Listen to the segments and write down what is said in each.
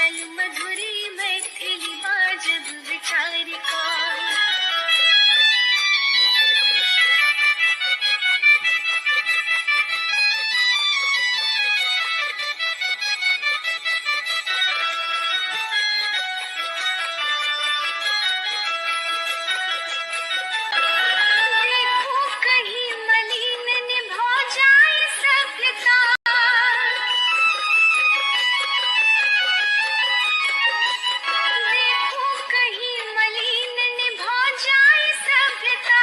शीतल मधुरी मैथिली बाजब विचारिका। देखू कहीं मलिन निभा जाय सभ्यता। देखू कहीं मलिन निभा जाय सभ्यता।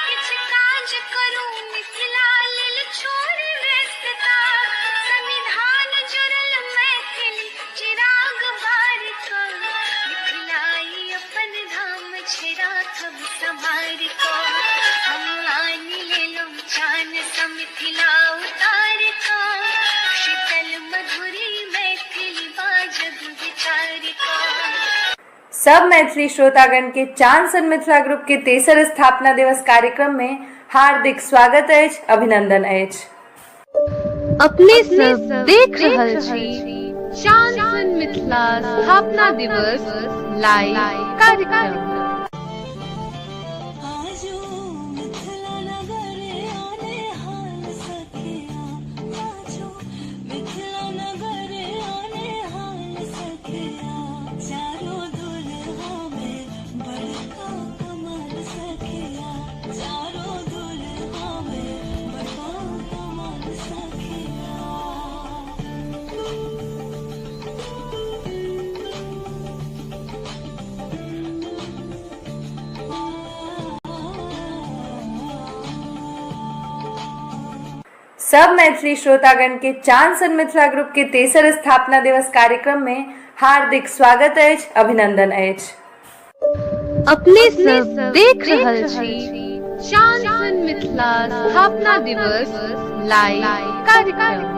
किछ काज करू मिथिला लेल छोड़ि व्यस्तता। संविधान जुड़ल मैथिली चिराग बार कऽ। मिथिलाई अपन धाम छै राखब संभारि कऽ। हम आनि लेलहुँ चान सँ मिथिला उतारि कऽ। शीतल मधुरी मैथिली बाजब विचारि कऽ। सब मैथिली श्रोतागण के चांद सन मिथिला ग्रुप के तेसर स्थापना दिवस कार्यक्रम में हार्दिक स्वागत अछि, अभिनंदन अछि। अपने सब देख रहल छी चांद सन मिथिला स्थापना दिवस लाइव कार्यक्रम। आजो मिथिला नगर आने हाल सखिया, आजो मिथिला नगर आने हाल सखिया, चारो दुल्हा में बड़का कमाल सखिया, चारो दुल्हा में बड़का कमाल सखिया। सब मैथिली श्रोतागण के चांद सन मिथिला ग्रुप के तेसर स्थापना दिवस कार्यक्रम में हार्दिक स्वागत अछि, अभिनंदन अछि। अपने सब देख रहल छी चांद सन मिथिला स्थापना दिवस लाइव कार्यक्रम।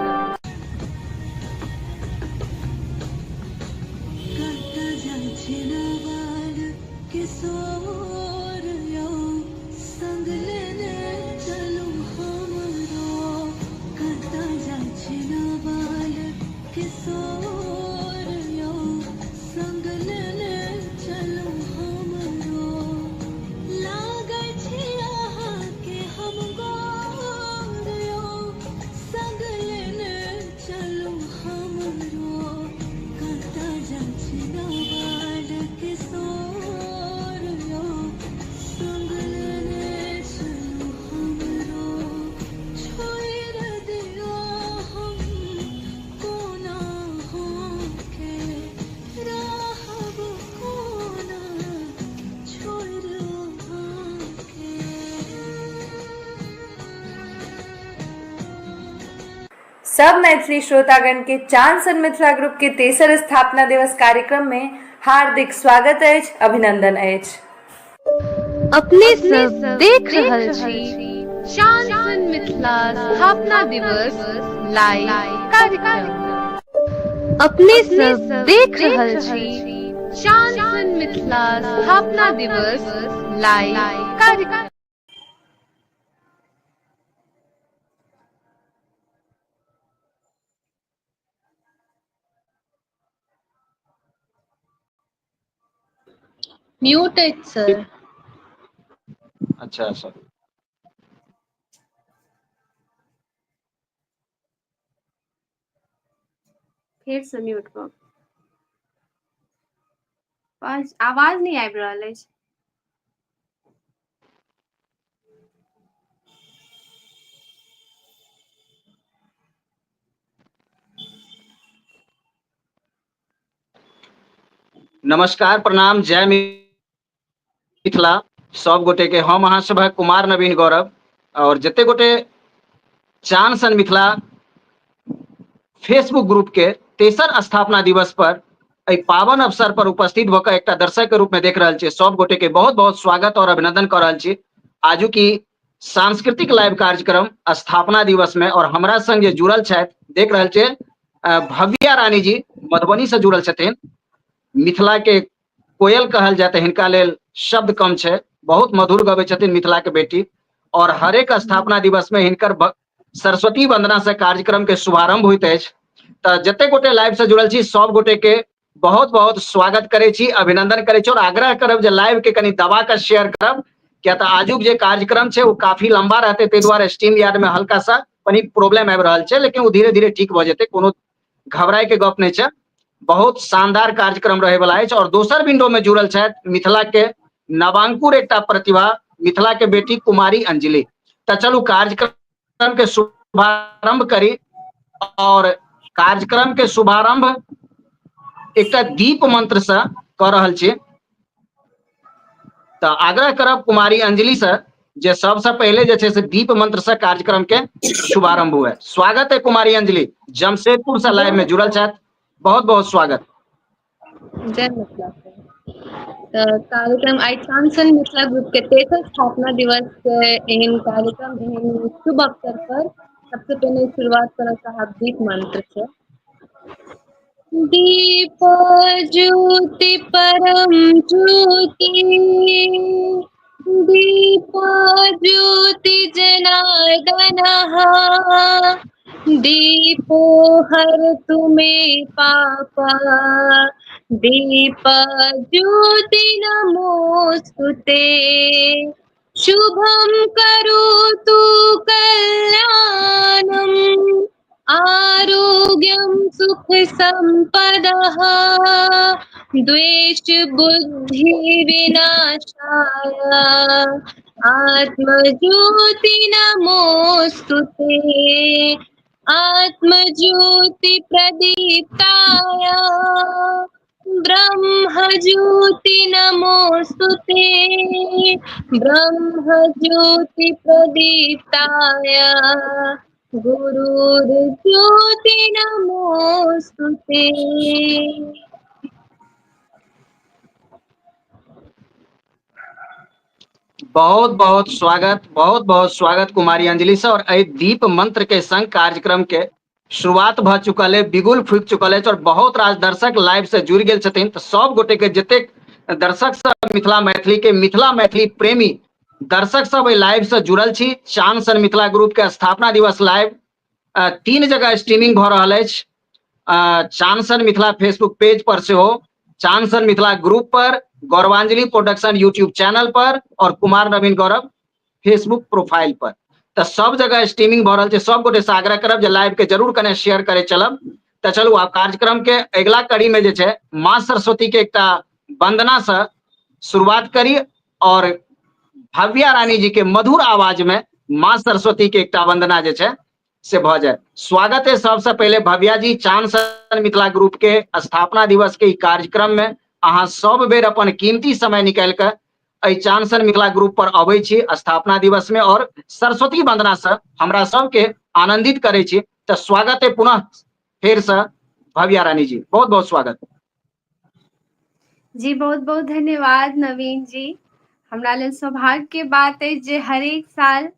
कतऽ जाइ छी नवाल किशोर यौ, संग लेने चलू हमरो। कतऽ जाइ छी नवाल किशोर यौ, संग लेने चलू हमरो। लागै छी अहाँके हम गोर यौ, संग लेने चलू हमरो। कतऽ जाइ छी नवाल किशोर यौ, संग लेने चलू हमरो। छोड़ि दियौ हम कोना अहाँके, रहब कोना छोड़ि अहाँके। सब मैथिली श्रोतागण के चांद सन मिथिला ग्रुप के तेसर स्थापना दिवस कार्यक्रम में हार्दिक स्वागत अछि, अभिनंदन अछि। अपने सब देख रहल छी चांद सन मिथिला स्थापना दिवस लाइव कार्यक्रम। अपने सब देख रहल छी चांद सन मिथिला स्थापना दिवस लाइव कार्यक्रम। म्यूट अछि सर। अच्छा सर। फेरसँ म्यूट भऽ गेल। आवाज नहि आबि रहल अछि। नमस्कार, प्रणाम, जय मिथिला सब गोटे के। हम अहाँ सभक कुमार नवीन गौरव और जते गोटे चान सन मिथिला फेसबुक ग्रुप के तेसर स्थापना दिवस पर एहि पावन अवसर पर उपस्थित भऽ कऽ एकटा दर्शक के रूप में देख रहल छी, सब गोटे के बहुत बहुत स्वागत और अभिनंदन कऽ रहल छी आजू की सांस्कृतिक लाइव कार्यक्रम स्थापना दिवस में। और हमरा संग जे जुड़ल छथि, देख रहल छियै भव्या रानी जी मधुबनी से जुड़ल छथिन। मिथिला के कोयल कहल जाय तऽ हिनका लेल शब्द कम छै, बहुत मधुर गबै छथिन मिथिला के बेटी। और हरेक स्थापना दिवस में हिनकर सरस्वती वंदना से कार्यक्रम के शुभारंभ होइत अछि। तऽ जते गोटे लाइव से जुड़ल छी सब गोटे के बहुत बहुत स्वागत करै छी, अभिनंदन करै छी और आग्रह करब जे लाइव के कनि दबा के शेयर करब, किया तऽ आजुक जे कार्यक्रम छै ओ काफी लंबा रहतै, ताहि दुआरे स्ट्रीम यार्ड में हल्का सा कनि प्रॉब्लम आबि रहल छै, लेकिन ओ धीरे धीरे ठीक भऽ जेतै, कोनो घबराए के गप नहि छै। बहुत शानदार कार्यक्रम रहे वाला अछि। और दोसर विंडो में जुड़ल छथि मिथिला के नवांकुर एकटा प्रतिभा, मिथिला के बेटी कुमारी अंजलि। तऽ चलू कार्यक्रम के शुभारंभ करी और कार्यक्रम के शुभारंभ एकटा दीप मंत्र से कऽ रहल छी। तऽ आग्रह करब कुमारी अंजलि से जे सबसे पहले जे छै से दीप मंत्र से कार्यक्रम के शुभारंभ हुए। स्वागत है कुमारी अंजलि, जमशेदपुर से लाइव में जुड़ल छथि, बहुत बहुत स्वागत। जय मिथिला। तऽ कार्यक्रम आइ चांसन मिथिला ग्रुप के तेसर स्थापना दिवस के एहन कार्यक्रम, एहन शुभ अवसर पर सबसे पहिने शुरुआत करऽ चाहब दीप मंत्र से। दीप ज्योति परम ज्योति, दीप ज्योति जनार्दनः, दीपो हर तुम्हें पापा, दीप ज्योति नमोस्तुते, शुभम करोतु कल्याणम, आरोग्यम सुख संपदः, द्वेष बुद्धि विनाशाय, आत्मज्योति नमोस्तुते, आत्मज्योति प्रदीप्ताय, ब्रह्म ज्योति नमोस्तुते, ब्रह्म ज्योति प्रदीप्ताय, गुरुर्ज्योति नमोस्तुते। बहुत बहुत स्वागत, बहुत बहुत स्वागत कुमारी अंजलि से। और एहि दीप मंत्र के संग कार्यक्रम के शुरुआत भ चुकल है, बिगुल फूकि चुकल है और बहुत रास दर्शक लाइव से जुड़ गेल छथिन। तो सब गोटे के जतेक दर्शक सब मिथिला मैथिली के, मिथिला मैथिली प्रेमी दर्शक सब एहि लाइव से जुड़ल छी। चांद सन मिथिला ग्रुप के स्थापना दिवस लाइव 3 जगह स्ट्रीमिंग भ रहल अछि। चांद सन मिथिला फेसबुक पेज पर सेहो, चांद सन मिथिला ग्रुप पर, गौरवांजलि प्रोडक्शन यूट्यूब चैनल पर और कुमार नवीन गौरव फेसबुक प्रोफाइल पर। तऽ सब जगह स्ट्रीमिंग भऽ रहल छै। सब गोटे से आग्रह करब जे लाइव के जरूर कने शेयर करे चलब। तऽ चलू आब कार्यक्रम के अगिला कड़ी में जे छै माँ सरस्वती के एकटा वंदना से शुरुआत करी और भव्या रानी जी के मधुर आवाज में माँ सरस्वती के एकटा वंदना जे छै से भऽ जाए। स्वागत है सबसे पहले भव्या जी, चांद सन मिथिला ग्रुप के स्थापना दिवस के कार्यक्रम में अहाँ सब बेर अपन कीमती समय निकालि कऽ एहि चांद सन मिथिला ग्रुप पर अबै छी स्थापना दिवस में और सरस्वती वंदना से हमरा सबके आनंदित करै छी। तऽ स्वागत है पुनः फेर से भव्या रानी जी, बहुत बहुत स्वागत। जी बहुत बहुत धन्यवाद नवीन जी। हमरा लेल सौभाग्य के बात अछि जे हरेक साल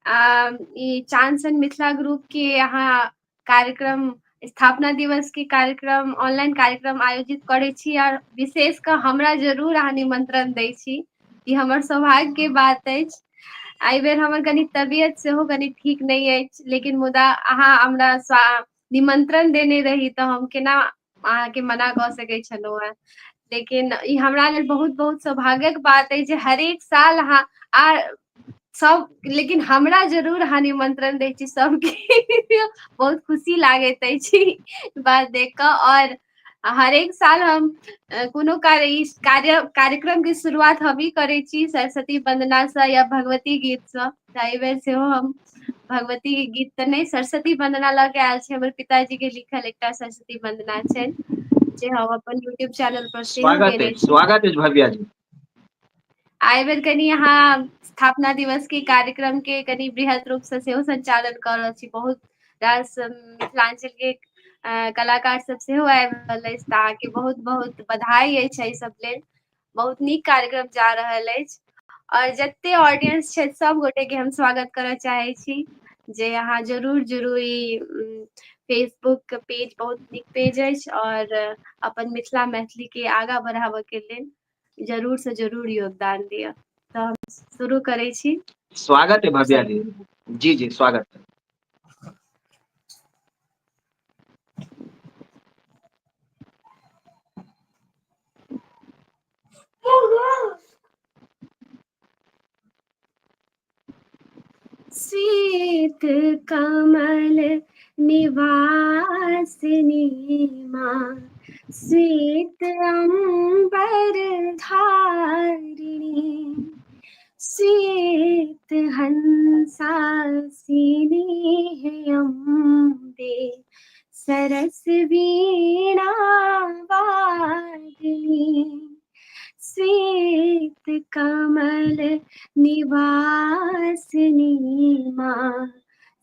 ई चांद सन मिथिला ग्रुप के अहाँ कार्यक्रम, स्थापना दिवस के कार्यक्रम, ऑनलाइन कार्यक्रम आयोजित करै छी और विशेष कऽ हमरा जरूर अहाँ निमंत्रण दै छी। ई हमर सौभाग्य के बात अछि। एहि बेर हमर कनि तबियत सेहो कनि ठीक नहि अछि, लेकिन मुदा अहाँ हमरा निमंत्रण देने रही तऽ हम केना अहाँके मना कऽ सकैत छलहुँ हेँ। लेकिन ई हमरा लेल बहुत बहुत सौभाग्यक बात अछि जे हरेक साल अहाँ आ सब, लेकिन हमरा जरूर अहाँ निमंत्रण दै छी सबके। बहुत खुशी लागैत अछि बात देख कऽ। और हरेक साल हम कोनो कार्य ई कार्य कार्यक्रम के शुरुआत हमही करै छी सरस्वती वंदना से या भगवती गीत से। तऽ एहि बेर सेहो हम भगवती के गीत तऽ नहि, सरस्वती वंदना लऽ के आयल छी। हमर पिताजी के लिखल एकटा सरस्वती वंदना छनि जे हम अपन यूट्यूब चैनल पर सेहो स्वागत गेने अछि, छी। स्वागत अछि भव्या जी। एहि बेर कनि अहाँ स्थापना दिवस के कार्यक्रम के कनि वृहद रूप से सेहो संचालन कऽ रहल छी। बहुत रास मिथिलांचल के कलाकार सब सेहो आबि रहल अछि, तऽ अहाँके बहुत बहुत बधाई अछि एहि सब लेल। बहुत नीक कार्यक्रम जा रहल अछि और जते ऑडियंस छथि सब गोटे के हम स्वागत करऽ चाहे छी जे अहाँ जरूर जुड़ू। ई फेसबुक पेज बहुत नीक पेज अछि और अपन मिथिला मैथिली के आगाँ बढ़ाबऽ के लेल जरूर से जरूर योगदान दिअ। तऽ हम शुरू करै छी। स्वागत है भव्या जी। जी जी स्वागत है। श्वेत कमल निवासिनी माँ, श्वेत अम्बर धारिणी, श्वेत हंसासिनी है अम्बे, सरस वीणा वादिनी, श्वेत कमल निवासिनी माँ,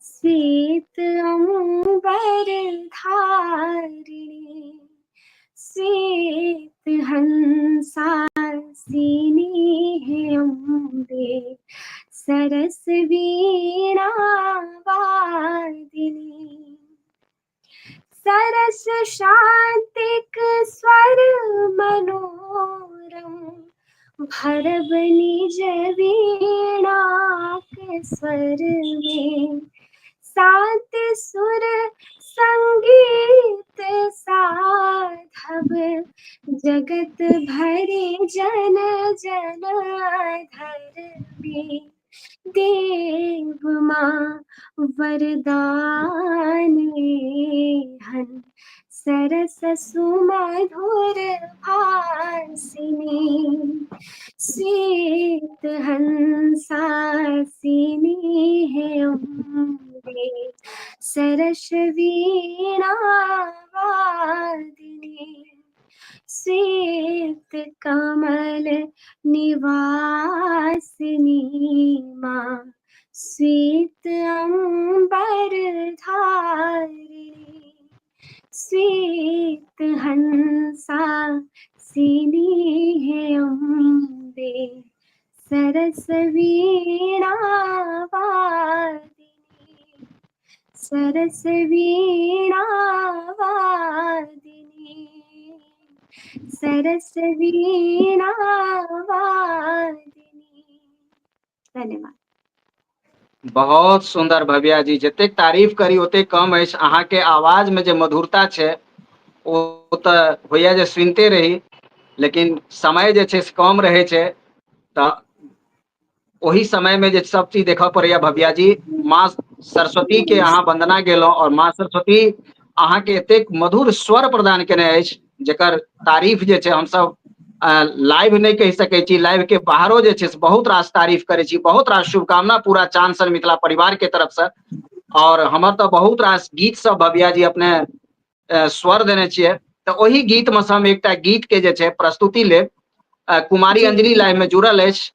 श्वेत अम्बर धारिणी, श्वेत हंसासिनी है अम्बे, सरस वीणा वादिनी, सरस शांतिक स्वर मनोरम, भरब निज वीणाक स्वर में, सात सुर संगीत साधब, जगत भरे जन जन धर में, देव माँ वरदान हन, सरस सुमधुर भासिनी, श्वेत हंसासिनी है अम्बे, सरस वीणा वादिनी, श्वेत कमल निवासिनी माँ, श्वेत अम्बर धारिणी, श्वेत हंसासिनी है अम्बे, सरस वीणा वादिनी, सरस वीणा वादिनी, सरस वीणा वादिनी। धन्यवाद। बहुत सुंदर भव्या जी, जतेक तारीफ करी ओतेक कम अछि। अहाँके आवाज में जे मधुरता छै ओ तऽ होइया जे सुनिते रही, लेकिन समय जे छै से कम रहै छै, तऽ ओहि समय में जे सब चीज देखऽ पड़ैया। भव्या जी, माँ सरस्वती के अहाँ वंदना गेलहुँ और माँ सरस्वती अहाँके एतेक मधुर स्वर प्रदान केने अछि जेकर तारीफ जे छै हमसब लाइव नहि कहि सकै छी, लाइव के बाहरो जे छै से बहुत रास तारीफ करै छी। बहुत रास शुभकामना पूरा चांद सन मिथिला परिवार के तरफ से। और हमर तऽ बहुत रास गीत सब भव्या जी अपने स्वर देने छियै, तऽ ओहि गीत में से हम एकटा गीत के जे छै प्रस्तुति लेब। कुमारी अंजलि लाइव में जुड़ल अछि,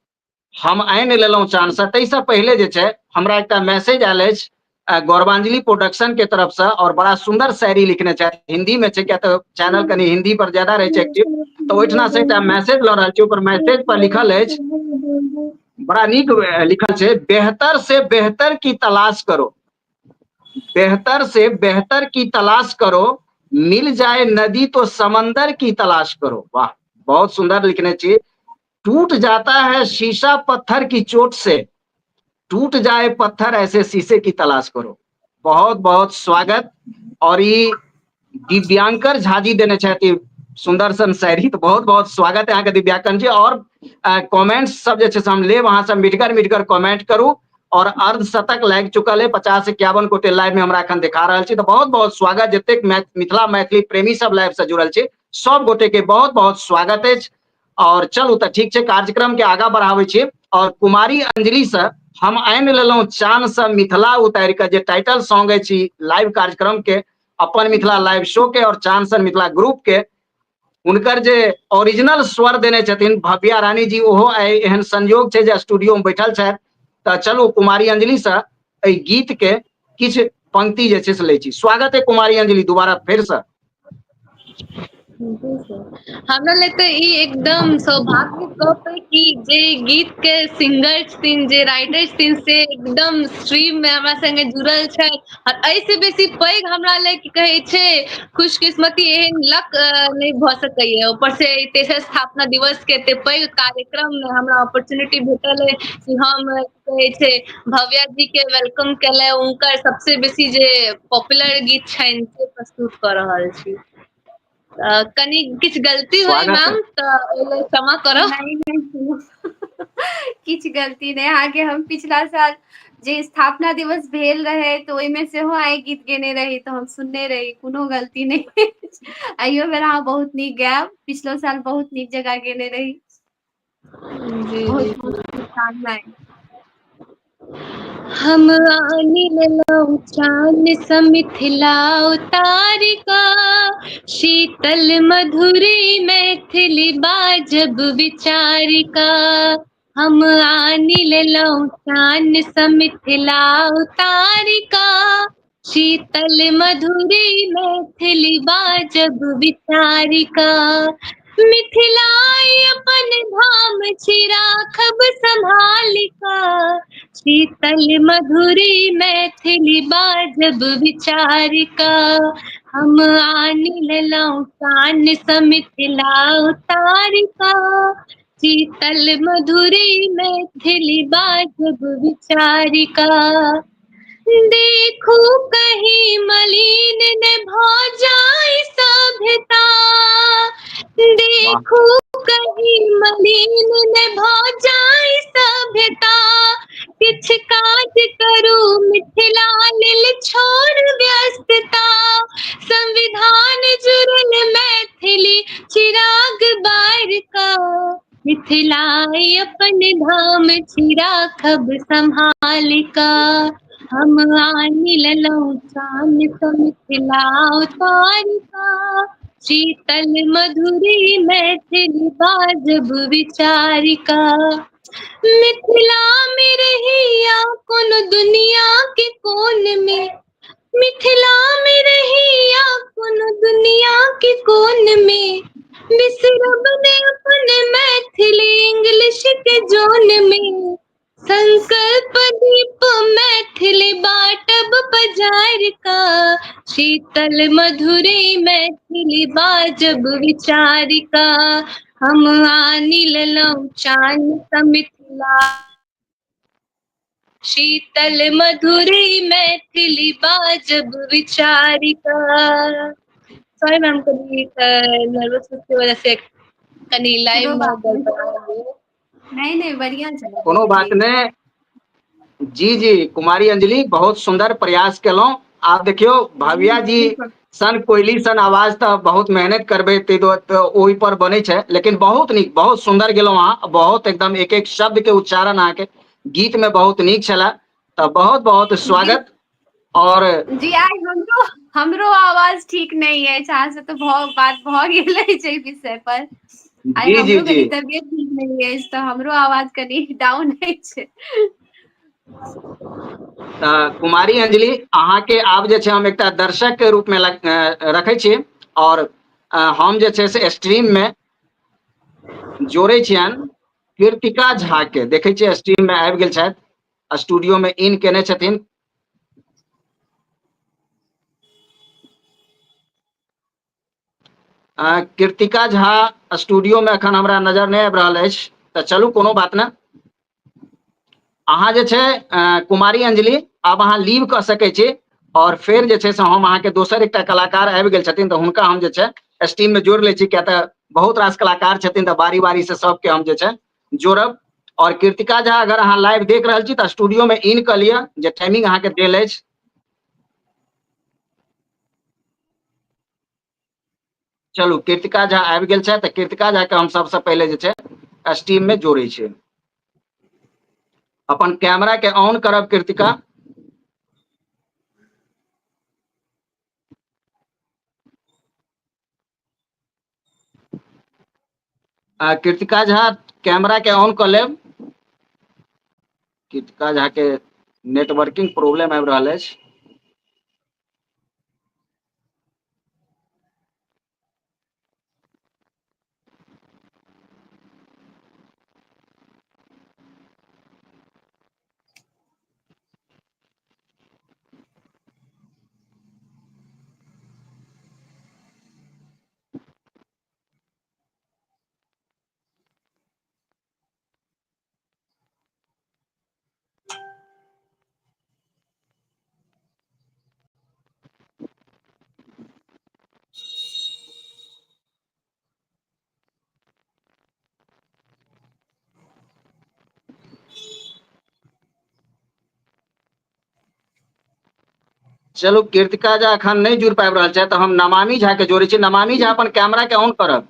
हम आनि लेलहुँ चांद से। ताहिसँ पहिले जे छै हमरा एकटा मैसेज आयल अछि गौरवांजलि प्रोडक्शन के तरफ से, और बड़ा सुंदर शायरी लिखने छथि, हिंदी में छै, किया तऽ चैनल कनि हिंदी पर ज्यादा रहै छै एक्टिव, तऽ ओहिठिना से एकटा मैसेज लऽ रहल छी। ओकर मैसेज पर लिखल अछि, बड़ा नीक लिखल छै, बेहतर से बेहतर की तलाश करो, बेहतर से बेहतर की तलाश करो, मिल जाए नदी तो समंदर की तलाश करो। वाह, बहुत सुंदर लिखने छी। टूट जाता है शीशा पत्थर की चोट से, टूट जाए पत्थर ऐसे शीशे की तलाश करो। बहुत बहुत स्वागत। और ई दिव्यांकर झाजी देने छथि सुंदर सन शायरी, तो बहुत बहुत स्वागत है अहाँके दिव्यांकर जी। और कमेंट्स सब जे छै से हम लेब, अहाँ सब मिटगर मिटगर कमेंट करू। और अर्धशतक लागि चुकल है, 50-51 गोटे लाइव में हमरा एखन देखा रहल छी, तो बहुत बहुत स्वागत। जतेक मिथिला मैथिली प्रेमी सब लाइव से जुड़ल छी, सब गोटे के बहुत बहुत स्वागत अछि। और चलू तऽ ठीक छै, कार्यक्रम के आगा बढ़ाबै छी। और कुमारी अंजलि से हम आनि लेलहुँ चान से मिथिला उतारि कऽ, जे टाइटल सॉन्ग अछि लाइव कार्यक्रम के, अपन मिथिला लाइव शो के और चान सन मिथिला ग्रुप के, हुनकर जे ओरिजिनल स्वर देने छथिन भव्या रानी जी, ओहो आइ एहन संयोग छै जे स्टूडियो में बैठल छथि। तऽ चलू कुमारी अंजलि से एहि गीत के किछु पंक्ति जे छै से लै छी। स्वागत है कुमारी अंजलि दोबारा फेर से। हमरा लेल तऽ ई एकदम सौभाग्य गप है कि जे गीत के सिंगर छथिन, जे राइटर छथिन, से एकदम स्ट्रीम में हमरा संगे जुड़ल छै। और एहिसँ बेसी पैघ हमरा लेल की कहै छै खुशकिस्मती, एहन लक नहि भऽ सकैया। ऊपर से तेसर स्थापना दिवस के एते पैघ कार्यक्रम में हमरा अपॉर्चुनिटी भेटल है कि हम कहै छै भव्या जी के welcome केले हुनकर सबसे बेसी जे पॉपुलर गीत छनि से प्रस्तुत कऽ रहल छी। कनि किछु गलती होय मैम तऽ ओहि लेल क्षमा करब। नहि, किछु गलती नहि अहाँके। हम पिछला साल जे स्थापना दिवस भेल रहै तऽ ओहिमे सेहो आइ गीत गेने रही तऽ हम सुनने रही कोनो गलती नहि। अइयो बेर अहाँ बहुत नीक गायब, पिछलो साल बहुत नीक जकाँ गेने रही। जी बहुत जी। बहुत शुभकामनाएं। हम आनि लेलहुँ चान सँ मिथिला उतारिका, शीतल मधुरी मैथिली बाजब विचारिका। हम आनि लेलहुँ चान सँ मिथिला उतारिका, शीतल मधुरी मैथिली बाजब विचारिका। मिथिला अपन धाम छी राखब सम्हालिका, शीतल मधुरी मैथिली बाजब विचारिका। हम आनि लेलहुँ चान सँ मिथिला उतारिका, शीतल मधुरी मैथिली बाजब विचारिका। देखू कहीं मलिन न भऽ जाय सभ्यता, देखू कहीं मलिन न भऽ जाय सभ्यता। किछ काज करू मिथिला लेल छोड़ व्यस्तता, संविधान जुड़ल मैथिली चिराग बार का। मिथिला अपन धाम छी राखब सम्हालिका। हम आनि लेलहुँ चान सँ मिथिला उतारिका, शीतल मधुरी मैथिली बाजब विचारिका। मिथिला में रहिया कोनो दुनिया के कोन में, मिथिला में रहिया कोनो दुनिया के कोन में, बिसरब ने अपन मैथिली इंग्लिश के जोन में। संकल्प दीप मैथिली बाटब पजार का, शीतल मधुरी मैथिली बाजब विचारिका। हम आनि लेलहुँ चान सँ मिथिला, शीतल मधुरी मैथिली बाजब विचारिका। सॉरी मैम, कनी नर्वस के वजह से कनी लाइव कोनो में बात नहि। गड़बड़ा गेल। नहि नहि, बढ़िआँ छलै। कोनो बहुत बात नीक। नहि। जी जी कुमारी अंजलि, बहुत सुंदर प्रयास केलहुँ। आब देखियौ भव्या जी सन कोयली सन आवाज तऽ बहुत मेहनत करबै ताहि दुआरे तऽ ओहि पर बनै छै, लेकिन बहुत नीक, बहुत सुंदर गेलहुँ अहाँ, बहुत एकदम एक एक शब्द के उच्चारण अहाँके गीत में बहुत नीक छलै, तऽ बहुत बहुत स्वागत। और जी आइ हमरो हमरो आवाज ठीक नहि अछि, अहाँ से तऽ बात भऽ गेल अछि एहि विषय पर। आइ जी जी हमरो जी कनी तबियत ठीक नहि अछि तऽ हमरो आवाज कनी डाउन अछि। तऽ कुमारी अंजलि, अहाँके आब जे छै हम एकटा दर्शक के रूप में रखै छी और हम जे छै से स्ट्रीम में जोड़ै छियनि कृतिका झा के। देखै छियै स्ट्रीम में आबि गेल छथि, स्टूडियो में इन केने छथिन। कृतिका झा स्टूडियो में एखन हमरा नजर नहि आबि रहल अछि, तऽ चलू कोनो बात नहि। अहाँ जे छै कुमारी अंजलि, आब अहाँ लीव कऽ सकै छी और फेर जे छै से हम अहाँके दोसर एकटा कलाकार आबि गेल छथिन तऽ हुनका हम जे छै स्टीम में जोड़ि लै छी, किया तऽ बहुत रास कलाकार छथिन तऽ बारी बारी से सबके हम जे छै जोड़ब। और कृतिका झा, अगर अहाँ लाइव देख रहल छी तऽ स्टूडियो में इन कऽ लिअ, जे टाइमिंग अहाँके देल अछि। चलू कृतिका झा आबि गेल छथि, तऽ कृतिका झा के हम सबसँ पहिले जे छै स्टीम में जोड़ै छी। अपन कैमरा के ऑन करब कृतिका। कृतिका झा कैमरा के ऑन कऽ लेब। कृतिका झा के नेटवर्किंग प्रॉब्लम आबि रहल अछि। चलू कीर्तिका झा एखन नहि जुड़ि पाबि रहल छथि तऽ हम नमामि झा के जोड़ै छी। नमामि झा अपन कैमरा के ऑन करब।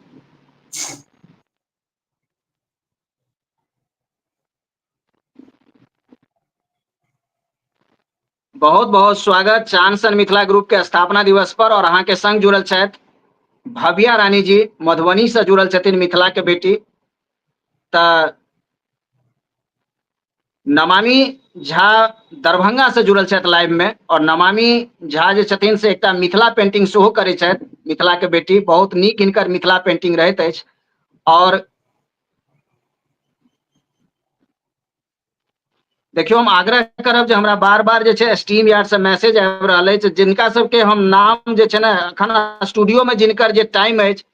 बहुत बहुत स्वागत चांद सन मिथिला ग्रुप के स्थापना दिवस पर और अहाँ के संग जुड़ल छथि भव्या रानी जी, मधुबनी से जुड़ल छथिन, मिथिला के बेटी। तऽ नमामि झा दरभंगा से जुड़ल छथि लाइव में और नमामि झा जे छथिन से एकटा मिथिला पेंटिंग सेहो करै छथि, मिथिला के बेटी, बहुत नीक हिनकर मिथिला पेंटिंग रहैत अछि। और देखियौ हम आग्रह करब जे हमरा बार बार जे छै स्ट्रीम यार्ड से मैसेज आबि रहल अछि, जिनका सबके हम नाम जे छै ने एखन स्टूडियो में जिनकर जे टाइम अछि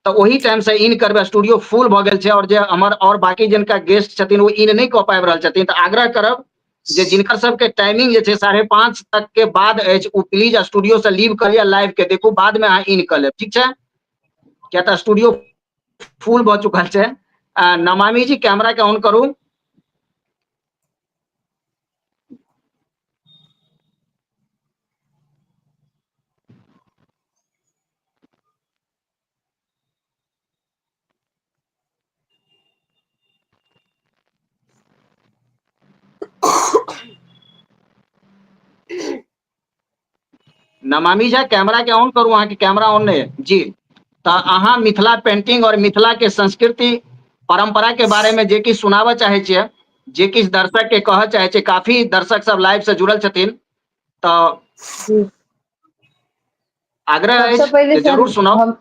तऽ ओही टाइम से इन करबै, स्टूडियो फुल भऽ गेल छै और जे हमर और बाकी जिनका गेस्ट छथिन ओ इन नहि कऽ पाबि रहल छथिन, तऽ आग्रह करब जे जिनकर सबके टाइमिंग जे छै 5:30 तक के बाद अछि ओ प्लीज स्टूडियो से लीव कऽ लिअ, लाइव के देखू, बाद में अहाँ इन कऽ लेब, ठीक छै? किया तऽ स्टूडियो फुल भऽ चुकल छै। नमामि जी कैमरा के ऑन करू। नमामि झा कैमरा के ऑन करू, अहाँके कैमरा ऑन नहीं है जी। तऽ अहाँ मिथिला पेंटिंग और मिथिला के संस्कृति परंपरा के बारे में जे किछु सुनाबऽ चाहै छियै, जे किछु दर्शक के कहऽ चाहै छियै, काफी दर्शक सब लाइव से जुड़ल छथिन, तऽ जी। आग्रह सबसँ अछि पहिले जे सर जरूर सुनाउ। हम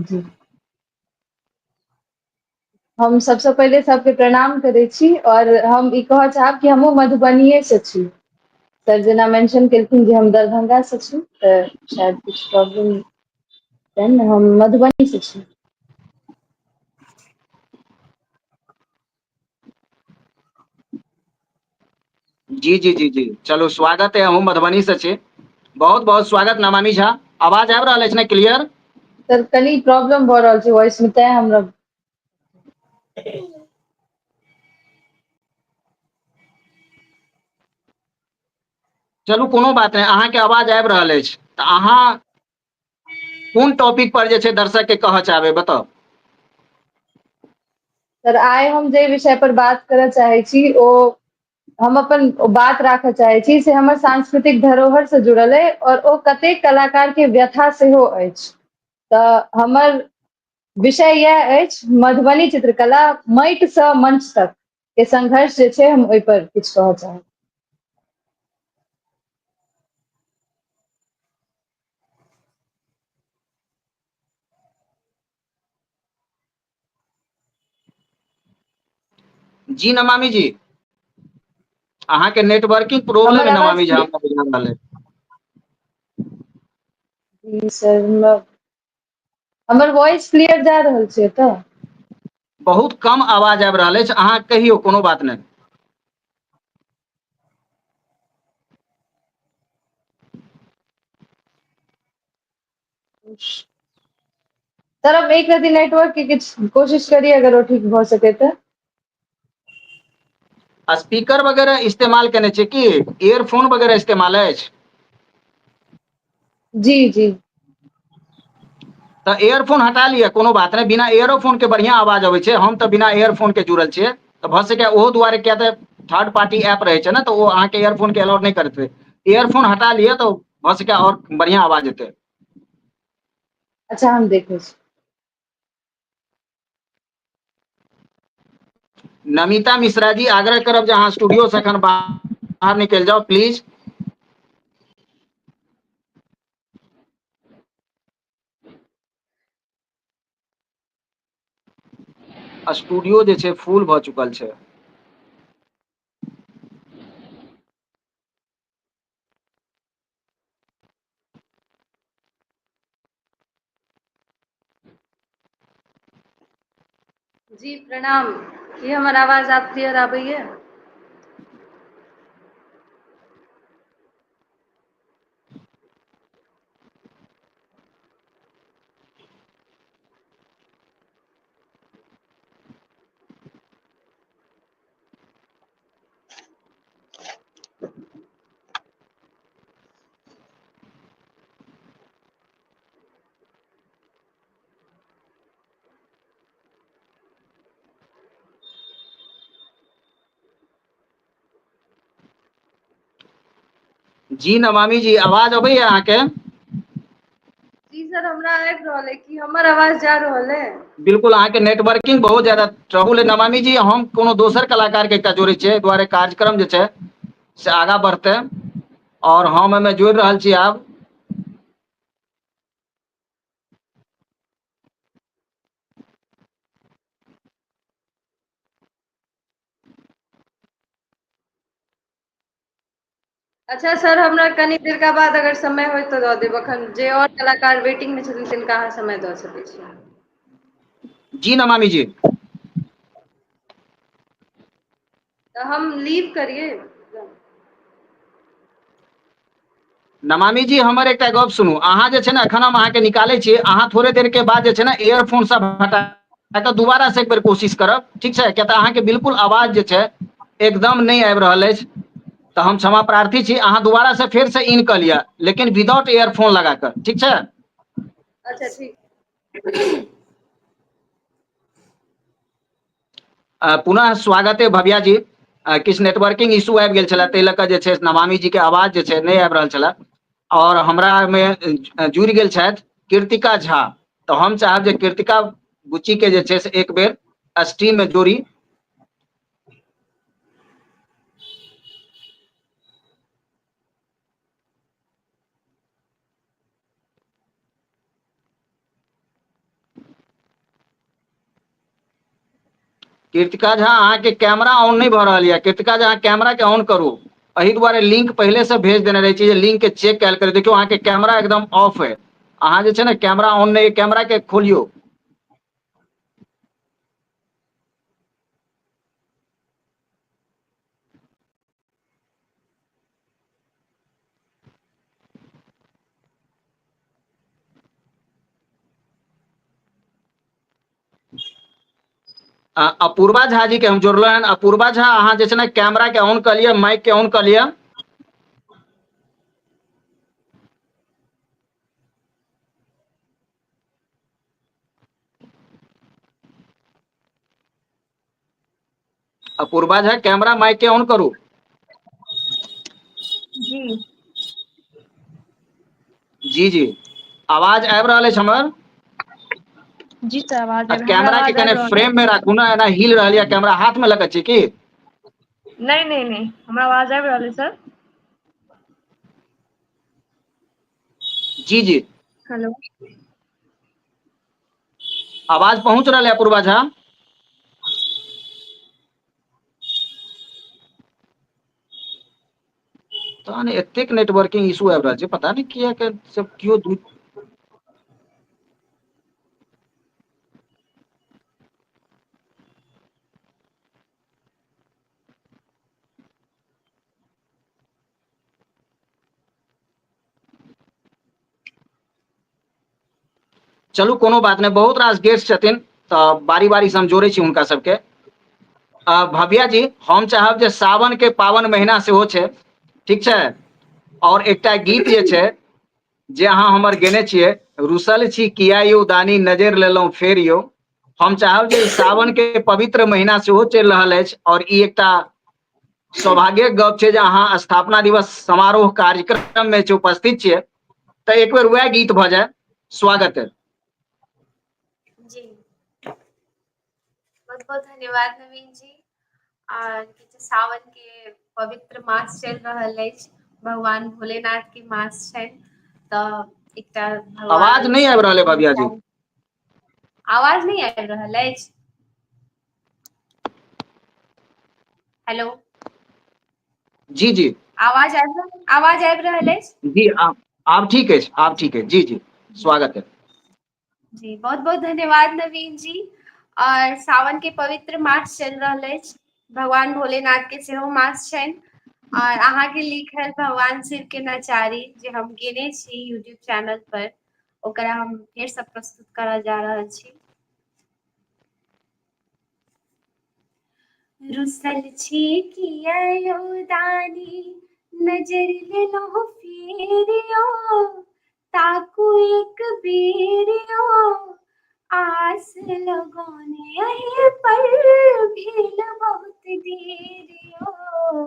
जी हम सबसँ पहिले सबके प्रणाम करै छी और हम ई कहऽ चाहब कि हमहूँ मधुबनीये से छी। सर जेना मेंशन केलखिन जे हम दरभंगा से छी तऽ शायद किछु प्रॉब्लम तहन हम मधुबनी से छी। जी जी जी जी चलू स्वागत है, हमहूँ मधुबनी से छी, बहुत बहुत स्वागत नमामि झा। आवाज आबि रहल अछि ने क्लियर? सर कनि प्रॉब्लम भऽ रहल छै वॉइस में तैं हमरा। चलू कोनो बात नहि, अहाँके आवाज आबि रहल अछि। तऽ अहाँ कोन टॉपिक पर जे छै दर्शक के कहऽ चाहबै बताउ। सर आइ हम जे विषय पर बात करऽ चाहै छी ओ हम अपन बात राखऽ चाहै छी से हमर सांस्कृतिक धरोहर से जुड़ल अइ और ओ कतेक कलाकार के व्यथा सेहो अछि। तऽ हमर विषय इएह अछि, मधुबनी चित्रकला माटि सँ मंच तक के संघर्ष जे छै, हम ओहि पर किछु कहऽ चाहब। जी नमामि जी, अहाँके नेटवर्किंग प्रॉब्लम हमर है आवाज नमामि झा, हमरा बुझा रहल है। जी सर, हमर वॉइस क्लियर जा रहल छै तऽ? बहुत कम आवाज आबि रहल अछि, अहाँ कहियौ कोनो बात नहि। सर अब एक रति नेटवर्क के किछु कोशिश करी अगर ओ ठीक भऽ सकै तऽ। स्पीकर वगैरह इस्तेमाल केने छियै की? इयरफोन वगैरह इस्तेमाल अछि? जी जी। तऽ इयरफोन हटा लिअ, कोनो बात नहि, बिना इयरोफोन के बढ़िआँ आवाज अबै छै। हम तऽ बिना इयरफोन के जुड़ल छियै, तऽ भऽ सकैए ओहो दुआरे, किया तऽ थर्ड पार्टी ऐप रहै छै ने, तऽ ओ अहाँके इयरफोन के अलाउड नहि करतै। इयरफोन हटा लिअ तऽ भऽ सकैए आओर बढ़िआँ आवाज एतै। अच्छा हम देखै छी। नमिता मिश्रा जी आग्रह करब जे अहाँ स्टूडियो से एखन बाहर निकलि जाउ प्लीज। स्टूडियो जे छै फुल भऽ चुकल छै। जी प्रणाम, की हमर आवाज आब क्लियर आबैया? जी नमामि जी, आवाज अबैया अहाँके? जी सर, हमरा आबि रहल है। कि हमर आवाज जा रहल है? बिल्कुल, अहाँके नेटवर्किंग बहुत ज्यादा ट्रबुल है। नमामि जी, हम कोनो दोसर कलाकार के एकटा जोड़ै छियै, एहि दुआरे कार्यक्रम जे छै से आगाँ बढ़तै और हम एहिमे जोड़ि रहल छी आब। अच्छा सर, हमरा कनी देर का बाद अगर समय होय तऽ दऽ देब। अखन जे और कलाकार वेटिंग मे छथिन तिनका अहाँ समय दऽ सकैत छी। जी नमामि जी। तऽ हम लीव करियै? नमामि जी, हमर एकटा गप सुनू। अहाँ जे छै ने, एखन हम अहाँके निकालै छी, अहाँ थोड़े देर के बाद जे छै ने इयरफोन सब हटा कऽ दोबारा से एक बेर कोशिश करब, ठीक छै? किया तऽ अहाँके बिल्कुल आवाज जे छै एकदम नहि आबि रहल अछि, तऽ हम क्षमा प्रार्थी छी। अहाँ दोबारा से फेर से इन कऽ लिअ, लेकिन विदाउट इयरफोन लगा कऽ, ठीक छै? अच्छा, ठीक। पुनः स्वागत है भव्या जी। किछु नेटवर्किंग इशू आबि गेल छलै, ताहि लऽ कऽ जे छै नमामि जी के आवाज जे छै नहि आबि रहल छलै। और हमरा मे जुड़ि गेल छथि कीर्तिका झा, तऽ हम चाहब जे कीर्तिका बुच्ची के जे छै से एक बेर स्ट्रीम मे जोड़ी। कीर्तिका झा, अहाँके कैमरा ऑन नहि भऽ रहल यऽ। कीर्तिका झा, अहाँ कैमरा के ऑन करू। एहि दुआरे लिंक पहिले से भेज देने रहै छी जे लिंक के चेक कयल करू। देखियौ, अहाँके कैमरा एकदम ऑफ है। अहाँ जे छै ने कैमरा ऑन नहि, कैमरा के खोलियौ। अपूर्वा झा जी के हम जोड़लहुँ हन। अपूर्वा झा, अहाँ जे छै ने कैमरा के ऑन कऽ लिअ, माइक के ऑन कऽ लिअ। अपूर्वा झा, कैमरा माइक के ऑन करू। जी। जी जी, आवाज आबि रहल अछि हमर? जी सर, आवाज आ आबि, हमरा कैमरा के आवाज कने आबि रहल फ्रेम अछि। मे राखू ने, एना हिल रहल यऽ कैमरा। हाथ में लऽ छी की? नहि नहि नहि, हमरा आवाज आबि रहल अछि सर। जी जी। हेलो। आवाज पहुंच रहल है अपूर्वा झा? तहन एतेक नेटवर्किंग इशू आबि रहल छै, पता नहि किया के सब केओ दू। चलू, कोनो बात नहि, बहुत रास गेस्ट छथिन तऽ बारी बारी से हम जोड़ै छी हुनका सबके। भव्या जी, हम चाहब जे सावन के पावन महीना सेहो छै, ठीक छै? और एकटा गीत जे छै जे अहाँ हमर गेने छियै, रुसल छी किया यौ दानी नजर लेलहुँ फेर यौ, हम चाहब जे ई सावन के पवित्र महीना सेहो चलि रहल अछि और ई एकटा सौभाग्यक गप छै जे अहाँ स्थापना दिवस समारोह कार्यक्रम में उपस्थित छियै, तऽ एक बेर वएह गीत भऽ जाय। स्वागत है। जी, बहुत बहुत धन्यवाद नवीन जी। आर किछु सावन के पवित्र मास चलि रहल अछि, भगवान भोलेनाथ के मास छनि, तऽ एकटा आवाज भगवान नहि आबि शिव रहल है के भव्या जी। आवाज नहि आबि रहल अछि? हेलो। जी जी। आवाज आबि रहल अछि? जी, आब ठीक अछि, आब ठीक अछि। जी जी, स्वागत है। जी, बहुत बहुत धन्यवाद नवीन जी। और सावन के पवित्र मास चलि रहल अछि, भगवान भोलेनाथ के सेहो मास छनि, और अहाँके लिखल भगवान शिव के नचारी जे हम गेने छी यूट्यूब चैनल पर, ओकरा हम फेरसँ प्रस्तुत करऽ जा रहल छी। रुसल छी किया यौ दानी नजर लेलहुँ फेर यौ, ताकू एक बेर यौ, आस लगौने अहीं पर भेल बहुत देर यौ,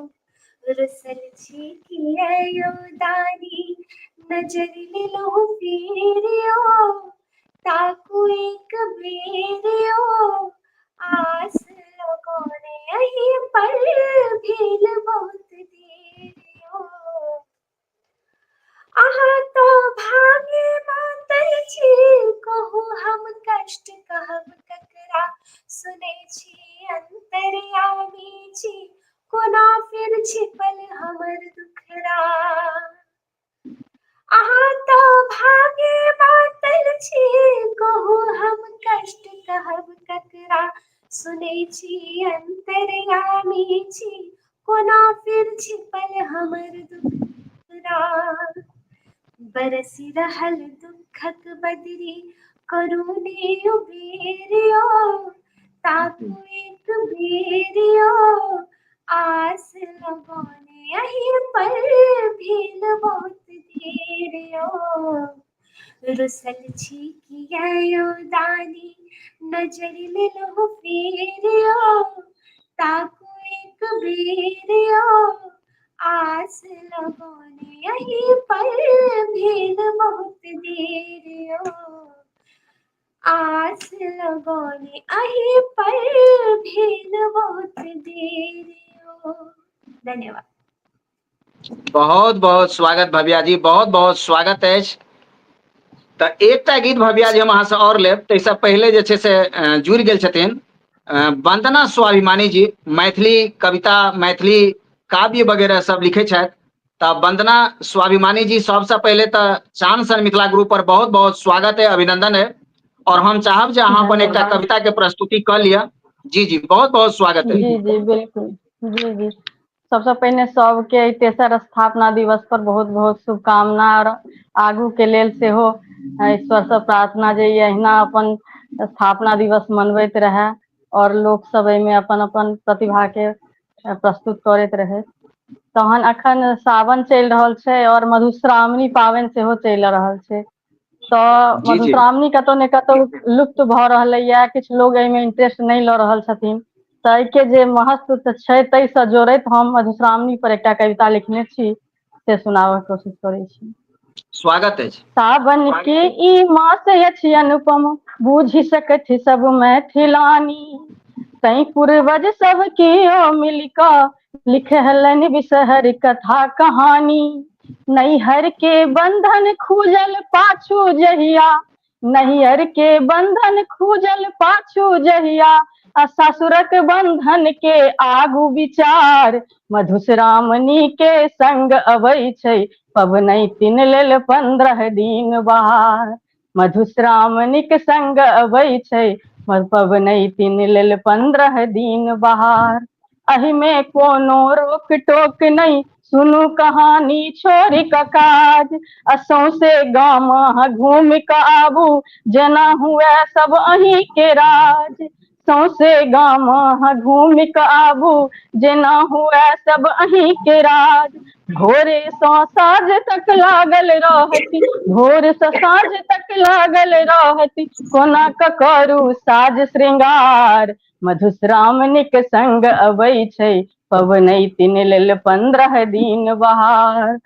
रुसल छी किया यौ दानी, नजरि लेलहुँ फेर यौ, ताकू एक बेर यौ, आस लगौने अहीं पर भेल बहुत देर यौ। अहाँ तऽ भागे मातल छी, कहू हम कष्ट कहब ककरा, सुनै छी अन्तर्यामी छी, कोना फेर छिपल हमर दुखरा। अहाँ तऽ भागे मातल छी, कहू हम कष्ट कहब ककरा, सुनै छी अन्तर्यामी छी, कोना फेर छिपल हमर दुखरा। बरसि रहल दुःखक बदरी, करू ने उबेर यौ, ताकू एक बेर यौ, आस लगौने अहीं पर भेल बहुत देर यौ। रुसल छी किया यौ दानी, नजरि लेलहुँ फेर यौ, ताकू एक बेर यौ, आस लगौने अहीं पर भेल बहुत देर यौ, आस लगौने अहीं पर भेल बहुत देर यौ। धन्यवाद। बहुत बहुत स्वागत भव्या जी, बहुत बहुत स्वागत अछि। तऽ एकटा गीत भव्या जी हम अहाँ से और लेब, ताहिसँ पहिले जे छै से जुड़ि गेल छथिन वंदना स्वाभिमानी जी, मैथिली कविता, मैथिली काव्य वगैरह सब लिखै छथि। तऽ वंदना स्वाभिमानी जी, सबसँ पहिले तऽ चान सन मिथिला ग्रुप पर बहुत बहुत स्वागत है, अभिनंदन है, और हम चाहब जे अहाँ अपन एकटा धन्यवाद। कविता के प्रस्तुति कऽ लिअ। जी जी, बहुत बहुत स्वागत है। जी जी बिल्कुल, जी जी। सबसँ पहिने सबके एहि तेसर स्थापना दिवस पर बहुत बहुत शुभकामना और आगू के लेल सेहो ईश्वरसँ प्रार्थना जे ई अहिना अपन स्थापना दिवस मनबैत रहए और लोक सब एहिमे अपन अपन प्रतिभा के प्रस्तुत करैत रहै। तहन अखन सावन चलि रहल छै और मधुश्रावणी पाबनि सेहो चलि रहल छै, तऽ जी जी। मधुश्रावणी कतौ ने कतौ लुप्त भऽ रहलैया, किछु लोग एहिमे इंटरेस्ट नहि लऽ रहल छथिन, तऽ एहिके जे महत्व तऽ छै ताहिसँ जोड़ैत हम मधुश्रावणी पर एकटा कविता लिखने छी, से सुनाबऽ कोशिश करै छी। स्वागत अछि। सावन के ई मास अछि अनुपम, बूझि सकथि सब मैथिलानी, तैं पूर्वज सब केओ मिल कऽ लिखलनि विषहर कथा कहानी। नैहर के बंधन खूजल पाछू जहिया, नैहर के बंधन खूजल पाछू जहिया, आ सासुरक बंधन के आगू विचार, मधुश्रावणी के संग अबै छै पबनैतिन लेल 15 दिन बहार। मधुश्रावणीक संग अबै छै पबनैतिन लेल 15 दिन बहार। एहिमे कोनो रोक टोक नहि, सुनू कहानी छोड़ि कऽ काज, आ सौंसे गाम अहाँ घूमि कऽ आबू, जेना हुए सब अहीं के राज। सौंसे गाम अहाँ घूमि कऽ आबू, जेना हुए सब अहीं के राज। भोरे सँ साँझ तक लागल रहती, भोर सँ साँझ तक लागल रहती, कोना कऽ करू साज श्रृंगार। मधुश्रावणीक संग अबै छै पबनैतिन लेल 15 दिन बहार।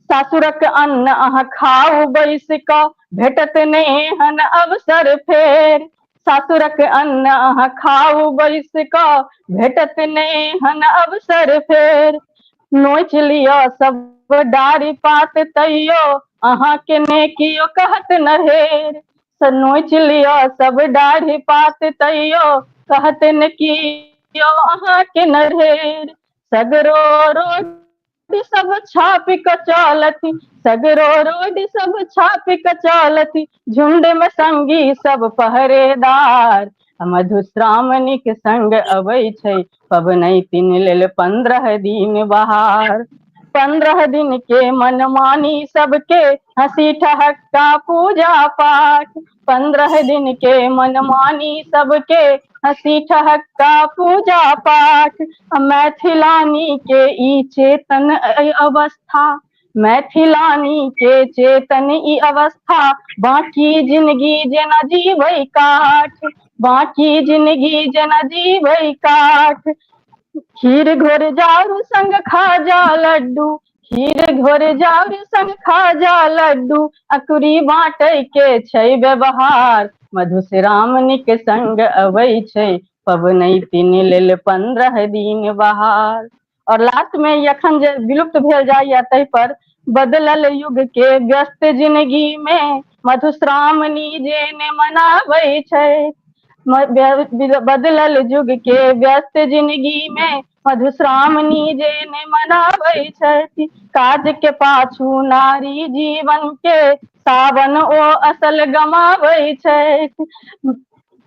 सासुरक अन्न अहाँ खाउ बैस कऽ, भेटत नहि एहन अवसर फेर। सासुरक अन्न अहाँ खाउ बैस कऽ, भेटत नहि एहन अवसर फेर। नोचि लिअ सब डारि पात तैयो, अहाँके ने कियो कहत नहेर। नोचि लिअ सब डाढ़ी पात तैयो, कहत ने कियो अहाँके नहेर। सगरो रोड सब छापि कऽ चलथि, सगरो रोड सब छापि कऽ चलथि, झुंड में संगी सब पहरेदार। मधुश्रावणीक संग अबै छै पबनैतिन लेल 15 दिन बहार। 15 दिन के मनमानी सबके हंसी ठहक्का पूजा पाठ। 15 दिन के मनमानी सबके हंसी ठहक्का पूजा पाठ। मैथिलानी के ई चेतन अवस्था, मैथिलानी के चेतन ई अवस्था, बाकी जिंदगी जेना जीवै काठ, बाकी जिंदगी जेना जीवै काठ। खीर घोर जारू संग खाजा लड्डू, खीर घोर जारू संग खाजा लड्डू, अकुरी बाँटै के छै व्यवहार। मधुश्रावणीक संग अबै छै पबनैतिन लेल 15 दिन बहार। और लास्ट में एखन जे विलुप्त भेल जाइए ताहि पर, बदलल युग के व्यस्त जिंदगी में मधुश्रावणी जे ने मनाबै छै, बदलल युग के व्यस्त जिंदगी में मधुश्रावणी जे ने मनाबै छथि, काज के पाछू नारी जीवन के सावन ओ असल गमाबै छथि,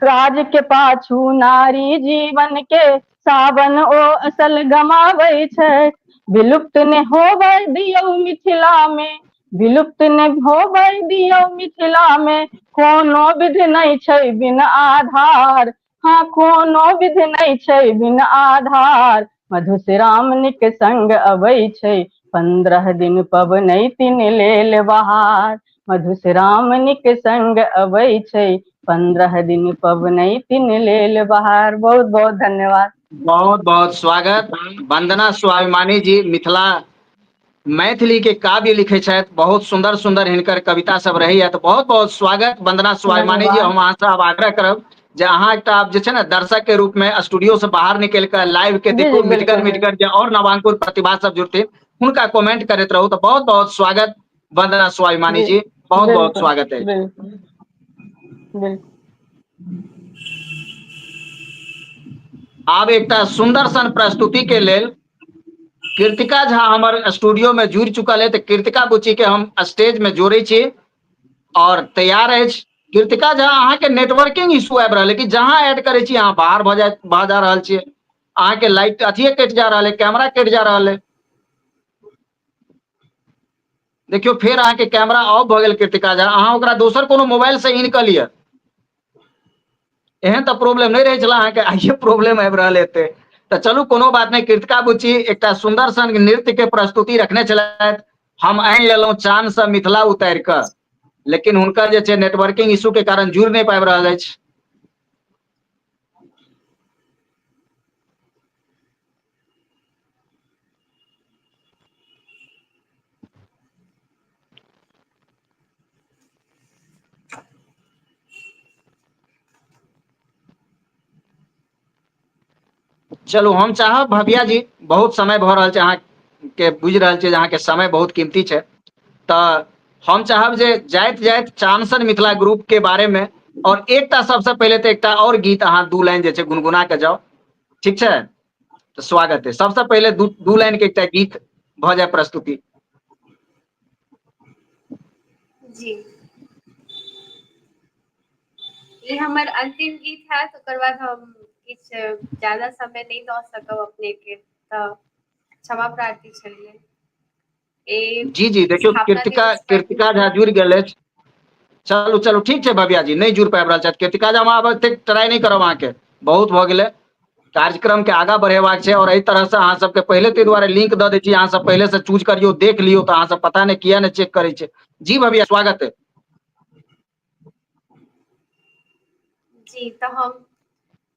काज के पाछू नारी जीवन के सावन ओ असल गमाबै छथि। विलुप्त ने होबै दियौ मिथिला में, विलुप्त ने होबै दियौ मिथिला में, कोनो विधि नहि छै बिन आधार, हाँ कोनो विधि नहि छै बिन आधार। मधुश्रावणीक संग अबै छै 15 दिन पबनैतिन लेल बहार। मधुश्रावणीक संग अबै छै 15 दिन पबनैतिन लेल बहार। बहुत बहुत धन्यवाद। बहुत बहुत स्वागत वंदना स्वाभिमानी जी, मिथिला मैथिली के काव्य लिखे छथि, बहुत सुंदर सुंदर हिनकर कविता सब रहैया, तऽ बहुत बहुत स्वागत वंदना स्वाभिमानी जी। हम अहाँ से आब आग्रह करब जे अहाँ एकटा आब जे छै ने दर्शक के रूप में स्टूडियो से बाहर निकलि कऽ लाइव के देखू, मिटगर मिटगर जे और नवांकुर प्रतिभा सब जुड़थिन हुनका कमेंट करैत रहू। तऽ बहुत बहुत स्वागत वंदना स्वाभिमानी जी, बहुत बहुत स्वागत है। आब एकटा सुंदर सन प्रस्तुति के लेल कृतिका झा हमर स्टूडियो में जुड़ि चुकल है, तऽ कृतिका बुच्ची के हम स्टेज में जोड़ै छी और तैयार अछि। कृतिका झा, अहाँके नेटवर्किंग इशू आबि रहल है कि जहाँ ऐड करै छी अहाँ बाहर भऽ जा भऽ जा रहल छियै, अहाँके लाइट अथिये कटि जा रहल है, कैमरा कटि जा रहल है। देखियौ फेर अहाँके कैमरा ऑफ भऽ गेल कृतिका झा, अहाँ ओकरा दोसर कोनो मोबाइल से इन कऽ लिअ। एहन तऽ प्रॉब्लम नहि रहै छलै अहाँके, आइये प्रॉब्लम आबि रहल हेतै। तऽ चलू कोनो बात नहि, कृतिका बुच्ची एकटा सुन्दर सन नृत्य के प्रस्तुति रखने छलथि, हम आनि लेलहुँ चान से मिथिला उतारि कऽ, लेकिन हुनकर जे छै नेटवर्किंग इशू के कारण जुड़ि नहि पाबि रहल अछि। चलू हम चाहब भव्या जी, बहुत समय भऽ रहल छै, अहाँके बुझि रहल छियै जे अहाँके समय बहुत कीमती छै, तऽ हम चाहब जे जाइत जाइत चानसन मिथिला ग्रुप के बारे में और एकटा सबसे पहिले तऽ एकटा और गीत अहाँ 2 लाइन जे छै गुनगुना के जाउ, ठीक छै? तऽ स्वागत है। सबसे पहिले दू लाइन के एकटा गीत भऽ जाय प्रस्तुति। जी, ई हमर अंतिम गीत है, ओकर बाद हम किछु ज्यादा समय नहि दऽ सकब अपने के, तऽ क्षमा प्रार्थी छलियै। जी जी, देखियौ कृतिका कृतिका झा जुड़ि गेल अछि। चलू चलू ठीक छै भव्या जी, नहि जुड़ि पाबि रहल छथि कृतिका झा, हम आब एतेक ट्राई नहि करब अहाँके, बहुत भऽ गेलै। कार्यक्रम के आगा बढ़ेबाक छै और एहि तरह से अहाँ सबके पहिले ताहि दुआरे लिंक दऽ दै छी, अहाँ सब पहिले से चूज करियौ, देख लियौ, तऽ अहाँ सब पता नहि किया नहि चेक करै छै। जी भव्या स्वागत है। जी, तऽ हम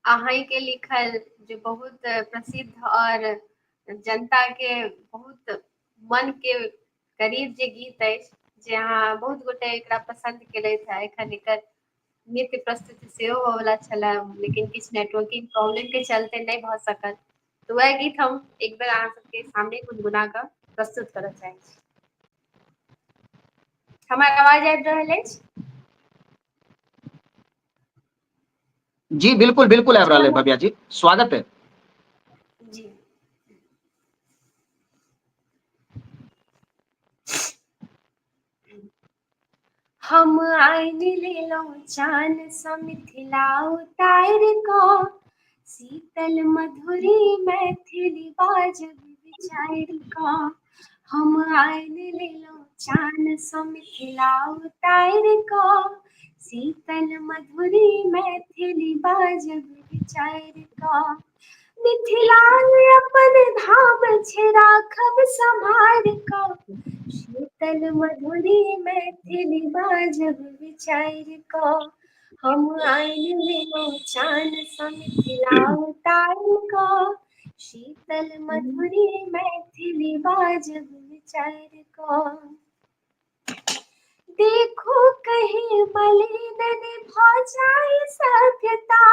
अहीं के लिखल जे बहुत प्रसिद्ध और जनता के बहुत मन के करीब जे गीत अछि, जे अहाँ बहुत गोटे एकरा पसंद केलथि है, एखन एकर नृत्य प्रस्तुति सेहो होवला छलै, लेकिन किछु नेटवर्किंग प्रॉब्लम के चलते नहि भऽ सकल, तऽ वएह गीत हम एक बेर अहाँ सबके सामने गुनगुना कऽ प्रस्तुत करऽ चाहै छी। हमर आवाज आबि रहल अछि? जी बिल्कुल बिल्कुल आबि रहल है भव्या जी, स्वागत है। जी, हम आनि लेलहुँ चान सँ मिथिला उतारि कऽ, शीतल मधुरी मैथिली बाजब विचारि कऽ, हम आनि लेलहुँ चान सँ मिथिला उतारि कऽ, शीतल मधुरी मैथिली बाजब विचारि कऽ, मिथिला अपन धाम छै राखब सम्हार कऽ, शीतल मधुरी मैथिली बाजब विचारि कऽ, हम आनि लेलहुँ चान सँ मिथिला उतारि कऽ, शीतल मधुरी मैथिली बाजब विचार कऽ। देखो कहीं मलिन भऽ जाय सभ्यता,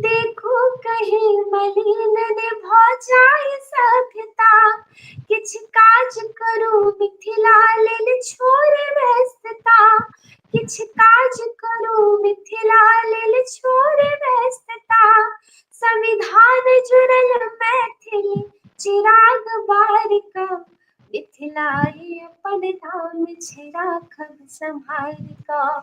देखो कहीं मलिन भऽ जाय सभ्यता, किछु काज करू मिथिला लेल छोड़ व्यस्तता, किछु काज करू मिथिला लेल छोड़ व्यस्तता, संविधान जुड़ल मैथिली चिराग बार कऽ, मिथिला ही अपन धाम छै राखब सम्हारि कऽ,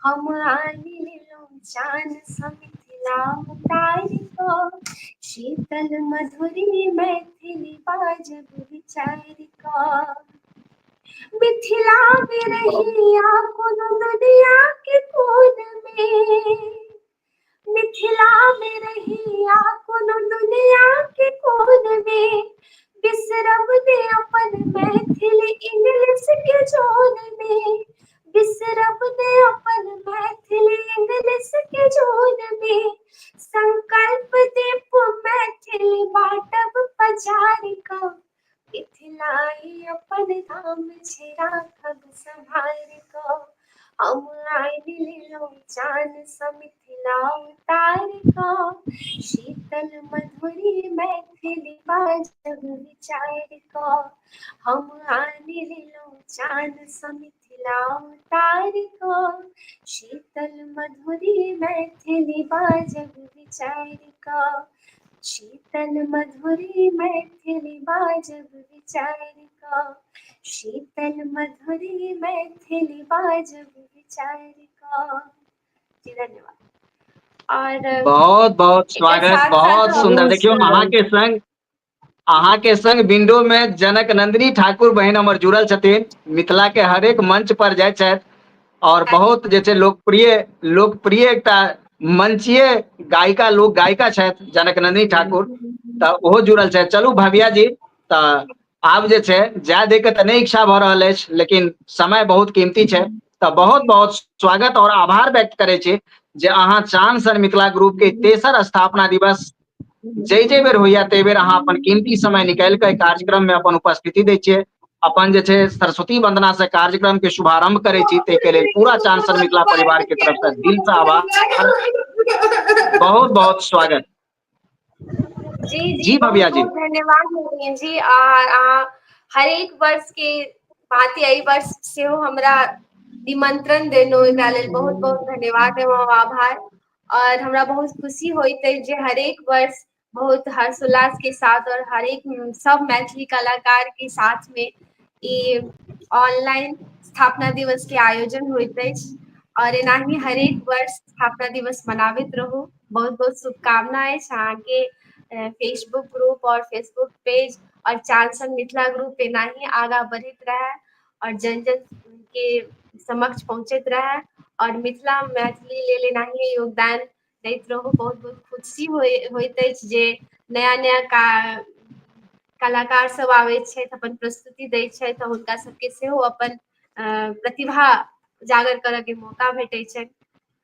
हम आनि लेलहुँ चान सँ मिथिला उतारि कऽ, शीतल मधुरी मैथिली बाजब विचारि कऽ। मिथिला मे रही या कोनो दुनिया के कोन मे, मिथिला मे रही या कोनो दुनिया के कोन मे, बिसरब ने अपन मैथिली इंग्लिश के जोन मे, बिसरब ने अपन मैथिली इंग्लिश के जोन मे, संकल्प दीप मैथिली बाँटब पजार कऽ, मिथिला ही अपन धाम छै राखब सम्हारि कऽ, हम आनि लेलहुँ चान सँ मिथिला उतारि कऽ, शीतल मधुरी मैथिली बाजब विचारि कऽ, हम आनि लेलहुँ चान सँ मिथिला उतारि कऽ, शीतल मधुरी मैथिली बाजब विचारि कऽ, शीतल मधुरी मैथिली बाजब विचारि कऽ, शीतल मधुरी मैथिली बाजब विचारि कऽ। जी धन्यवाद। और बहुत बहुत एकर स्वागत, साथ साथ बहुत हम सुंदर। देखियौ अहाँ के संग विंडो में जनक नंदिनी ठाकुर बहिन हमर जुड़ल छथिन, मिथिला के हरेक मंच पर जाइ छथि और बहुत जे छै लोकप्रिय लोकप्रिय एकटा मंचीय गायिका, लोक गायिका छथि जनक नंदिनी ठाकुर, तऽ ओहो जुड़ल छथि। चलू भव्या जी, तऽ आब जे छै जाय दै के तऽ नहि इच्छा भऽ रहल अछि, लेकिन समय बहुत कीमती छै, तऽ बहुत बहुत स्वागत और आभार व्यक्त करै छी जे अहाँ चान सन मिथिला ग्रुप के तेसर स्थापना दिवस जै जै बेर होइया तै बेर अहाँ अपन कीमती समय निकालि कऽ एहि कार्यक्रम में अपन उपस्थिति दै छियै, अपन जे छै सरस्वती वंदना से कार्यक्रम के शुभारंभ करै छी, ताहिके लेल पूरा चान सन मिथिला परिवार के तरफ से दिल से आभार, बहुत बहुत स्वागत। जी जी, जी बहुत भव्या जी। बहुत धन्यवाद नवीन जी। आ हरेक वर्ष के भांति एहि वर्ष सेहो हमरा निमंत्रण देलहुँ, एकरा लेल बहुत बहुत धन्यवाद एवं आभार। और हमरा बहुत खुशी होइत अछि जे हरेक वर्ष बहुत हर्षोल्लास के साथ और हरेक सब मैथिली कलाकार के साथ में ई ऑनलाइन स्थापना दिवस के आयोजन होइत अछि और एनाही हरेक वर्ष स्थापना दिवस मनाबैत रहू। बहुत बहुत शुभकामना अछि अहाँके फेसबुक ग्रुप और फेसबुक पेज और चांद मिथिला ग्रुप एनाही आगाँ बढ़ैत रहै और जन जन के समक्ष पहुँचैत रहै और मिथिला मैथिली लेल एनाही योगदान दैत रहू। बहुत बहुत खुशी होइत अछि जे नया नया का कलाकार सब आबै छथि, अपन प्रस्तुति दै छथि, तऽ हुनका सबके सेहो अपन प्रतिभा उजागर करऽ के मौका भेटै छनि।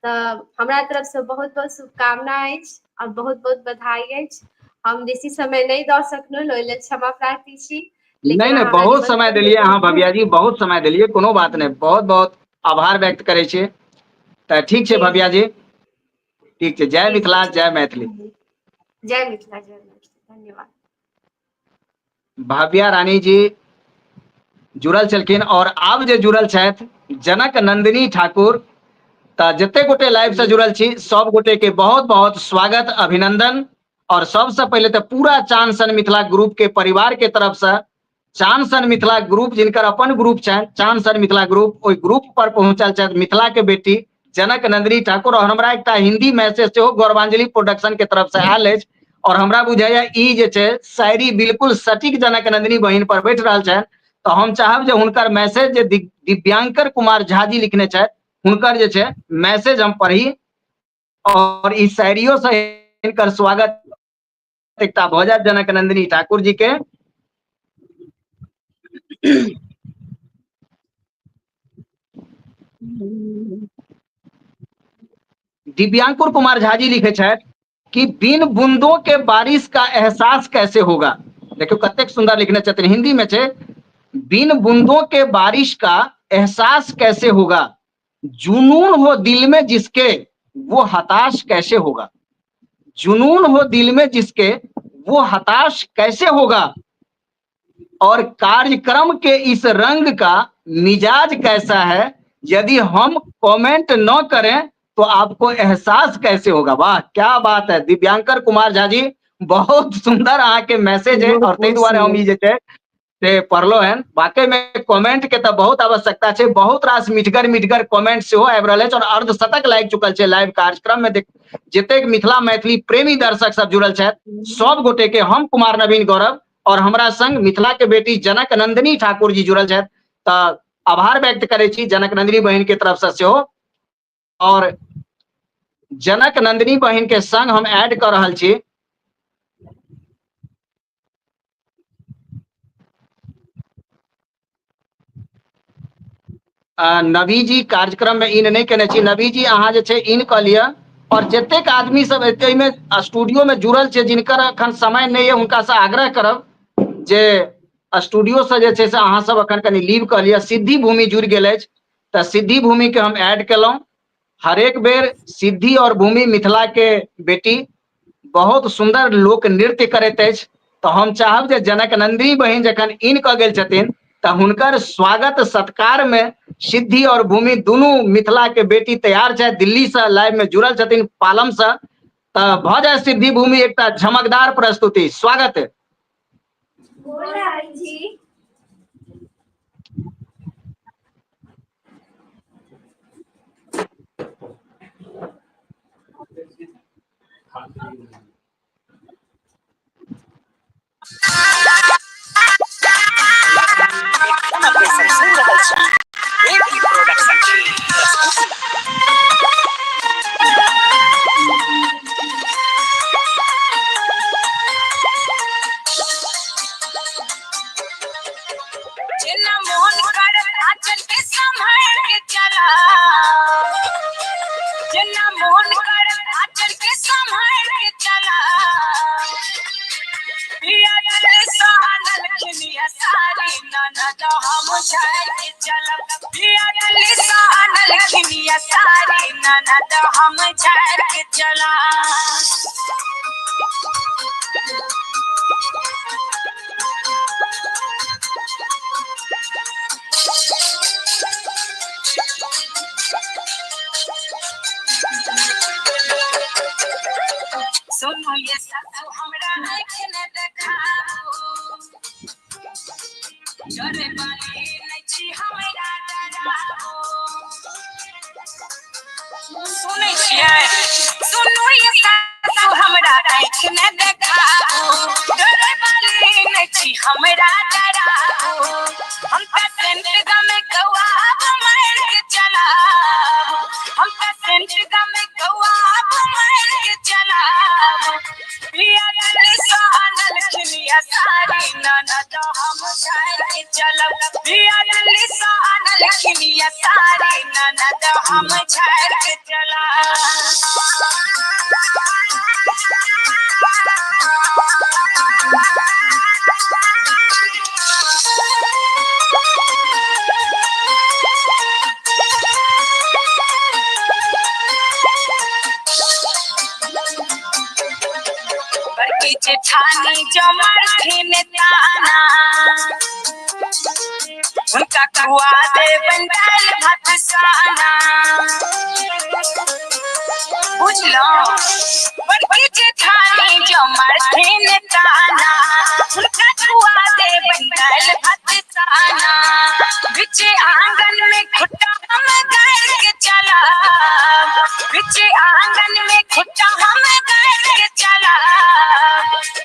तऽ हमरा तरफसँ बहुत बहुत शुभकामना अछि आओर बहुत बहुत बधाई अछि। हम बेसी समय नहि दऽ सकलहुँ, ओहि लेल क्षमा प्रार्थी छी, लेकिन नहि नहि, अहाँ हमरा बहुत समय निमंत्रण देलियै अहाँ देलहुँ। भव्या जी, बहुत समय देलियै, कोनो बात नहि, बहुत बहुत आभार व्यक्त करै छियै। तऽ ठीक छै जी भव्या जी, ठीक छै, जय जी जी मिथिला, जी जय मैथिली। जय मिथिला, जय मैथिली, धन्यवाद। भव्या रानी जी जुड़ल छलखिन और आब जे जुड़ल छथि जनक नंदिनी ठाकुर। तऽ जते गोटे लाइव से जुड़ल छी सब गोटे के बहुत बहुत स्वागत अभिनंदन। और सबसे पहिले तऽ पूरा चान सन मिथिला ग्रुप के परिवार के तरफ से, चान सन मिथिला ग्रुप जिनकर अपन ग्रुप छनि चान सन मिथिला ग्रुप, ओहि ग्रुप पर पहुंचल छथि मिथिला के बेटी जनक नंदिनी ठाकुर। और हमरा एकटा हिंदी मैसेज सेहो गौरवांजलि प्रोडक्शन के तरफ से आयल अछि और हमरा बुझाइया ई जे छै शायरी बिल्कुल सटीक जनक नंदिनी बहिन पर बैठ रहल छनि। तऽ हम चाहब जे हुनकर मैसेज जे दिव्यांकर कुमार झा जी लिखने छथि, हुनकर जे छै मैसेज हम पढ़ी और ई शायरियो से हिनकर स्वागत एकटा भऽ जायत जनक नंदिनी ठाकुर जी के। दिव्यांकुर कुमार झा जी लिखे छथि, कि बिन बूंदों के बारिश का एहसास कैसे होगा। देखियौ कतेक सुंदर लिखने छथिन, हिंदी में छै, बिन बूंदों के बारिश का एहसास कैसे होगा, जुनून हो दिल में जिसके वो हताश कैसे होगा, जुनून हो दिल में जिसके वो हताश कैसे होगा, और कार्यक्रम के इस रंग का मिजाज कैसा है, यदि हम कमेंट न करें तो आपको एहसास कैसे होगा। वाह क्या बात है दिव्यांकर कुमार झा जी, बहुत सुंदर अहाँ के मैसेज है और ताहि दुआरे हम ई जे छै से पढ़लो हन। वाकई में कमेंट के तऽ बहुत आवश्यकता छै, बहुत रास मिठगर मिठगर कमेंट सेहो आबि रहल अछि और अर्धशतक लागि चुकल छै लाइव कार्यक्रम में। जतेक मिथिला मैथिली प्रेमी दर्शक सब जुड़ल छथि सब गोटे के हम कुमार नवीन गौरव और हमरा संग मिथिला के बेटी जनक नंदिनी ठाकुर जी जुड़ल छथि, तऽ आभार व्यक्त करै छी जनक नंदिनी बहिन के तरफ से सेहो। और जनक नंदिनी बहिन के संग हम ऐड कऽ रहल छी नवी जी कार्यक्रम में इन नहीं केने छी, नवी जी अहाँ जे छै इन कऽ लिअ। और जतेक आदमी सब एहिमे स्टूडियो में जुड़ल छै जिनकर अखन समय नहीं है हुनका से आग्रह करब जे स्टूडियो से जे छै से अहाँ सब अखन कनि लीव कऽ लिअ। सिद्धि भूमि जुड़ि गेल अछि तऽ सिद्धि भूमि के हम ऐड केलहुँ। हरेक बेर सिद्धि और भूमि मिथिला के बेटी बहुत सुंदर लोक नृत्य करैत अछि, तऽ हम चाहब जे जनक नंदिनी बहिन जखन इन कऽ गेल छथिन तऽ हुनकर स्वागत सत्कार में सिद्धि और भूमि दुनू मिथिला के बेटी तैयार छथि, दिल्ली से लाइव में जुड़ल छथिन पालम से, तऽ भऽ जाय सिद्धि भूमि एकटा झमकदार प्रस्तुति। स्वागत है। जी। जेना मोन करत आंचल के सम्हार के चला, जेना मोन करत आंचल के सम्हार के चला, पिया दिल सहानल खिनिया सारी ननद हम झाड़ के चलब, पिया दिल सहानल खिनिया सारी ननद हम झाड़ के चला। सुनू ये सासु हमरा आँखि ने देखाओ, डरे वाली नहि छी हमरा डराओ। सुनै छियै, सुनू ये सासु हमरा आँखि ने देखाओ, डरे वाली नहि छी हमरा डराओ। हम तऽ सेंट गमे कौआ मारि के चलाब, हम तऽ सेंट गमे कौआ मारि के चलाब, पिया दिल सहानल खिनिया सारी ननद हम झाड़ के चलब, पिया दिल सहानल खिनिया सारी ननद हम झाड़ के चलब। बड़की जेठानी जो मरथिन ताना, हुनका खुआ देबनि दालि भात साना, बुझलहुँ। बड़की जेठानी जो मरथिन ताना, हुनका खुआ देबनि दालि भात साना, बीच आंगन में खुट्टा हम गाड़ के चलब, बीच आंगन में खुट्टा हम गाड़ के चलब,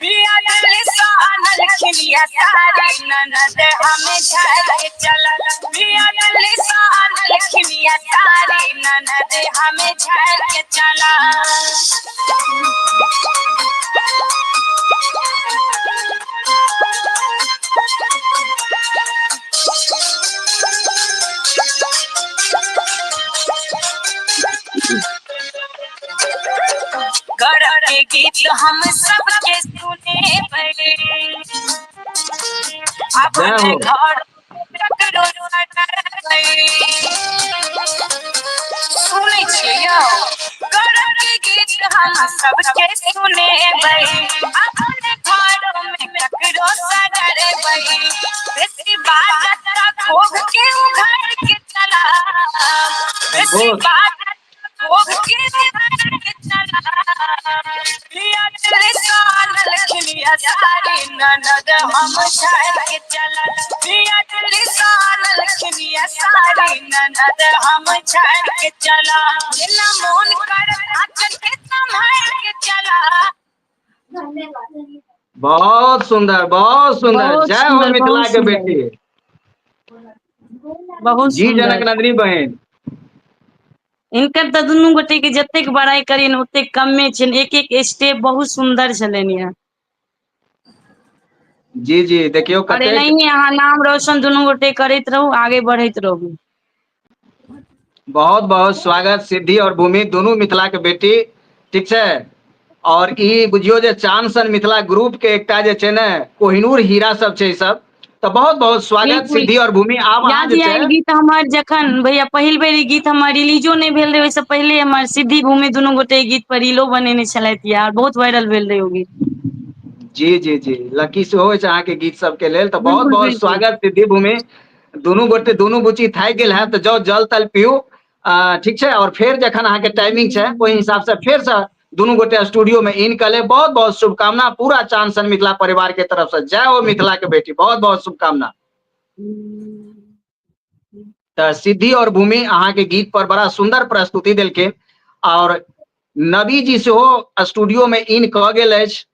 पिया दिल सहानल खिनिया सारी ननद हम झाड़ के चलब, पिया दिल सहानल खिनिया सारी ननद हम झाड़ के चलब। गौरव के गीत हम सबके सुनेबै। जय अपन हो। घर ककरो डरबै। सुनै छियै यौ, गौरव के गीत हम सबके सुनेबै, अपन घर में ककरो से डरबै। बेसी बाजत तऽ घोघ के उघार के चलब, बेसी अद्भुत। बाजत तऽ घोघ के उघार के चलब। पिया चली सानल खिलिया सारी ननद हम झाड़ के चलब, पिया चली सानल खिलिया सारी ननद हम झाड़ के चलब। जेना मोन कर आंचल के सम्हार के चलब। बहुत सुंदर, बहुत सुंदर। बहुत जय हो सुंदर, मिथिला बहुत के सुंदर। बेटी। बहुत जी सुंदर। जनक नंदिनी बहन। हिनकर तऽ दुनू गोटे के जतेक बड़ाई करियन ओतेक कमे छनि, एक एक स्टेप बहुत सुंदर छलनि ये। जी जी, देखियौ और कतेक एनाहिये अहाँ नाम रोशन दुनू गोटे करैत रहू, आगे बढ़ैत रहू। बहुत बहुत स्वागत सिद्धि और भूमि दोनों मिथिला के बेटी, ठीक छै। और ई बुझियौ जे चांद सन मिथिला ग्रुप के एकटा जे छै ने कोहिनूर हीरा सब छै ई सब, तऽ बहुत बहुत स्वागत बिल्कुल। सिद्धि और भूमि। आब अहाँ याद जे ये छै ई गीत हमर जखन भैया पहिल बेर ई गीत हमर रिलीजो नहि भेल रहै, ओहिसँ पहिले हमर सिद्धि भूमि दुनू गोटे ई गीत पर रीलो बनेने छलथि ये और बहुत वायरल भेल रहै ओ गीत। जी जी जी, लकी सेहो अछि अहाँके गीत सबके लेल, तऽ बहुत बिल्कुल बहुत बिल्कुल। स्वागत सिद्धि भूमि। दुनू गोटे दुनू बुची थाकि गेल हैत तऽ जाउ जल तल पीउ, ठीक छै। और फेर जखन अहाँके टाइमिंग छै ओहि हिसाब से फेर से दुनू गोटे स्टूडियो में इन कऽ लेब। बहुत बहुत शुभकामना पूरा चांद सन मिथिला परिवार के तरफ से। जय हो मिथिला के बेटी, बहुत बहुत शुभकामना। तऽ सिद्धि और भूमि अहाँके गीत पर बड़ा सुंदर प्रस्तुति देलखिन और नबी जी सेहो स्टूडियो में इन कऽ गेल अछि,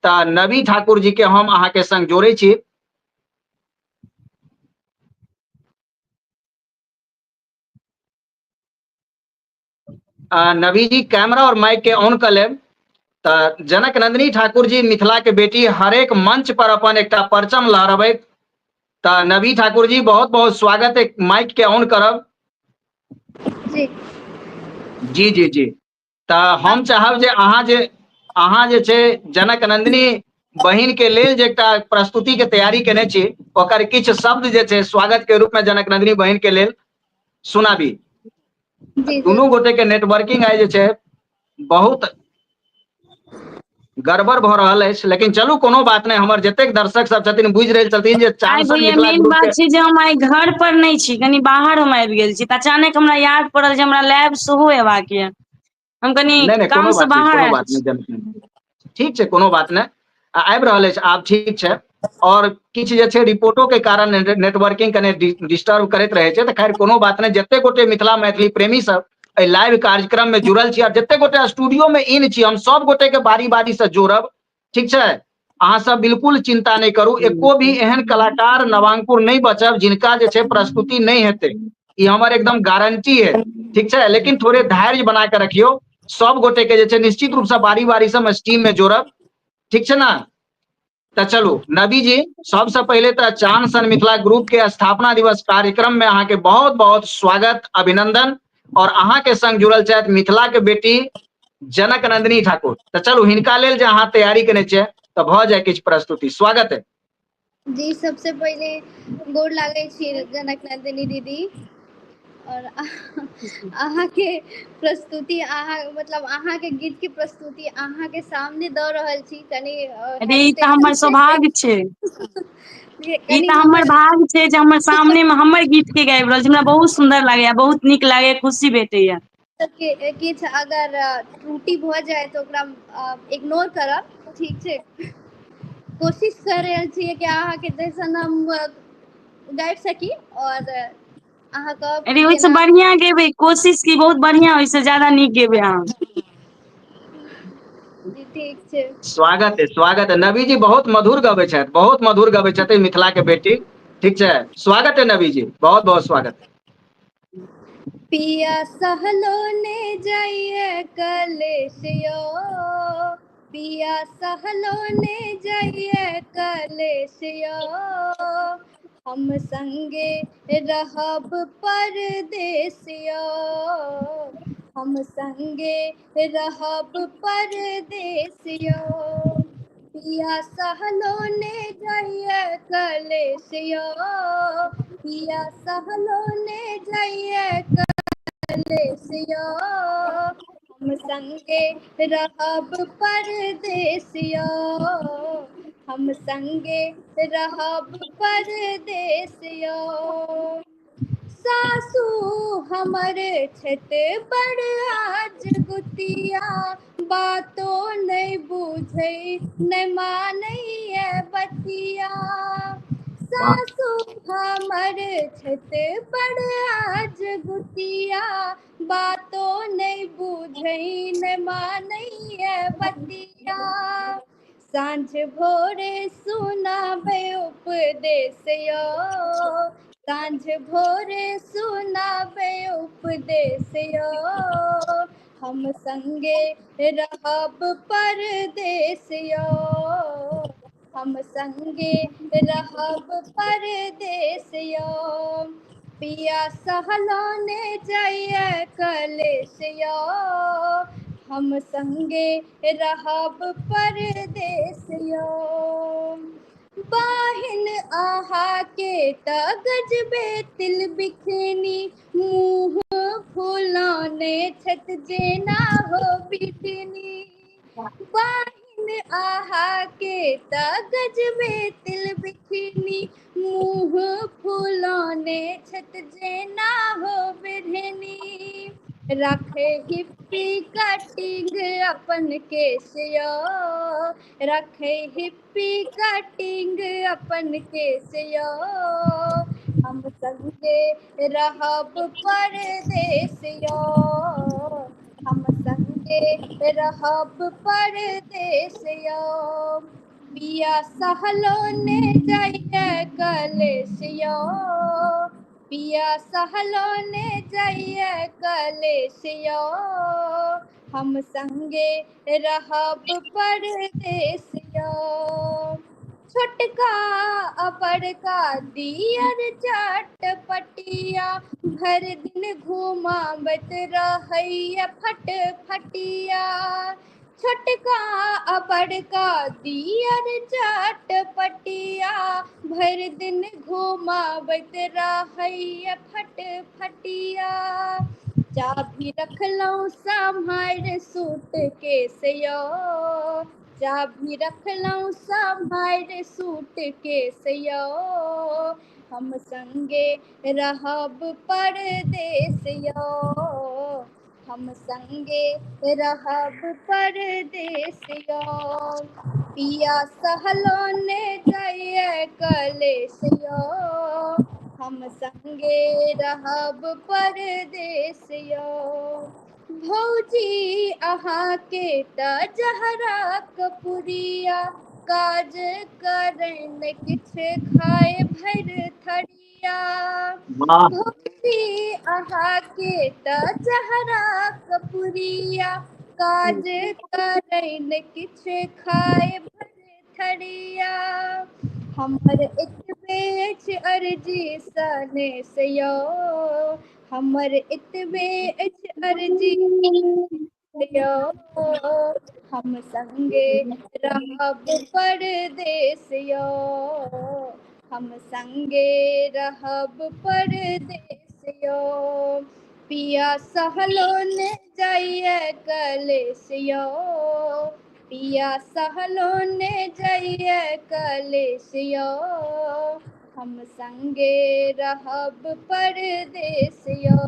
तऽ नबी ठाकुर जी के हम अहाँके संग जोड़ै छी। नबी जी कैमरा और माइक के ऑन कऽ लेब। तऽ जनक नंदिनी ठाकुर जी मिथिला के बेटी हरेक मंच पर अपन एकटा परचम लहरबैत, तऽ नबी ठाकुर जी बहुत बहुत स्वागत है, माइक के ऑन करब। जी जी जी जी, तऽ हम चाहब जे अहाँ जे छै जनक नंदिनी बहिन के लेल जे एकटा प्रस्तुति के तैयारी केने छी ओकर किछु शब्द जे छै स्वागत के रूप में जनक नंदिनी बहिन के लेल सुनाबी। जी दुनू गोटे के नेटवर्किंग आइ जे छै बहुत गड़बड़ भऽ रहल अछि, लेकिन चलू कोनो बात नहि, हमर जतेक दर्शक सब छथिन बुझि रहल छथिन जे आइ चांद सन भैया मिथिला मेन ग्रुप बात के छै जे हम आइ घर पर नहि छी, कनी बाहर हम आबि गेल छी, तऽ अचानक हमरा याद पड़ल जे हमरा लैब सेहो एबाक ये, हम कनी नहि नहि, काम कोनो से बात नहि, बाहर कोनो आयल बात छी। नहि, ठीक छै, कोनो बात नहि, आबि रहल अछि आब, ठीक छै। और किछु जे छै रिपोर्टो के कारण नेटवर्किंग कने डिस्टर्ब करैत रहै छै, तऽ खैर कोनो बात नहि। जते गोटे मिथिला मैथिली प्रेमी सब एहि लाइव कार्यक्रम में जुड़ल छी और जते गोटे स्टूडियो में इन छी, हम सब गोटे के बारी बारी से जोड़ब, ठीक छै। अहाँ सब बिल्कुल चिंता नहि करू, एको भी एहन कलाकार नवांकुर नहि बचब जिनका जे छै प्रस्तुति नहि हेतै, ई हमर एकदम गारंटी है, ठीक छै। लेकिन थोड़े धैर्य बना के रखियौ, सब गोटे के जे छै निश्चित रूप से बारी बारी से हम स्टीम में जोड़ब, ठीक छै ना। तऽ चलू नबी जी, सबसे पहिले तऽ चांद सन मिथिला ग्रुप के स्थापना दिवस कार्यक्रम में अहाँके बहुत बहुत स्वागत अभिनंदन, और अहाँके संग जुड़ल छथि मिथिला के बेटी जनक नंदिनी ठाकुर। तऽ चलू हिनका लेल जे अहाँ तैयारी केने छियै तऽ भऽ जाय किछु प्रस्तुति, स्वागत है। जी सबसे पहिले गोर लागै छी जनक नंदिनी दीदी, और अहाँके प्रस्तुति, अहाँ मतलब अहाँके गीत के प्रस्तुति अहाँके सामने दऽ रहल छी, कनि अरे ई तऽ हमर हेजिटेशन छै। सौभाग्य छै, ई कनि तऽ हमर भाग्य छै जे हमर सामने मे हमर गीत के गाबि रहल छी, हमरा बहुत सुंदर लागैया, बहुत नीक लागैया, खुशी भेटैया। किछु अगर त्रुटि भऽ जाय तऽ ओकरा इग्नोर करब, ठीक छै। कोशिश कर रहल छियै कि अहाँके जैसन हम गाबि सकी और अहाँ कहब अरे ओहिसँ केना। बढ़िया गेबै, कोशिश की बहुत बढ़िया, ओहिसँ ज्यादा नीक गेबै अहाँ। जी ठीक छै। स्वागत है, स्वागत है नबी जी, बहुत मधुर गबै छथि, बहुत मधुर गबै छथि मिथिला के बेटी, ठीक छै। स्वागत है नबी जी, बहुत बहुत स्वागत है। पिया सहलो ने जाइए कलेशियो, पिया सहलो ने जाइए कलेशियो, हम संगे रहब परदेसियो, हम संगे रहब परदेस यौ। पिया सहलो ने जाइए कलेश यौ, पिया सहलो ने जाइए कलेश यौ। हम संगे रहब परदेस यौ, हम संगे रहब परदेस यौ। सासू हमर छथि बड़ आज गुतिया, बातो नहि बुझै नहि मानैए बतिया। सासू हमर छथि बड़ आज गुतिया, बातो नहि बुझै नहि मानैए बतिया। साँझ भोरे सुनाबै उपदेश यौ, साँझ भोरे सुनाबै उपदेश यौ। हम संगे रहब परदेस यौ, हम संगे रहब परदेस यौ। पिया सहलो ने जाइए कलेश यौ, हम संगे रहब परदेस यौ। बाहिन अहाँ के त गजबे तिल बिखनी, मुँह फुलौने छथि जेना हो बिटनी। बाहिन अहाँ के त गजबे तिल बिखनी, मुँह फुलौने छथि जेना हो बिढ़नी। रखे हिप्पी कटिंग अपन केश यौ, रखे हिप्पी कटिंग अपन केश यौ। हम संगे रहब परदेस यौ, हम संगे रहब परदेस यौ। पिया सहलो ने जाइए कलेश यौ, पिया सहलो ने जाइए कलेश यौ। हम संगे रहब परदेस यौ। छोटका आ बड़का दियर चटपटिया, भरि दिन घुमाबैत रहैया फटफटिया। छोटका आ बड़का दियर चटपटिया, भरि दिन घुमाबैत रहैया फटफटिया। चाभी रखलहुँ सम्हारि सूट केस यौ, चाभी रखलहुँ सम्हारि सूट केस यौ। हम संगे रहब परदेस यौ, हम संगे रहब परदेस यौ। पिया सहलो ने जाइए कलेश यौ, हम संगे रहब परदेस यौ। भौजी अहाँके त जहरा कपुरिया, काज करैन किछु खाय भरि थरिया। वाह। भौजी अहाँके त जहरा कपुरिया, काज करैन किछु खाय भरि थरिया। हमर एतबे अछि अर्जी सनेस यौ, हमर एतबे अछि अर्जी यौ। हम संगे रहब परदेस यौ, हम संगे रहब परदेस यौ। पिया सहलो ने जाइए कलेश यौ, पिया सहलो ने जाइए कलेश यौ। हम संगे रहब परदेस यौ,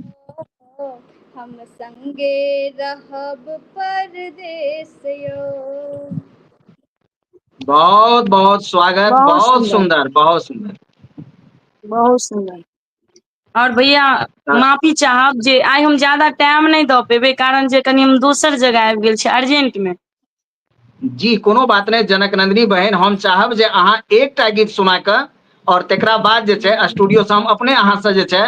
हम संगे रहब परदेस यौ। बहुत बहुत स्वागत, बहुत बहुत सुंदर। सुंदर, बहुत सुंदर। बहुत सुंदर। और भैया माफी चाहब जे आइ हम ज्यादा टाइम नहि दऽ पेबै, कारण जे कनि हम दोसर जगह आबि गेल छी अर्जेंट मे। जी कोनो बात नहि जनक नंदिनी बहन, हम चाहब जे अहाँ एकटा गीत सुना कऽ और तकरा बाद जे छै स्टूडियो से हम अपने अहाँ से जे छै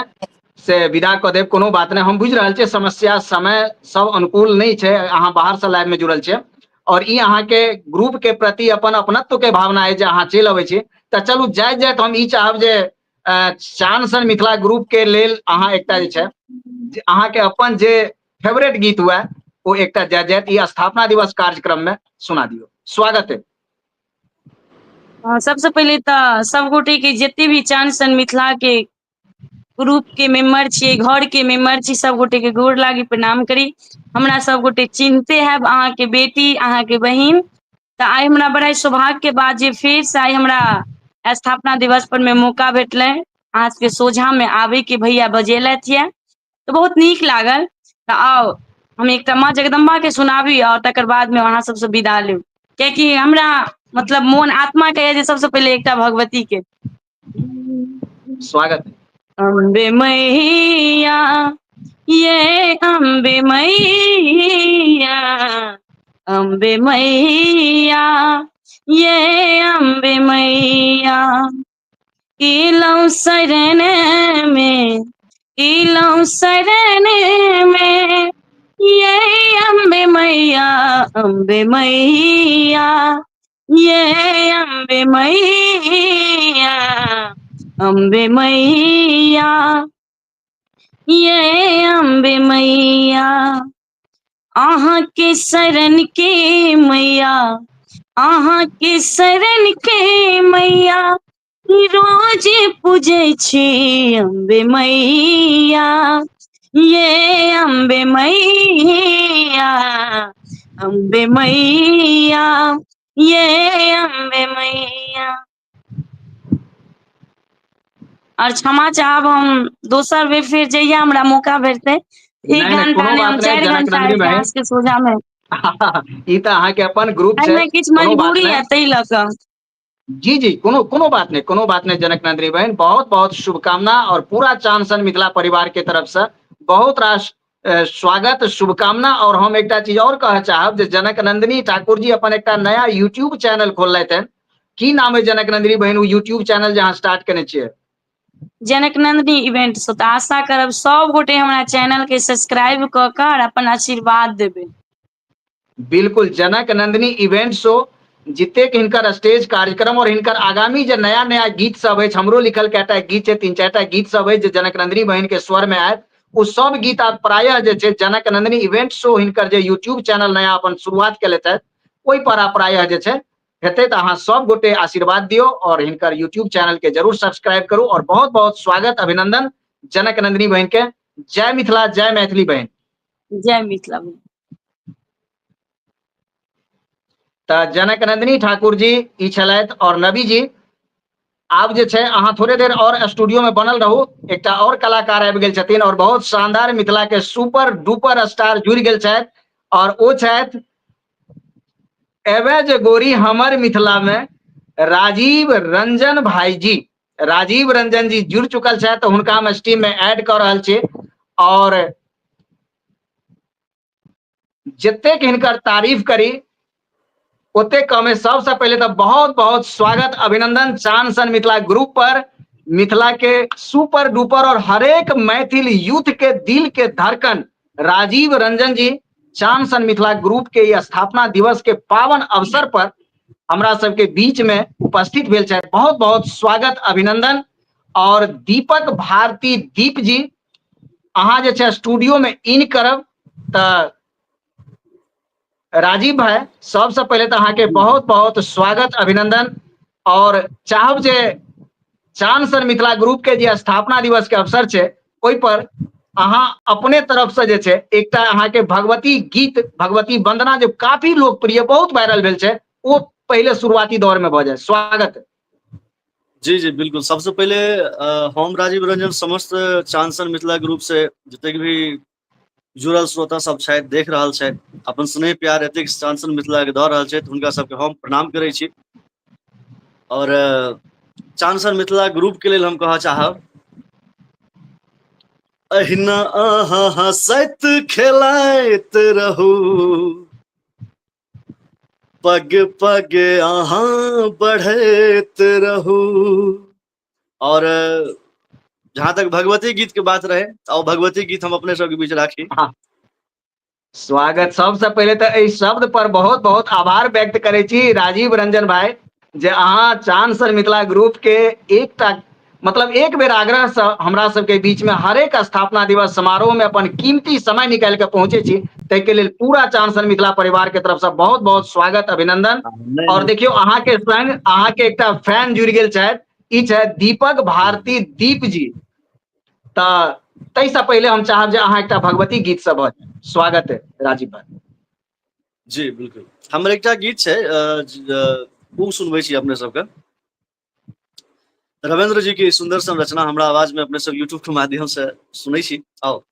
से विदा कऽ देब। कोनो बात नहि, हम बुझि रहल छियै समस्या समय सब अनुकूल नहि छै, अहाँ बाहर से लाइव में जुड़ल छियै और ई अहाँके ग्रुप के प्रति अपन अपनत्व के भावना अछि जे अहाँ चलि अबै छी। तऽ चलू जाइत जाइत हम ई चाहब जे चान सन मिथिला ग्रुप के लेल अहाँ एकटा जे छै जे अहाँके अपन जे फेवरेट गीत हुए ओ एकटा जाइत जाइत ई स्थापना दिवस कार्यक्रम में सुना दियौ। स्वागत है। सबसँ पहिले तऽ सब गोटे के जते भी चान सन मिथिला के ग्रुप के मेंबर छियै, घर के मेंबर छी, सब गोटे के गोर लागी, प्रणाम करी। हमरा सब गोटे चिन्हते हैब, अहाँके बेटी, अहाँके बहिन। तऽ आइ हमरा बड़ा सौभाग्य के बात जे फेर से आइ हमरा स्थापना दिवस पर मे मौका भेटलै अहाँ सबके सोझा मे आबे के, भैया बजेलथि ये तऽ बहुत नीक लागल। तऽ आउ हम एकटा माँ जगदम्बा के सुनाबी और तकर बाद मे अहाँ सबसँ विदा लेब, कियाकि हमरा मतलब मोन आत्मा के जे सबसँ पहिले एकटा भगवती के स्वागत। अम्बे मैया ये अम्बे मैया, अम्बे मैया ये अम्बे मैया, इलौ शरण में, इलौ शरण में ये अम्बे मैया, अम्बे मैया ये अम्बे मैया, अम्बे मैया ये अम्बे मैया, अहाँ के शरण के मैया, अहाँ के शरण के मैया, रोज पूजै छी अम्बे मैया ये अम्बे मैया, अम्बे मैया ये अम्बे मैया। और क्षमा चाहब, हम दोसर बेर फेर जहिया हमरा मौका भेटतै, एक नहि, घंटा कोनो नहि, हम बात नहि, 4 जनक घंटा नन्दिनी बहिन। इतिहास के सोझा मे। ई तऽ अहाँके अपन ग्रुप छै, एहिमे किछु कोनो बात मजबूरी नहि। है ताहि लऽ कऽ। जी जी, कोनो कोनो बात नहि, कोनो बात नहि जनक नन्दिनी बहिन, बहुत बहुत शुभकामना और पूरा चांद सन मिथिला परिवार के तरफ से बहुत रास स्वागत, शुभकामना। और हम एकटा चीज और कहऽ चाहब जे जनक नंदिनी ठाकुर जी अपन एकटा नया यूट्यूब चैनल खोललथि हन। की नाम है जनक नंदिनी बहिन ओ यूट्यूब चैनल जे अहाँ स्टार्ट केने छियै? जनक नंदिनी इवेंट शो। तऽ आशा करब सब गोटे हमरा चैनल के सब्सक्राइब कऽ कऽ और अपन आशीर्वाद देबै। बिल्कुल, जनक नंदिनी इवेंट शो जितेक हिनकर स्टेज कार्यक्रम और हिनकर आगामी जे नया नया गीत सब अछि, हमरो लिखल कएटा गीत छै, 3-4 टा गीत सब अछि जे जनक नंदिनी बहिन के स्वर में आयत, ओ सब गीत आब प्रायः जे छै जनक नंदिनी इवेंट शो हिनकर जे यूट्यूब चैनल नया अपन शुरुआत केलथि हँ ओहि पर आब प्रायः जे छै हेतै। तऽ अहाँ सब गोटे आशीर्वाद दियौ और हिनकर यूट्यूब चैनल के जरूर सब्सक्राइब करू और बहुत बहुत स्वागत अभिनंदन जनक नंदिनी बहिन के। जय मिथिला, जय मैथिली बहिन। जय मिथिला। तऽ जनक नंदिनी ठाकुर जी ई छलथि। और नबी जी आब जे छै अहाँ थोड़े देर और स्टूडियो में बनल रहू, एकटा और कलाकार आबि गेल छथिन और बहुत शानदार मिथिला के सुपर डुपर स्टार जुड़ि गेल छथि और ओ छथि एबे जे गोरी हमर मिथिला में राजीव रंजन भाईजी। राजीव रंजन जी जुड़ चुकल छथि तऽ हुनका हम स्ट्रीम में ऐड कऽ रहल छी और जतेक हिनकर तारीफ करी ओतेक कम है। सबसे पहले तो बहुत बहुत स्वागत अभिनंदन चांद सन मिथिला ग्रुप पर, मिथिला के सुपर डुपर और हरेक मैथिल यूथ के दिल के धड़कन राजीव रंजन जी चांद सन मिथिला ग्रुप के ई स्थापना दिवस के पावन अवसर पर हमरा सबके बीच में उपस्थित भेल छथि। बहुत बहुत स्वागत अभिनंदन। और दीपक भारती दीप जी अहाँ जे छै स्टूडियो में इन करब। तऽ राजीव भाई सबसे पहले तऽ अहाँके बहुत बहुत स्वागत अभिनंदन और चाहब जे चांद सन मिथिला ग्रुप के जे स्थापना दिवस के अवसर छै ओहि पर अहाँ अपने तरफ से जे छै एकटा अहाँके भगवती गीत, भगवती वंदना जे काफी लोकप्रिय बहुत वायरल भेल छै ओ पहिले शुरुआती दौर में भऽ जाय। स्वागत। जी जी बिल्कुल। सबसे पहले हम राजीव रंजन समस्त चांद सन मिथिला ग्रुप से जतेक भी जुड़ल श्रोता सब छथि, देख रहल छथि, अपन स्नेह प्यार एतेक चांद सन मिथिला के दऽ रहल छथि, हुनका सबके हम प्रणाम करै छी। और चांद सन मिथिला ग्रुप के लेल हम कहऽ चाहब, अहिना अहाँ हँसैत खेलाइत रहू, पग पग अहाँ बढ़ैत रहू। और जहां तक भगवती गीत के बात रहे, और भगवती गीत हम अपने सबके बीच राखी। हाँ। स्वागत। सबसे पहले तो एहि शब्द पर बहुत बहुत आभार व्यक्त करै छी राजीव रंजन भाई जे अहाँ चांद सन मिथिला ग्रुप के एकटा मतलब एक बेर आग्रह से हमरा सबके बीच में हरेक स्थापना दिवस समारोह में अपन कीमती समय निकालि के पहुंचे छी, ताहि के लेल पूरा चांसन मिथिला परिवार के तरफ से बहुत बहुत स्वागत अभिनंदन। और देखियो अहाँ के संग अहाँ के एकटा फैन जुड़ि गेल छथि, ई छथि दीपक भारती दीप जी। तऽ ताहिसँ पहिले हम चाहब जे अहाँ एकटा भगवती गीत सब भऽ जाय। स्वागत है राजीव भाई। जी बिल्कुल, हमर एकटा गीत छै, ओ सुनबै छी अपने सबके। रविन्द्र जी के सुंदर सन रचना हमरा आवाज में अपने सब यूट्यूब के माध्यम से सुनै छी। आओ।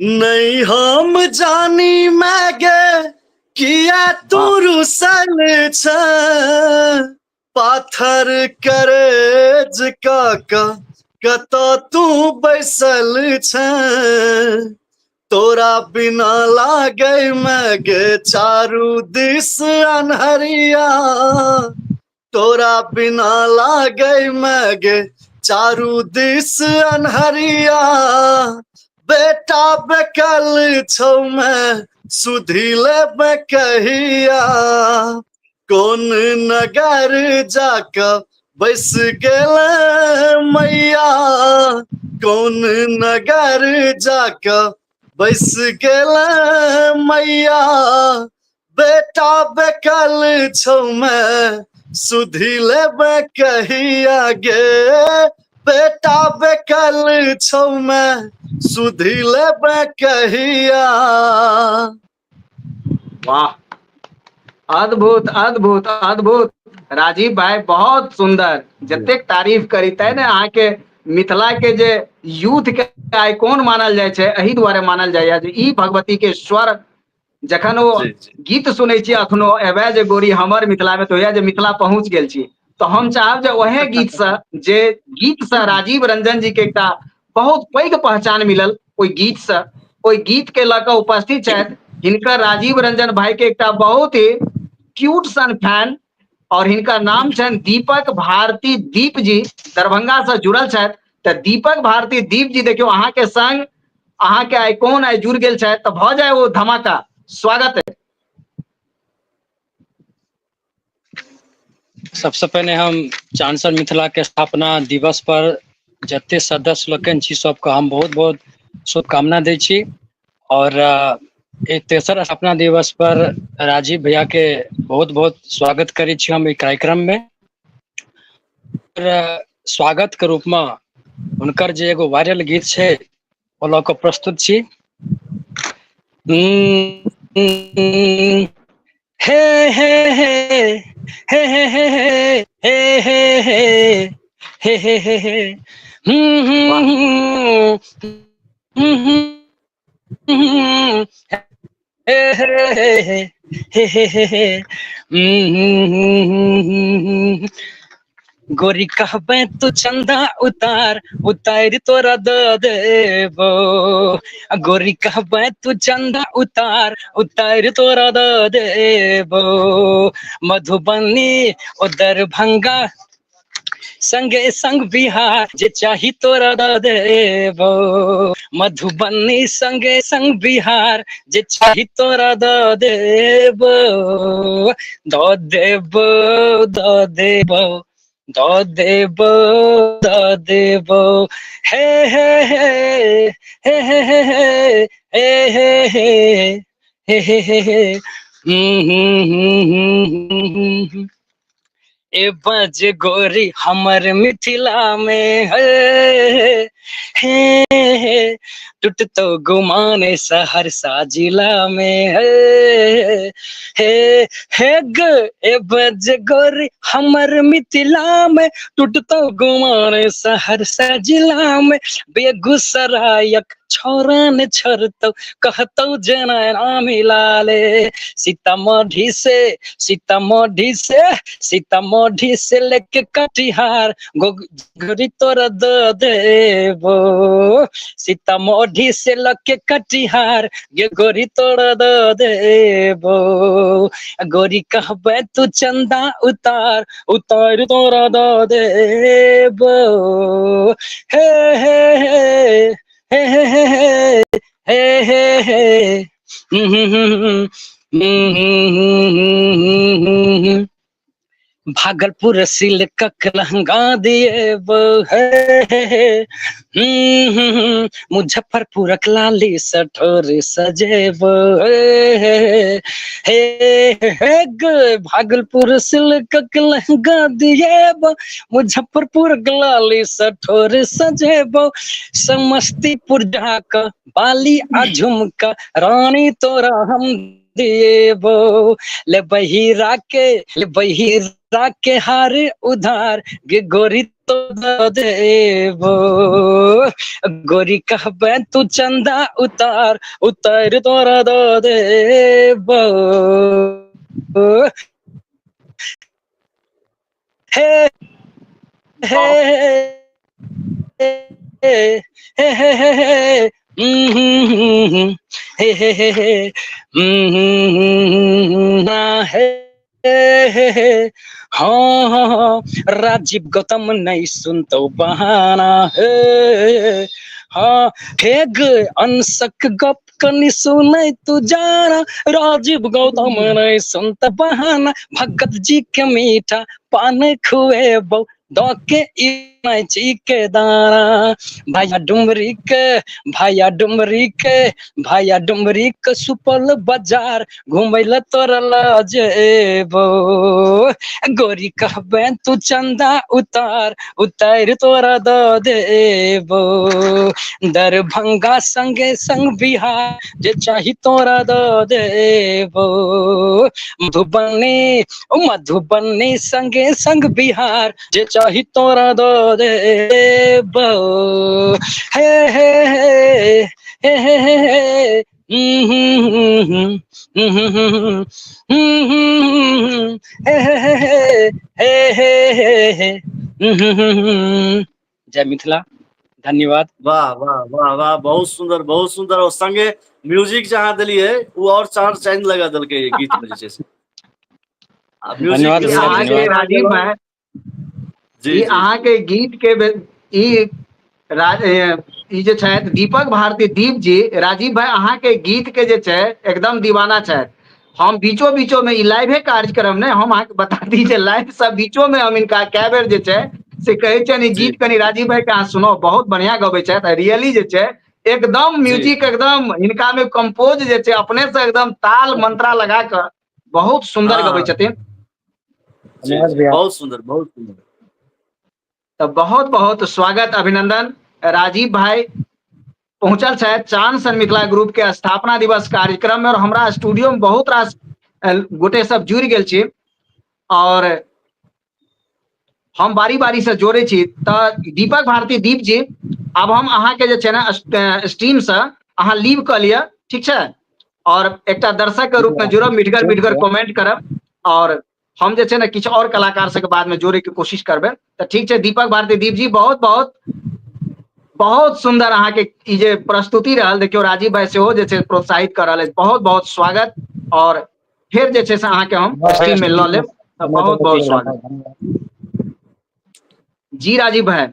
नहीं हम जानी मैं गे किया तू रुसल छ, पाथर करेज का कत तू बैसल छ, तोरा बिना लागे मैं गे चारू दिस अन्हरिया, तोरा बिना लागे मैं गे चारू दिस अन्हरिया, बेटा बेकल छौ मैं सुधी लेबे कहिया, कोन नगर जाके बैस गेल मैया, कोन नगर जाके बैस गेल मैया, बेटा बेकल छौ मैं सुधी लेबे कहिया गे, बेटा बेकल छौ मैं सुधी लेबे कहिया। वाह, अद्भुत अद्भुत अद्भुत राजीव भाई, बहुत सुंदर। जतेक तारीफ करी तै ने अहाँके मिथिला के जे यूथ के आइकॉन मानल जाइ छै, एहि दुआरे मानल जाइए जे ई भगवती के स्वर जखन ओ गीत सुनै छी अखनो एबे जे गोरी हमर मिथिला में, तो होइया जे मिथिला पहुंच गेल छी। तो हम चाहब जे वएह गीत से, जे गीत से राजीव रंजन जी के एकटा बहुत पैघ पहचान मिलल, ओहि गीत से, ओहि गीत के लऽ कऽ उपस्थित छथि हिनकर राजीव रंजन भाई के एकटा बहुत ही क्यूट सन फैन, और हिनकर नाम छनि दीपक भारती दीप जी, दरभंगा से जुड़ल छथि। तऽ दीपक भारती दीप जी, देखियौ अहाँ के संग अहाँ के आइकॉन आइ जुड़ गेल छथि, तऽ भऽ जाय ओ धमाका। स्वागत है। सबसे पहिने हम चांसर मिथिला के स्थापना दिवस पर जते सदस्य लोकनि छी सबके हम बहुत बहुत शुभकामना दै छी। और एक तेसर स्थापना दिवस पर राजीव भैया के बहुत बहुत स्वागत करै छी हम ई कार्यक्रम में। और स्वागत के रूप में हुनकर जे एगो वायरल गीत छै ओ लऽ कऽ प्रस्तुत छी। हे हे हे हे हे हे हे हे हे हे हे हे हे हम्म हम्म हम्म हम्म हे हे हे हे हे हे हे हम्म। गोरी कहबे तू चंदा उतार, उतार तोरा द देबो, गोरी कहबे तू चंदा उतार, उतार तोरा द देबो, मधुबनी ओ दरभंगा संगे संग बिहार जे चाही तोरा द देबो, मधुबनी संगे संग बिहार जे चाही तोरा द देबो, द देबो द देबो द देबो द देबो, हे हे हे हे हे हे हे हे हे हे हे हे हे हम्म। ए बज गोरी हमर मिथिला में हे हे हे, टूटतो गुमाने सहरसा जिला में हे हे हे ग, ए बज गोरी हमर मिथिला में, टूटतो गुमाने सहरसा जिला में, बेगूसरायक छौरा ने छोड़तौ कहतौ जेना मिला ले, सीतामढ़ी से सीतामढ़ी से सीतामढ़ी से लेके कटिहार गोरी तोरा द देबो, सीतामढ़ी से लेके कटिहार गे गोरी तोरा द देबो, गोरी कहबे तू चंदा उतार, उतार तोरा द देबो, हे हे हे हे हे हे हे हे हे हे। भागलपुर सिल्कक लहंगा दिएबो हे हे हे हम्म, मुजफ्फरपुरक लाली सठोर सजेबो हे हे हे हे गे भागलपुर सिल्कक लहंगा दिएबो मुजफ्फरपुरक लाली सठोर सजेबो समस्तीपुर जाकऽ बाली आ झुमका रानी तोरा हम दिएबो ले बहिरा के ले बहिरा के हार उधार गे गोरी तो दऽ देबो गोरी कहबे तू चंदा उतार उतार तोरा दऽ देबो हे हे हे हे हे हे हे हम्म, हे हे हे हे हम्म, ना हे हे हे हाँ हाँ हाँ राजीव गौतम नहीं सुनतो बहाना हे हाँ हे ग अनसक गप कनि सुनै तू जाना राजीव गौतम नहीं सुनत बहाना भगत जी के मीठा पान खुएबो दऽ के इलायची के दाना भैया डुमरी के भैया डुमरी के भैया डुमरी के सुपौल बाजार घुमै लए तोरा लऽ जेबो गोरी कहबे तू चंदा उतार उतारि तोरा दऽ देबो दरभंगा संगे संग बिहार जे चाही तोरा दऽ देबो मधुबनी ओ मधुबनी संगे संग बिहार जे चाही तोरा दऽ देबो हे हे हे हे हे हे हे हम्म हम्म हम्म हम्म हे हे हे हे हे हे हे हम्म जय मिथिला धन्यवाद वाह वाह वाह वाह बहुत सुंदर बहुत सुंदर और संगे म्यूजिक जहाँ देलिए वो और चार चांद लगा देलकै गीत में जे छै से आ म्यूजिक धन्यवाद के भैया संगे अहाँके धन्यवाद राजीव भाई जी ई जी अहाँके गीत के ई राज ई जे छथि दीपक भारती दीप जी राजीव भाई अहाँके गीत के जे छै एकदम दीवाना छथि हम बीचो बीचो में ई लाइवे कार्यक्रम ने हम अहाँके बता दी जे लाइव सब बीचो में हम इनका कए बेर जे छै से कहै छियनि ई गीत कनि राजीव भाई के अहाँ सुनाउ बहुत बढ़िया गबै छथि रियली जे छै एकदम म्यूजिक एकदम हिनका में कंपोज जे छै अपने से एकदम ताल मंत्रा लगा कऽ बहुत सुंदर गबै छथिन जी जी बहुत सुंदर बहुत सुंदर तऽ बहुत बहुत स्वागत अभिनंदन राजीव भाई पहुंचल छथि चांद सन मिथिला ग्रुप के स्थापना दिवस कार्यक्रम में और हमरा स्टूडियो में बहुत रास गोटे सब जुड़ि गेल छी और हम बारी बारी से जोड़े छी तऽ दीपक भारती दीप जी आब हम अहाँके जे छै ने स्ट्रीम से अहाँ लीव कऽ लिअ ठीक छै और एकटा दर्शक के रूप में जुड़ब मिठगर मिठगर कमेंट करब और हम जे छै ने किछु आओर कलाकार सबके बादमे जोड़ैके कोशिश करबै तऽ ठीक छै दीपक भारती दीप जी बहुत बहुत बहुत सुन्दर अहाँके ई जे प्रस्तुति रहल देखियौ राजीव भाई सेहो जे छै प्रोत्साहित कऽ रहल अछि बहुत बहुत स्वागत और फेर जे छै से अहाँके हम स्ट्रीम में लऽ लेब तऽ बहुत बहुत स्वागत जी राजीव भाई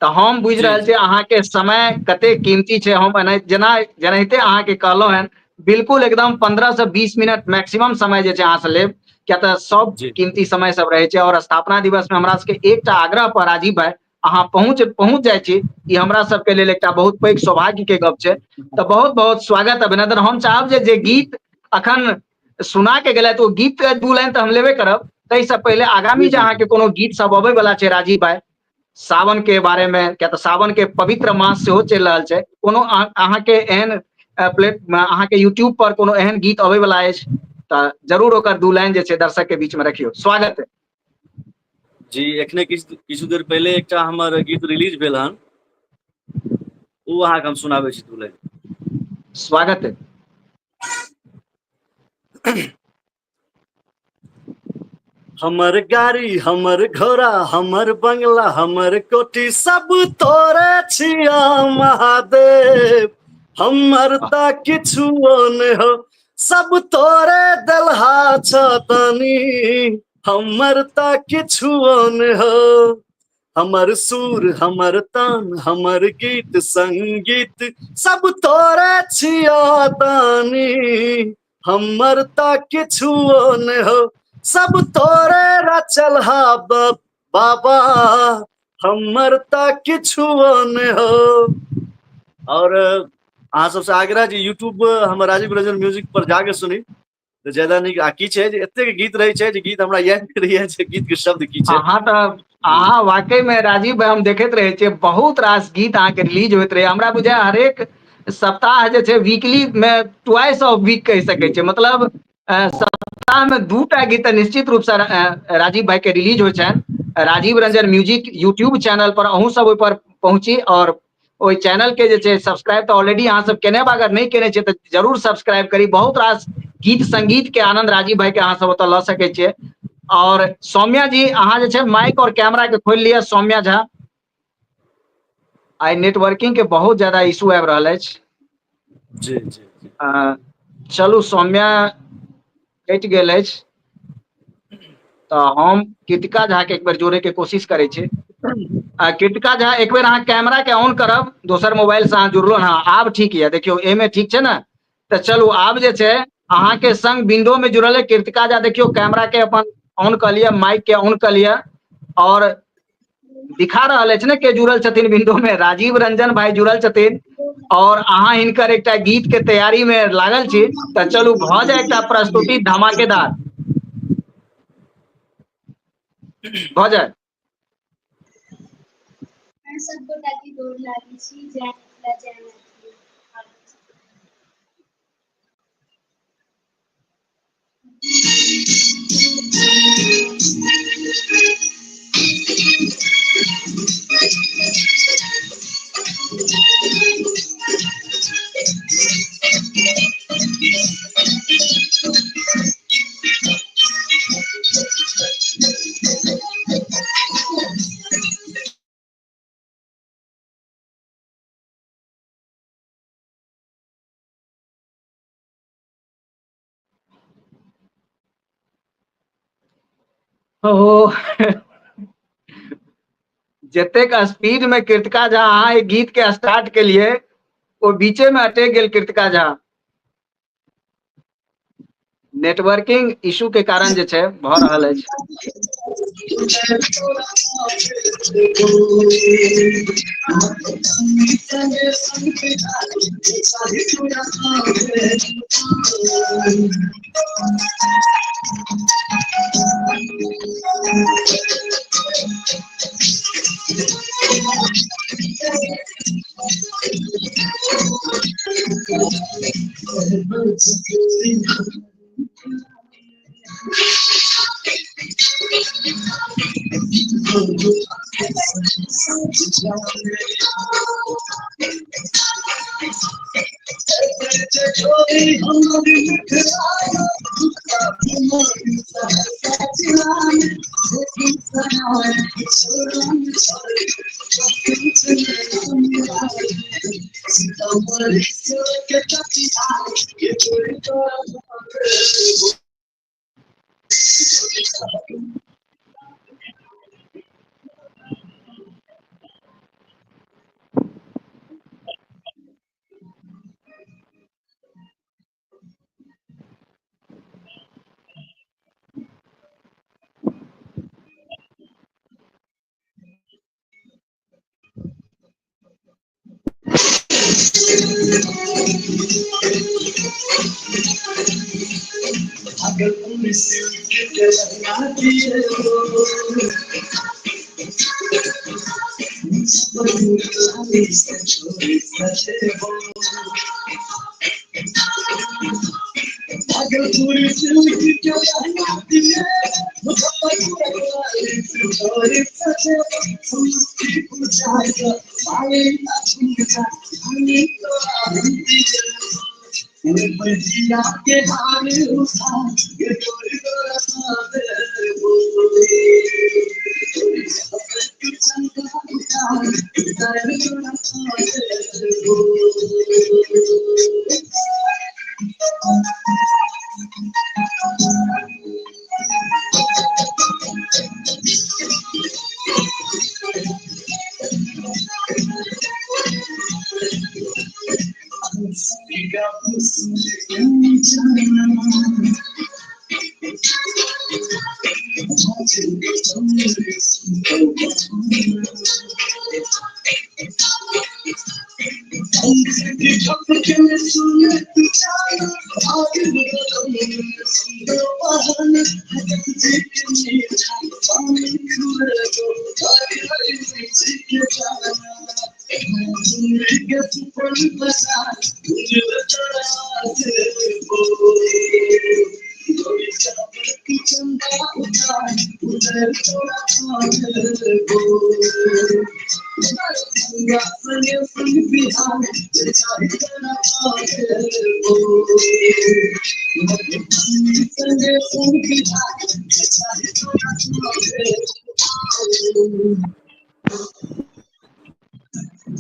तऽ हम बुझि रहल छी अहाँके समय कते कीमती छै हम एना जेना जेनाहिते अहाँके कहलहुँ हेँ बिल्कुल एकदम 15 से 20 मिनट मैक्सिमम समय जे छै अहाँ से लेब किया तऽ सब कीमती समय सब रहै छै और स्थापना दिवस में हमरा सबके एकटा आग्रह पर राजीव भाई अहाँ पहुँच पहुँच जाइ छी ई हमरा सबके लेल एकटा बहुत पैघ सौभाग्य के गप छै तऽ बहुत बहुत स्वागत अभिनंदन हम चाहब जे जे गीत अखन सुना के गेलथि ओ गीत दू लाइन तऽ हम लेबे करब ताहिसँ पहिले आगामी जे अहाँके कोनो गीत सब अबै वला छै राजीव भाई सावन के बारे में किया तऽ सावन के पवित्र मास सेहो चलि रहल छै कोनो अहाँके एहन प्लेट अहाँके यूट्यूब पर कोनो एहन गीत अबै वला अछि तऽ जरूर ओकर दू लाइन जे छै दर्शक के बीच में रखियौ स्वागत है जी एखने किछु किछु देर पहिले एकटा हमर गीत रिलीज भेल हन ओ अहाँके हम सुनाबै छी दू लाइन स्वागत है हमर गाड़ी हमर घोड़ा हमर बंगला हमर कोठी सब तोरे छिया महादेव हमर तऽ किछुओ नहि हो सब तोरे देलहा छतनी हमर तऽ किछुओ नहि हो हमर सुर हमर तान हमर गीत संगीत सब तोरे छिया तानी हमर तऽ किछुओ नहि हो सब तोरे रचल हब बाबा, हमर तऽ किछु ने हो। और अहाँ सबसँ आग्रह जे यूट्यूब हमर राजीव रंजन म्यूजिक पर जाके सुनी तऽ ज्यादा नीक। आ की छै जे एतेक गीत रहै छै जे गीत हमरा याद नहि रहैया जे गीत के शब्द की छै। अहाँ तऽ अहाँ वाकई में राजीव भाई हम देखैत रहै छियै, बहुत रास गीत अहाँके रिलीज होइत रहै। हमरा बुझाय हरेक सप्ताह जे छै वीकली मे ट्वाइस ऑफ वीक कहि सकै छियै, मतलब सप्ताह में 2टा गीत तऽ निश्चित रूप से राजीव भाई के रिलीज होइ छनि। Rajiv Ranjan music YouTube channel पर अहूँ सब ओहि पर पहुँची और ओहि चैनल के जे छै सब्सक्राइब तऽ ऑलरेडी अहाँ सब केने बा, अगर नहि केने छियै तऽ जरूर सब्सक्राइब करी। बहुत रास गीत संगीत के आनंद राजीव भाई के अहाँ सब ओतऽ लऽ सकै छियै। और सौम्या जी अहाँ जे छै माइक और कैमरा के खोलि लिअ। सौम्या झा, आइ नेटवर्किंग के बहुत ज्यादा इशू आबि रहल अछि। जी जी जी। चलू सौम्या कटि गेल अछि तऽ हम कृतिका झा के एक बेर जोड़े के कोशिश करै छी। कृतिका झा एक बेर अहाँ कैमरा के ऑन करब, दोसर मोबाइल से अहाँ जुड़लो। हँ आब ठीक यऽ, देखियौ एहिमे ठीक छै ने। तऽ चलू आब जे छै अहाँके संग विंडो में जुड़ल है कृतिका झा। देखियौ कैमरा के अपन ऑन कऽ लिअ, माइक के ऑन कऽ लिअ और दिखा रहल अछि ने के जुड़ल छथिन विंडो में। राजीव रंजन भाई जुड़ल छथिन और अहाँ हिनकर एकटा गीत के तैयारी में लागल छी। तऽ चलू भऽ जाय एकटा प्रस्तुति धमाकेदार भऽ जाय। सब गोटा के गोर लागै छी। जय मिथिला जय मैथिली। ओ जतेक स्पीड में कृतिका झा अहाँ एक गीत के स्टार्ट के लिए ओ बीचे में अटक गेल। कृतिका झा नेटवर्किंग इशू के कारण जे छै भऽ रहल अछि।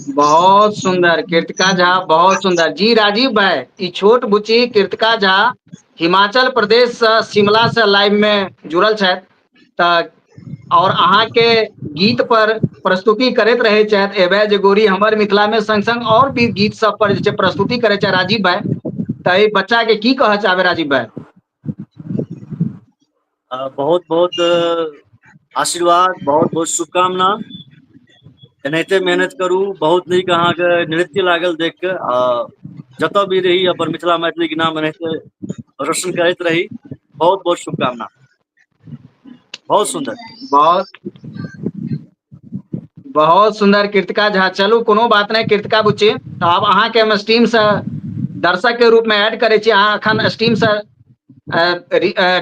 बहुत सुंदर कृतिका झा, बहुत सुंदर जी। राजीव भाई, ई छोट बुच्ची कृतिका झा हिमाचल प्रदेश से शिमला से लाइव में जुड़ल छथि तऽ और अहाँ के गीत पर प्रस्तुति करैत रहे छथि। एबे जे गोरी हमर मिथिला में संग संग और भी गीत सब पर जे छै प्रस्तुति करे छथि राजीव भाई, तऽ एहि बच्चा के की कहऽ चाहबै राजीव भाई? बहुत बहुत आशीर्वाद, बहुत बहुत शुभकामना। एनाहिते मेहनत करू। बहुत नीक अहाँके नृत्य लागल देख के। आ जतऽ भी रही अपन मिथिला मैथिली के नाम एनाहिते रोशन करैत रही। बहुत बहुत शुभकामना, बहुत सुंदर। बहुत बहुत सुंदर कृतिका झा। चलू कोनो बात नहि कृतिका बुच्ची, तऽ आब अहाँके हम स्ट्रीम से दर्शक के रूप में ऐड करै छी। अहाँ एखन स्ट्रीम से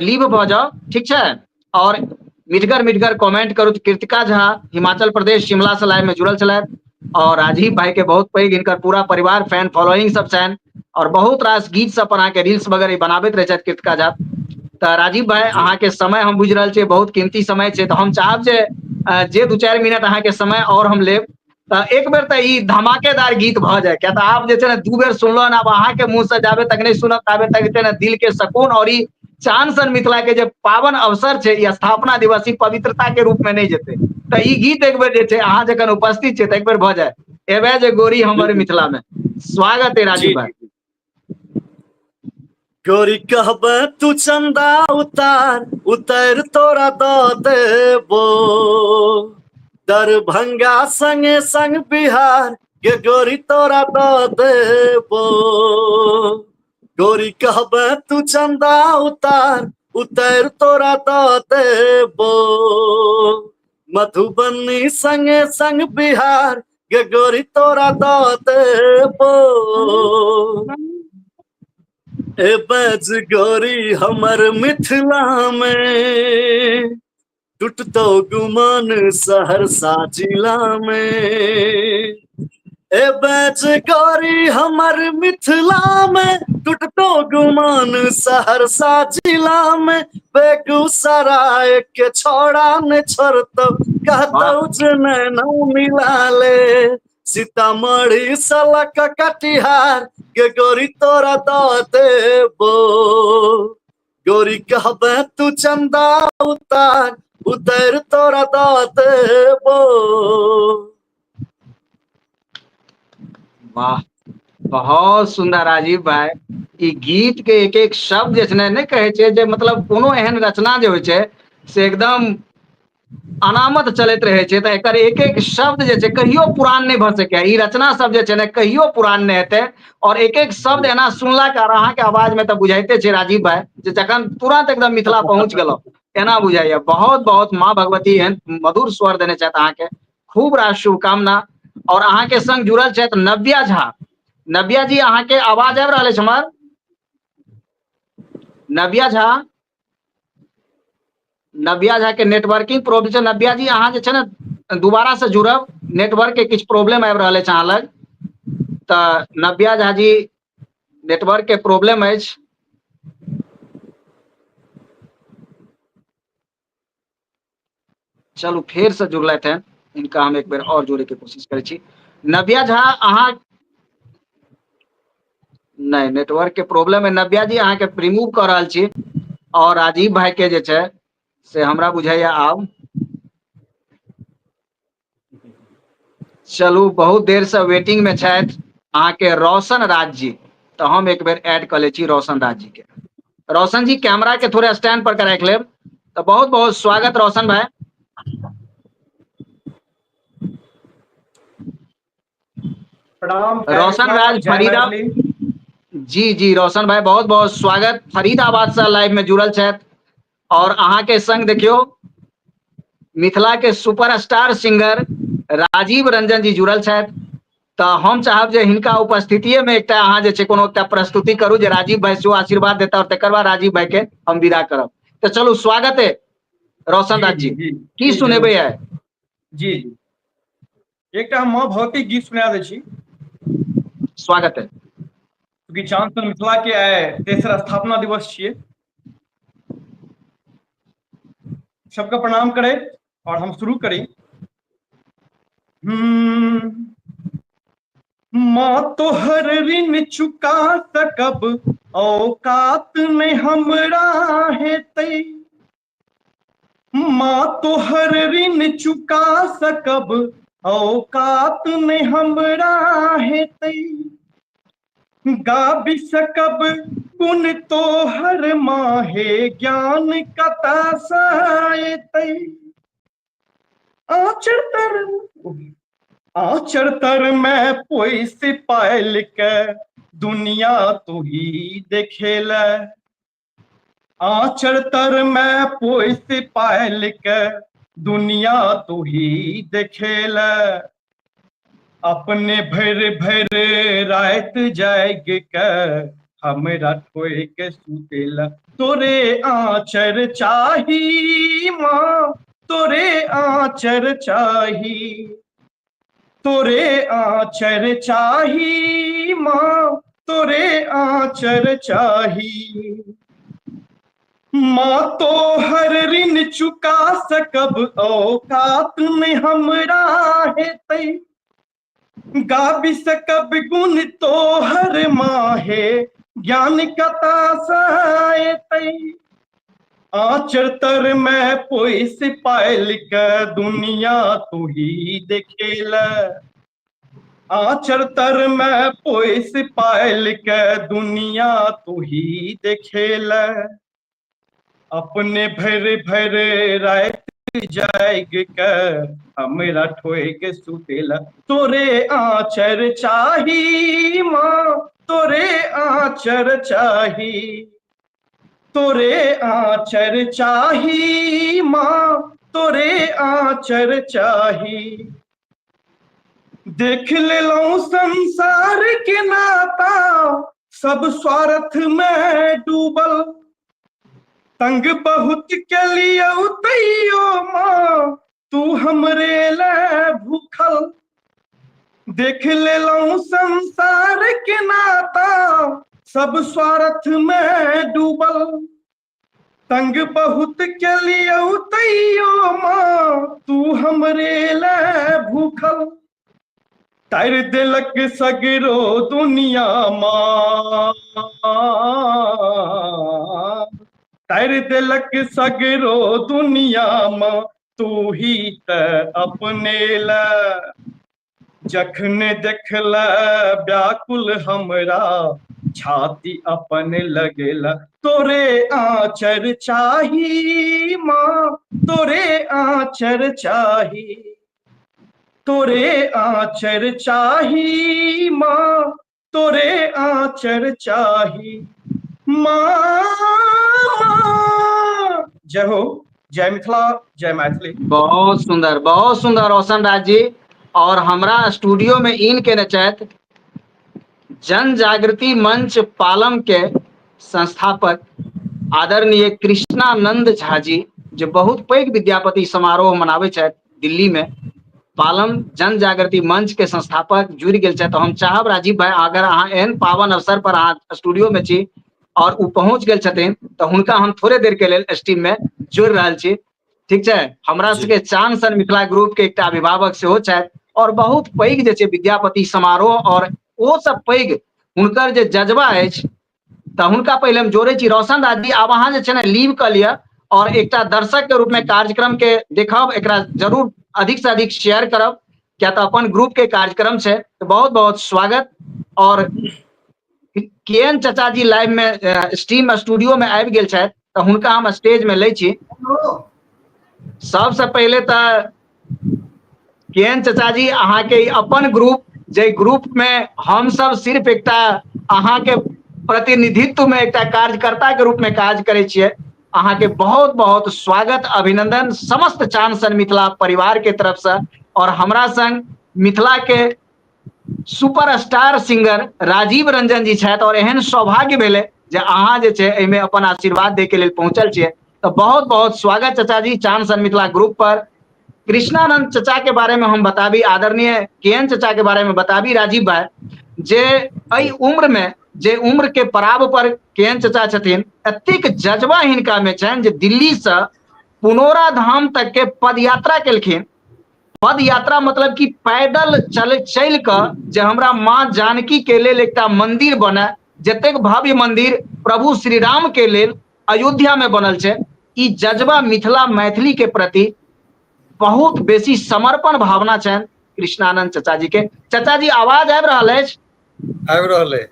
लीव भऽ जाउ, ठीक छै? और मिठगर मिठगर कमेंट करू। कृतिका झा हिमाचल प्रदेश शिमला से लाइव में जुड़ल छलथि और राजीव भाई के बहुत पैघ हिनकर पूरा परिवार फैन फॉलोइंग सब छनि और बहुत रास गीत सब पर अहाँके रील्स वगैरह बनाबैत रहै छथि कृतिका झा। तऽ राजीव भाई, अहाँके समय हम बुझि रहल छियै बहुत कीमती समय छै, तऽ हम चाहब जे जे 2-4 मिनट अहाँके समय और हम लेब तऽ एक बेर तऽ ई धमाकेदार गीत भऽ जाय, किया तऽ आब जे छै ने 2 बेर सुनलहुँ, आब अहाँके मुँह से जाबे तक नहि सुनब ताबे तक जे छै ने दिल के सुकून और ई चांद सन मिथिला के जे पावन अवसर छै, ई स्थापना दिवस, ई पवित्रता के रूप में नहि जेतै। तऽ ई गीत एक बेर जे छै अहाँ जखन उपस्थित छै तऽ एक बेर भऽ जाय, एबे जे गोरी हमर मिथिला में। स्वागत है राजीव भाई। गोरी कहबे तू चंदा उतार, उतार तोरा दऽ देबो, दरभंगा संगे संग बिहार के गोरी तोरा दऽ देबो। गोरी कहबे तू चंदा उतार, उतार तोरा दऽ देबो, मधुबनी संगे संग बिहार के गोरी तोरा दऽ देबो। ए बैज गोरी हमर मिथिला में, टूटतो गुमान सहरसा जिला में। ए बैज गोरी हमर मिथिला में, टूटतो गुमान सहरसा जिला में। बेगूसराय के छोड़ा ने छोड़तो, कहतो जे नैना मिला ले। सीतामढ़ी सलक कटिहार के गोरी तोरा दऽ देबो। गोरी कहबे तू चंदा उतार, उतार तोरा दऽ देबो। वाह, बहुत सुंदर राजीव भाई। ई गीत के एक एक शब्द जे छै ने, नहि कहै छै जे मतलब कोनो एहन रचना जे होइ छै से एकदम अनामत चलैत रहै छै, तऽ एकर एक एक शब्द जे छै कहियो पुरान नहि भऽ सकैए। ई रचना सब जे छै ने कहियो पुरान नहि हेतै और एक एक शब्द एना सुनला के अहाँके आवाज में तऽ बुझाइते छै राजीव भाई जे जखन तुरंत एकदम मिथिला पहुंच गेलहुँ एना बुझाइया। बहुत बहुत माँ भगवती एहन मधुर स्वर देने छथि अहाँके, खूब रास शुभकामना। और अहाँके संग जुड़ल छथि नव्या झा। नव्या जी, अहाँके आवाज आबि रहल अछि हमर? नव्या झा, नव्या झा के नेटवर्किंग प्रॉब्लम छै। नव्या जी, अहाँ जे छै ने दोबारा से जुड़ब, नेटवर्क के किछु प्रॉब्लम आबि रहल अछि अहाँ लग, तऽ नव्या झा जी नेटवर्क के प्रॉब्लम अछि। चलू फेर से जुड़लथि हैं, इनका हम एक बेर और जोड़े के कोशिश करै छी। नव्या झा अहाँ नहि, नेटवर्क के प्रॉब्लम है नव्या जी, अहाँके रिमूव कऽ रहल छी। और राजीव भाई के जे छै से हमरा बुझाइया आब चलू बहुत देर से वेटिंग में छथि अहाँके रोशन राज जी, तऽ हम एक बेर ऐड कऽ लै छी रोशन राज जी के। रोशन जी कैमरा के थोड़े स्टैंड पर के राखि लेब तऽ बहुत बहुत स्वागत रोशन भाई। प्रणाम, जय रोशन मिथिला, राज जय फरीदा मैथिली। जी जी रोशन भाई बहुत बहुत स्वागत, फरीदाबाद से लाइव में जुड़ल छथि और अहाँ के संग देखियो मिथिला के सुपरस्टार सिंगर राजीव रंजन जी जुड़ल छथि। तऽ हम चाहब जे हिनका उपस्थितिये में एकटा अहाँ जे छै कोनो एकटा प्रस्तुति करू जे राजीव भाई सेहो आशीर्वाद देता और तकर बाद राजीव भाई के हम विदा करब। तऽ चलू स्वागत है रोशन जी राज जी, जी जी की जी जरूर सुनेबै आइ? जी जी एकटा हम माँ भगवती गीत सुना दै छी। स्वागत है। चूँकि चांद मिथिला के आइ तेसर स्थापना दिवस छियै, सबके प्रणाम करैत और हम शुरू करी। माँ तोहर ऋण चुका सकब औकात नहि हमरा हेतै, माँ तोहर ऋण चुका सकब औकात नहि हमरा हेतै, गाबि सकब गुण तोहर माहे ज्ञान कतऽसँ एतै, आचर तर आचर तर में पोइस पायल के दुनिया तुही देखेल, आचर तर में पोइस पायल के दुनिया तुही देखेल, अपने भरि भरि राति जाग के हमरा ठोइ के सुतेल, तोरे आचर चाही माँ तोरे आचर चाही, तोरे आचर चाही माँ तोरे आचर चाही, माँ तोहर ऋण चुका सकब औकात में हमरा हेतै, गाबि सकब गुण तोहर माहे ज्ञान कतऽसँ एतै, आचर तर में पोइस पायल के दुनिया तुही देखेल, आचर तर में पोइस पायल के दुनिया तुही देखेल, अपने भरि भरि राति जाग के हमरा ठोइ के सुतेल, तोरे आचर चाही माँ तोरे आचर चाही, तोरे आचर चाही माँ तोरे आचर चाही, देख लेलहुँ संसार के नाता सब स्वार्थ में डूबल, तंग बहुत के लियौ तैयो माँ तू हमरे ले भूखल, देख लेलहुँ संसार के नाता सब स्वार्थ में डूबल, तंग बहुत के लियौ तैयो माँ तू हमरे ले भूखल, तारि देलक सगरो दुनिया माँ, तारि देलक सगरो दुनिया माँ तू ही त अपने ले, जखन देखल व्याकुल हमरा छाती अपन लगेला, तोरे आचर चाही माँ तोरे आचर चाही, तोरे आचर चाही माँ तोरे आचर चाही माँ, माँ। जय हो, जय मिथिला, जय मैथिली। बहुत सुंदर, बहुत सुंदर रोशन राज जी। और हमरा स्टूडियो में इन केने छथि जन जागृति मंच पालम के संस्थापक आदरणीय कृष्णानंद झा जी, जे बहुत पैघ विद्यापति समारोह मनाबै छथि दिल्ली में। पालम जन जागृति मंच के संस्थापक जुड़ि गेल छथि। हम चाहब राजीव भाई, अगर अहाँ एहन पावन अवसर पर अहाँ स्टूडियो में छी और ओ पहुंच गेल छथिन तऽ हुनका हम थोड़े देर के लेल स्ट्रीम में जोड़ि रहल छी, ठीक छै। हमरा सबके चांद सन मिथिला ग्रुप के एकटा अभिभावक सेहो छथि और बहुत पैघ जे छै विद्यापति समारोह और ओ सब पैघ हुनकर जे जज्बा अछि, तऽ हुनका पहिले हम जोड़ै छी। रोशन राज जी, आब अहाँ जे छै ने लीव कऽ लिअ और एकटा दर्शक के रूप में कार्यक्रम के देखब, एकरा जरूर अधिक से अधिक शेयर करब, किया तऽ अपन ग्रुप के कार्यक्रम छै। तऽ बहुत बहुत स्वागत। और के एन चाचा जी लाइव में स्ट्रीम स्टूडियो में आबि गेल छथि, तऽ हुनका हम स्टेज में लै छी। सबसँ पहिले तऽ केहन चचाजी, अहाँके ई अपन ग्रुप, जे ग्रुप में हमसब सिर्फ एकटा अहाँके प्रतिनिधित्व में एकटा कार्यकर्ता के रूप में काज करै छियै, अहाँके बहुत बहुत स्वागत अभिनंदन समस्त चांद सन मिथिला परिवार के तरफ से। और हमरा संग मिथिला के सुपरस्टार सिंगर राजीव रंजन जी छथि, और एहन सौभाग्य भेलै जे अहाँ जे छै एहिमे अपन आशीर्वाद दै के लेल पहुंचल छियै, तऽ बहुत बहुत स्वागत चचा जी चांद सन मिथिला ग्रुप पर। कृष्णानंद चचा के बारे में हम बताबी, आदरणीय के एन चचा के बारे में बताबी राजीव भाई, जे एहि उम्र में, जे उम्र के पड़ाव पर के एन चचा छथिन, एतेक जज्बा हिनका में छनि जे दिल्ली से पुनौरा धाम तक के पदयात्रा केलखिन। पद यात्रा मतलब कि पैदल चल चलि कऽ जे हमरा माँ जानकी के लेल एकटा मंदिर बने, जतेक भव्य मंदिर प्रभु श्री राम के लेल अयोध्या में बनल छै। ई जज्बा मिथिला मैथिली के प्रति बहुत बेसी समर्पण भावना छनि कृष्णानंद चचा जी के। चचा जी आवाज आबि रहल अछि? आबि रहल अछि।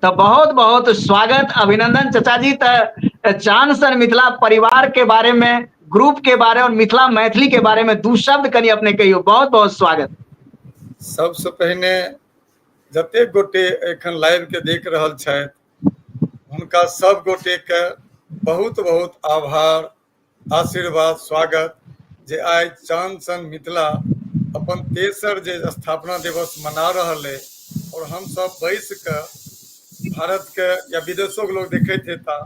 तऽ बहुत बहुत स्वागत अभिनंदन चचा जी। तऽ चांद सन मिथिला परिवार के बारे में, ग्रुप के बारे और मिथिला मैथिली के बारे में दू शब्द कनि अपने कहियो। बहुत बहुत स्वागत। सबसे पहिने जतेक गोटे एखन लाइव के देख रहल छथि हुनका सब गोटे के बहुत बहुत आभार, आशीर्वाद, स्वागत जे आइ चांद सन मिथिला अपन तेसर जे स्थापना दिवस मना रहल अइ और हम सब बैस के भारत के या विदेशों के लोग देखैत हेता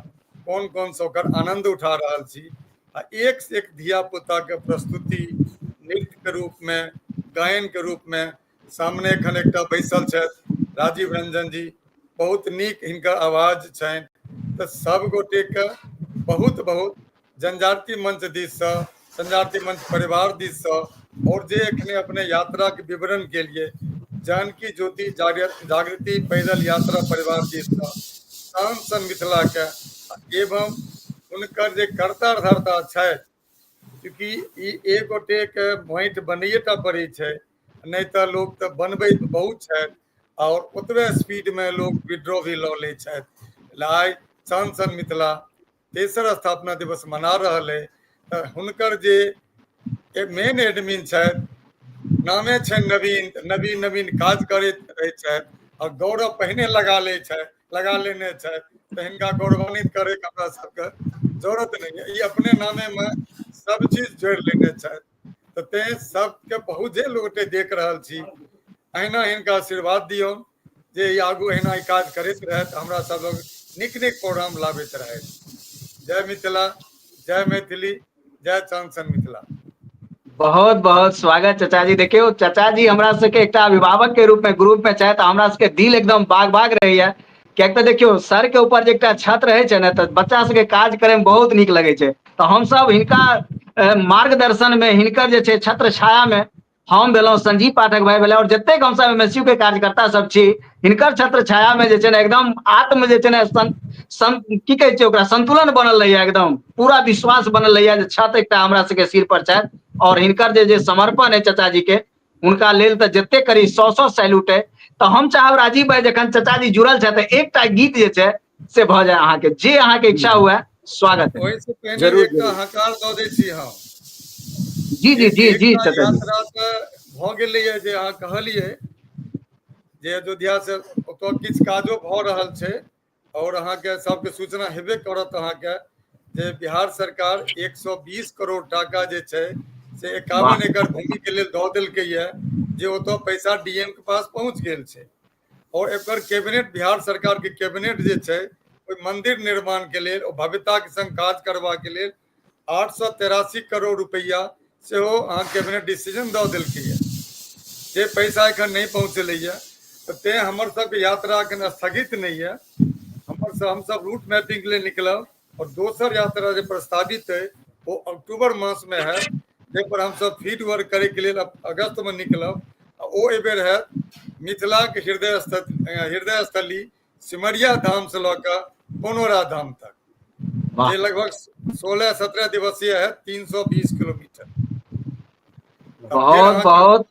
कोन कोन से ओकर आनंद उठा रहल छी आ एक से एक धिया पुता के प्रस्तुति नृत्य के रूप में, गायन के रूप में सामने एखन एकटा बैसल छथि राजीव रंजन जी, बहुत नीक हिनकर आवाज छनि। तऽ सब गोटे के बहुत बहुत जनजाति मंच दिससँ, जनजाति मंच परिवार दिससँ, और जे एखने अपने यात्रा के विवरण केलिए जानकी ज्योति जागृति पैदल यात्रा परिवार दिससँ शान सन मिथिला के एवं हुनकर जे कर्ता धर्ता छथि, चूँकि ई एक गोटे के माटि बनैए टा पड़ै छै, नहि तऽ लोक तऽ बनबैत बहुत छथि और ओतबे स्पीड में लोग विड्रॉ भी लऽ लै छथि। आइ चांद सन मिथिला तेसर स्थापना दिवस मना रहल अइ तऽ हुनकर जे मेन एडमिन छथि, नामे छनि नवीन, नवीन नवीन काज करैत रहै छथि और गौरव पहिने लगा लै छथि, लगा लेने छथि, तऽ हिनका गौरवान्वित करैके हमरा सबके जरूरत नहि है। ई अपने नामे में सब चीज जोड़ि लेने छथि, तऽ तें सबके बहुत जे लोग देख रहल छी अहिना हिनका आशीर्वाद दियौ जे ई आगू अहिना ई काज करैत रहत, हमरा सब लोग नीक नीक प्रोग्राम लाबैत रहत। जय मिथिला, जय मैथिली, जय चांद सन मिथिला। बहुत बहुत स्वागत चचा जी। देखियौ चचा जी हमरा सबके एकटा अभिभावक के रूप में ग्रुप में छथि, हमरा सबके दिल एकदम बाग बाग रहैया, कियाकि तऽ देखियौ सर के ऊपर जे एकटा छत रहै छै ने तऽ बच्चा सबके काज करे में बहुत नीक लगै छै। तऽ हमसब हिनका मार्गदर्शन में, हिनकर जे छै छत्र छाया में हम भेलहुँ, संजीव पाठक भाई भेलै और जतेक हमसब एम एस यू के कार्यकर्ता सब छी, हिनकर छत्र छाया में जे छै ने एकदम आत्म जे छै ने सं, सं, की कहै छै ओकरा, संतुलन बनल रहैया, एकदम पूरा विश्वास बनल रहैया जे छत एकटा हमरा सबके सिर पर छथि और हिनकर जे जे समर्पण है चचा जी के, हुनका लेल तऽ जते करी सौ सौ सैल्यूट है। तऽ हम चाहब राजीव भाई जखन चचा जी जुड़ल छथि तऽ एकटा गीत जे छै से भऽ जाय अहाँके, जे अहाँके इच्छा हुए। स्वागत है। ओहिसँ पहिने जरूर, एकटा जरूर। हकार दऽ दै छी हम। जी जी जी जी एकटा चचा जी। यात्रा तऽ भऽ गेलैए जे अहाँ कहलियै जे अयोध्या से ओतऽ किछु काजो भऽ रहल छै और अहाँके सबके सूचना हेबे करत अहाँके जे बिहार सरकार 120 करोड़ टाका जे छै से 51 एकड़ भूमि के लेल दऽ देलकैए, जे ओतऽ पैसा डीएम के पास पहुँच गेल छै और एकर कैबिनेट, बिहार सरकार के कैबिनेट जे छै ओहि मंदिर निर्माण के लेल ओ भव्यता के संग काज करबा के लेल 883 करोड़ रुपैआ सेहो अहाँ कैबिनेट डिसीजन दऽ देलकैए, जे पैसा एखन नहि पहुँचलैए। तऽ तें हमर सबके यात्रा एखन स्थगित नहि यऽ, हमसब रूट मैपिंग के लेल निकलब और दोसर यात्रा जे प्रस्तावित अइ ओ अक्टूबर मासमे हैत, जाहिपर हमसब फील्ड वर्क करैके लेल अगस्तमे निकलब। ओ एहिबेर हैत मिथिलाके हृदय स्थली सिमरिया धाम से लऽ कऽ पुनौरा धाम तक, जे लगभग 16-17 दिवसीय है, 320 किलोमीटर। बहुत बहुत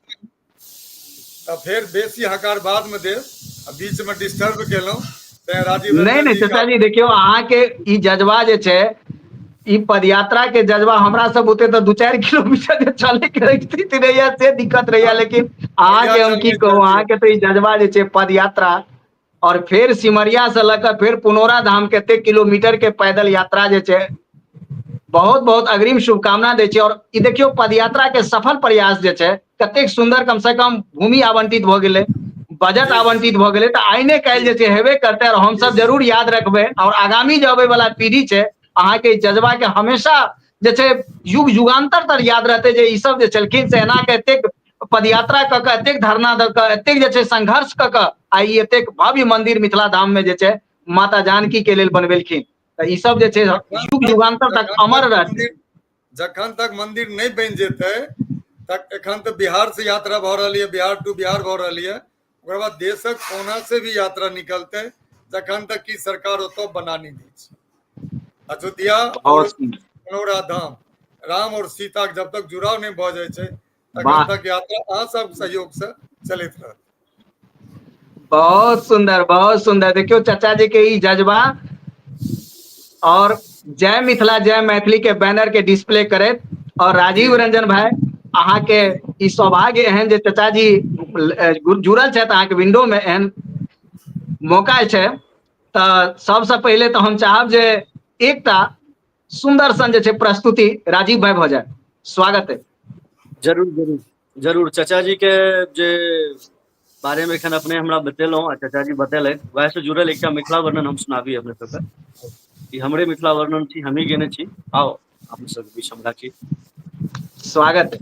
तऽ फेर बेसी हकार बादमे देब, आ बीचमे डिस्टर्ब केलहुँ तें राजीव नहि रंजन नहि जी चाचा जी, देखियौ अहाँके ई जज्बा जे छै, ई पदयात्रा के जज्बा हमरा सब बुते तऽ 2-4 किलोमीटर जे चले के स्थिति रहैया से दिक्कत रहैया, लेकिन अहाँके हम की कहू, अहाँके तऽ ई जज्बा जे छै पदयात्रा और फेर सिमरिया से लऽ कऽ फेर पुनौरा धाम के एते किलोमीटर के पैदल यात्रा जे छै, बहुत बहुत अग्रिम शुभकामना दै छी। और ई देखियौ पदयात्रा के सफल प्रयास जे छै कतेक सुन्दर, कम से कम भूमि आवंटित भऽ गेलै, बजट आवंटित भऽ गेलै, तऽ आइ ने काल्हि जे छै हेबे करतै। और हमसब जरूर याद रखबै और आगामी जे अबै वाला पीढ़ी छै अहाँके जज्बा के हमेशा जे छै युग युगांतर तक याद रहतै जे ई सब जे छलखिन से एना के एतेक पदयात्रा कऽ कऽ, एतेक धरना दऽ कऽ, एतेक जे छै संघर्ष कऽ कऽ आइ एतेक भव्य मंदिर मिथिला धाम में जे छै माता जानकी के लेल बनबेलखिन। तऽ ई सब जे छै युग युगांतर तक अमर रहतै। जखन तक मंदिर नहि बनि जेतै तक, एखन तऽ बिहार से यात्रा भऽ रहल यऽ, बिहार टू बिहार भऽ रहल यऽ, ओकर बाद देशक कोना से भी यात्रा निकलतै जखन तक कि सरकार ओतऽ बना नहि दै छै। अयोध्या और पुनौरा धाम, राम और सीता के जब तक जुड़ाव नहि भऽ जाइ छै तखन तक यात्रा अहाँ सब सहयोग से चलैत रहत। बहुत सुंदर, बहुत सुंदर। देखियौ चाचा जी के ई जज्बा और जय मिथिला जय मैथिली के बैनर के डिस्प्ले करैत। और राजीव रंजन भाई, अहाँ के ई सौभाग्य एहन जे चाचा जी जुड़ल छथि अहाँ के विंडो में, एहन मौका छै। तऽ सबसँ पहिले तऽ हम चाहब जे एकटा सुंदर सन जे छै प्रस्तुति राजीव भाई भऽ जाय। स्वागत है। जरूर जरूर जरूर। चाचा जी के जे बारे में एखन अपने हमरा बतेलहुँ आ चाचा जी बतेलथि, वएह से जुड़ल एकटा मिथिला वर्णन हम सुनाबी अपने सबके। ई हमरे मिथिला वर्णन छी, हमही गेने छी। आउ अपने सबके बीच हम राखी। स्वागत।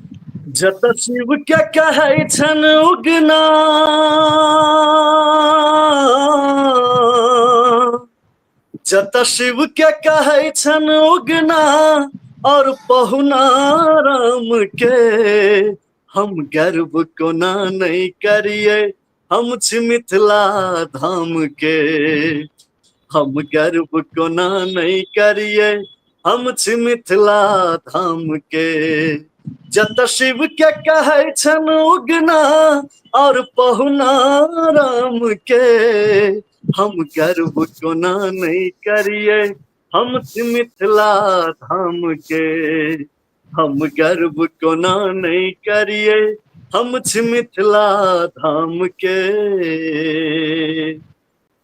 जत शिव के कहै छन उगना, जत शिव के कहै छन उगना और पहुना राम के, हम गर्व कोना नहीं करिए हम छी मिथिला धाम के, हम गर्व कोना नहीं करिए हम छी मिथिला धाम के। जत शिव के कहै छन उगना और पहुना राम के, हम गर्व कोना नहीं करिए हम छी मिथिला धाम के, हम गर्व कोना नहीं करिए हम छी मिथिला धाम के।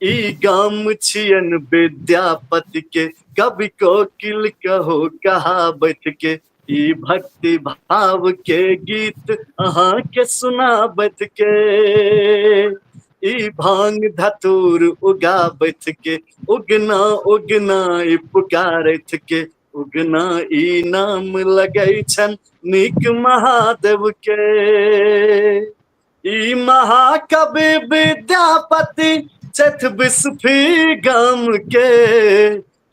ई गाम छियन विद्यापति के, कवि कोकिल कहो कहावत के, ई भक्ति भाव के गीत अहाँ के सुनाबत के, ई भांग धतूर उगाबत के, उगना उगना ई पुकारत के, उगना ई नाम लगै छन नीक महादेव के। ई महाकवि विद्यापति छथि विस्फी गाम के,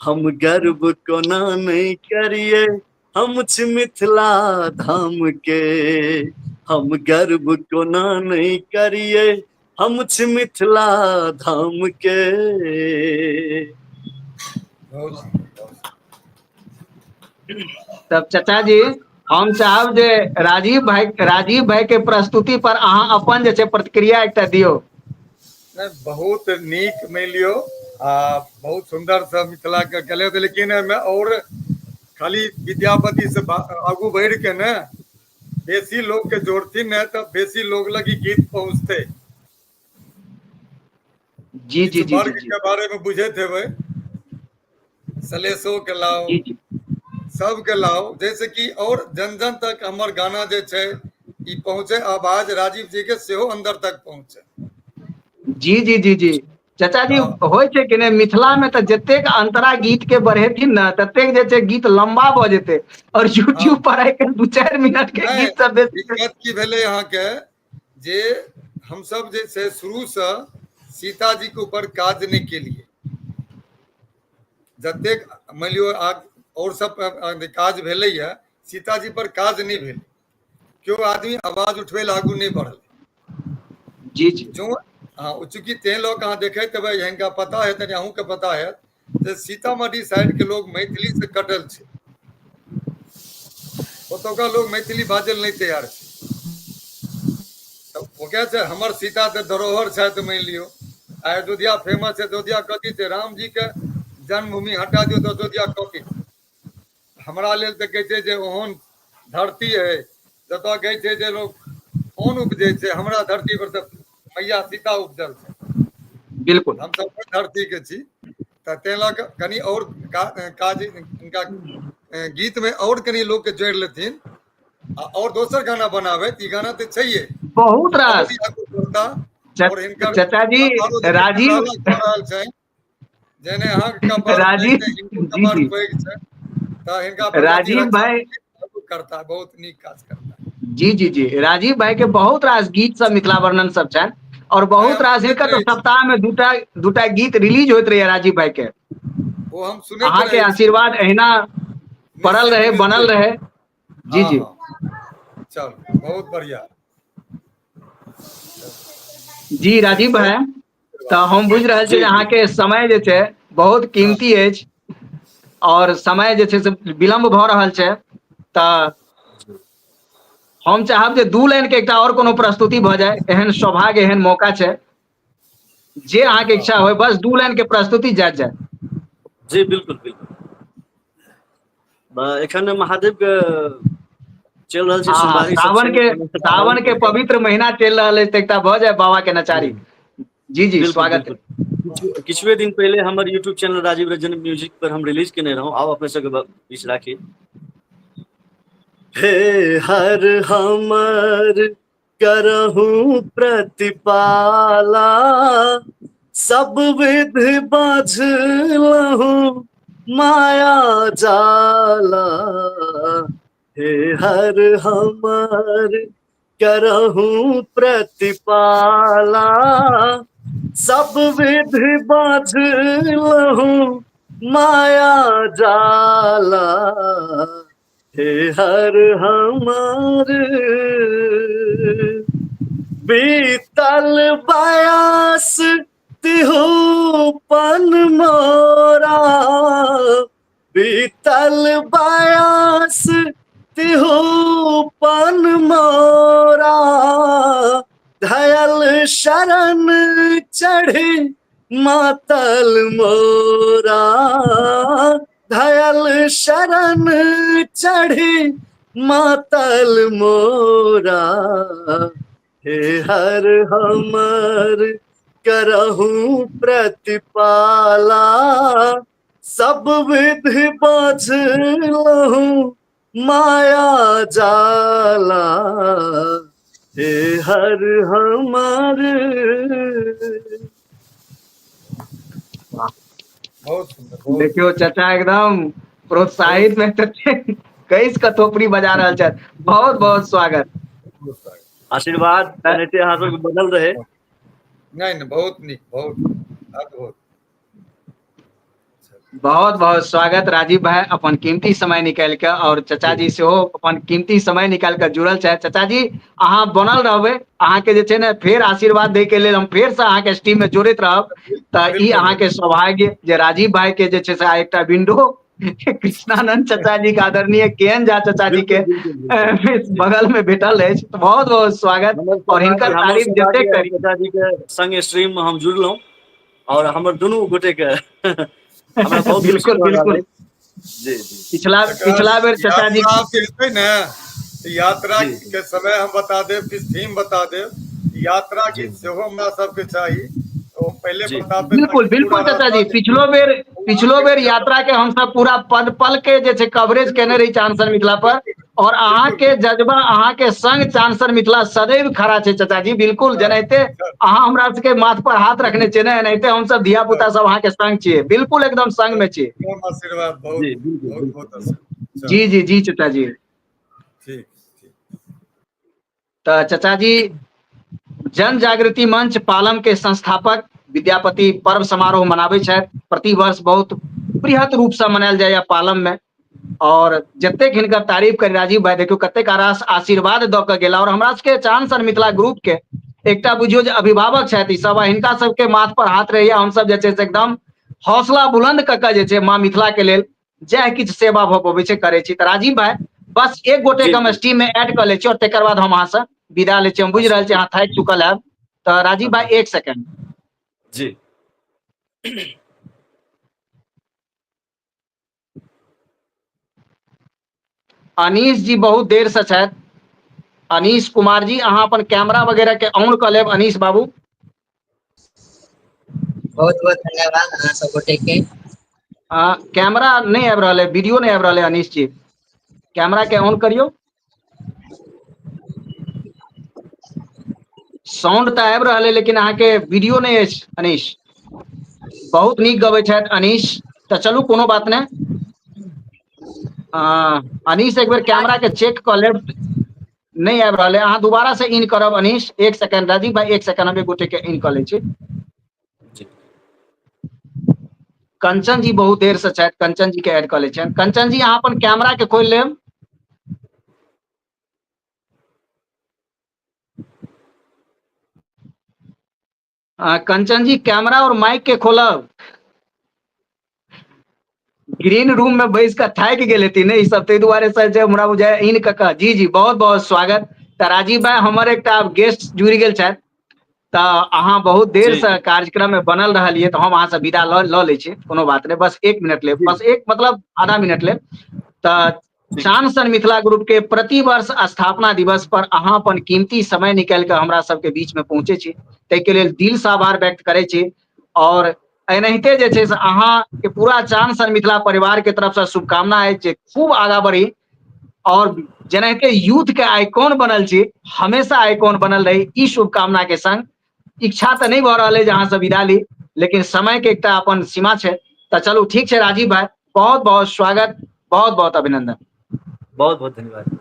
हम गर्व कोना नहीं करिए हम छी मिथिला धाम के, हम गर्व कोना नहीं करिए हम छी मिथिला धाम के। तब चाचा जी हम चाहब जे राजीव भाई के प्रस्तुति पर अहाँ अपन जे छै प्रतिक्रिया एकटा दियौ। नहि, बहुत नीक मानि लियौ आ बहुत सुन्दर से मिथिला के गेलै, लेकिन एहिमे और खाली विद्यापति से आगू बढ़ि के ने बेसी लोग के जोड़थिन ने तऽ बेसी लोग लग ई गीत पहुँचतै। जी जी जी वर्ग जी के बारे में बुझैत हेबै, सलेसो के लाओ, जी जी सबके लाओ, जैसे कि और जन जन तक हमर गाना जे छै ई पहुँचे, आवाज राजीव जी के सेहो अंदर तक पहुँचे। जी जी जी जी चाचा जी, होइ छै कि नहि मिथिला में तऽ जतेक अंतरा गीत के बढ़ेथिन ने ततेक जे छै गीत लंबा भऽ जेतै, और यूट्यूब पर आइ काल्हि 2-4 मिनट के गीत सब बेसी। दिक्कत की भेलै अहाँके जे हमसब जे छै शुरू से सीता जी के ऊपर काज नहि केलिए, जतेक मानि लियौ और सब काज भेलैया, सीता जी पर काज नहि भेलै, केओ आदमी आवाज उठबै लए आगू नहि बढ़ल। जी जी जो हाँ, चूंकि तें लोग अहाँ देखैत हेबै, हिनका पता हेतनि, अहूँके पता हैत जे सीतामढ़ी साइड के लोग मैथिली से कटल छै, ओतुका लोग मैथिली बाजल नहि तैयार छै। तऽ ओकरा छै हमर सीता तऽ धरोहर छथि मानि लियौ, आ अयोध्या फेमस छै। अयोध्या कथी छै? राम जी के जन्मभूमि हटा दियौ तऽ अयोध्या कथी? हमरा लेल तऽ कहै छै जे ओहन धरती है जतऽ कहै छै जे लोक अन्न उपजै छै, हमरा धरती पर तऽ मैया सीता उपजल छै। हमसब ओहि धरती के छी, तऽ ताहि लऽ कऽ कनि आओर काज हिनका गीत मे आओर कनि लोक के जोड़ि लेथिन आ आओर दोसर गाना बनाबै। ई गाना तऽ छैहे बहुत रास आओर हिनकर चाचा जी राजीव रहल छै जेने अहाँके कपार राजीव पैघ हिनको जी कपार जी पैघ छै, तऽ हिनका प्रगति राजीव रक्षा भाई करता, बहुत नीक काज करता। जी जी जी राजीव भाई के बहुत रास गीत सब मिथिला वर्णन सब छनि और नहि बहुत हम रास सुनैत हिनकर तऽ रहै छी। सप्ताह में दूटा दूटा गीत रिलीज होइत रहैया राजीव भाई के। ओ हम सुनैत अहाँ के रहै छी। आशीर्वाद एहिना पड़ल निश्चित रहे, बनल निश्चित। रहे। जी हँ जी हँ, चलू बहुत बढ़िया। जी राजीव भाई, तऽ हम बुझि रहल छी जी जे जी अहाँके समय जे छै बहुत हँ कीमती अछि और समय जे छै से विलम्ब भऽ रहल छै, तऽ हम चाहब जे दू लाइन के एकटा और कोनो प्रस्तुति भऽ जाय, एहन सौभाग्य एहन मौका छै, जे अहाँके हँ इच्छा होय, बस दू लाइन के प्रस्तुति जाय जाय। जी बिल्कुल बिल्कुल। एखन महादेव के चलि रहल छै हँ सोमवारी सब सावन छै के सावन के पवित्र महीना चलि रहल अछि, तऽ एकटा भऽ जाय बाबा के नचारी। जी जी बिल्कुल स्वागत बिल्कुल। किछुए दिन पहिले हमर YouTube channel Rajiv Ranjan music पर हम रिलीज केने रहौं, आउ अपने सबके बीच राखी। हे हर हमर करहु प्रतिपाला, सब विधि बाझलहु माया जाला। हे हर हमर करहु प्रतिपाला, सब विधि बाझलहु माया जाला। हे हर हमर बीतल बयास तिहु पन मोरा, बीतल बयास तिहु पन मोरा, धयल शरण चढ़ी मातल मोरा, धयल शरण चढ़ी मातल मोरा। हे हर हमर करहु प्रतिपाला, सब विधि बाझलहु माया जाला। हे हर हमर। बहुत सुंदर, बहुत देखियौ चाचा एकदम प्रोत्साहित में कैस के थोपड़ी बजा रहल छथि। बहुत बहुत स्वागत। आशीर्वाद एनाहिते अहाँ सबके बनल रहे। नहीं नहीं, बहुत नीक, बहुत अद्भुत। बहुत बहुत स्वागत राजीव भाई, अपन कीमती समय निकालि के, और चचा जी सेहो अपन कीमती समय निकालि के जुड़ल छथि। चचा जी अहाँ बनल रहबै, अहाँके जे छै ने फेर आशीर्वाद दै के लेल हम फेर से अहाँके स्ट्रीम में जोड़ैत रहब। तऽ ई अहाँके सौभाग्य जे राजीव भाई के जे छै से आइ एकटा विंडो कृष्णानंद चचा जी के आदरणीय के एन झा चचा जी के बगल में भेटल अछि। बहुत बहुत स्वागत और हिनकर तारीफ जते करी। चचा जी के संग स्ट्रीम में हम जुड़लहुँ और हमर दुनू गोटे के हमरा बहुत खुशी बिल्कुल भऽ रहल बिल्कुल। अछि। जी जी। पिछला पिछला बेर चचा जी यात्रा हेतै ने, यात्रा जी के समय हम बता देब, किछु थीम बता देब, यात्रा जी गीत सेहो हमरा सबके चाही, ओ पहिले जी बता देब बिल्कुल ताकि पूरा बिल्कुल चाचा रास्ता जी, जे पिछलो बेर यात्रा के हमसब पूरा पल पल के जे छै कवरेज केने रही चांदसर मिथिला पर, और अहाँ के जज्बा अहाँ के संग चांदसर मिथिला सदैव खड़ा छै चाचा जी। बिल्कुल जेनाहिते अहाँ हमरा सबके माथ पर हाथ रखने छियै ने, एनाहिते हमसब धिया पुता सब अहाँ के संग छियै, बिल्कुल एकदम संग में छियै। आशीर्वाद बहुत जी बिल्कुल बहुत बिल्कुल। बहुत आशीर्वाद। जी जी जी चाचा जी। ठीक ठीक। तऽ चाचा जी जन जागृति मंच पालम के संस्थापक विद्यापति पर्व समारोह मनाबै छथि, प्रतिवर्ष बहुत बृहत रूप से मनायल जाइए पालम में, और जतेक हिनकर तारीफ करी राजीव भाई, देखियौ कतेक आरास आशीर्वाद दऽ के गेला। और हमरा सबके चांद सन मिथिला ग्रुप के एकटा बुझियौ जे अभिभावक छथि ई सब, आ हिनका सबके माथ पर हाथ रहैया, हमसब जे छै से एकदम हौसला बुलंद कऽ के जे छै माँ मिथिला के लेल जएह किछु सेवा भऽ पबै छै करै छी। तऽ राजीव भाई बस एक गोटे के जी हम जी स्ट्रीम में ऐड कऽ लै छी और तकर बाद हम अहाँ से विदा लै छी। हम बुझि रहल छी अहाँ थाकि चुकल हैब। तऽ राजीव भाई एक सेकेंड। जी। अनीश जी बहुत देर से छथि। अनीश कुमार जी, अहाँ अपन कैमरा वगैरह के ऑन कऽ लेब अनीश बाबू। बहुत बहुत धन्यवाद अहाँ सब गोटे के। कैमरा नहि आबि रहल है, वीडियो नहि आबि रहल है अनीश जी, कैमरा के ऑन करियौ। साउंड तऽ आबि रहल है लेकिन अहाँके वीडियो नहि अछि अनीश। बहुत नीक गबै छथि अनीश, तऽ चलू कोनो बात नहि। अनीश एक बेर कैमरा के चेक कऽ लेब, नहि आबि रहल है, अहाँ दोबारा से इन करब अनीश। एक सेकंड राजीव भाई, एक सेकंड, हम एक गोटे के इन कऽ लै छी। कंचन जी बहुत देर से छथि, कंचन जी के ऐड कऽ लै छियनि। कंचन जी अहाँ अपन कैमरा के खोलि लेब। कंचन जी कैमरा और माइक के खोलब। ग्रीन रूम में बैस कऽ थाकि गेल हेथिन ने ई सब, ताहि दुआरे से जे हमरा बुझाय इन कऽ कऽ। जी जी, बहुत बहुत स्वागत। तऽ राजीव भाई हमर एकटा आब गेस्ट जुड़ि गेल छथि, तऽ अहाँ बहुत देर से कार्यक्रम में बनल रहलियै, तऽ हम अहाँ से विदा लऽ लै छी, कोनो बात नहि, बस 1 मिनट लेब, बस एक मतलब आधा मिनट लेब। तऽ चान सन मिथिला ग्रुप के प्रति वर्ष स्थापना दिवस पर अहाँ अपन कीमती समय निकालि कऽ हमरा सबके बीच में पहुँचे छी, ताहिके लेल दिल से आभार व्यक्त करै छी। और एनाहिते जे छै से अहाँ के पूरा चान सन मिथिला परिवार के तरफ से शुभकामना अछि जे खूब आगाँ बढ़ी, और जेनाहिते यूथ के आइकॉन बनल छी, हमेशा आइकॉन बनल रही, ई शुभकामना के संग। इच्छा तऽ नहि भऽ रहल है जे अहाँ से विदा ली, लेकिन समय के एकटा अपन सीमा छै। तऽ चलू ठीक छै राजीव भाई, बहुत बहुत स्वागत, बहुत बहुत अभिनंदन। बहुत बहुत धन्यवाद।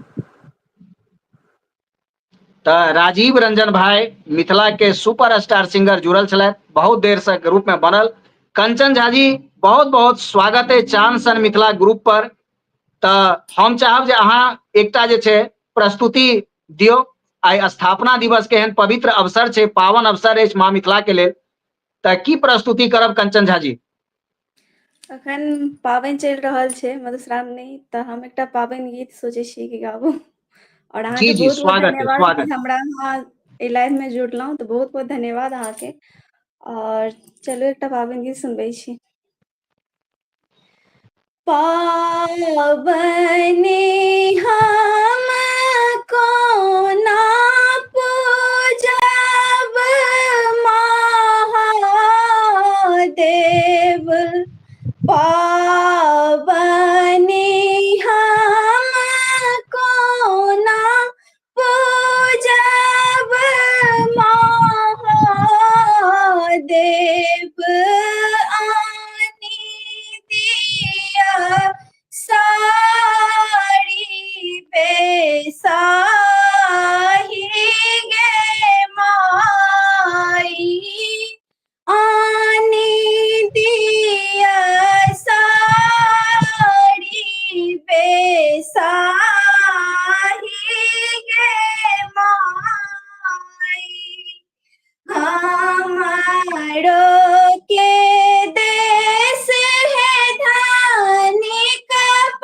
तऽ राजीव रंजन भाई मिथिला के सुपर स्टार सिंगर जुड़ल छलथि, बहुत देर से ग्रुप में बनल। कंचन झा जी बहुत बहुत स्वागत है चांद सन मिथिला ग्रुप पर। तऽ हम चाहब जे अहाँ एकटा जे छै प्रस्तुति दियौ। आइ स्थापना दिवस के एहन पवित्र अवसर छै, पावन अवसर अछि माँ मिथिला के लेल, तऽ की प्रस्तुति करब कंचन झा जी? अखन पाबनि चलि रहल छै मधुश्रावणी, तऽ हम एकटा पाबनि गीत सोचै छियै कि गाबू। और जी अहाँके जी, बहुत बहुत स्वागत है, धन्यवाद कि स्वागत। हमरा अहाँ एहि लाइव मे जुड़लहुँ, तऽ बहुत बहुत धन्यवाद अहाँके। और चलू एकटा पाबनि गीत सुनबै छी। पाबनि हम कोना पूजब महादेव, पाबनि हम कोना पूजब महादेव, आनी दिया साड़ी बेसाही गे माई, आनी दिया साड़ी बेसाही गे माई, हमारो के देश है धनिक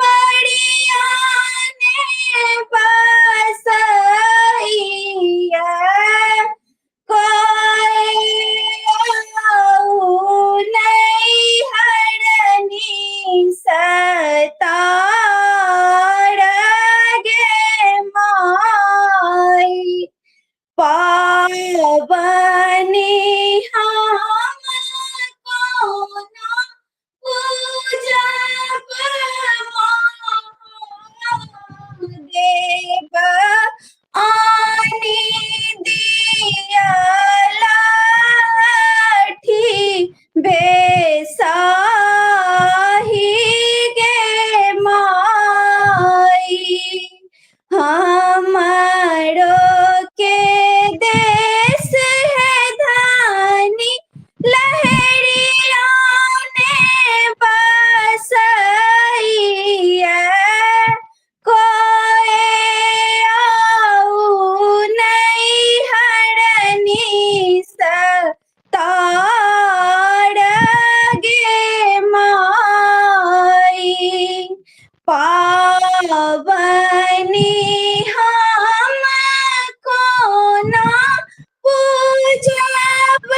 पड़िया ने बसैया, कोई आऊ नहीं हरनी सतार गे माई, पाबनि हम कोना पूजब महादेव, आनी दिया लाठी बेसाही गे माई, हमारो के देश है धानी लहरिया ने बसैया, कोई आऊ नहीं हरनी सतार गे माई, पाबनि हम कोना पूजब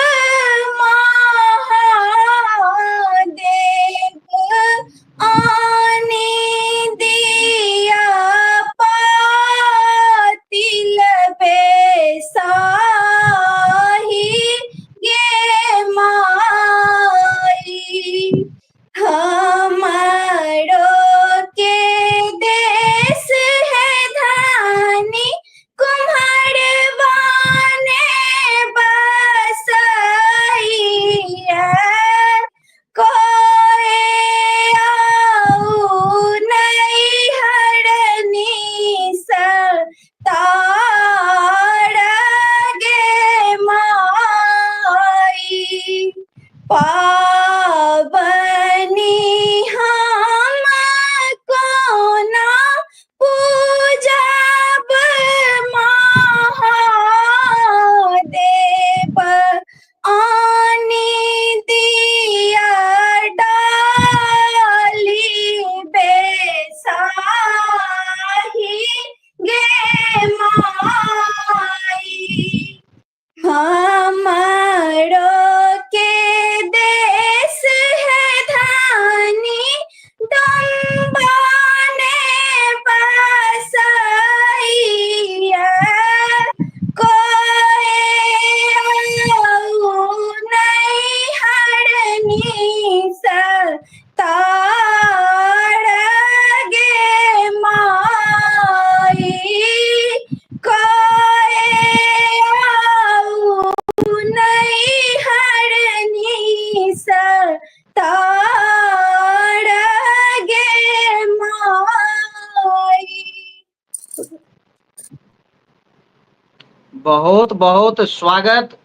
बहुत बहुत स्वागत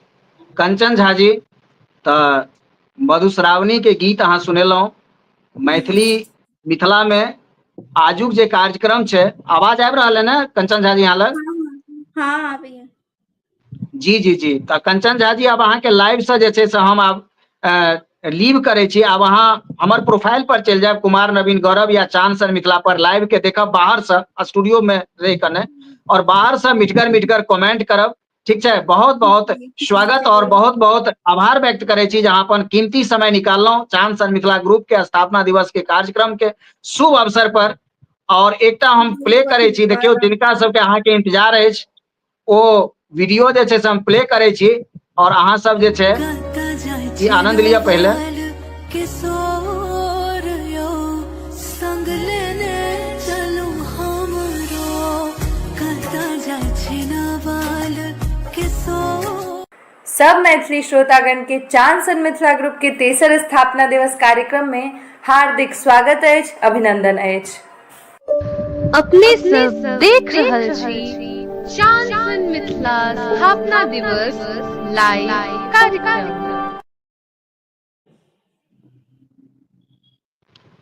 कंचन झा जी। तऽ मधुश्रावणी के गीत अहाँ सुनेलहुँ। मैथिली मिथिला में आजुक जे कार्यक्रम छै, आवाज आबि रहल है ने कंचन झा जी अहाँ लग? हाँ, आबैया। जी जी जी। तऽ कंचन झा जी, आब अहाँके लाइव से जे छै से हम आब लीव करै छी। आब अहाँ हमर प्रोफाइल पर चलि जायब, कुमार नवीन गौरव या चांद सन मिथिला पर लाइव के देखब बाहर से, स्टूडियो में रहि कऽ नहि, और बाहर से मिठगर मिठगर कमेंट करब। ठीक छै? बहुत बहुत स्वागत और बहुत बहुत आभार व्यक्त करै छी जे अहाँ अपन कीमती समय निकाललहुँ चांद सन मिथिला ग्रुप के स्थापना दिवस के कार्यक्रम के शुभ अवसर पर। और एकटा हम प्ले करै छी, देखियौ जिनका सबके अहाँके इंतजार अछि ओ वीडियो जे छै से हम प्ले करै छी और अहाँ सब जे छै ई आनंद लिअ पहिले। किशोर यौ संग लेने चलू हमरो, कतऽ जाइ छी नवाल किशोर। सब मैथिली श्रोतागण के चांद सन मिथिला ग्रुप के तेसर स्थापना दिवस कार्यक्रम में हार्दिक स्वागत अछि, अभिनंदन अछि। अपने सब देख रहल छी चांद सन मिथिला स्थापना दिवस लाइव कार्यक्रम।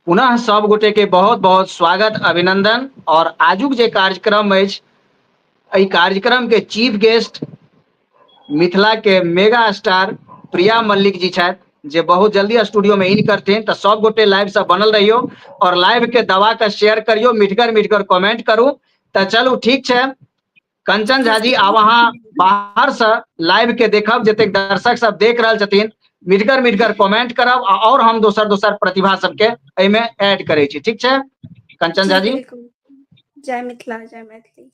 पुनः सब गोटे के बहुत बहुत स्वागत अभिनंदन। और आजुक जे कार्यक्रम अछि, एहि कार्यक्रम के चीफ गेस्ट मिथिला के मेगा स्टार प्रिया मल्लिक जी छथि, जे बहुत जल्दी स्टूडियो में इन करथिन। तऽ सब गोटे लाइव से बनल रहियो और लाइव के दबा के शेयर करियो, मिठगर मिठगर कमेंट करू। तऽ चलू ठीक छै कंचन झा जी, आब अहाँ बाहर से लाइव के देखब, जतेक दर्शक सब देख रहल छथिन मिठगर मिठगर कमेंट करब आ और हम दोसर दोसर प्रतिभा सबके एहिमे ऐड करै छी। ठीक छै कंचन झा जी? बिल्कुल। जय मिथिला, जय मैथिली।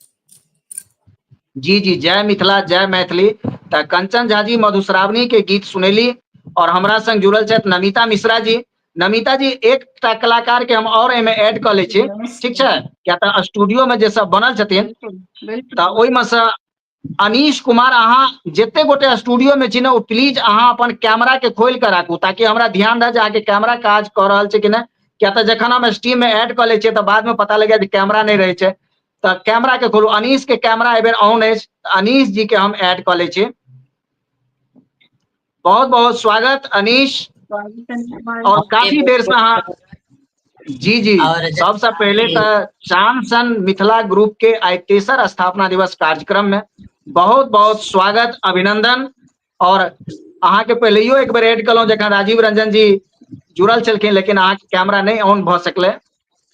जी जी, जय मिथिला जय मैथिली। तऽ कंचन झा जी मधुश्रावणी के गीत सुनेली और हमरा संग जुड़ल छथि नमिता मिश्रा जी। नमिता जी, एकटा कलाकार के हम और एहिमे ऐड कऽ लै छी, ठीक छै? किया तऽ स्टूडियो में जे सब बनल छथिन तऽ ओहिमे से अनीश कुमार, अहाँ जते गोटे स्टूडियो में छी ने, ओ प्लीज अहाँ अपन कैमरा के खोलि कऽ राखू ताकि हमरा ध्यान रहै जे अहाँके कैमरा काज कऽ रहल छै कि नहि। किया तऽ जखन हम स्ट्रीम में ऐड कऽ लै छियै तऽ बाद में पता लगैया जे कैमरा नहि रहै छै। तऽ कैमरा के खोलू। अनीश के कैमरा एहि बेर ऑन अछि, अनीश जी के हम ऐड कऽ लै छी। बहुत बहुत स्वागत अनीश। और काफी देर से अहाँ जी जी। और सबसे पहले तऽ चांद सन मिथिला ग्रुप के आइ तेसर स्थापना दिवस कार्यक्रम में बहुत बहुत स्वागत अभिनंदन। और अहाँके पहिलैयो एक बेर ऐड केलहुँ जखन राजीव रंजन जी जुड़ल छलखिन, लेकिन अहाँके कैमरा नहि ऑन भऽ सकलै,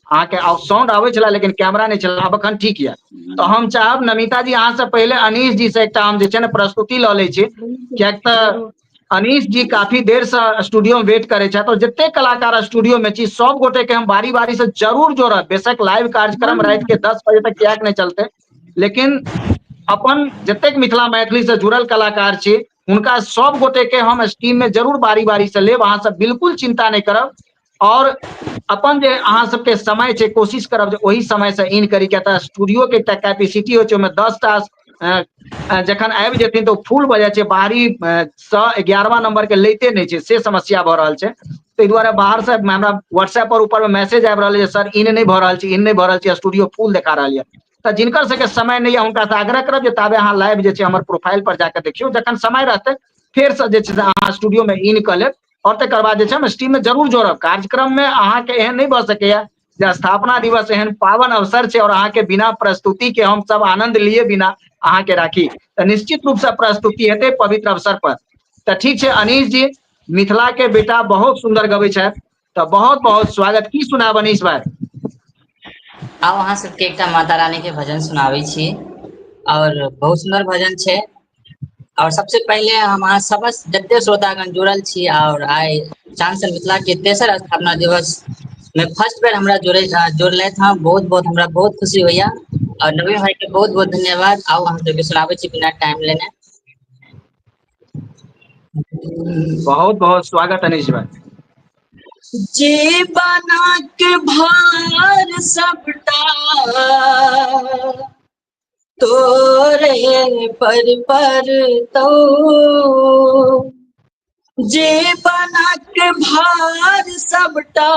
अहाँके साउंड आबै छलै लेकिन कैमरा नहि छलै। आब एखन ठीक यऽ। तऽ हम चाहब नमिता जी अहाँ से पहिले अनीश जी से एकटा हम जे छै ने प्रस्तुति लऽ लै छी, किएक तऽ अनीश जी काफी देर से स्टूडियो में वेट करै छथि और जते कलाकार स्टूडियो में छी सब गोटे के हम बारी बारी से जरूर जोड़ब। बेशक लाइव कार्यक्रम राति के 10 बजे तक किएक नहि चलते, लेकिन अपन जतेक मिथिला मैथिली से जुड़ल कलाकार छी हुनका सब गोटे के हम स्ट्रीम में जरूर बारी बारी से लेब। अहाँ सब बिल्कुल चिंता नहि करब और अपन जे अहाँ सबके समय छै कोशिश करब जे ओहि समय से इन करी, किया तऽ स्टूडियो के एकटा कैपेसिटी होइ छै, ओहिमे 10 टा जखन आबि जेथिन तऽ ओ फुल भऽ जाइ छै, बाहरी सँ 11वां नंबर के लैते नहि छै, से समस्या भऽ रहल छै। ताहि दुआरे बाहर से हमरा व्हाट्सएप पर ऊपर में मैसेज आबि रहल छै सर इन नहि भऽ रहल छै, इन नहि भऽ रहल छै, स्टूडियो फुल देखा रहल यऽ। तऽ जिनकर सबके समय नहि यऽ हुनका से आग्रह करब जे ताबे अहाँ लाइव जे छै हमर प्रोफाइल पर जाके देखियौ, जखन समय रहतै फेर से जे छै से अहाँ स्टूडियो में इन कऽ लेब और तकर बाद जे छै हम स्ट्रीम में जरूर जोड़ब। कार्यक्रम में अहाँके एहन नहि भऽ सकैया जे स्थापना दिवस एहन पावन अवसर छै और अहाँके बिना प्रस्तुति के हम सब आनंद लिए बिना अहाँके राखी, तऽ निश्चित रूप से प्रस्तुति हेतै पवित्र अवसर पर। तऽ ठीक छै अनीश जी, मिथिला के बेटा बहुत सुंदर गबै छथि, तऽ बहुत बहुत स्वागत। की सुनाब अनीश भाई? आब अहाँ सबके एकटा माता रानी के भजन सुनाबै छी और बहुत सुन्दर भजन छै। और सबसे पहिले हम अहाँ सब जते श्रोतागण जुड़ल छी और आइ चांद मिथिला के तेसर स्थापना दिवस में फर्स्ट बेर हमरा जोड़लथि हँ, बहुत बहुत हमरा बहुत खुशी होइया और नवीन भाई के बहुत बहुत धन्यवाद। आउ अहाँ सबके सुनाबै छी बिना टाइम लेने। बहुत बहुत स्वागत अनीश भाई। जीवनक भार सबटा तोरे पर परतौ, जीवनक भार सबटा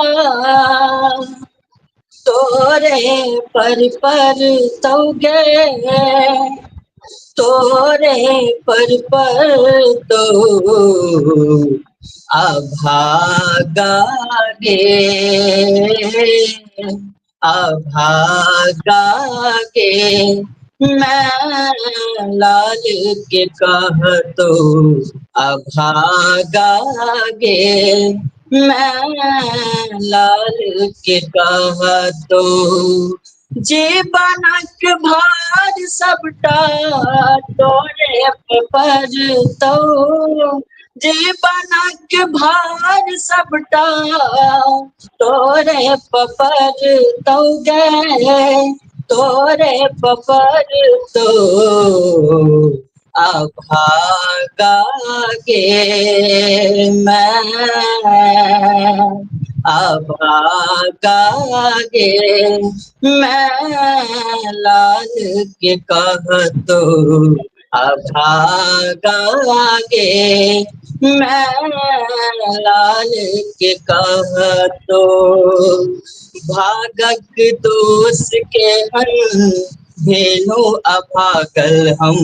तोरे पर परतौ गे, तोरे पर पड़तौ अभागा गे, अभागा गे, मैं लाल के कहतो अभागा गे, मैं लाल के कहतो। जीवनक भार सबटा तोरे पड़तौ, जीवनक भार सबटा तोरे पड़तौ गे, तोरे पड़तौ अभागा गे, मैं अभागा गे, मैं लाल के कहतो अभागा गे, मैं लाल के कहतो। भागक दोष के हन भेनु अभागल हम,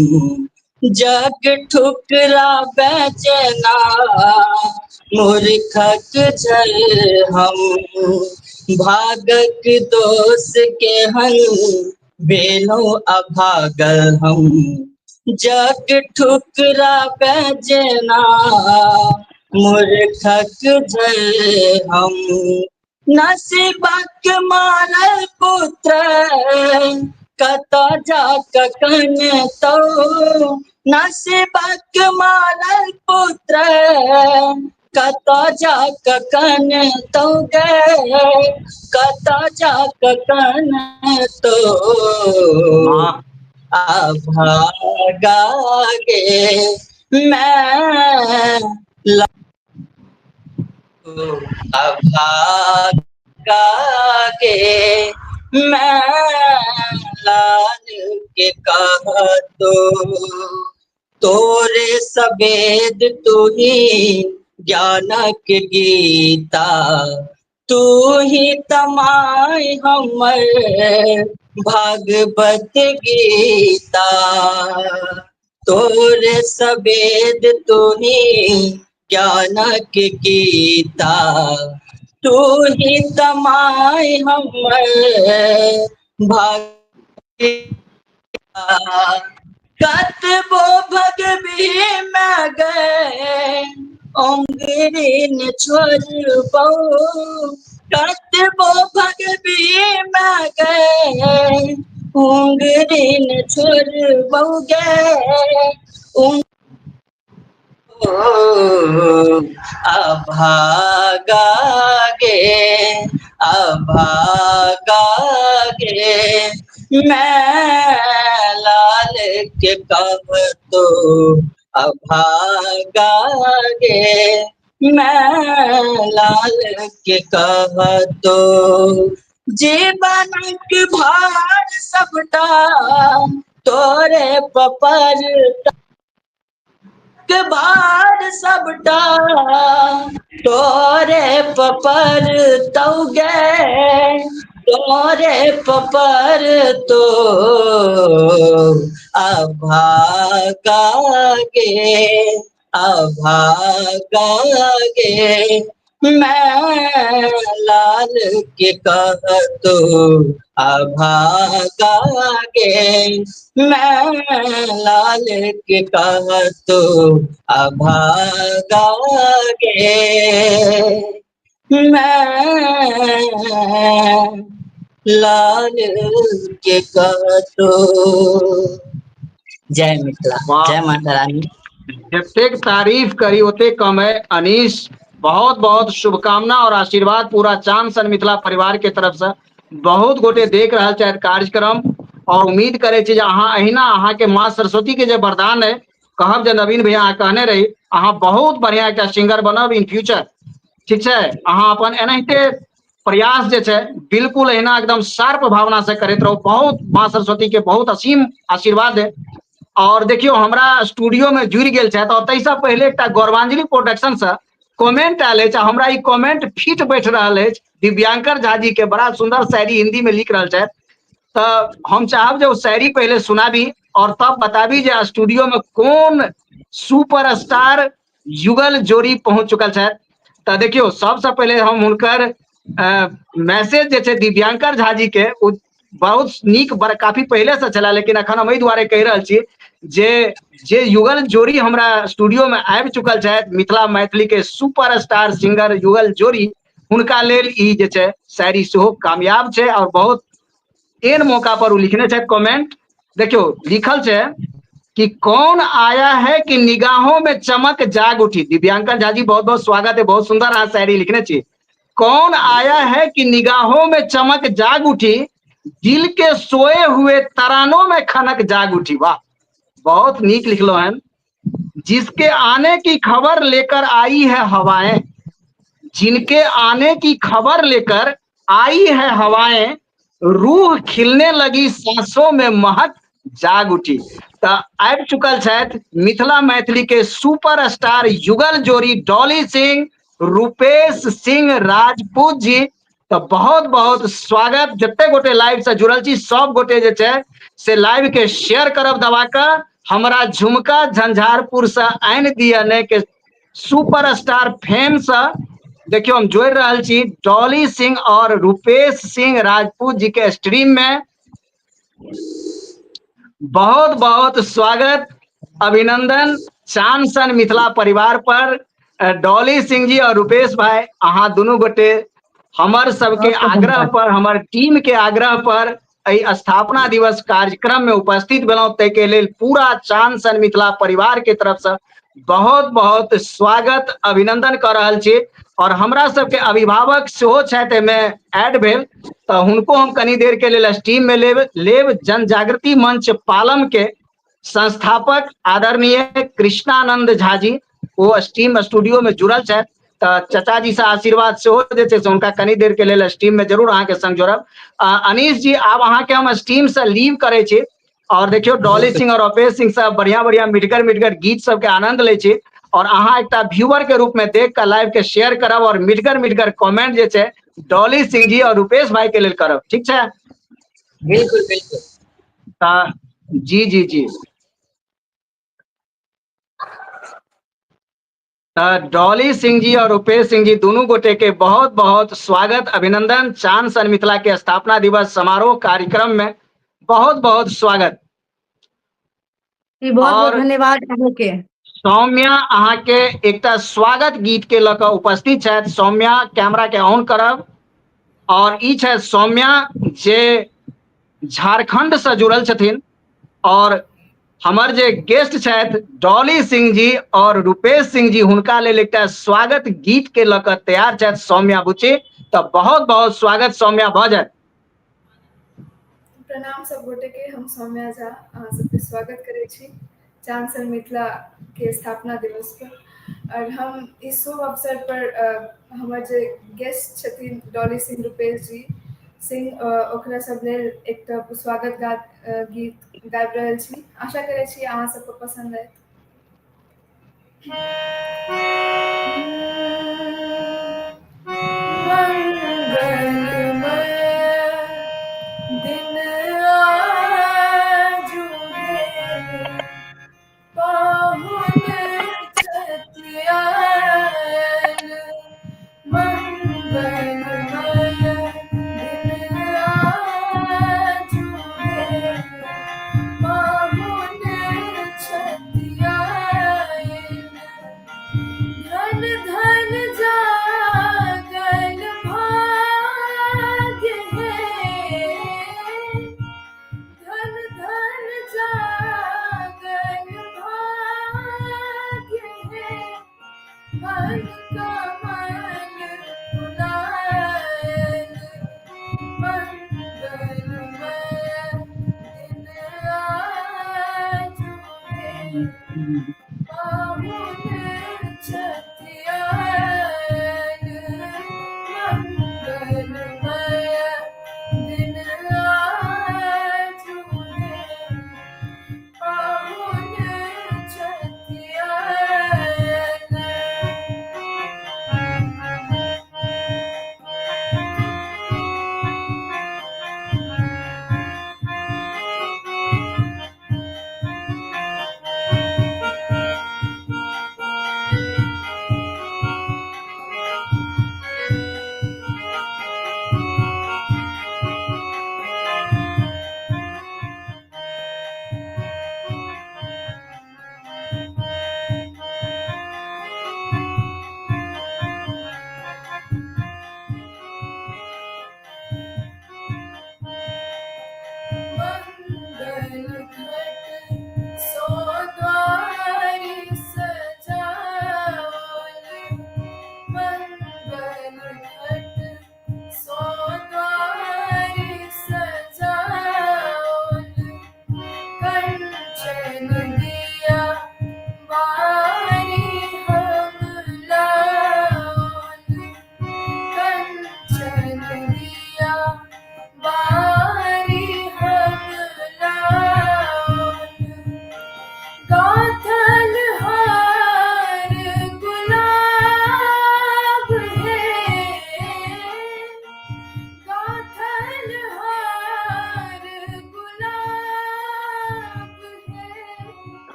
जग ठुकरा बेचना मूर्खक झर हम। भागक दोष के हन भेनु अभागल हम, जग ठुकरा बेचना मूर्खक झर हम। नसीबक मारल पुत्र कत जा कन तो, नसीबक मारल पुत्र कत जा कन तो गे, कत जा कन तो अभागा गे, मैं अभागा गे, मैं लाल के कहतो। तोरे सवेद तू ही ज्ञानक गीता, तू ही तमाय हमर भागवत गीता। तोरे सवेद तू ही ज्ञानक गीता, तू ही तमाय हमर भाग। कतबो भगबी मैं गए ओंगरी न छोड़बौ, कतबो भगबी मैं गए ओंगरी न छोड़बौ गे। अभागा गे, अभागा गे, मैं लाल के कहतो अभागा गे, मैं लाल के कहतो। जीवनक भार सबटा तोरे पपर के भार सबटा तोरे पपर तौ गे, तोरे पपर तो अभागा गे, अभागा गे, मैं लाल के कहतो अभागा गे, मैं लाल के कहतो अभागा गे, मैं लाल के कहतो। जय मिथिला, जय माता रानी। जतेक तारीफ करी ओतेक कम है। अनीश, बहुत बहुत शुभकामना और आशीर्वाद पूरा चांद सन मिथिला परिवार के तरफ से। बहुत गोटे देख रहल छथि कार्यक्रम और उम्मीद करे छी जे अहाँ अहिना अहाँ के माँ सरस्वती के जे वरदान है, कहब जे नवीन भैया अहाँ कहने रही, अहाँ बहुत बढ़िया एकटा सिंगर बनब इन फ्यूचर। ठीक छै, अहाँ अपन एनाहिते प्रयास जे छै बिल्कुल एहिना एकदम शार्प भावना से करैत रहू। बहुत माँ सरस्वती के बहुत असीम आशीर्वाद है। और देखियो हमरा स्टूडियो में जुड़ि गेल छथि और ताहिसँ पहिले एकटा गौरवांजलि प्रोडक्शन से कमेंट आयल अछि, हमरा ई कमेंट फिट बैठ रहल अछि। दिव्यांकर झा जी के बड़ा सुंदर शायरी हिंदी में लिख रहल छथि, तऽ हम चाहब जे ओ शायरी पहिले सुनाबी। और तब बताबी जे स्टूडियो में कोन सुपर स्टार युगल जोड़ी पहुंच चुकल छथि। तऽ देखियौ, सबसँ पहिले हम हुनकर मैसेज जे छै दिव्यांकर झा जी के, ओ बहुत नीक बड़ काफी पहिले से छला, लेकिन अखन हम एहि दुआरे कहि रहल छी जे जे युगल जोड़ी हमरा स्टूडियो में आबि चुकल छथि, मिथिला मैथिली के सुपर स्टार सिंगर युगल जोड़ी, हुनका लेल ई जे छै शायरी सेहो कामयाब छै और बहुत एहन मौका पर ओ लिखने छथि कमेंट। देखियौ, लिखल छै कि कौन आया है कि निगाहों में चमक जाग उठी। दिव्यांकर झा जी, बहुत बहुत स्वागत है, बहुत सुंदर अहाँ शायरी लिखने छी। कौन आया है कि निगाहों में चमक जाग उठी, दिल के सोए हुए तरानों में खनक जाग उठी। वाह, बहुत नीक लिखलो हन। जिसके आने की खबर लेकर आई है हवाएं, जिनके आने की खबर लेकर आई है हवाएं, रूह खिलने लगी सांसों में महक जाग उठी। तऽ आबि चुकल छथि मिथिला मैथिली के सुपर स्टार युगल जोड़ी डॉली सिंह, रूपेश सिंह राजपूत जी। तऽ बहुत बहुत स्वागत। जते गोटे लाइव से जुड़ल छी सब गोटे जे छै से लाइव के शेयर करब दबा कऽ। हमरा झुमका झंझारपुर से आनि दिअ ने के सुपर स्टार फेम से देखियो हम जोड़ रहल छी डॉली सिंह और रूपेश सिंह राजपूत जी के स्ट्रीम में। बहुत बहुत स्वागत, अभिनंदन चांद सन मिथिला परिवार पर। डॉली सिंह जी और रूपेश भाई, अहाँ दुनू गोटे हमर सबके आग्रह पर, हमर टीम के आग्रह पर एहि स्थापना दिवस कार्यक्रम में उपस्थित भेलहुँ, ताहिके लेल पूरा चांद सन मिथिला परिवार के तरफ से बहुत बहुत स्वागत अभिनंदन कऽ रहल छी। और हमरा सबके अभिभावक सेहो छथि एहिमे ऐड भेल, तऽ हुनको हम कनी देर के लेल स्ट्रीम में लेब लेब। जन जागृति मंच पालम के संस्थापक आदरणीय कृष्णानंद झा जी, ओ स्ट्रीम स्टूडियो में जुड़ल छथि, तऽ चचा जी से आशीर्वाद सेहो जे छै से हुनका कनी देर के लेल स्ट्रीम में जरूर अहाँके संग जोड़ब। अनीश जी, आब अहाँके हम स्ट्रीम से लीव करै छी और देखियौ डॉली सिंह और अपेश सिंह सब बढ़िया बढ़िया मिठगर मिठगर गीत सबके आनंद लै छी और अहाँ एकटा व्यूअर के रूप में देख कऽ लाइव के शेयर करब और मिठगर मिठगर कमेंट जे छै डॉली सिंह जी और रूपेश भाई के लेल करब, ठीक छै? बिल्कुल बिल्कुल। तऽ जी जी जी। तऽ डॉली सिंह जी और रूपेश सिंह जी दुनू गोटे के बहुत बहुत स्वागत अभिनंदन चांद सन मिथिला के स्थापना दिवस समारोह कार्यक्रम में बहुत बहुत स्वागत। जी, बहुत बहुत और धन्यवाद अहाँके। सौम्या अहाँके एकटा स्वागत गीत के लऽ कऽ उपस्थित छथि। सौम्या, कैमरा के ऑन करब। और ई छथि सौम्या जे झारखंड से जुड़ल छथिन और हमर जे गेस्ट छथि डॉली सिंह जी और रूपेश सिंह जी, हुनका लेल एकटा स्वागत गीत के लऽ कऽ तैयार छथि सौम्या बुच्ची। तऽ बहुत बहुत स्वागत सौम्या, भऽ जायत। प्रणाम सब गोटे के, हम सौम्या झा अहाँ सबके स्वागत करै छी चांद सन मिथिला के स्थापना दिवस पर। और हम इस शुभ अवसर पर हमर जे गेस्ट छथिन डॉली सिंह रूपेश जी सिंह, ओकरा सब लेल एकटा स्वागत गीत गाबि रहल छी। आशा करै छी अहाँ सबके पसंद आयत। मंगलमय दिन आजु भेल, पाहुन छथिआयल। मंगलमय दिन आजु भेल, पाहुन छथिआयल।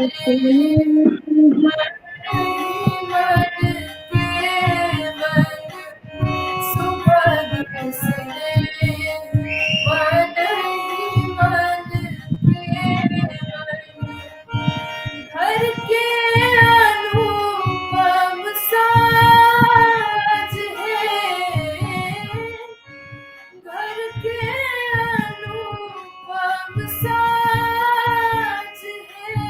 घर के अनुपम साज है, घर के अनुपम साज है,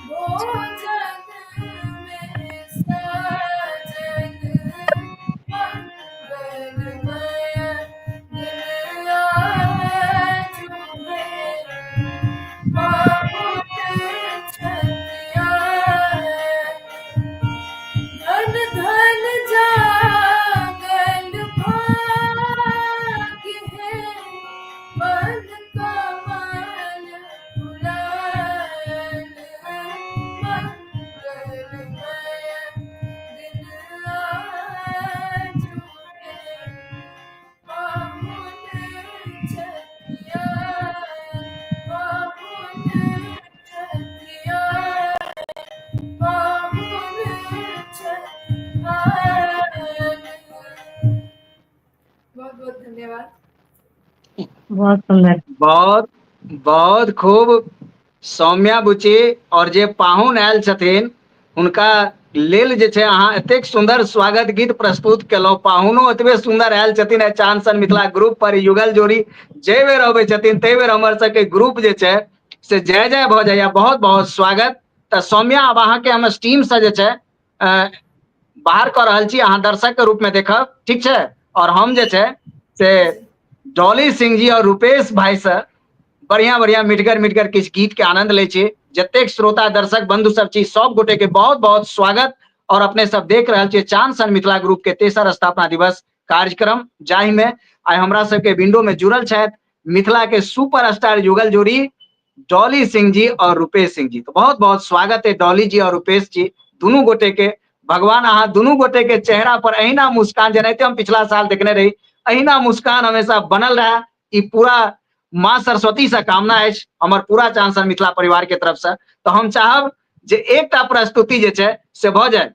भोजन में साजन मंगलमय दिन आज है, पाहुन छतियान। धन धन जागल भाग्य है, मन कमल फुलायल, मंगलमय दिन आज है, पाहुन छतियान, पाहुन छतियान, पाहुन छतियान। बहुत बहुत धन्यवाद। बहुत सुंदर। बहुत बहुत खूब सौम्या बुची और जे पाहुन आयल छथिन हुनका लेल जे छै अहाँ एतेक सुंदर स्वागत गीत प्रस्तुत केलहुँ। पाहुनो एतबे सुंदर आयल छथिन आइ चाँद सन मिथिला ग्रुप पर। युगल जोड़ी जै बेर अबै छथिन तै बेर हमर सबके ग्रुप जे छै से जय जय भऽ जाइया। बहुत बहुत स्वागत। तऽ सौम्या, आब अहाँके हम स्टीम से जे छै बाहर कऽ रहल छी, अहाँ दर्शक के रूप में देखब, ठीक छै? और हम जे छै से डॉली सिंह जी और रुपेश भाई से बढ़िया बढ़िया मिठगर मिठगर किछु गीत के आनंद लै छी। जतेक श्रोता दर्शक बंधु सब छी सब गोटे के बहुत बहुत स्वागत। और अपने सब देख रहल छियै चांद सन मिथिला ग्रुप के तेसर स्थापना दिवस कार्यक्रम, जाहि में आइ हमरा सबके विंडो में जुड़ल छथि मिथिला के सुपर स्टार युगल जोड़ी डॉली सिंह जी और रुपेश सिंह जी। तो बहुत बहुत स्वागत है डॉली जी और रुपेश जी दुनू गोटे के। भगवान अहाँ दुनू गोटे के चेहरा पर अहिना मुस्कान, जेनाहिते हम पिछला साल देखने रही, अहिना मुस्कान हमेशा बनल रहे, ई पूरा माँ सरस्वती से कामना अछि हमर पूरा चांद सन मिथिला परिवार के तरफ से। तो हम चाहब जे एकटा प्रस्तुति जे छै से भऽ जाय।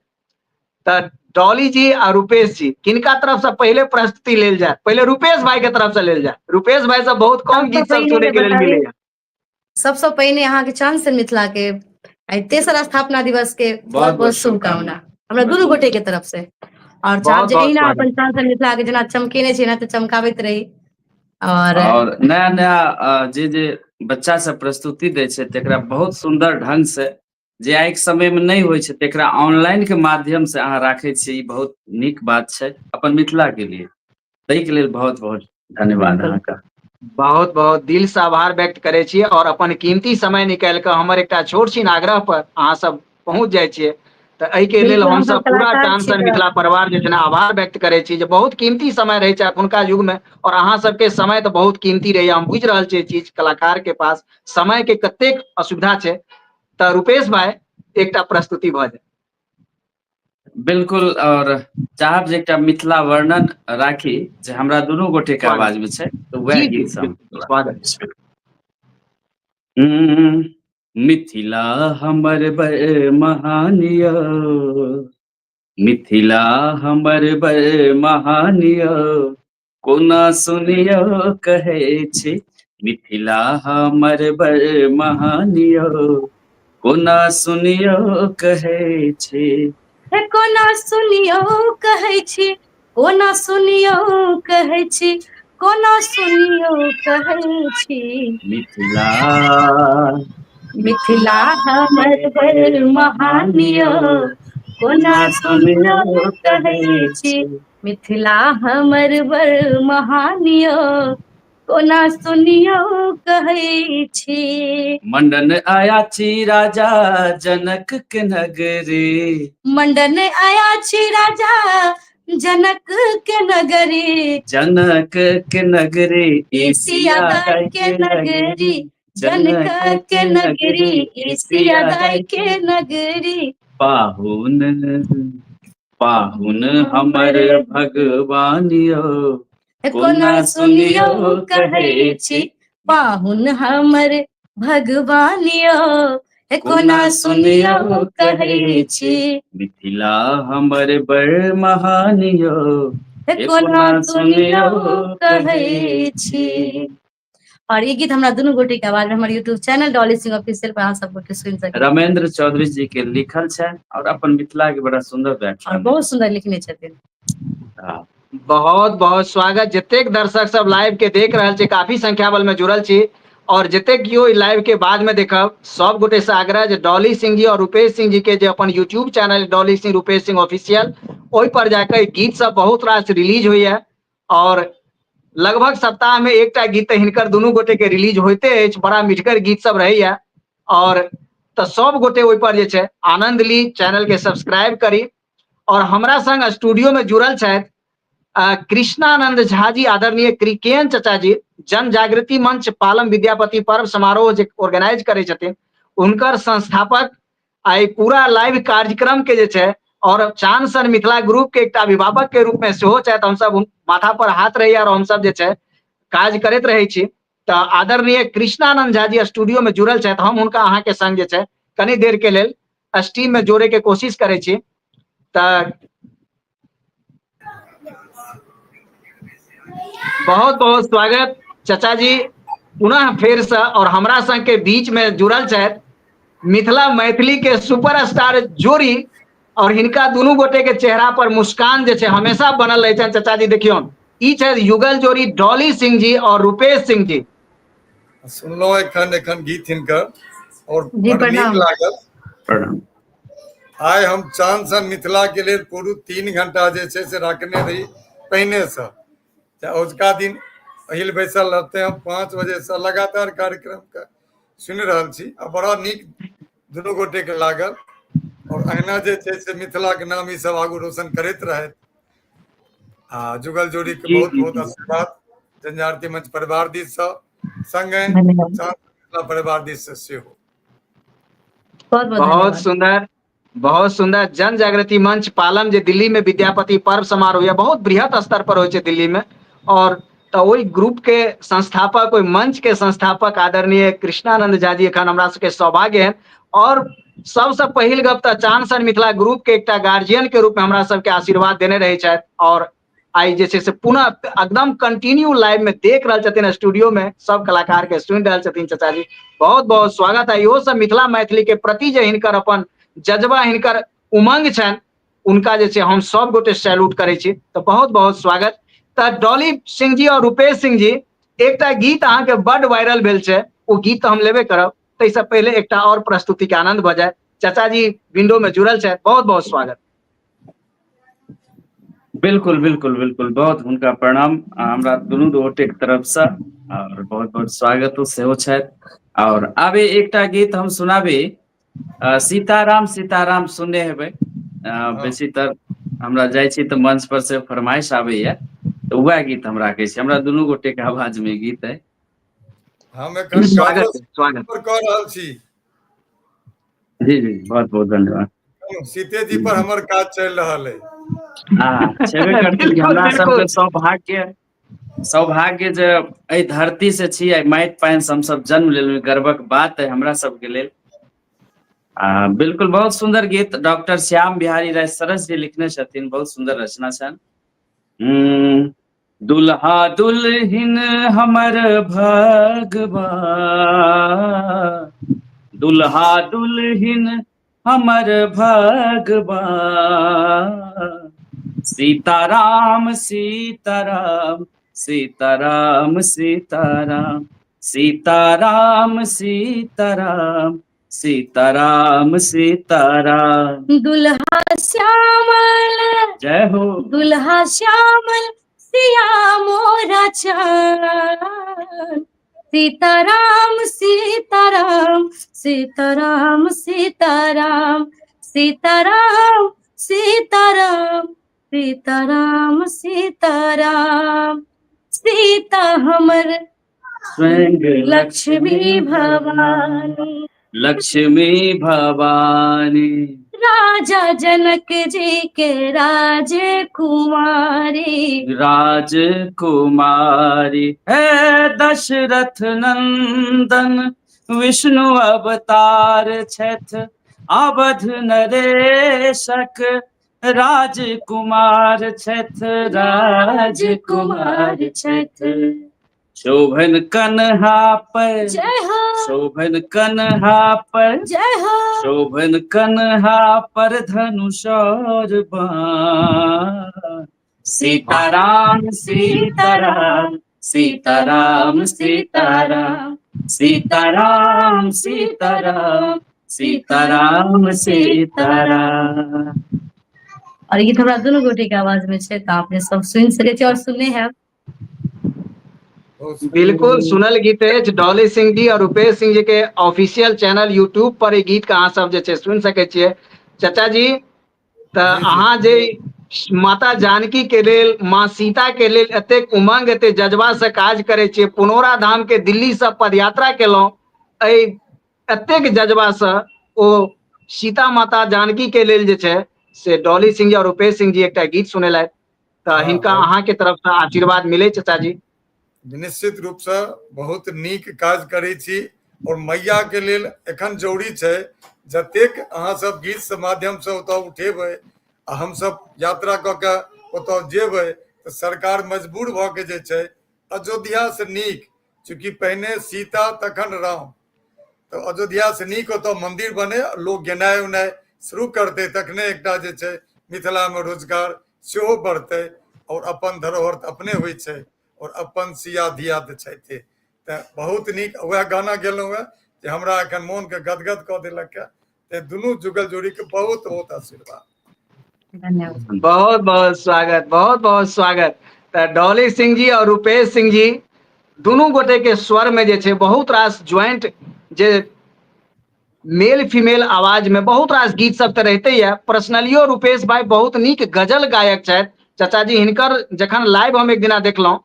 तऽ डॉली जी आ रुपेश जी, किनका तरफ से पहिले प्रस्तुति लेल जाय? पहिले रुपेश भाई के तरफ से लेल जाय। रुपेश भाई से बहुत कम सबसँ गीत सब पहिने सुनै जे के लेल बताबी मिलैया। सबसँ पहिने अहाँके चांद सन मिथिला के आइ तेसर स्थापना दिवस के बहुत बहुत बहुत बहुत शुभकामना शुभकामना हमरा दुनू गोटे के तरफ से। और चाहब बहुत जे बहुत एहिना स्वागत। अपन चांद सन मिथिला के जेना चमकेने छी एनाहिते चमकाबैत रही। और और नया नया जे जे बच्चा सब प्रस्तुति दै छै तकरा बहुत सुंदर ढंग से जे आइ के समय में नहि होइ छै तकरा ऑनलाइन के माध्यम से अहाँ राखै छियै, ई बहुत नीक बात छै अपन मिथिला के लिए। ताहि के लेल बहुत बहुत धन्यवाद बिल्कुल। अहाँके। बहुत बहुत दिल से आभार व्यक्त करै छी और अपन कीमती समय निकालि कऽ हमर एकटा छोट छिन आग्रह पर अहाँ सब पहुँच जाइ छियै, तऽ एहिके लेल बिल्कुल, हमसब हमसब पूरा कलाकार चांद छी सन तऽ मिथिला परिवार जे छै ने आभार व्यक्त करै छी जे बहुत कीमती समय रहै छै एखुनका युग में, और अहाँ सबके समय तऽ बहुत कीमती रहैया, हम बुझि रहल छियै चीज, कलाकार के पास समय के कतेक असुविधा छै। तऽ रुपेश भाई एकटा प्रस्तुति भऽ जाय। बिल्कुल, और चाहब जे एकटा मिथिला वर्णन राखी जे हमरा दुनू गोटे के स्वागत। आवाज में छै, तऽ वएह जी जी गीत से हम बिल्कुल स्वागत। मिथिला हमर बड़ महान यौ, मिथिला हमर बड़ महान यौ, कोना सुनियौ कहै छी, मिथिला हमर बड़ महान यौ, कोना सुनियौ कहै छी। हे कोना सुनियौ कहै छी, कोना सुनियौ कहै छी, कोना सुनियौ कहै छी, मिथिला मिथिला हमर बड़ महान यौ, कोना सुनियौ कहै छी, मिथिला हमर बड़ महान यौ, कोना सुनियौ कहै छी। मंडन आयाची राजा जनक के नगरी, मंडन आयाची राजा जनक के नगरी, जनक के नगरी, सिया दाई के नगरी, जनक के नगरी, सिया दाई के नगरी। पाहुन पाहुन हमर भगवान यौ, कोना सुनियौ कहै छी, पाहुन हमर भगवान यौ, हे कोना सुनियौ कहै छी। मिथिला हमर बड़ महान यौ, हे कोना सुनियौ कहै छी। और ई गीत हमरा दुनू गोटे के आवाज में हमर YouTube channel Dolly Singh official पर अहाँ सब गोटे सुनि सकै छी। रमेंद्र चौधरी जी के लिखल छै और अपन मिथिला के बड़ा सुंदर व्याख्या और बहुत सुंदर लिखने छथिन। हाँ। बहुत बहुत स्वागत जतेक दर्शक सब लाइव के देख रहल छी, काफी संख्या बल में जुड़ल छी और जतेक केओ लाइव के बाद में देखब, सब गोटे से आग्रह जे डॉली सिंह जी और रुपेश सिंह जी के जे अपन YouTube channel Dolly Singh Rupesh Singh official, ओहि पर जाके गीत सब बहुत रास रिलीज होइया और लगभग सप्ताह में एकटा गीत तऽ हिनकर दुनू गोटे के रिलीज होइते अछि, बड़ा मिठगर गीत सब रहैया और तऽ सब गोटे ओहि पर जे छै आनंद ली, चैनल के सब्सक्राइब करी। और हमरा संग स्टूडियो में जुड़ल छथि कृष्णानंद झा जी, आदरणीय के एन चचा जी, जन जागृति मंच पालम विद्यापति पर्व समारोह जे ऑर्गेनाइज करै छथिन हुनकर संस्थापक, आई पूरा लाइव कार्यक्रम के जे छै और चांद सन मिथिला ग्रुप के एकटा अभिभावक के रूप में सेहो छथि। हमसब माथा पर हाथ रहैया और हमसब जे छै काज करैत रहै छी। तऽ आदरणीय कृष्णानंद झा जी स्टूडियो में जुड़ल छथि, हम हुनका अहाँ के संग जे छै कनी देर के लेल स्ट्रीम में जोड़े के कोशिश करै छी। तऽ बहुत बहुत स्वागत चचा जी पुनः फेर से, और हमरा संग के बीच में जुड़ल छथि मिथिला मैथिली के सुपर स्टार जोड़ी और हिनका दुनू गोटे के चेहरा पर मुस्कान जे छै हमेशा बनल रहै छनि। चचा जी देखियौ, ई छथि युगल जोड़ी डॉली सिंह जी और रुपेश सिंह जी। सुनलहुँ एखन एखन गीत हिनकर और जी, बड़ नीक प्रणाम। लागल। प्रणाम। आइ हम चांद सन मिथिला के लेल पूरा 3 घंटा जे छै से रखने रही पहिने से, तऽ अजुका दिन पहिल बैसल रहते हम 5 बजे से लगातार कार्यक्रम के सुनि रहल छी आ बड़ा नीक दुनू गोटे के लागल और अहिना जे छै से मिथिला के नाम ई सब आगू रोशन करैत रहथि आ जुगल जोड़ी के जी बहुत जी बहुत जी आशीर्वाद जनजाति मंच परिवार दिस सँ, संगे धन्यवाद। चाँद मिथिला परिवार दिस से सेहो। बहुत बहुत बहुत धन्यवाद। सुंदर, बहुत सुंदर। जन जागृति मंच पालम जे दिल्ली में विद्यापति पर्व समारोह यऽ बहुत बृहत स्तर पर होइ छै दिल्ली में, और तऽ ओहि ग्रुप के संस्थापक, ओहि मंच के संस्थापक आदरणीय कृष्णानंद झा जी एखन हमरा सबके सौभाग्य है। और सबसँ पहिल गप तऽ चांद सन मिथिला ग्रुप के एकटा गार्जियन के रूप में हमरा सबके आशीर्वाद देने रहै छथि और आइ जे छै से पुनः एकदम कंटिन्यू लाइव में देख रहल छथिन, स्टूडियो में सब कलाकार के सुनि रहल छथिन। चचा जी बहुत बहुत स्वागत है। इहो सब मिथिला मैथिली के प्रति जे हिनकर अपन जज्बा, हिनकर उमंग छनि, उनका जे छै हम सब गोटे सैल्यूट करै छी। तऽ बहुत बहुत स्वागत। तऽ डॉली सिंह जी और रुपेश सिंह जी, एकटा गीत अहाँके बड वायरल भेल छै, ओ गीत तऽ हम लेबे करब, ताहिसँ पहिले एकटा और प्रस्तुति के आनंद भऽ जाय। चचा जी विंडो में जुड़ल छथि, बहुत बहुत स्वागत। बिल्कुल बिल्कुल बिल्कुल, बहुत हुनका प्रणाम हमरा दुनू गोटे के तरफ से और बहुत बहुत स्वागत सेहो छथि। और आबे एकटा गीत हम सुनाबी, सीताराम सीताराम सुनने हेबै बेसीतर, हमरा जाइ छी तऽ मंच पर से फरमाइश आबैया तऽ वएह गीत हम राखै छी। हमरा दुनू गोटे के आवाज में गीत है। हम एखन स्वागत, स्वागत पर कऽ रहल छी। जी जी, बहुत बहुत धन्यवाद। सीते जी पर हमर काज चलि रहल है। हाँ, छेबे करतै कि हमरा सबके सौभाग्य सौभाग्य जे एहि धरती से छी, एहि माटि पानि से हमसब जन्म लेलहुँ, गर्वक बात है हमरा सबके लेल। आ बिल्कुल बहुत सुंदर गीत डॉक्टर श्याम बिहारी राय सरस जी लिखने छथिन, बहुत सुंदर रचना छनि। दुल्हा दुल्हिन हमर भगवान, दुल्हा दुल्हिन हमर भगवान, सीताराम सीताराम सीताराम सीताराम सीताराम सीताराम सीताराम सीताराम। दुल्हा श्यामल जय हो, दुल्हा श्यामल सिया मोरा चान, सीताराम सीताराम सीताराम सीताराम सीताराम सीताराम सीताराम सीताराम। सीता हमर स्वयं लक्ष्मी भवानी, लक्ष्मी भवानी, राजा जनक जी के राजकुमारी, राजकुमारी, हे दशरथ नंदन विष्णु अवतार छथि अवध नरेशक राजकुमार छथि राजकुमार छथि। शोभन कन्हा पर जय हो, शोभन कन्हा पर जय हो, शोभन कन्हा पर धनुष और बाण। सीताराम सीताराम सीताराम सीताराम सीताराम सीताराम सीताराम सीताराम। और ई गीत हमरा दुनू गोटे के आवाज में छै, तऽ अपने सब सुनि सकै छी और सुनने हैब। बिल्कुल सुनल गीत अछि। डॉली सिंह जी और रुपेश सिंह जी के ऑफिशियल चैनल यूट्यूब पर ई गीत के अहाँ सब जे छै सुनि सकै छियै। चाचा जी, तऽ अहाँ जे माता जानकी के लेल, माँ सीता के लेल एतेक उमंग, एतेक जज्बा से काज करै छियै, पुनौरा धाम के दिल्ली से पदयात्रा केलहुँ, एहि एतेक जज्बा से ओ सीता माता जानकी के लेल जे छै से डॉली सिंह जी और रुपेश सिंह जी एकटा गीत सुनेलथि, तऽ हिनका अहाँके तरफ से आशीर्वाद मिले चाचा जी। निश्चित रूप से बहुत नीक काज करै छी और मैया के लेल एखन जरूरी छै जतेक अहाँ सब गीत से माध्यम से ओतऽ उठेबै आ हमसब यात्रा कऽ के ओतऽ जेबै तऽ सरकार मजबूर भऽ के जे छै अयोध्या से नीक, चूँकि पहिने सीता तखन राम, तऽ अयोध्या से नीक ओतऽ मंदिर बने, लोक गेनाइ उनाइ शुरू करतै, तखने एकटा जे छै मिथिला मे रोजगार सेहो बढ़तै और अपन धरोहर तऽ अपने होइ छै और अपन सिया धिया तऽ छथिे। तऽ बहुत नीक वएह गाना गेलहुँ हेँ जे हमरा एखन मोन के गदगद कऽ देलक हेँ। तऽ दुनू जुगल जोड़ी के बहुत बहुत आशीर्वाद। धन्यवाद। बहुत बहुत स्वागत, बहुत बहुत स्वागत। तऽ डॉली सिंह जी और रुपेश सिंह जी दुनू गोटे के स्वर में जे छै बहुत रास ज्वाइंट जे मेल फीमेल आवाज में बहुत रास गीत सब तऽ रहिते यऽ। पर्सनलियो रुपेश भाई बहुत नीक गजल गायक छथि। चाचा जी, हिनकर जखन लाइव हम एक दिना देखलहुँ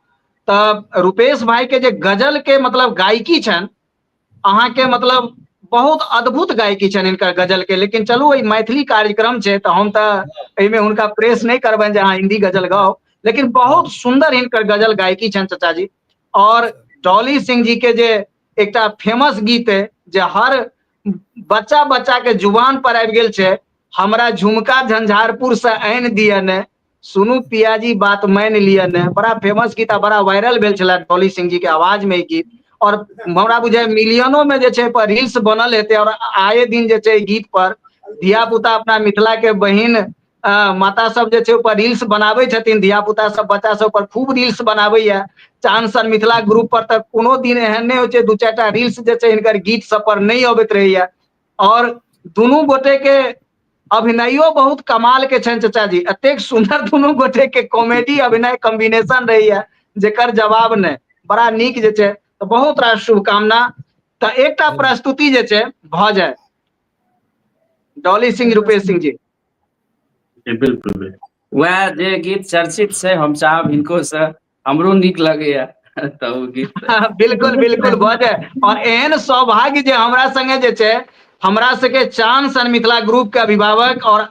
तऽ रुपेश भाई के जे गजल के मतलब गायकी छनि अहाँके मतलब बहुत अद्भुत गायकी छनि हिनकर गजल के। लेकिन चलू ई मैथिली कार्यक्रम छै तऽ हम तऽ एहिमे हुनका प्रेस नहि करबनि जे अहाँ हिंदी गजल गाउ, लेकिन बहुत सुंदर हिनकर गजल गायकी छनि चाचा जी। और डॉली सिंह जी के जे एकटा फेमस गीत है जे हर बच्चा बच्चा के जुबान पर आबि गेल छै, हमरा झुमका झंझारपुर से आनि दिअ ने, सुनू पियाजी बात मानि लिअ ने, बड़ा फेमस गीत आ बड़ा वायरल भेल छलै डॉली सिंह जी के आवाज में ई गीत। और हमरा बुझाय मिलियनो में जे छै पर रील्स बनल हेतै और आए दिन जे छै गीत पर धिया पुता अपना मिथिला के बहिन माता सब जे छै ऊपर रील्स बनाबै छथिन, धिया पुता सब बच्चा सब पर खूब रील्स बनाबैया। चांद सन मिथिला ग्रुप पर तऽ कोनो दिन एहन नहि होइ छै 2-4टा रील्स जे छै हिनकर गीत सब पर नहि अबैत रहैया। और दुनू गोटे के अभिनयो बहुत कमाल के छनि चाचा जी, एतेक सुंदर दुनू गोटे के कॉमेडी अभिनय कॉम्बिनेशन रहैया जेकर जवाब नहि, बड़ा नीक जे छै। तऽ बहुत रास शुभकामना। तऽ एकटा प्रस्तुति जे छै भऽ जाय डॉली सिंह रुपेश सिंह जी। बिल्कुल बिल्कुल, वएह जे गीत चर्चित छै हम चाहब हिनको से, हमरो नीक लगैया तऽ ओ गीत। बिल्कुल बिल्कुल भऽ जाय। और एहन सौभाग्य जे हमरा संगे जे छै हमरा सबके चांद सन मिथिला ग्रुप के अभिभावक और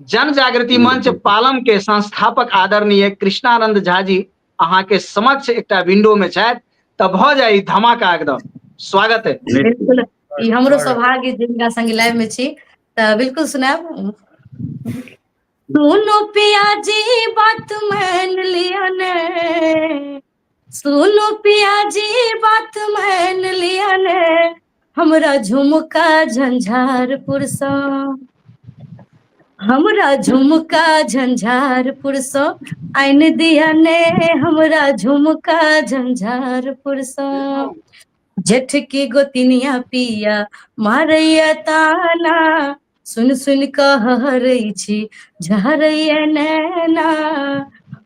जन जागृति मंच पालम के संस्थापक आदरणीय कृष्णानंद झा जी अहाँ के समक्ष एकटा विंडो में छथि, तऽ भऽ जाय धमाका एकदम। स्वागत है। बिल्कुल, ई हमरो सौभाग्य जे हिनका संगे लाइव में छी, तऽ बिल्कुल सुनायब। सुनो पिया जी बात मान लिया ने, सुनो पिया जी बात मान लिया ने, हमरा झुमका झंझारपुर सँ, हमरा झुमका झंझारपुर सँ आनि दिया ने, हमरा झुमका झंझारपुर सँ। जेठ की गोतिनिया पिया मारैया ताना, सुन सुन कऽ हरै छी झरैया नैना,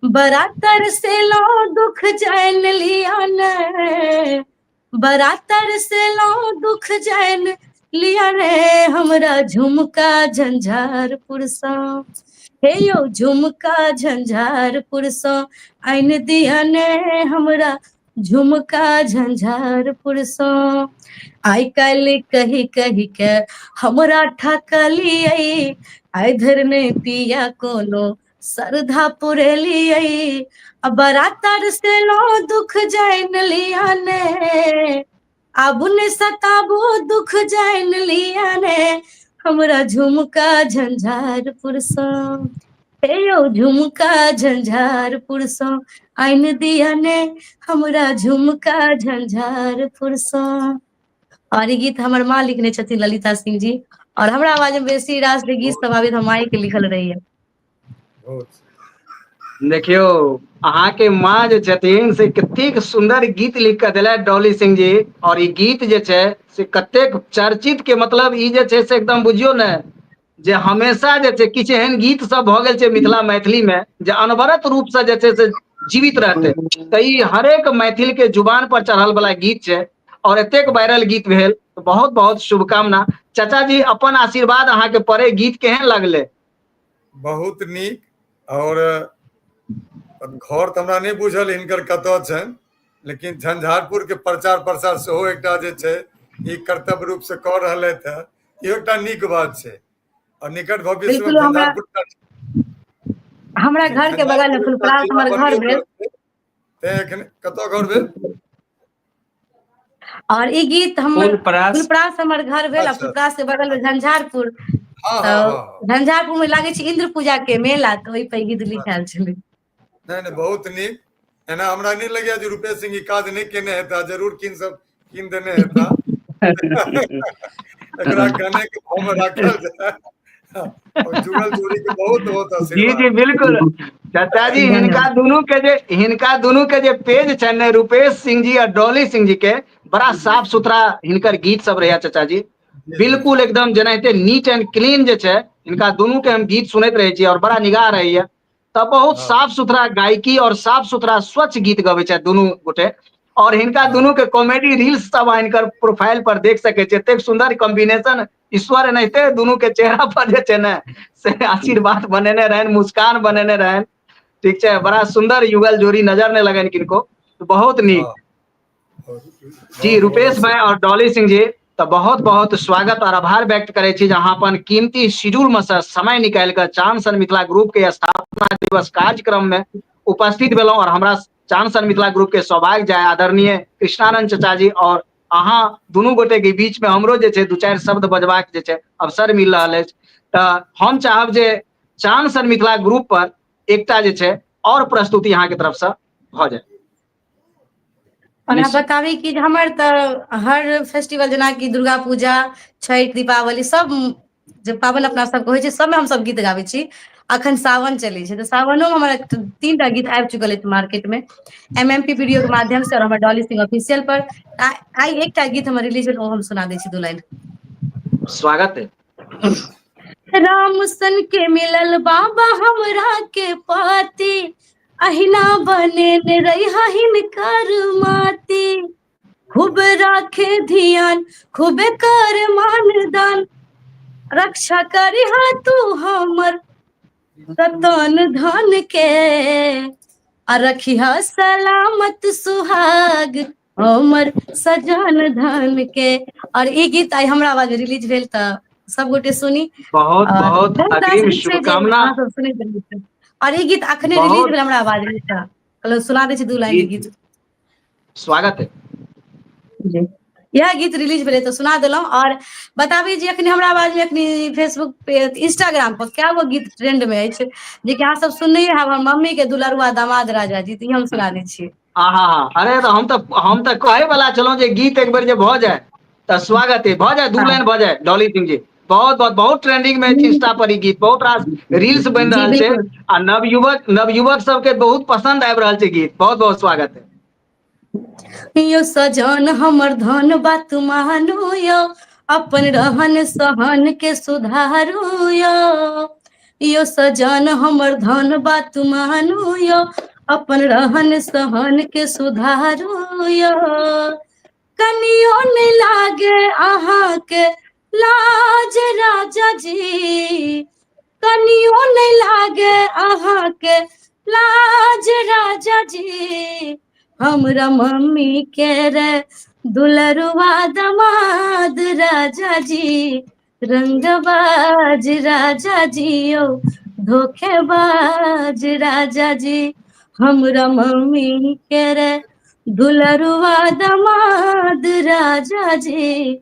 बरातर से लो दुख जान लिया ने, बरातर से लो दुख जान लिया रे, हमरा झुमका झंझारपुर सँ, हे यौ झुमका झंझारपुर सँ आनि दिया ने, हमरा झुमका झंझारपुर सँ। आइ काल्हि कहि कहि के हमरा ठकलियै, आइ धरि नहि पिया कोनो श्रद्धा पुरेलियै, आ बरातर से लो दुख जान लिया ने, आबू ने सताबू दुख जान लिया ने हमरा झुमका झंझारपुर सँ हे यौ झुमका झंझारपुर सँ आनि दिया ने हमरा झुमका झंझारपुर सँ। और ई गीत हमर माँ लिखने छथिन ललिता सिंह जी और हमरा आवाज में बेसी रास जे गीत सब आबैत हम माँए के लिखल रहैया। देखियौ, अहाँके माँ जे छथिन से कतेक सुन्दर गीत लिख कऽ देलथि डॉली सिंह जी, और ई गीत जे छै से कतेक चर्चित के मतलब ई जे छै से एकदम बुझियौ ने जे हमेशा जे छै किछु एहन गीत सब भऽ गेल छै मिथिला मैथिली मे जे अनवरत रूप से जे छै से जीवित रहतै। तऽ ई हरेक मैथिल के जुबान पर चढ़ल वाला गीत छै और एतेक वायरल गीत भेल, बहुत बहुत शुभकामना। चाचा जी, अपन आशीर्वाद अहाँके पड़े, गीत केहन लगले? बहुत नीक। और घर तऽ हमरा नहि बुझल हिनकर कतऽ छनि, लेकिन झंझारपुर के प्रचार प्रसार सेहो एकटा जे छै ई कर्तव्य रूप से कऽ रहलथि है, इहो एकटा नीक बात छै। और निकट भविष्य में बिल्कुल, हमरा झंझारपुर हमरा घर के बगल में फुलपरास हमर घर भेल। तें एखन कतऽ घर भेल? और ई गीत हमर फुलपरास। फुलपरास हमर घर भेल आ अच्छा। फुलपरास के बगल में झंझारपुर। हँ, तऽ हँ, हँ। झंझारपुर में लागै छै इंद्र पूजा के मेला, तऽ ओहि पर ई गीत लिखायल छलै। नहि नहि, बहुत नीक। एना हमरा नहि लगैया जे रूपेश सिंह ई काज नहि केने हेता, जरूर कीन सब कीन देने हेता। एकरा गाने के भाव में राखल जाय और जुगल जोड़ी के बहुत बहुत जी आशीर्वाद। जी बिल्कुल चाचा जी, हिनका दुनू के जे, हिनका दुनू के जे पेज छनि ने, रूपेश सिंह जी और डॉली सिंह जी के, बड़ा साफ सुथरा हिनकर गीत सब रहैया चाचा जी, बिल्कुल एकदम जेनाहिते नीट एंड क्लीन जे छै, हिनका दुनू के हम गीत सुनैत रहै छी और बड़ा निगाह रहैया। तऽ बहुत साफ सुथरा गायकी और साफ सुथरा स्वच्छ गीत गबै छथि दुनू गोटे। और हिनका दुनू के कॉमेडी रील्स सब अहाँ हिनकर प्रोफाइल पर देख सकै छी, एतेक सुंदर कॉम्बिनेशन ईश्वर एनाहिते दुनू के चेहरा पर जे छै ने से आशीर्वाद बनेने रहनि, मुस्कान बनेने रहनि। ठीक छै, बड़ा सुंदर युगल जोड़ी, नजर नहि लगनि किनको, बहुत नीक। जी रूपेश भाई और डॉली सिंह जी, तऽ बहुत बहुत स्वागत और आभार व्यक्त करै छी जे अहाँ अपन कीमती शेड्यूल में से समय निकालि कऽ चांद सन मिथिला ग्रुप के स्थापना दिवस कार्यक्रम में उपस्थित भेलहुँ। और हमरा चांद सन मिथिला ग्रुप के सौभाग्य जाय आदरणीय कृष्णानंद चचा जी और अहाँ दुनू गोटे के बीच में हमरो जे छै दू चारि शब्द बजबाक जे छै अवसर मिल रहल अछि। तऽ हम चाहब जे चांद सन मिथिला ग्रुप पर एकटा जे छै और प्रस्तुति अहाँके तरफ से भऽ जाय। ओना बताबी कि हमर तऽ हर फेस्टिवल जेनाकि दुर्गा पूजा, छठि, दीपावली सब जे पाबनि अपना सबके होइ छै सबमे हमसब गीत गाबै छी। अखन सावन चलै छै तऽ सावनो मे हमर 3टा गीत आबि चुकल अछि मार्केट मे, एम एम पी वीडियो के माध्यम से और हमर डॉली सिंह ऑफिशियल पर। आइ एकटा गीत हमर रिलीज भेल, ओ हम सुना दै छी 2 लाइन। स्वागत है। राम सन के मिलल बाबा हमरा के पाती, अहिना बनेने रहिहा हिनकर माती, खूब राखे धियान खूबे कर मान दान, रक्षा करिहा तू हमर रतन धन के, आ रखिहा सलामत सुहाग हमर सजन धन के। और ई गीत आइ हमरा आवाज में रिलीज भेल तऽ सब गोटे सुनी। बहुत और बहुत बहुत रास अग्रिम गीत छै जे शुभकामना। अहाँ सब सुनैत रहै छी। और ई गीत अखने रिलीज बहुत भेल हमरा आवाज में तऽ कहलहुँ सुना दै छी 2 लाइन जी, ई गीत। स्वागत है। जी, इएह गीत रिलीज भेलै तऽ सुना देलहुँ। और बताबी जे अखनी हमरा आवाज में अखनी फेसबुक पे इंस्टाग्राम पर कए गो गीत ट्रेंड में अछि जे कि अहाँ सब सुनने हैब, हमर मम्मी के दुलरुआ दामाद राजा जी, तऽ ई हम सुना दै छी। आहा, अरे तऽ हम तऽ कहै वाला छलहुँ जे गीत एक बेर जे भऽ जाय तऽ स्वागत है, भऽ जाय 2 लाइन भऽ जाय। डॉली सिंह जी बहुत बहुत बहुत ट्रेंडिंग में अछि इंस्टा पर ई गीत, बहुत रास रील्स बनि जी रहल छै बिल्कुल। आ नवयुवक सबके बहुत पसंद आबि रहल छै गीत, बहुत बहुत स्वागत है। यो सजन हमर धन बात मानू यो, अपन रहन सहन के सुधारू यो, यो सजन हमर धन बात मानू यो, अपन रहन सहन के सुधारू यो, कनियो नहि लागे अहाँके लाज राजा जी, कनियो नहि लागे अहाँके लाज राजा जी, हमरा मम्मी के रे दुलरुआ दमाद राजा जी, रंगबाज राजा जी यो धोखेबाज राजा जी, हमरा मम्मी के रे दुलरुआ दमाद राजा जी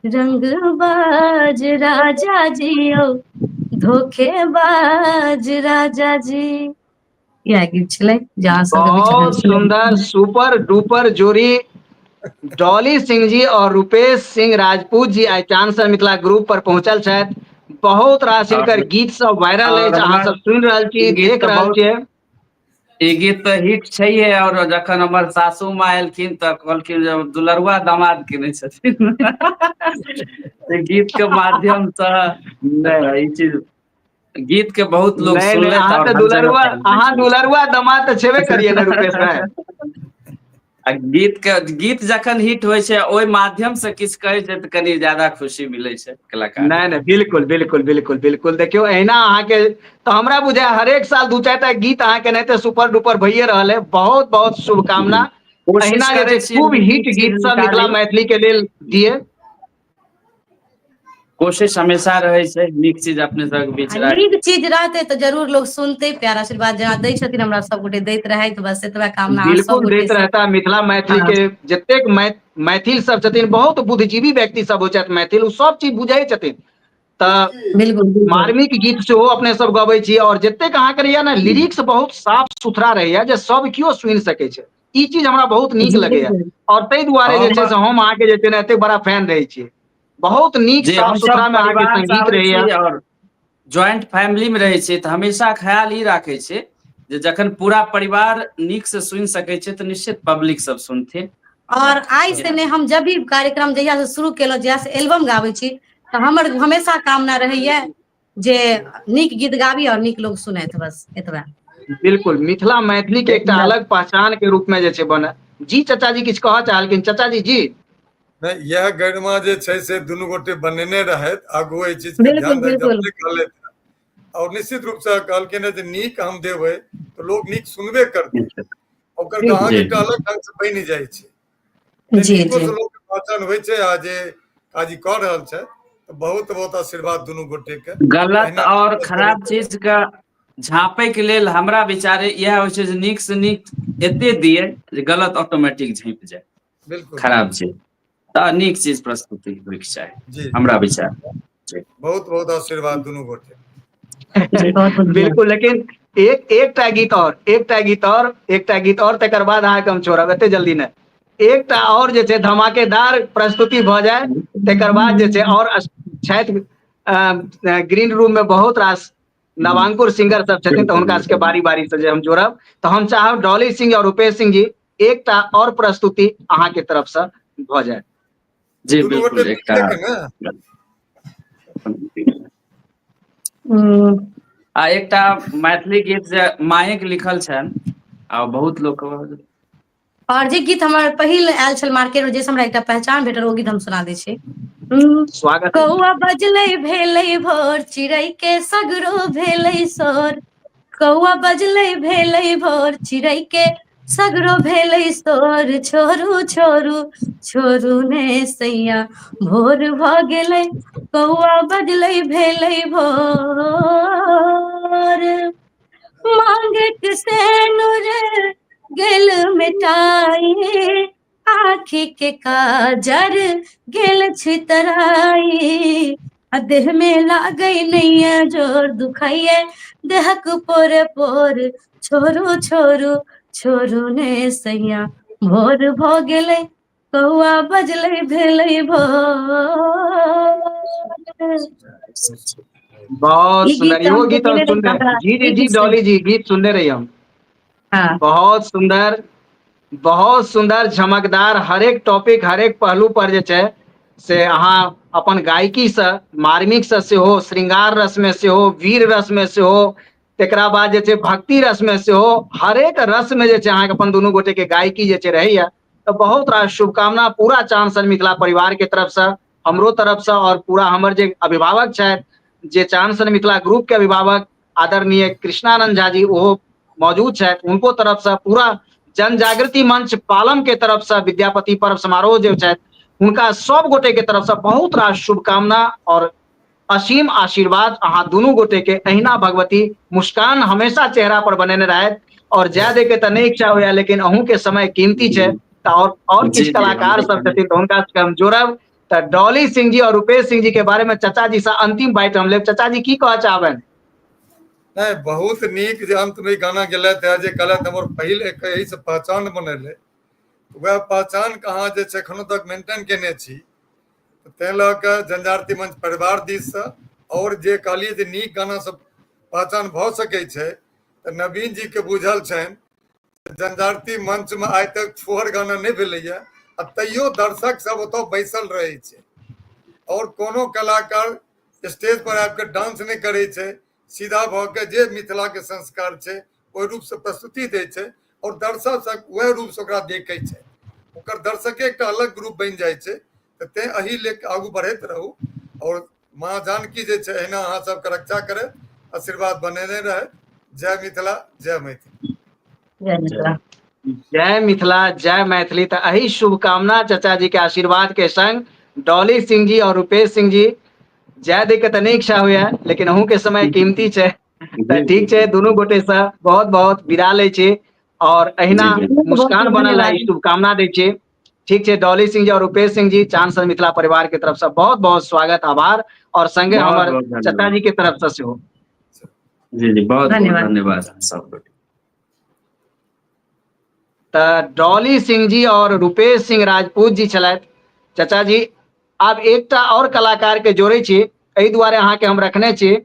रंगबाज राजा जी यौ धोखेबाज राजा जी। इएह गीत छलै जे अहाँ सबके बीच बहुत सुंदर सुपर डुपर जोड़ी डॉली सिंह जी और रूपेश सिंह राजपूत जी आइ चांद सर मिथिला ग्रुप पर पहुंचल छथि। बहुत रास हिनकर गीत सब वायरल अछि, अहाँ सब सुनि रहल छी, देख रहल छियै। ई गीत तऽ हिट छैहे। और जखन हमर सासू माँ एलखिन तऽ कहलखिन जे दुलरुआ दामाद केने छथिन गीत के माध्यम से। ई चीज गीत के बहुत लोग सुनले। अहाँ तऽ दुलरुआ, अहाँ दुलरुआ दामाद तऽ छेबे करिए ने रूपेश भाई। आ गीत के गीत जखन हिट होइ छै, ओहि माध्यम से किछु कहै छै तऽ कनि ज्यादा खुशी मिलै छै कलाकार। नहि नहि, बिल्कुल बिल्कुल बिल्कुल बिल्कुल। देखियौ, एहिना अहाँके तऽ हमरा बुझाय हरेक साल दू चारि टा गीत अहाँके एनाहिते सुपर डुपर भइए रहल है। बहुत बहुत शुभकामना। एहिना जे छै खूब हिट गीत सब मिथिला मैथिली के लेल दिए। कोशिश हमेशा रहै छै नीक चीज अपने सबके बीच। नीक चीज रहतै तऽ जरूर लोग सुनतै। प्यार आशीर्वाद जेना दै छथिन हमरा सब गोटे, दैत रहैत, बस एतबा कामना। बिल्कुल दैत रहता। मिथिला मैथिली के जतेक मैथिल सब छथिन, बहुत बुद्धिजीवी व्यक्ति सब होइ छथि मैथिल, ओ सब चीज बुझै छथिन। तऽ बिल्कुल मार्मिक गीत सेहो अपने सब गबै छी और जतेक अहाँके रहैया ने लिरिक्स बहुत साफ सुथरा रहैया जे सब केओ सुनि सकै छै। ई चीज हमरा बहुत नीक लगैया और ताहि दुआरे जे छै से हम अहाँके जे छै ने एते बड़ा फैन रहै छी। बहुत नीक साफ सुथरा मे अहाँके संगीत रहैया। और ज्वाइंट फैमिली मे रहै छियै तऽ हमेशा ख्याल ई राखै छियै जे जखन पूरा परिवार नीक से सुनि सकै छै तऽ निश्चित पब्लिक सब सुनथिन। और आइ से नहि, हम जब भी कार्यक्रम जहिया से शुरू केलहुँ, जहिया से एल्बम गाबै छी, तऽ हमर हमेशा कामना रहैया जे नीक गीत गाबी और नीक लोग सुनैत, बस एतबा। बिल्कुल मिथिला मैथिली के एकटा अलग पहचान के रूप में जे छै बने। जी चाचा जी किछु कहऽ चाहलखिन। चाचा जी जी। नहि, इएह गरिमा जे छै से दुनू गोटे बनेने रहथि आगू, एहि चीज के ध्यान रखैत कहलथि और निश्चित रूप से कहलखिन जे नीक हम देबै तऽ लोक नीक सुनबे करतै, ओकर कहानी एकटा अलग ढंग से बनि जाइ छै। नीको से लोक के पहचान होइ छै आ जे काज कऽ रहल छै तऽ बहुत बहुत आशीर्वाद दुनू गोटे के। गलत और खराब चीज के झाँपै के लेल हमरा विचारे इएह होइ छै जे नीक से नीक एते दिए जे गलत ऑटोमेटिक झाँपि जाय। बिल्कुल खराब चीज तऽ नीक चीज प्रस्तुति होइके चाही, हमरा विचार। बहुत बहुत आशीर्वाद दुनू गोटे। बिल्कुल। लेकिन एक एकटा गीत और, एकटा गीत और, एकटा गीत और, तकर बाद अहाँके हम छोड़ब, एते जल्दी नहि। एकटा और जे छै धमाकेदार प्रस्तुति भऽ जाय, तकर बाद जे छै और छथि ग्रीन रूम में बहुत रास नवांकुर सिंगर सब छथिन, तऽ हुनका सबके बारी बारी से जे हम जोड़ब। तऽ हम चाहब डॉली सिंह और रूपेश सिंह जी, एकटा और प्रस्तुति अहाँके तरफ से भऽ जाय। जी बिल्कुल। एकटा आ एकटा मैथिली गीत जे मायक लिखल छनि आ बहुत लोक। और जे गीत हमर पहिल आयल छल मार्केट मे, जाहिसँ हमरा एकटा पहचान भेटल, ओ गीत हम सुना दै छी। स्वागत। कौआ बजलै भेलै भोर, चिड़ै के सगरो भेलै शोर। कौआ बजलै भेलै भोर, चिड़ै के सगरो भेलै शोर। छोड़ू छोड़ू छोड़ू ने सैया, भोर भऽ गेलै, कौआ बजलै भेलै भोर। मांगक सेनुर गेल मिटाई, आँखि के काजर गेल छितराई, आ देह में लागै नैया जोर, दुखाइए देहक पोरे पोर। छोड़ू छोड़ू छोड़ू ने सैया, भोर भऽ गेलै, कौआ बजलै भेलै भोर। बहुत सुंदर, इहो गीत हम सुनने। जी जी जी डॉली जी, गीत सुनने रही हम। बहुत सुंदर, बहुत सुंदर, झमकदार, हरेक टॉपिक हरेक पहलू पर जे छै से अहाँ अपन गायकी से मार्मिक से सेहो, श्रृंगार रस में सेहो, वीर रस में सेहो, तकरा बाद जे छै भक्ति रस में सेहो, हरेक रस में जे छै अहाँके अपन दुनू गोटे के गायकी जे छै रहैया। तऽ बहुत रास शुभकामना पूरा चांद सन मिथिला परिवार के तरफ से, हमरो तरफ से, और पूरा हमर जे अभिभावक छथि, जे चांद सन मिथिला ग्रुप के अभिभावक आदरणीय कृष्णानंद झा जी ओहो मौजूद छथि, हुनको तरफ से, पूरा जन जागृति मंच पालम के तरफ से, विद्यापति पर्व समारोह जे छथि हुनका सब गोटे के तरफ से बहुत रास शुभकामना और असीम आशीर्वाद अहाँ दुनू गोटे के। अहिना भगवती मुस्कान हमेशा चेहरा पर बनेने रहथि। और जाय दे के तऽ नहि इच्छा होइया, लेकिन अहूँ के समय कीमती छै, तऽ और जी किछु जी कलाकार हमरो सब कनि छथिन तऽ हुनका सबके हम जोड़ब। तऽ डॉली सिंह जी और रूपेश सिंह जी के बारे में चचा जी से अंतिम बाइट हम लेब। चचा जी की कहऽ चाहबनि? नहि, बहुत नीक जे अंत में ई गाना गेलथि है, जे कहलथि हमर पहिल एक एहिसँ पहचान बनल है, वएह पहचान के अहाँ जे छै एखनो तक मेंटेन केने छी, ताहि लऽ कऽ जनजाति मंच परिवार दिससँ, और जे कहलियै जे नीक गाना सब पहचान भऽ सकै छै, तऽ नवीन जी के बुझल छनि जनजाति मंच में आइ तक फुहर गाना नहि भेलैया, आ तैयो दर्शक सब ओतऽ बैसल रहै छै, और कोनो कलाकार स्टेज पर आबि कऽ डांस नहि करै छै, सीधा भऽ के जे मिथिला के संस्कार छै ओहि रूपसँ प्रस्तुति दै छै, और दर्शक सब वएह रूपसँ ओकरा देखै छै, ओकर दर्शके एकटा अलग ग्रुप बनि जाइ छै। तऽ तें एहि ले कऽ आगू बढ़ैत रहू, और माँ जानकी जे छै एहिना अहाँ सबके रक्षा करे, आशीर्वाद बनेने रहे। जय मिथिला, जय मैथिली। जय मिथिला, जय मिथिला, जय मैथिली। तऽ एहि शुभकामना चचा जी के आशीर्वाद के संग डॉली सिंह जी और रूपेश सिंह जी, जय दै के तऽ नहि इच्छा होइया, लेकिन अहूँ के समय कीमती छै, तऽ जी जी ठीक छै, दुनू गोटे से बहुत बहुत विदा लै छी, और जी अहिना बिल्कुल। बहुत मुस्कान बहुत बनल है, धन्यवाद। ई शुभकामना दै छी। ठीक छै, डॉली सिंह जी और रूपेश सिंह जी, चांद सन मिथिला परिवार के तरफ से बहुत बहुत स्वागत, आभार, और संगे बहुत हमर बहुत चचा धन्यवाद। जी के तरफ से सेहो। जी जी, बहुत बहुत धन्यवाद। धन्यवाद सब। तऽ डॉली सिंह जी और रूपेश सिंह राजपूत जी छलथि। चचा जी, आब एकटा और कलाकार के जोड़ै छी, एहि दुआरे अहाँके हम रखने छी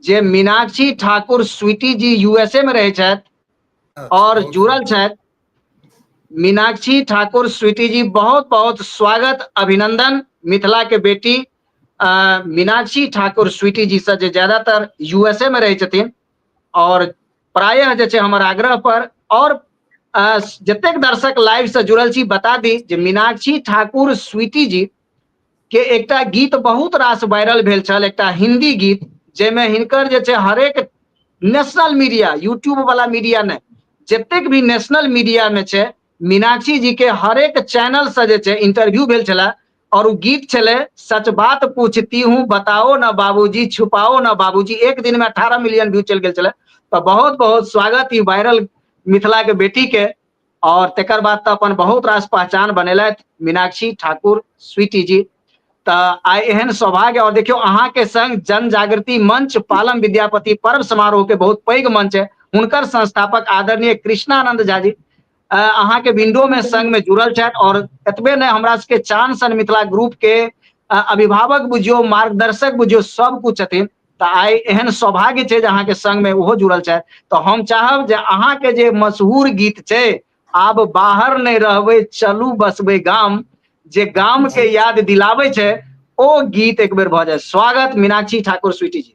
जे मीनाक्षी ठाकुर स्वीटी जी यूएसए में रहै छथि और बहुत जुड़ल छथि। मीनाक्षी ठाकुर स्वीटी जी, बहुत बहुत स्वागत, अभिनंदन। मिथिला के बेटी मीनाक्षी ठाकुर स्वीटी जी से, जे ज्यादातर यूएसए में रहै छथिन, और प्रायः जे छै हमर आग्रह पर, और जतेक दर्शक लाइव से जुड़ल छी, बता दी जे मीनाक्षी ठाकुर स्वीटी जी के एकटा गीत बहुत रास वायरल भेल छल, एकटा हिंदी गीत, जाहिमे हिनकर जे छै हरेक नेशनल मीडिया, यूट्यूब वाला मीडिया नहि, जतेक भी नेशनल मीडिया में छै, मीनाक्षी जी के हरेक चैनल से जे छै इंटरव्यू भेल छलै, और उ गीत छलै सच बात पूछती हूँ बताओ ना बाबूजी छुपाओ ना बाबूजी, एक दिन में 18 मिलियन व्यू चलि गेल छलै। तऽ बहुत बहुत स्वागत ई वायरल मिथिला के बेटी के, और तकर बाद तऽ अपन बहुत रास पहचान बनेलथि मीनाक्षी ठाकुर स्वीटी जी। तऽ आइ एहन सौभाग्य, और देखियौ अहाँ के संग जन जागृति मंच पालम विद्यापति पर्व समारोह के बहुत पैघ मंच है, हुनकर संस्थापक आदरणीय कृष्णानंद झा जी अहाँ के विंडो में संग में जुड़ल छथि। और एतबे नहि, हमरा सबके चांद सन मिथिला ग्रुप के अभिभावक बुझियौ, मार्गदर्शक बुझियौ, सब कुछ छथिन। तऽ आइ एहन सौभाग्य छै जे अहाँके संग में ओहो जुड़ल छथि। तऽ हम चाहब जे अहाँके जे मशहूर गीत छै आब बाहर नहि रहबै चलू बसबै गाम, जे गाम के याद दिलाबै छै, ओ गीत एक बेर भऽ जाय। स्वागत मीनाक्षी ठाकुर स्वीटी जी।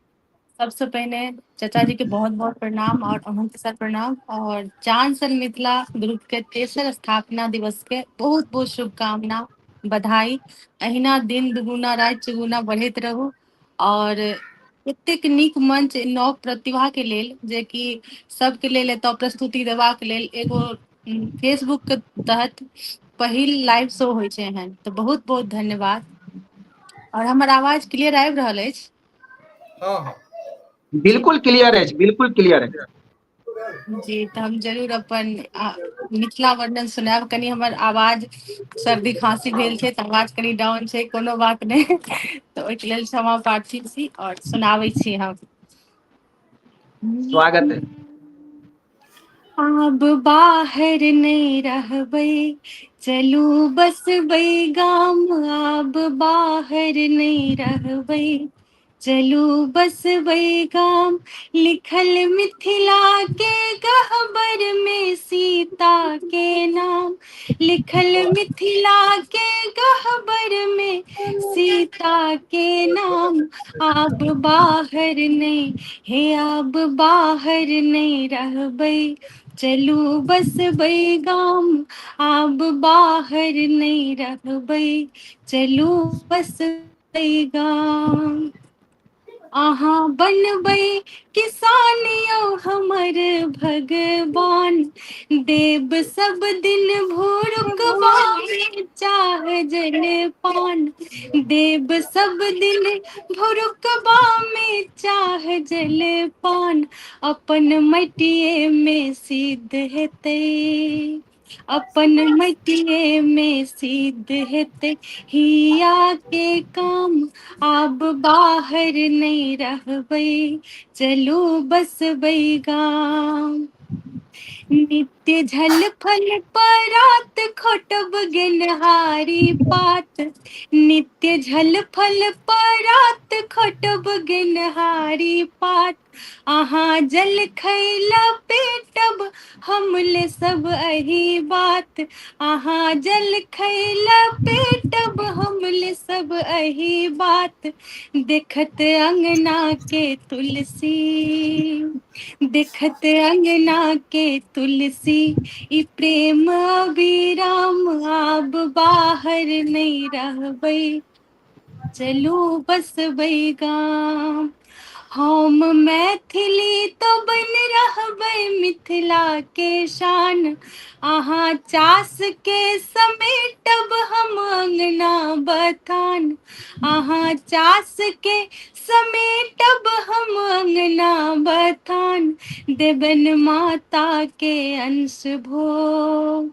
सबसे पहिने चाचा जी के बहुत बहुत प्रणाम और अहूँ के साथ प्रणाम, और चांद सन मिथिला ग्रुप के तेसर स्थापना दिवस के बहुत बहुत शुभकामना, बधाई। अहिना दिन दुगुना राति चौगुना बढ़ैत रहू, और एतेक नीक मंच नव प्रतिभा के लेल, जेकि सबके लेल एतऽ प्रस्तुति देबाक लेल एगो फेसबुक के तहत पहिल लाइव शो होइ छै एहन, तऽ बहुत बहुत धन्यवाद। और हमर आवाज क्लियर आबि रहल अछि? हाँ हाँ, बिल्कुल क्लियर अछि, बिल्कुल क्लियर अछि। जी, तऽ हम जरूर अपन मिथिला वर्णन सुनायब। कनि हमर आवाज सर्दी खांसी भेल छै तऽ आवाज कनि डाउन छै, कोनो बात नहि, तऽ ओहिके लेल क्षमा प्रार्थी छी और सुनाबै छी हम। स्वागत है। आब बाहर नहि रहबै चलू बसबै गाम, आब बाहर नहि रहबै चलू बसबै गाम, लिखल मिथिला के गहबर में सीता के नाम, लिखल मिथिला के गहबर में सीता के नाम, आब बाहर नहीं हे आब बाहर नहीं रहबै चलू बसबै गाम, आब बाहर नहीं रहबै चलू बसबै गाम। अहाँ बनबै किसान यौ हमर भगवान, देव सब दिन भोरुकबा में चाह जल पान, देव सब दिन भोरुकबा में चाह जल पान, अपन मटिए में सिद्ध हेतै, अपन मटिये में सिद्ध हेतै हिया के काम, आब बाहर नहि रहबै, चलू बसबै गाम। नित्य झल फल परात खोटब गेनहारी पात, नित्य झल फल परात खोटब गेनहारी पात, अहाँ जल खैला पेटब हम ले सब अही बात, अहाँ जल खैला पेटब हम ले सब अही बात, देखत अंगना के तुलसी, देखत अंगना के तुलसी, ई प्रेम अविराम, आब बाहर नहि रहबै, चलू बसबै गाम। हम मैथिली तो बन रहबै मिथिला के शान, अहाँ चास के समेटब हम अंगना बथान, अहाँ चास के समेटब हम अंगना बथान, देबन माता के अंश भोग,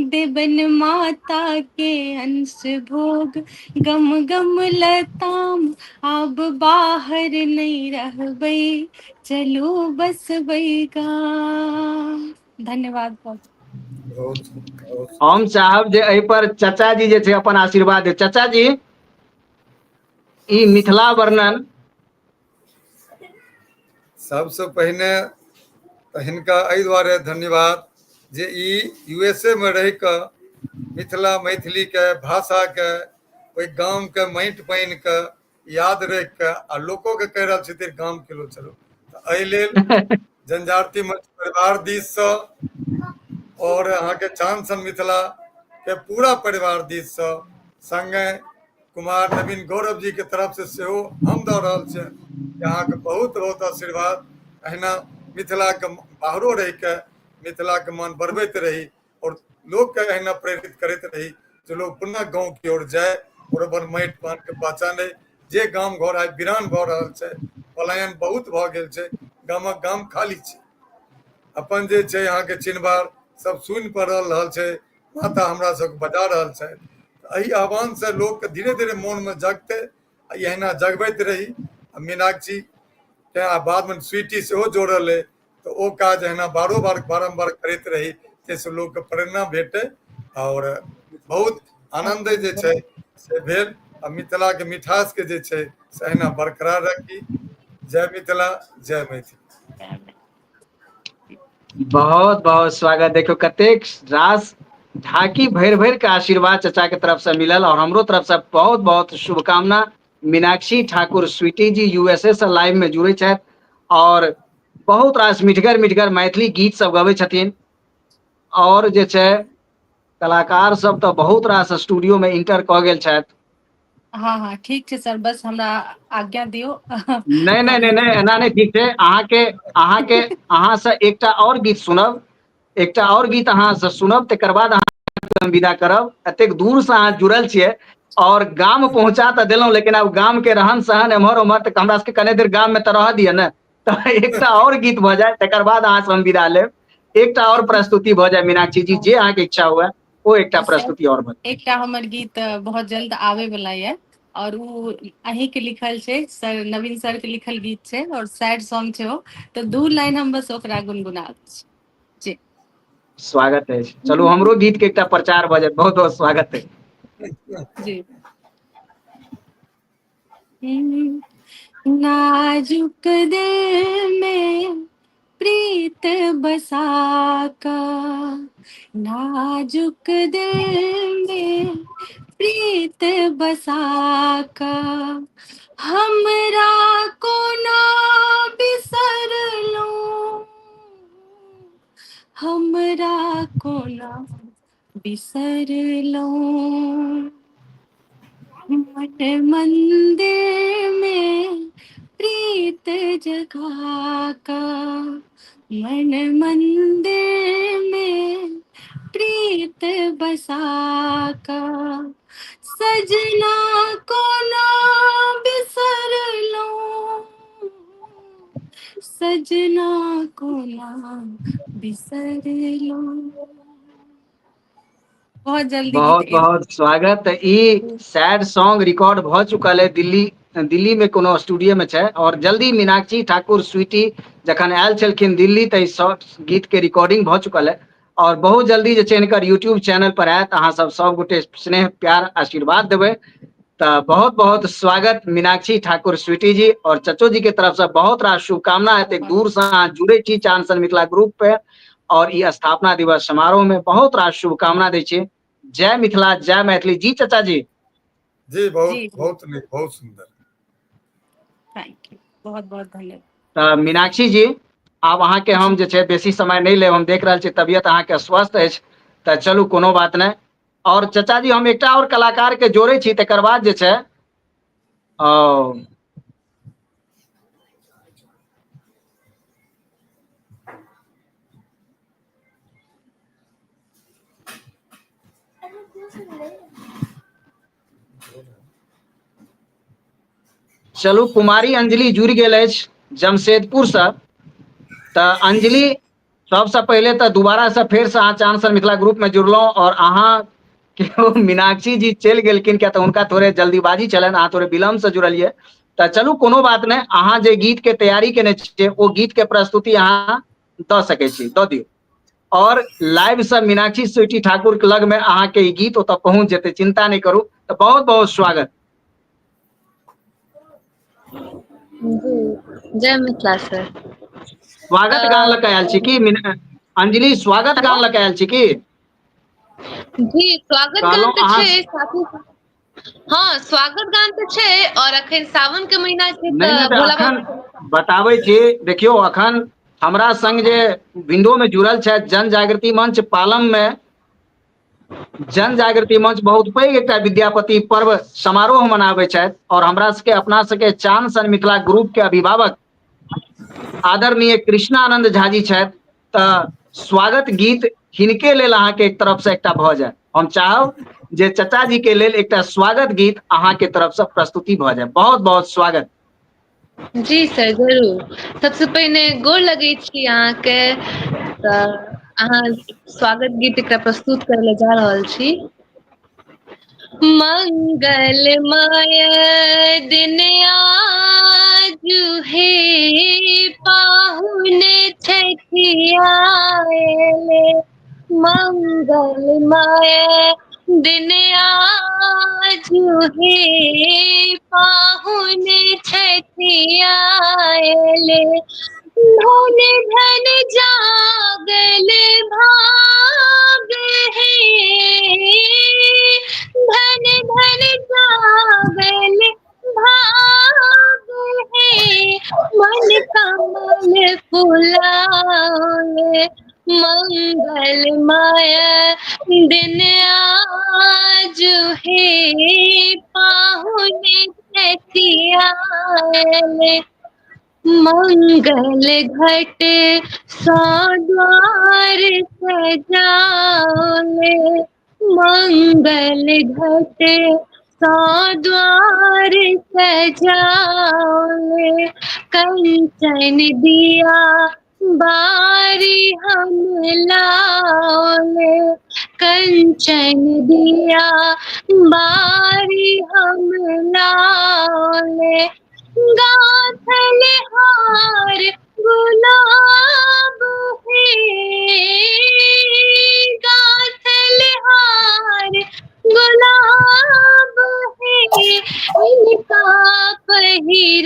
देबन माता के अंश भोग, गम गम लताम, आब बाहर नहि रहबै, चलू बसबै गाम। धन्यवाद बहुत। बहुत हम चाहब जे एहि पर चचा जी जे छै अपन आशीर्वाद दे। चचा जी, ई मिथिला वर्णन। सबसँ पहिने तऽ हिनका एहि दुआरे धन्यवाद जे ई यूएसए मे रहि कऽ मिथिला मैथिलीके भाषाके ओहि गामके माटि पानिके याद राखि कऽ आ लोकोके कहि रहल छथिन गाम के लोक चलू, तऽ एहि लेल जनजाति मंच परिवार दिससँ और अहाँके चाँद सन मिथिला के पूरा परिवार दिससँ संगे कुमार नवीन गौरव जी के तरफ से सेहो हम दऽ रहल छियनि जे अहाँके बहुत बहुत आशीर्वाद, अहिना मिथिला के बाहरो रहि के मिथिला के मान बढ़बैत रही और लोक के अहिना प्रेरित करैत रही जे लोग पुनः गाँव की ओर जाय और अपन माटि पान के पहचाने। जे गाम घर आइ वीरान भऽ रहल छै, पलायन बहुत भऽ गेल छै, गामक गाम खाली छै, अपन जे छै अहाँके चिनबार सब सुनि पड़ल रहल छै, माता हमरा सबके बजा रहल छै। एहि आह्वान से लोकके धीरे धीरे मोनमे जगतै आ एहिना जगबैत रही। आ मीनाक्षी के आ बादमे स्वीटी सेहो जोड़ल अइ, तऽ ओ काज एहिना बारो बार बारम्बार करैत रही जाहिसँ लोकके प्रेरणा भेटै आओर बहुत आनन्द जे छै से भेल आ मिथिलाके मिठासके जे छै से एहिना बरकरार रखी। जय मिथिला, जय मैथिली। बहुत बहुत स्वागत। देखियौ कतेक रास ढाकी भरि भरि के आशीर्वाद चचा के तरफ से मिलल और हमरो तरफ से बहुत बहुत शुभकामना। मीनाक्षी ठाकुर स्वीटी जी यूएसए से लाइव में जुड़े छथि और बहुत रास मिठगर मिठगर मैथिली गीत सब गबै छथिन और जे छै कलाकार सब तऽ बहुत रास स्टूडियो में इंटर कऽ गेल छथि। हँ हँ ठीक छै सर, बस हमरा आज्ञा दियौ। नहि नहि नहि नहि, एना नहि ठीक छै। अहाँके अहाँके अहाँ से एकटा और गीत सुनब, एकटा और गीत अहाँ से सुनब, तकर बाद अहाँ हम विदा करब। एतेक दूर से अहाँ जुड़ल छियै और गाम पहुंचा तऽ देलहुँ, लेकिन आब गाम के रहन सहन एम्हर ओम्हर, तऽ हमरा सबके कने देर गाम में तऽ रहऽ दिअ ने। तऽ एकटा और गीत भऽ जाय, तकर बाद अहाँ से हम विदा लेब। एकटा और प्रस्तुति भऽ जाय मीनाक्षी जी, जे अहाँके इच्छा हुए ओ एकटा प्रस्तुति और भऽ एकटा हमर गीत बहुत जल्द आबे वाला ये और उ अहीं के लिखल छै सर, नवीन सर के लिखल गीत छै और सैड सॉन्ग छै ओ, तऽ 2 लाइन हम बस ओकरा गुनगुना दै छी। जी स्वागत अछि। चलू हमरो गीत के एकटा प्रचार भऽ जायत, बहुत बहुत स्वागत अछि। जी। नाजुक दिल में प्रीत बसा का, नाजुक दिल में प्रीत बसा का, हमरा कोना बिसरलहुँ, हमरा कोना बिसरलहुँ, मन मंदिर में प्रीत जगा का, मन मंदिर में प्रीत बसा का, सजना कोना बिसरलहुँ, सजना कोना बिसरलहुँ। बहुत जल्दी गीत बहुत बहुत स्वागत। तऽ ई सैड सॉन्ग रिकॉर्ड भऽ चुकल है दिल्ली, दिल्ली में कोनो स्टूडियो में छै और जल्दी मीनाक्षी ठाकुर स्वीटी जखन आयल छलखिन दिल्ली तऽ ई गीत के रिकॉर्डिंग भऽ चुकल है और बहुत जल्दी जे छै हिनकर यूट्यूब चैनल पर आयत। अहाँ सब सब गोटे स्नेह प्यार आशीर्वाद देबै। तऽ बहुत बहुत स्वागत मीनाक्षी ठाकुर स्वीटी जी और चचो जी के तरफ से बहुत रास शुभकामना। एतेक दूर से अहाँ जुड़े छी चांद सन मिथिला ग्रुप पे और ई स्थापना दिवस समारोह में बहुत रास शुभकामना दै छी। जय मिथिला, जय मैथिली। जी चचा जी। जी बहुत जी बहुत नीक, बहुत सुंदर। Thank you, बहुत बहुत धन्यवाद। तऽ मीनाक्षी जी, आब अहाँके हम जे छै बेसी समय नहि लेब, हम देख रहल छी तबियत अहाँके स्वस्थ अछि, तऽ चलू कोनो बात नहि। और चचा जी हम एकटा और कलाकार के जोड़े छी, तकर बाद जे छै चलू कुमारी अंजलि जुड़ि गेल अछि जमशेदपुर से। तऽ अंजलि सबसे पहिले तऽ दोबारा से फेर से अहाँ चांद सन मिथिला ग्रुप में जुड़लहुँ और अहाँ केओ मीनाक्षी जी चलि गेलखिन किया तऽ हुनका थोड़े जल्दीबाजी छलनि, अहाँ थोड़े विलम्ब से जुड़लियै। तऽ चलू कोनो बात नहि, अहाँ जे गीत के तैयारी केने छियै ओ गीत के प्रस्तुति अहाँ दऽ सकै छी, दऽ दियौ। और लाइव से मीनाक्षी स्वीटी ठाकुर के लग में अहाँ के ई गीत ओतऽ पहुंच जेतै, चिंता नहि करू। तऽ बहुत बहुत स्वागत। जी जय मिथिला सर। स्वागत गान लऽ कऽ आयल छी की अंजलि? स्वागत गान लऽ कऽ आयल छी की? जी स्वागत गान कहलहुँ तऽ अहाँ छै साथ ही, हँ स्वागत गान तऽ छै और अखन सावन के महीना छै नहि तऽ नहि, तऽ भोला अखन बाबा बताबै छी, देखियौ अखन हमरा संग जे विंडो में जुड़ल छथि जन जागृति मंच पालम में, जन जागृति मंच बहुत पैघ एकटा विद्यापति पर्व समारोह मनाबै छथि और हमरा सबके अपना सबके चांद सन मिथिला ग्रुप के अभिभावक आदरणीय कृष्णानंद झा जी छथि। तऽ स्वागत गीत हिनके लेल अहाँके एक तरफ से एकटा भऽ जाय। हम चाहब जे चचा जी के लेल एकटा स्वागत गीत अहाँके तरफ से प्रस्तुति भऽ जाय। बहुत बहुत स्वागत। जी सर जरूर। सबसे पहिने गोर लगै छी अहाँके। तऽ अहाँ स्वागत गीत एकटा प्रस्तुत करै लए जा रहल छी। मंगलमय दिन आज हे पाहुन छठि आएले, मंगलमय दिन आज हे पाहुन छठि आएले, धन धन जागल भाग हे, धन धन जागल भाग हे, मन कमल फुलाए, मंगलमय दिन आज हे पाहुन छठि आएले, मंगल घट सौ द्वार सजाओले, मंगल घट सौ द्वार सजाओले, कंचन दिया बारी हम लाओले, कंचन दिया बारी हम लाओले, गाथल हार गुलाब है, गाथल हार गुलाब है, इनका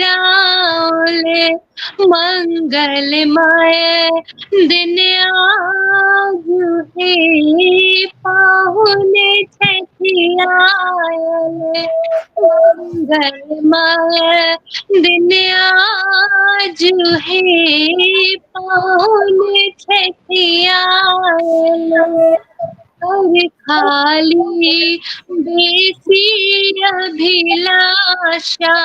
पहिराओले, मंगलमय दिन आज हे पाहुन छठि आएले, मंगलमय दिन आज हे पाहुन छठि आएले, और खाली बेसी अभिलाषा,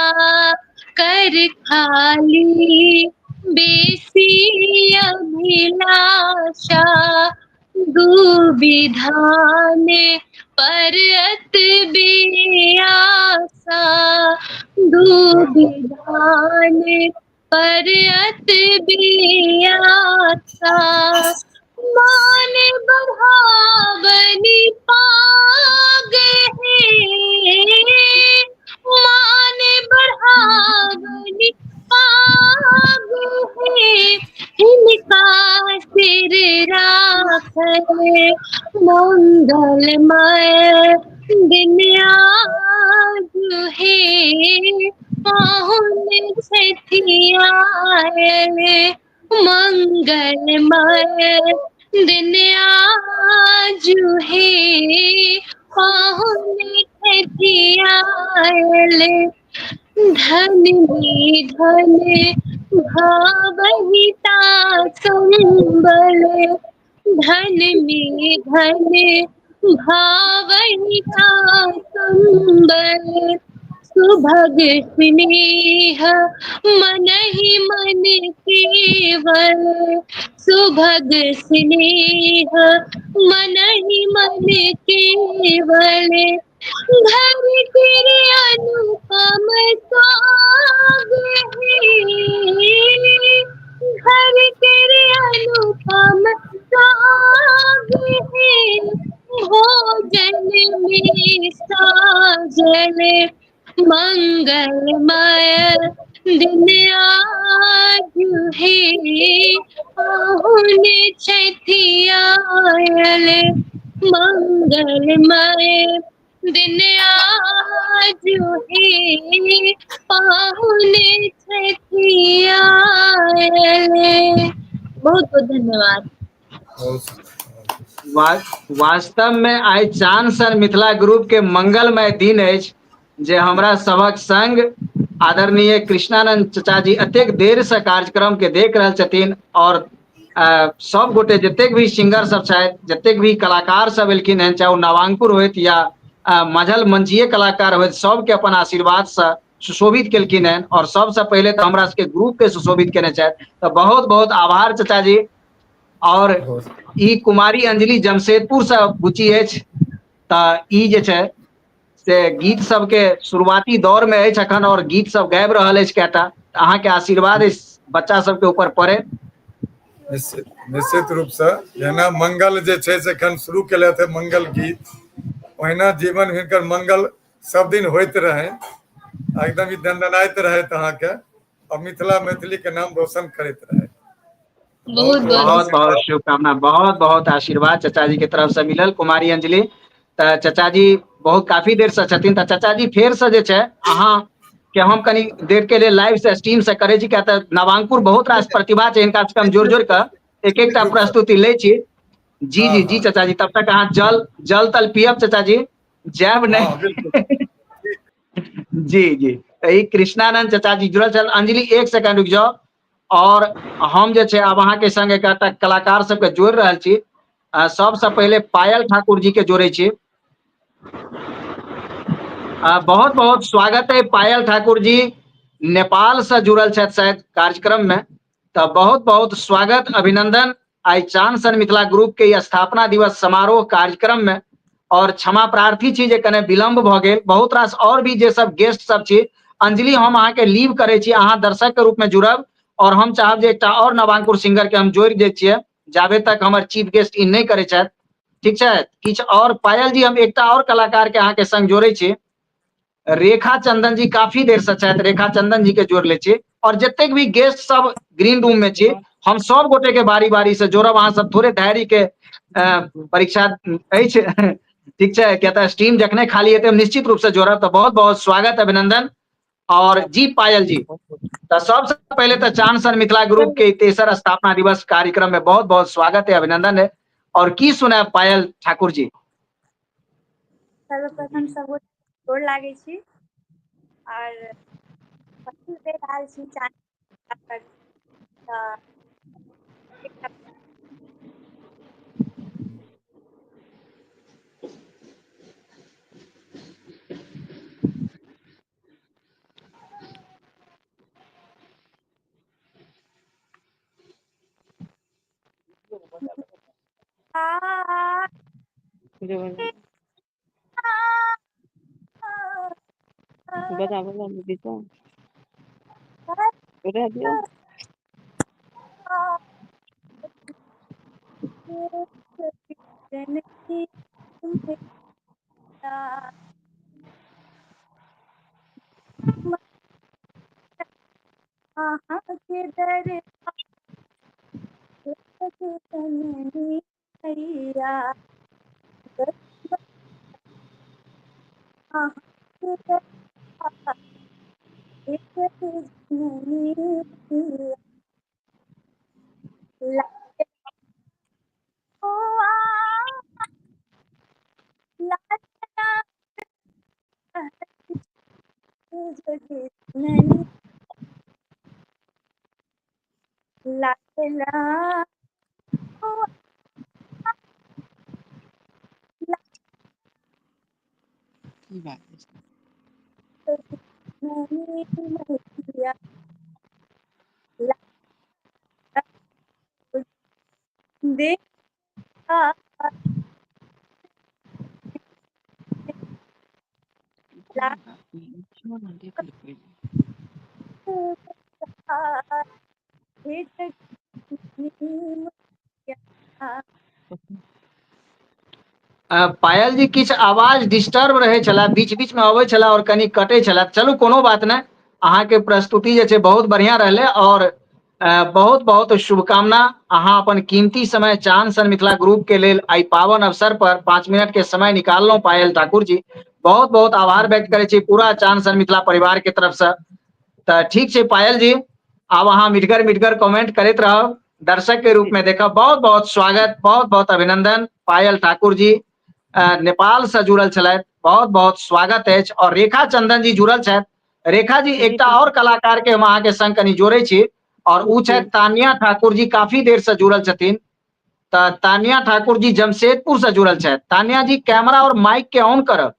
कर खाली बेसी अभिलाषा, दुविधान पर अत बेआसा, दुविधान पर अत बेआसा, मान बढ़ावनी पाग छल, मंगलमय दिन आज हे, पाहुन छथि आयल, मंगलमय दिन आज हे, पाहुन छथि आयल, धन धन भावहिता संबल, धन में धन भावहिता संबल, सुभग स्नेह मनहि मन केवल, सुभग स्नेह मनहि मन केवल, घर तेरे अनुपम साग है, घर तेरे अनुपम साग है, भोजन में साजल, मंगलमय दिन आज हे, पाहुन छथि आयल, मंगलमय दिन आज हे, पाहुन छथि आयल। बहुत बहुत धन्यवाद। वास्तव में आइ चांद सन मिथिला ग्रुप के मंगलमय दिन अछि जे हमरा सभक संग आदरणीय कृष्णानंद चचाजी एतेक देर से कार्यक्रम के देख रहल छथिन और सब गोटे जतेक भी सिंगर सब छथि, जतेक भी कलाकार सब एलखिन हेँ, चाहे ओ नवांकुर होथि या मझल मंचीय कलाकार होथि, सबके अपन आशीर्वाद से सुशोभित केलखिन हेँ और सबसे पहिले तऽ हमरा सबके ग्रुप के सुशोभित केने छथि। तऽ बहुत बहुत आभार चचाजी। और ई कुमारी अंजलि जमशेदपुर से बुची अछि, तऽ ई जे छै से गीत सबके शुरुआती दौर में अछि अखन और गीत सब गाबि रहल अछि कएटा। अहाँके आशीर्वाद अछि बच्चा सबके ऊपर पड़े। निश्चित निश्चित रूपसँ जेना मंगल जे छै से एखन शुरू केलथि हे मंगल गीत, ओहिना जीवन हिनकर मंगल सब दिन होइत रहै, एकदम ई दनदनाइत रहैत अहाँके और मिथिला मैथिली के नाम रोशन करैत रहै। बहुत बहुत बहुत बहुत शुभकामना, बहुत बहुत आशीर्वाद चचा जी के तरफ से मिलल कुमारी अंजलि। तऽ चचा जी बहुत काफी देर से छथिन, तऽ चचा जी फेर से जे छै अहाँ के हम कनी देर के लिए लाइव से स्ट्रीम से करै छी, किया तऽ नवांकुर बहुत रास प्रतिभा छै, हिनका सबके हम जोड़ जोड़ कऽ एक एकटा प्रस्तुति लै छी। जी जी जी चचा जी, तब तक अहाँ जल जल तल पियब चचा जी, जायब नहि। जी जी, तऽ ई कृष्णानंद चचा जी जुड़ल छल। अंजलि एक सेकंड रुकि जाउ, और हम जे छै आब अहाँके संग एकटा कलाकार सबके जोड़ि रहल छी। सबसँ पहिले पायल ठाकुर जी के जोड़ै छी। बहुत बहुत स्वागत है पायल ठाकुर जी, नेपाल से जुड़ल छथि शायद कार्यक्रम में, तऽ बहुत बहुत स्वागत अभिनंदन आइ चांद सन मिथिला ग्रुप के स्थापना दिवस समारोह कार्यक्रम में। और क्षमा प्रार्थी छी जे कने विलंब भऽ गेल, बहुत रास और भी जे सब गेस्ट सब छी। अंजलि हम अहाँके लीव करै छी, अहाँ दर्शक के रूप में जुड़ब और हम चाहब जे एकटा और नवांकुर सिंगर के हम जोड़ि दै छियै जाबे तक हमर चीफ गेस्ट ई नहि करै छथि। ठीक छै, किछु और पायल जी हम एकटा और कलाकार के अहाँके संग जोड़ै छी, रेखा चंदन जी काफी देर से छथि, रेखा चंदन जी के जोड़ लै छी। और जतेक भी गेस्ट सब ग्रीन रूम में छी, हम सब गोटे के बारी बारी से जोड़ब। अहाँ सब थोड़े धैर्य के परीक्षा अछि, ठीक छै, किया तऽ स्ट्रीम जखने खाली हेतै हम निश्चित रूप से जोड़ब। तऽ बहुत बहुत स्वागत अभिनंदन। और जी पायल जी, तऽ सबसे पहिले तऽ चांद सन मिथिला ग्रुप के तेसर स्थापना दिवस कार्यक्रम में बहुत बहुत स्वागत है अभिनंदन है। और की सुनायब पायल ठाकुर जी? सर्वप्रथम सब गोर लागै छी और पहिल बेर आयल छी चाँद पर, तऽ बजा बजा दीदी को रह दियौ। अहाँके दर मैया हे जगज्जननी मैया। लाल लाल जगज्जननी लाल मैया देखा मैया। पायल जी, किछु आवाज डिस्टर्ब रहै छला, बीच बीच में अबै छला और कनि कटै छला। चलू कोनो बात नहि, अहाँके प्रस्तुति जे छै बहुत बढ़िया रहलै और बहुत बहुत शुभकामना। अहाँ अपन कीमती समय चांद सन मिथिला ग्रुप के लेल आई पावन अवसर पर 5 मिनट के समय निकाललहुँ पायल ठाकुर जी, बहुत बहुत आभार व्यक्त करै छी पूरा चांद सन मिथिला परिवार के तरफ से। तऽ ठीक छै पायल जी, आब अहाँ मिठगर मिठगर कमेंट करैत रहब, दर्शक के रूप में देखब। बहुत बहुत स्वागत, बहुत बहुत अभिनंदन पायल ठाकुर जी, नेपाल से जुड़ल छलथि, बहुत बहुत स्वागत अछि। और रेखा चंदन जी जुड़ल छथि। रेखा जी, एकटा और कलाकार के हम अहाँके संग कनि जोड़ै छी और उ छथि तानिया ठाकुर जी, काफी देर से जुड़ल छथिन। तऽ तानिया ठाकुर जी जमशेदपुर से जुड़ल छथि। तानिया जी, कैमरा और माइक के ऑन करब।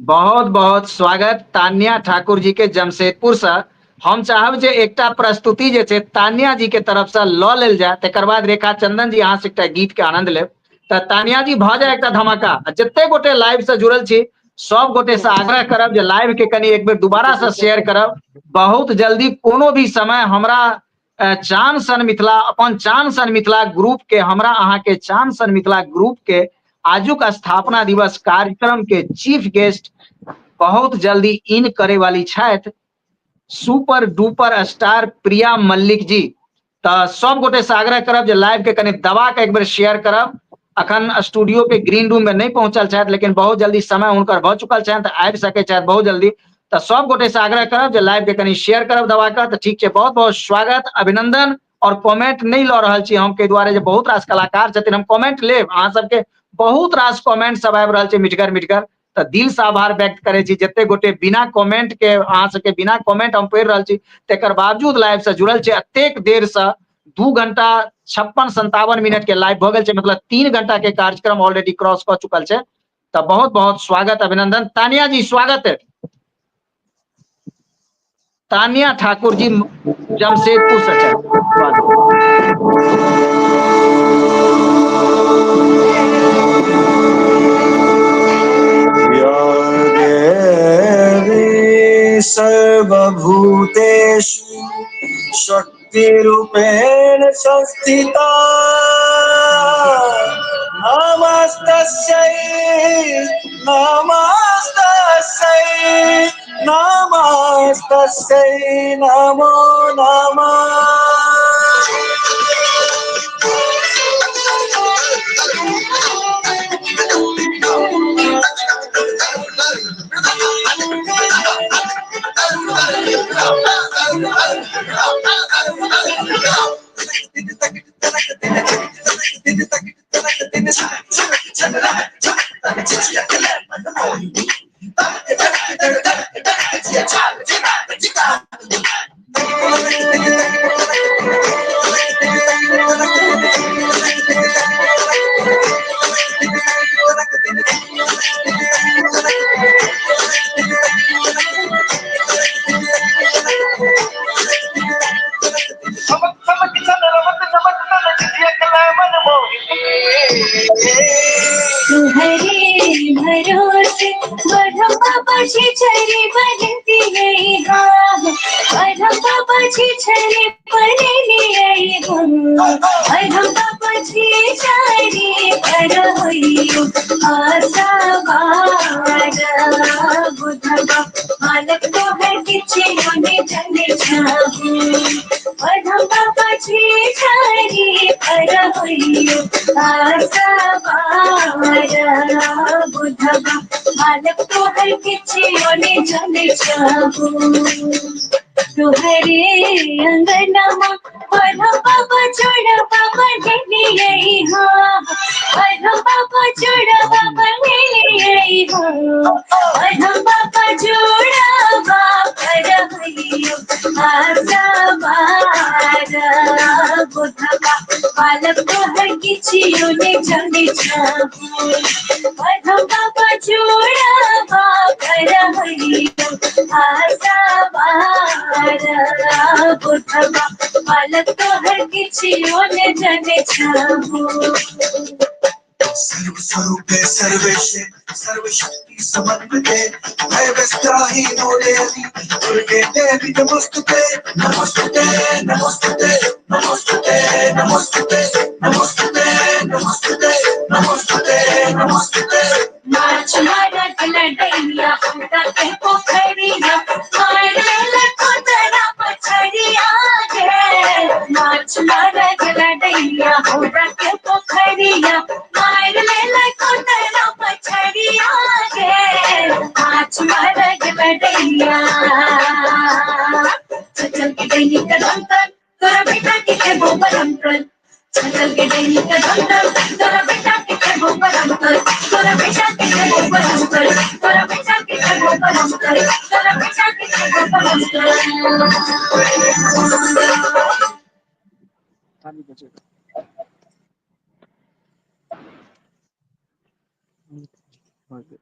बहुत बहुत स्वागत तानिया ठाकुर जी के जमशेदपुर से। हम चाहब जे एकटा प्रस्तुति जे छै तानिया जी के तरफ से लऽ लेल जाय, तकर बाद रेखा चंदन जी अहाँ से एकटा गीत के आनंद लेब। तऽ तानिया जी, भऽ जाय एकटा धमाका। आ जते गोटे लाइव से जुड़ल छी सब गोटे से आग्रह करब जे लाइव के कनि एक बेर दोबारा से शेयर करब। बहुत जल्दी कोनो भी समय हमरा चान सन मिथिला, अपन चान सन मिथिला ग्रुप के, हमरा अहाँ के चान सन मिथिला ग्रुप के आजुक स्थापना दिवस कार्यक्रम के चीफ गेस्ट बहुत जल्दी इन करे वाली छथि super duper star Priya Mallik ji. तऽ सब गोटे से आग्रह करब जे लाइव के कनि दबा के एक बेर शेयर करब। अखन स्टूडियो के ग्रीन रूम में नहीं पहुंचल छथि, लेकिन बहुत जल्दी समय हुनकर भऽ चुकल छनि तऽ आबि सकै छथि बहुत जल्दी। तऽ सब गोटे से आग्रह करब जे लाइव के कनि शेयर करब दबा कऽ। तऽ ठीक छै, बहुत बहुत स्वागत अभिनंदन। और कमेंट नहीं लऽ रहल छी हम, के दुआरे जे बहुत रास कलाकार छथिन, हम कमेंट लेब अहाँ सबके, बहुत रास कमेंट सब आबि रहल छै मिठगर मिठगर, तऽ दिल से आभार व्यक्त करै छी जते गोटे बिना कमेंट के, अहाँ सबके बिना कमेंट हम पढ़ि रहल छी तकर बावजूद लाइव से जुड़ल छी। एतेक देर से 2 घंटा 56-57 मिनट के लाइव भऽ गेल छै, मतलब 3 घंटा के कार्यक्रम ऑलरेडी क्रॉस कऽ चुकल छै। तऽ बहुत बहुत स्वागत अभिनंदन तानिया जी, स्वागत है तानिया ठाकुर जी जमशेदपुर से छथि। या देवी सर्वभूतेषु शक्तिरूपेण संस्थिता, नमस्तस्यै नमस्तस्यै नमस्तस्यै नमो नमः। तुम्हारे भरोसे बढ़म बाबा जी छड़ी बनती है, हाँ बढ़म बाबा जी छड़ी बनली है, बढ़म बाबा जी छड़ी पर होइयो आशा बारा बुधवा मालक तो है किछियो ने जाने छाहु परम बाबा जी छारी पर होइयो आशा बारा बुधबा बालक तोहर किछियो ने जाने छाहु तोहरे अंगनमा परम बाबा जोड़वा बनेलियै हाँ परम बाबा जोड़वा बनेलियै हाँ परम बाबा जोड़वा पर होइयो आशा बारा बुधबा बालक तोहर किछियो ने जाने छाहु परम बाबा जोड़वा पर होइयो आशा बारा बुधबा बालक तोहर किछियो ने जाने छाहु सर्वस्वरूपे सर्वेशे सर्वशक्ति समन्विते भयव्यस्त्राही नो देवी दुर्गे देवी नमोस्तुते नमोस्तुते नमोस्तुते नमोस्तुते नमोस्तुते नमोस्तुते नमोस्तुते नमोस्तुते नमोस्तुते माछ मारत लडैया उड़ा के पोखरिया मारे लखोतरा पछड़िया गे माछ मारत लडैया उड़ा के पोखरिया मारे लखोतरा पछड़िया गे माछ मारत लडैया चचल के डैनी का धमकन तोरा बेटा के खेबो बलमकन चचल के डैनी का धमकन तोरा बेटा के खेबो बलमकन तोरा बेटा के खेबो बलमकन तोरा बेटा के खेबो बलमकन तोरा बेटा के खेबो बलमकन।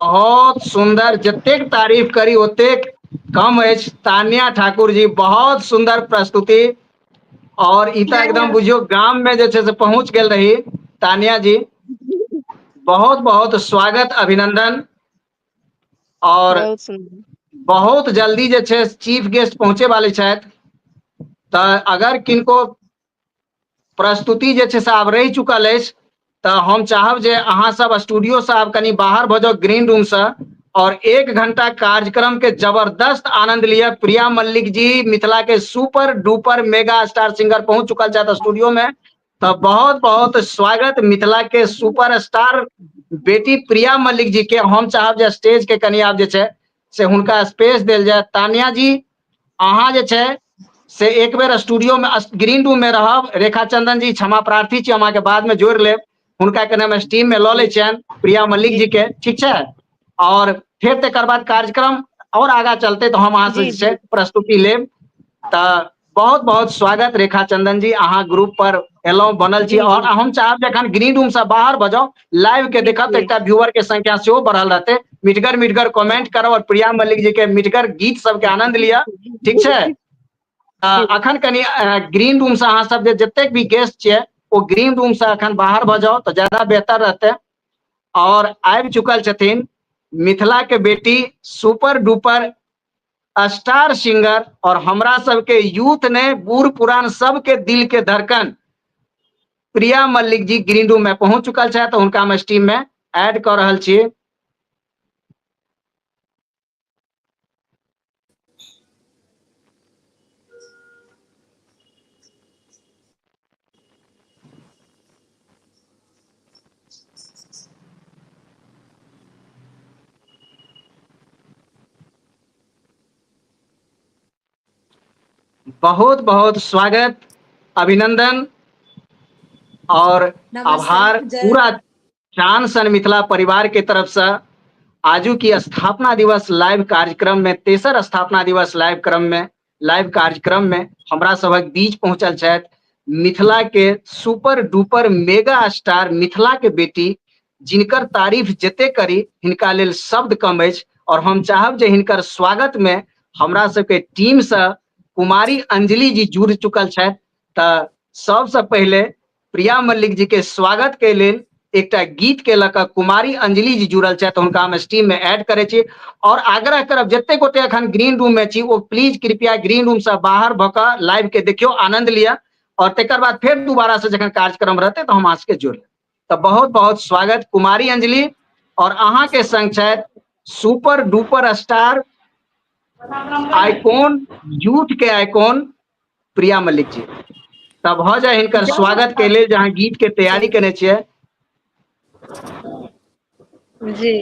बहुत सुंदर, जतेक तारीफ करी ओतेक कम अछि। तान्या ठाकुर जी बहुत सुंदर प्रस्तुति, और ई तऽ एकदम बुझियौ गाम में जे छै से पहुंच गेल रही तान्या जी। बहुत बहुत स्वागत अभिनंदन। और बहुत सुंदर। बहुत जल्दी जे छै चीफ गेस्ट पहुंचे वाले छथि, तऽ अगर किनको प्रस्तुति जे छै से आब रहि चुकल अछि तऽ हम चाहब जे अहाँ सब स्टूडियो से आब कनि बाहर भऽ जाउ ग्रीन रूम से, और 1 घंटा कार्यक्रम के जबरदस्त आनंद लिअ। प्रिया मल्लिक जी मिथिला के super duper mega star singer पहुंच चुकल छथि स्टूडियो में, तऽ बहुत बहुत स्वागत मिथिला के सुपर स्टार बेटी प्रिया मल्लिक जी के। हम चाहब जे स्टेज के कनि आब जे छै से हुनका स्पेस देल जाय। तानिया जी अहाँ जे छै से एक बेर स्टूडियो में ग्रीन रूम में रहब। रेखा चंदन जी क्षमा प्रार्थी छी, हम अहाँके बाद में जोड़ि लेब, हुनका कनि हम स्टीम में लऽ लै छियनि प्रिया मल्लिक जी के, ठीक छै? और फेर तकर बाद कार्यक्रम और आगा चलते तऽ हम अहाँ से जी जे छै जी प्रस्तुति लेब। तऽ बहुत बहुत स्वागत रेखा चंदन जी, अहाँ ग्रुप पर एलहुँ बनल छी। जी और जी हम चाहब जे एखन ग्रीन रूम से बाहर भऽ जाउ, लाइव के जी देखब तऽ जी एकटा व्यूअर के संख्या सेहो बढ़ल रहतै। मिठगर मिठगर कमेंट करब और प्रिया मल्लिक जी के मिठगर गीत सबके आनंद लिअ, ठीक छै? जी अखन कनि ग्रीन रूम से अहाँ सब जे जतेक भी गेस्ट छियै ओ ग्रीन रूम से अखन बाहर भऽ जाउ तऽ ज्यादा बेहतर रहतै। और आबि चुकल छथिन मिथिला के बेटी सुपर डुपर स्टार सिंगर और हमरा सबके यूथ ने बूढ़ पुरान सबके दिल के धड़कन प्रिया मल्लिक जी ग्रीन रूम में पहुंच चुकल छथि, तऽ हुनका हम स्टीम में ऐड कऽ रहल छी। बहुत बहुत स्वागत अभिनंदन और नमस्ते आभार जय पूरा चांद सन मिथिला परिवार के तरफ से आजू की स्थापना दिवस लाइव कार्यक्रम में, तेसर स्थापना दिवस लाइव क्रम में, लाइव कार्यक्रम में हमरा सभक बीच पहुंचल छथि मिथिला के super duper mega star Mithila के बेटी, जिनकर तारीफ जते करी हिनका लेल शब्द कम अछि। और हम चाहब जे हिनकर स्वागत में हमरा सबके टीम से कुमारी अंजलि जी जुड़ चुकल छथि। तऽ सबसे पहिले प्रिया मल्लिक जी के स्वागत के लेल एकटा गीत के लऽ कऽ कुमारी अंजलि जी जुड़ल छथि, हुनका हम स्ट्रीम में ऐड करै छी। और आग्रह करब जते गोटे अखन ग्रीन रूम में छी ओ प्लीज कृपया ग्रीन रूम से बाहर भऽ कऽ लाइव के देखियौ, आनंद लिअ, और तकर बाद फेर दोबारा से जखन कार्यक्रम रहतै तऽ हम अहाँ सबके जोड़ि लेब। तऽ बहुत बहुत स्वागत कुमारी अंजलि, और अहाँ के संग छथि super duper star icon, youth के आइकॉन प्रिया मल्लिक जी। तब भऽ जाय हिनकर स्वागत के लेल, जहाँ गीत के तैयारी केने छियै। जी,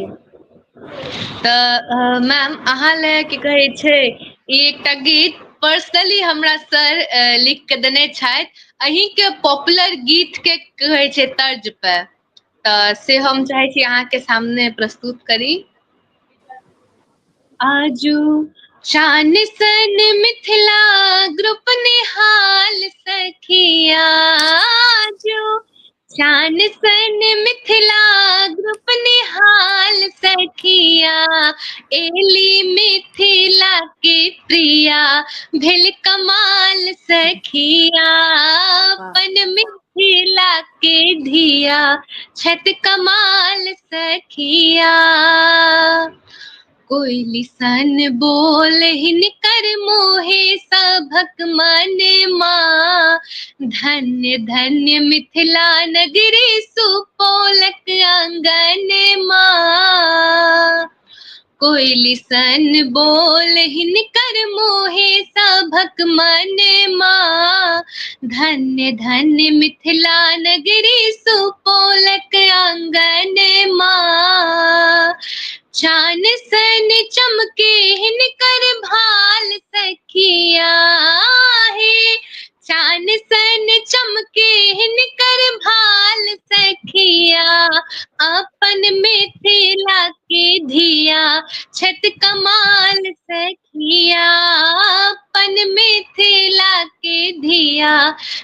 तऽ मैम अहाँ लए की कहै छै, ई एकटा गीत पर्सनली हमरा सर लिख के देने छथि, अहींके पॉपुलर गीत के कहै छै तर्ज पे, तऽ से हम चाहै छी अहाँके सामने प्रस्तुत करी। आजू चान सन मिथिला ग्रुप निहाल सखिया, आजू चान सन मिथिला ग्रुप निहाल सखिया, एली मिथिला के प्रिया भेल कमाल सखिया, अपन मिथिला के धिया छत कमाल सखिया। कोयली सन बोल हिनकर मोहे सभक मन मा, धन्य धन्य मिथिला नगरी सुपौलक आंगन मा। कोयली सन बोल हिनकर मोहे सभक मन मा, धन्य धन्य मिथिला नगरी सुपौलक आंगन मा। चान सन चमके हिनकर भाल सखिया हे, चान सन चमके हिनकर भाल सखिया, अपन मिथिला के धिया छत कमाल सखिया, अपन मिथिला के धिया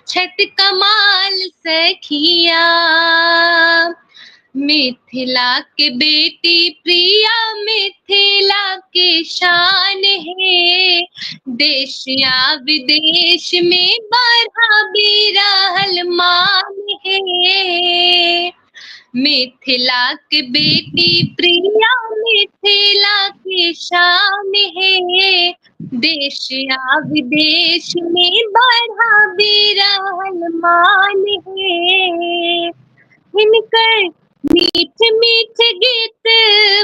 छत कमाल सखिया। मिथिला के बेटी प्रिया मिथिला के शान है, देश या विदेश में बढ़ा भी रहल मान है। मिथिला के बेटी प्रिया मिथिला के शान है, देश या विदेश में बढ़ा भी रहल मान है। हिनकर मीठ मीठ गीत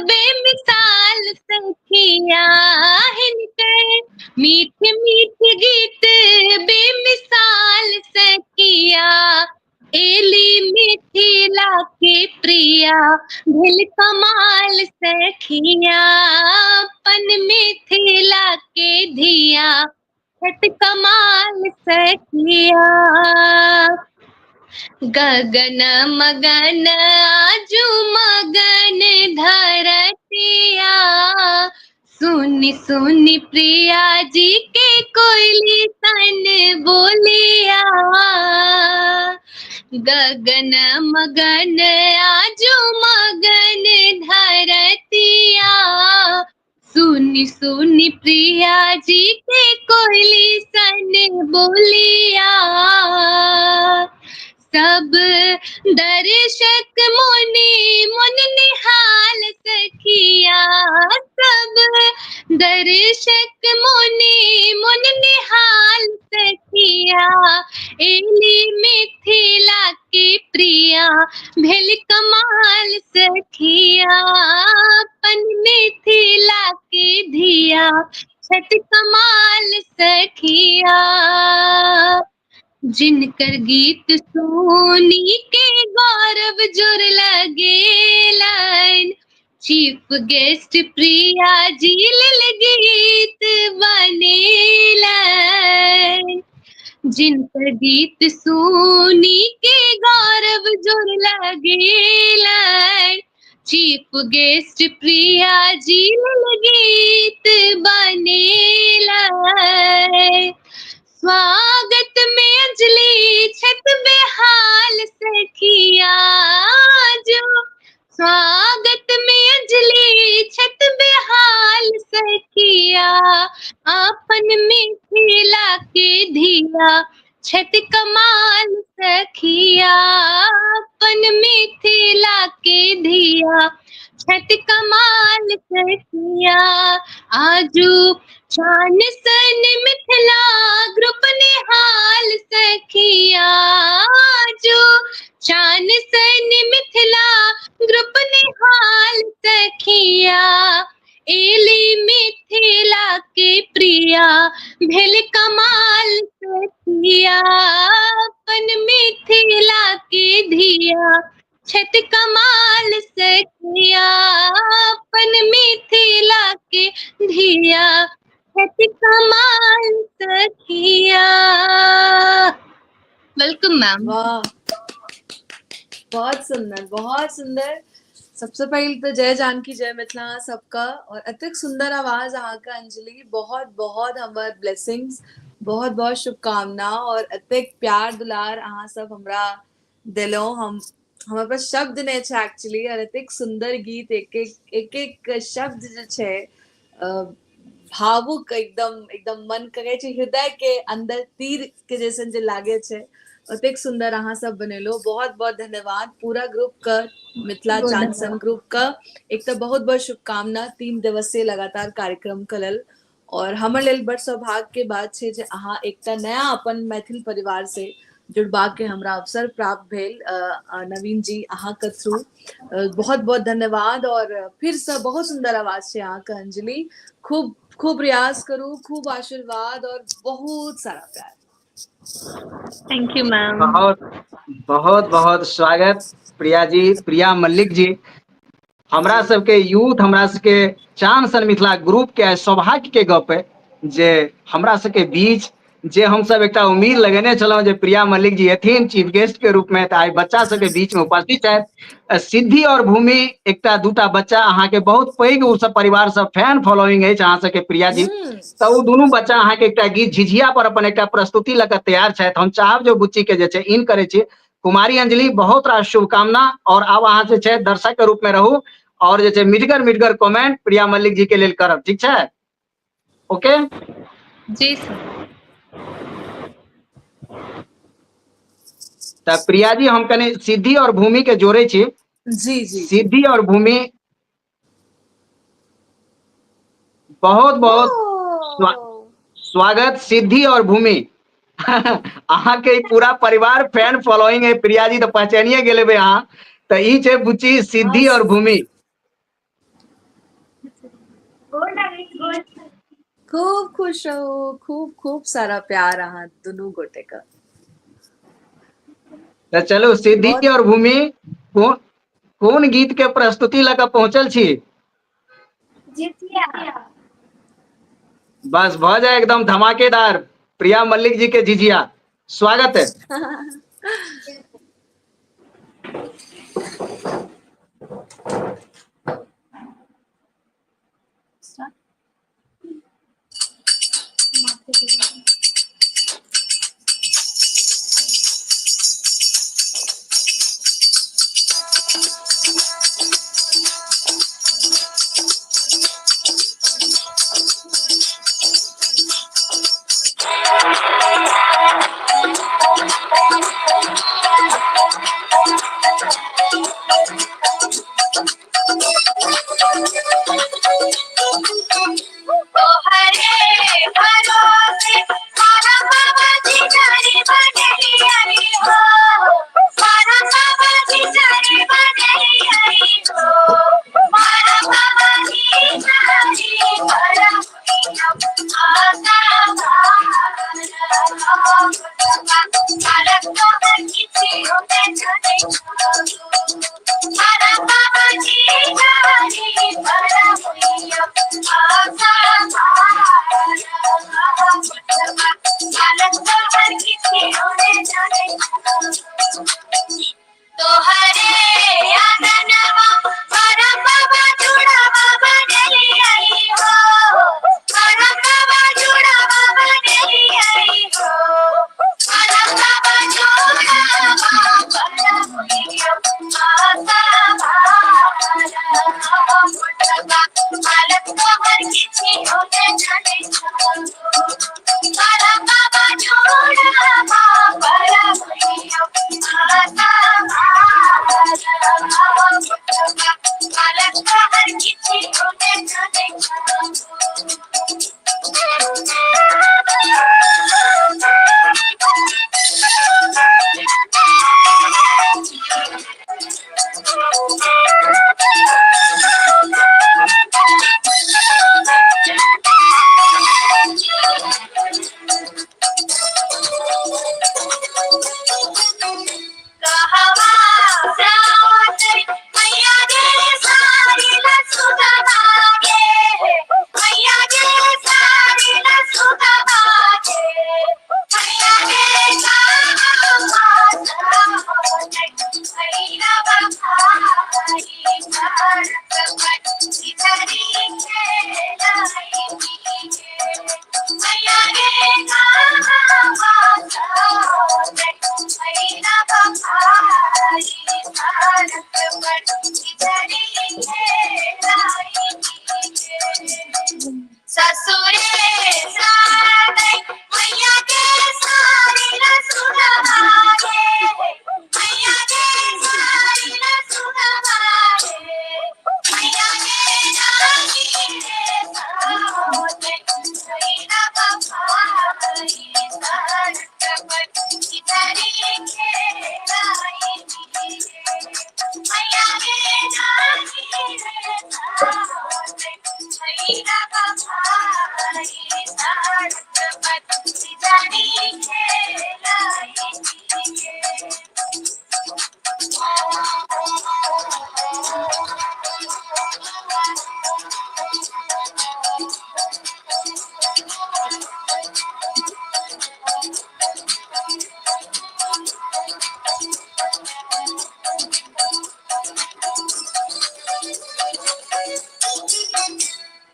बेमिसाल सखिया, हिनकर मीठ मीठ गीत बेमिसाल सखिया, एली मिथिला के प्रिया भेल कमाल सखिया, अपन मिथिला के धिया छत कमाल सखिया। गगन मगन आजू मगन धरतिया, सुनी सुनी प्रिया जी के कोयली सन बोलिया। गगन मगन आजू मगन धरतिया, सुनी सुनी प्रिया जी के कोयली सन बोलिया। सब दर्शक मोने मन निहाल सखिया, सब दर्शक मोने मन निहाल सखिया, एली मिथिला के प्रिया भेल कमाल सखिया, अपन मिथिला के धिया छत कमाल सखिया। जिनकर गीत सुनी के गौरव जुर लगेलन, चीफ गेस्ट प्रिया जी लेल गीत बनेलन। जिनकर गीत सुनी के गौरव जुर लगेलन, चीफ गेस्ट प्रिया जी लेल गीत बनेलन। स्वागत में अंजलि छत बेहाल सखिया, जो स्वागत में अंजलि छत बेहाल सखिया, अपन मिथिला के धिया छत कमाल सखिया, अपन मिथिला के धिया छत कमाल सखिया। आजू चान सन मिथिला ग्रुप निहाल सखिया, आजू चान सन मिथिला ग्रुप निहाल सखिया, एली मिथिला मिथिला के प्रिया भेल कमाल सखिया, अपन मिथिला के धिया छथि कमाल सखिया, अपन मिथिला के धिया छथि कमाल सखिया। Welcome ma'am. वाह, बहुत सुंदर, बहुत सुंदर। सबसे पहले तो जय जानकी जय मिथिला सबका। और अतिक सुंदर आवाज अहाँके अंजलि, बहुत बहुत हमर ब्लेसिंग्स, बहुत बहुत शुभकामना। और अतिक प्यार दुलार अहाँ सब हमरा देलहुँ, हम हमरा पास शब्द नहि छै एक्चुअली। और एतेक सुंदर गीत, एक एक एक एक शब्द जे छै भावुक, एकदम एकदम मन करै छै हृदय के अंदर तीर के जैसन जे लागे छै, ओतेक सुंदर अहाँ सब बनेलो। बहुत बहुत धन्यवाद पूरा ग्रुप का, मिथिला चांद सन ग्रुप का। एक तो बहुत बहुत शुभकामना 3 दिवसीय लगातार कार्यक्रम के लेल। और हमर लेल बड़ सौभाग्य के बात छै जे अहाँ एकटा नया अपन मैथिल परिवार से जुड़बा के हमरा अवसर प्राप्त भेल नवीन जी अहाँ के थ्रू। बहुत बहुत धन्यवाद। और फिर से बहुत सुंदर आवाज छै अहाँ के अंजलि, खूब खूब प्रयास करू, खूब आशीर्वाद और बहुत सारा प्यार। Thank you ma'am. बहुत बहुत बहुत स्वागत प्रिया जी, प्रिया मल्लिक जी। हमरा सबके यूथ, हमरा सबके चांद सन मिथिला ग्रुप के आइ सौभाग्य के गप है जे हमरा सबके बीच जे हमसब एकटा उम्मीद लगेने छलहुँ जे प्रिया मल्लिक जी एथिन चीफ गेस्ट के रूप में, तऽ आइ बच्चा सबके बीच में उपस्थित छथि। सिद्धि और भूमि एकटा दूटा बच्चा अहाँके बहुत पैघ ओ सब परिवार सब फैन फॉलोइंग अछि अहाँ सबके प्रिया जी, तऽ ओ दुनू बच्चा अहाँके एकटा गीत झिझिया पर अपन एकटा प्रस्तुति लऽ कऽ तैयार छथि। हम चाहब जे बुच्ची के जे छै इन करै छी। कुमारी अंजलि, बहुत रास शुभकामना। और आब अहाँ जे छै दर्शक के रूप में रहू और जे छै मिठगर मिठगर कमेंट प्रिया मल्लिक जी के लेल करब, ठीक छै? ओके जी सर। तऽ प्रिया जी हम कनि सिद्धि और भूमि के जोड़े छी। जी जी। सिद्धि और भूमि बहुत बहुत स्वागत सिद्धि और भूमि। अहाँके पूरा परिवार फैन फॉलोइंग है प्रिया जी, तऽ पहचानिए गेल हेबै अहाँ। तऽ ई छै बुच्ची सिद्धि और भूमि। खूब खुश रहू, खूब खूब सारा प्यार अहाँ दुनू गोटे का। तऽ चलू सिद्धि और भूमि कोन कोन गीत के प्रस्तुति लऽ कऽ पहुँचल छी? बस भऽ जाए एकदम धमाकेदार प्रिया मल्लिक जी के झिझिया। स्वागत है। सादै मैया के सारी रसुनवा गे मैया के सारी रसुनवा गे मैया के रानी रे सादै छैना बफाई सड़क खिचड़ी खेलाई मैया के रानी रे सादै छैना बफाई सड़क खिचड़ी खेलाई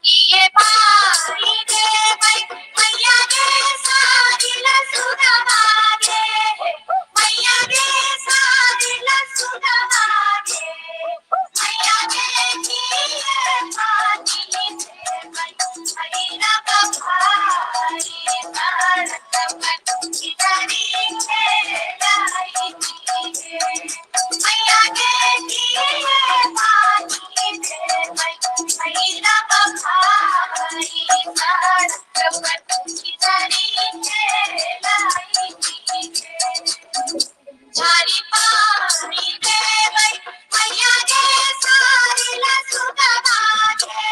ये पारी देवै मैया गे सारी लसुनवा गे मैया गे सारी लसुनवा गे मैया गे किए पानी देवै छैना बफारी सड़क पर खिचड़ी खेलाई मैया गे किए पानी देवै छैना बफारी सड़क पर खिचड़ी खेलाई झारी पानी देवै मैया गे सारी लसुनवा गे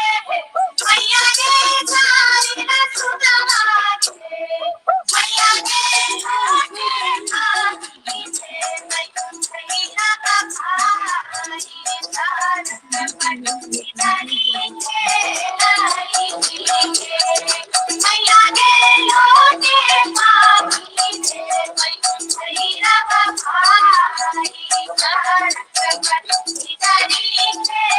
मैया गे सारी लसुनवा गे मैया गे लोटे पानी देवै छैना बफारी सड़क पर खिचड़ी खेलाई मैया गे लोटे पानी देवै छैना बफारी सड़क पर खिचड़ी खेलाई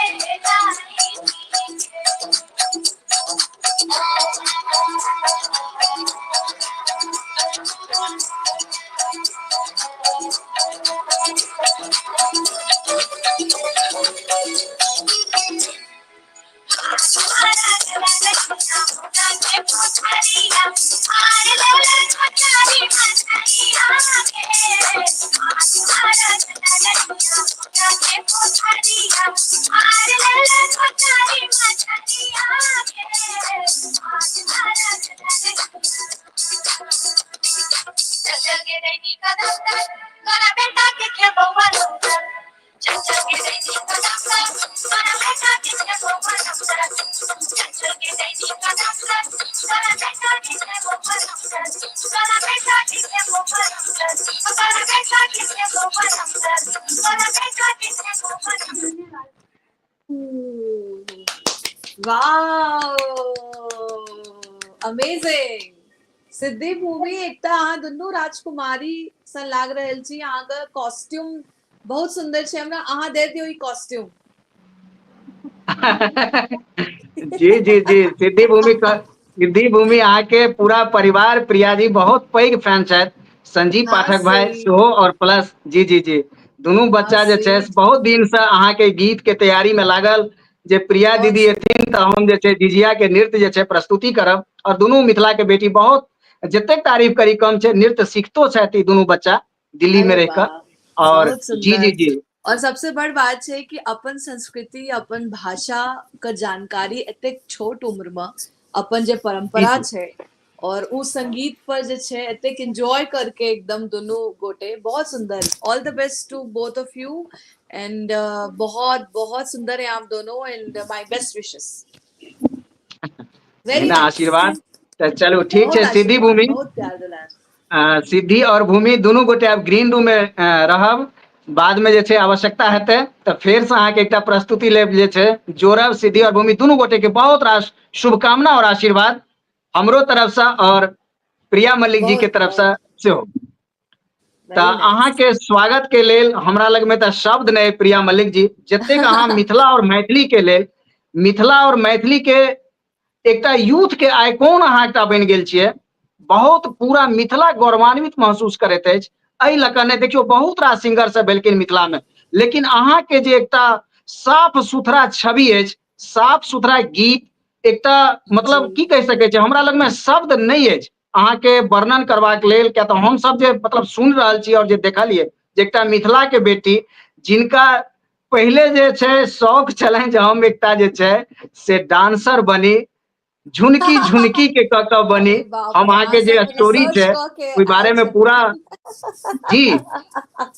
वाओ अमेजिंग सिद्धि भूमि एकटा अहाँ दुनू राजकुमारी सन लाग रहल छी। अहाँके कॉस्ट्यूम बहुत सुंदर छै, हमरा अहाँ दे दियौ ई कॉस्ट्यूम। जी जी जी सिद्धि भूमि सिद्धि भूमि अहाँके पूरा परिवार प्रिया जी बहुत पैघ फैन छथि। संजीव हाँ पाठक भाई स्वीट। सेहो और प्लस जी जी जी दुनू हाँ बच्चा जे छै स्वीट। बहुत दिन से अहाँके गीत के तैयारी में लागल जे प्रिया बहुत दीदी एथिन तऽ हम जे छै झिझिया के नृत्य जे छै प्रस्तुति करब। और दुनू मिथिला के बेटी बहुत जतेक तारीफ करी कम छै, नृत्य सीखतो छथि ई दुनू बच्चा दिल्ली में अरे रहि कऽ। वाह, और बहुत जी जी सुंदर। जी और सबसे बड़ बात छै कि अपन संस्कृति अपन भाषा के जानकारी एतेक छोट उम्र में अपन जे जी परंपरा जी छै और उ संगीत पर जे छै एतेक एंजॉय करके एकदम दुनू गोटे बहुत सुंदर। All the best to both of you and बहुत बहुत सुंदर है आप दोनों and my best wishes. Very एहिना नाइस। आशीर्वाद। तऽ चलू ठीक बहुत छै सिद्धि आशीर्वाद, भूमि। बहुत प्यार दुलार। सिद्धि और भूमि दुनू गोटे आब ग्रीन रूम में रहब, बाद में जे छै आवश्यकता हेतै तऽ फेर से अहाँके एकटा प्रस्तुति लेब जे छै जोड़ब। सिद्धि और भूमि दुनू गोटे के बहुत रास शुभकामना और आशीर्वाद हमरो तरफ से और प्रिया मल्लिक जी के बहुत तरफ से बहुत सेहो। तऽ वेरी नाइस। अहाँके स्वागत के लेल हमरा लग में तऽ शब्द नहि प्रिया मल्लिक जी, जतेक अहाँ मिथिला और मैथिली के लेल, मिथिला और मैथिली के एकटा यूथ के आइकॉन अहाँ एकटा बनि गेल छियै। बहुत पूरा मिथिला गौरवान्वित महसूस करैत अछि एहि लऽ कऽ। नहि देखियौ बहुत रास सिंगर सब भेलखिन मिथिला में, लेकिन अहाँके जे एकटा साफ सुथरा छवि अछि, साफ सुथरा गीत एकटा मतलब की कहि सकै छी, हमरा लगमे शब्द नहि अछि अहाँके वर्णन करबाक लेल, किया तऽ हमसब जे मतलब सुनि रहल छी और जे देखलियै जे एकटा मिथिला के बेटी जिनका पहिले जे छै शौक छलनि जे हम एकटा जे छै से डांसर बनी, झुनकी झुनकी के कऽ कऽ बनी। अरे बाप हम रे, अहाँके अहाँ जे सब स्टोरी रिसर्च छै कऽ के ओहि आयल बारे मे छथिन। पूरा जी।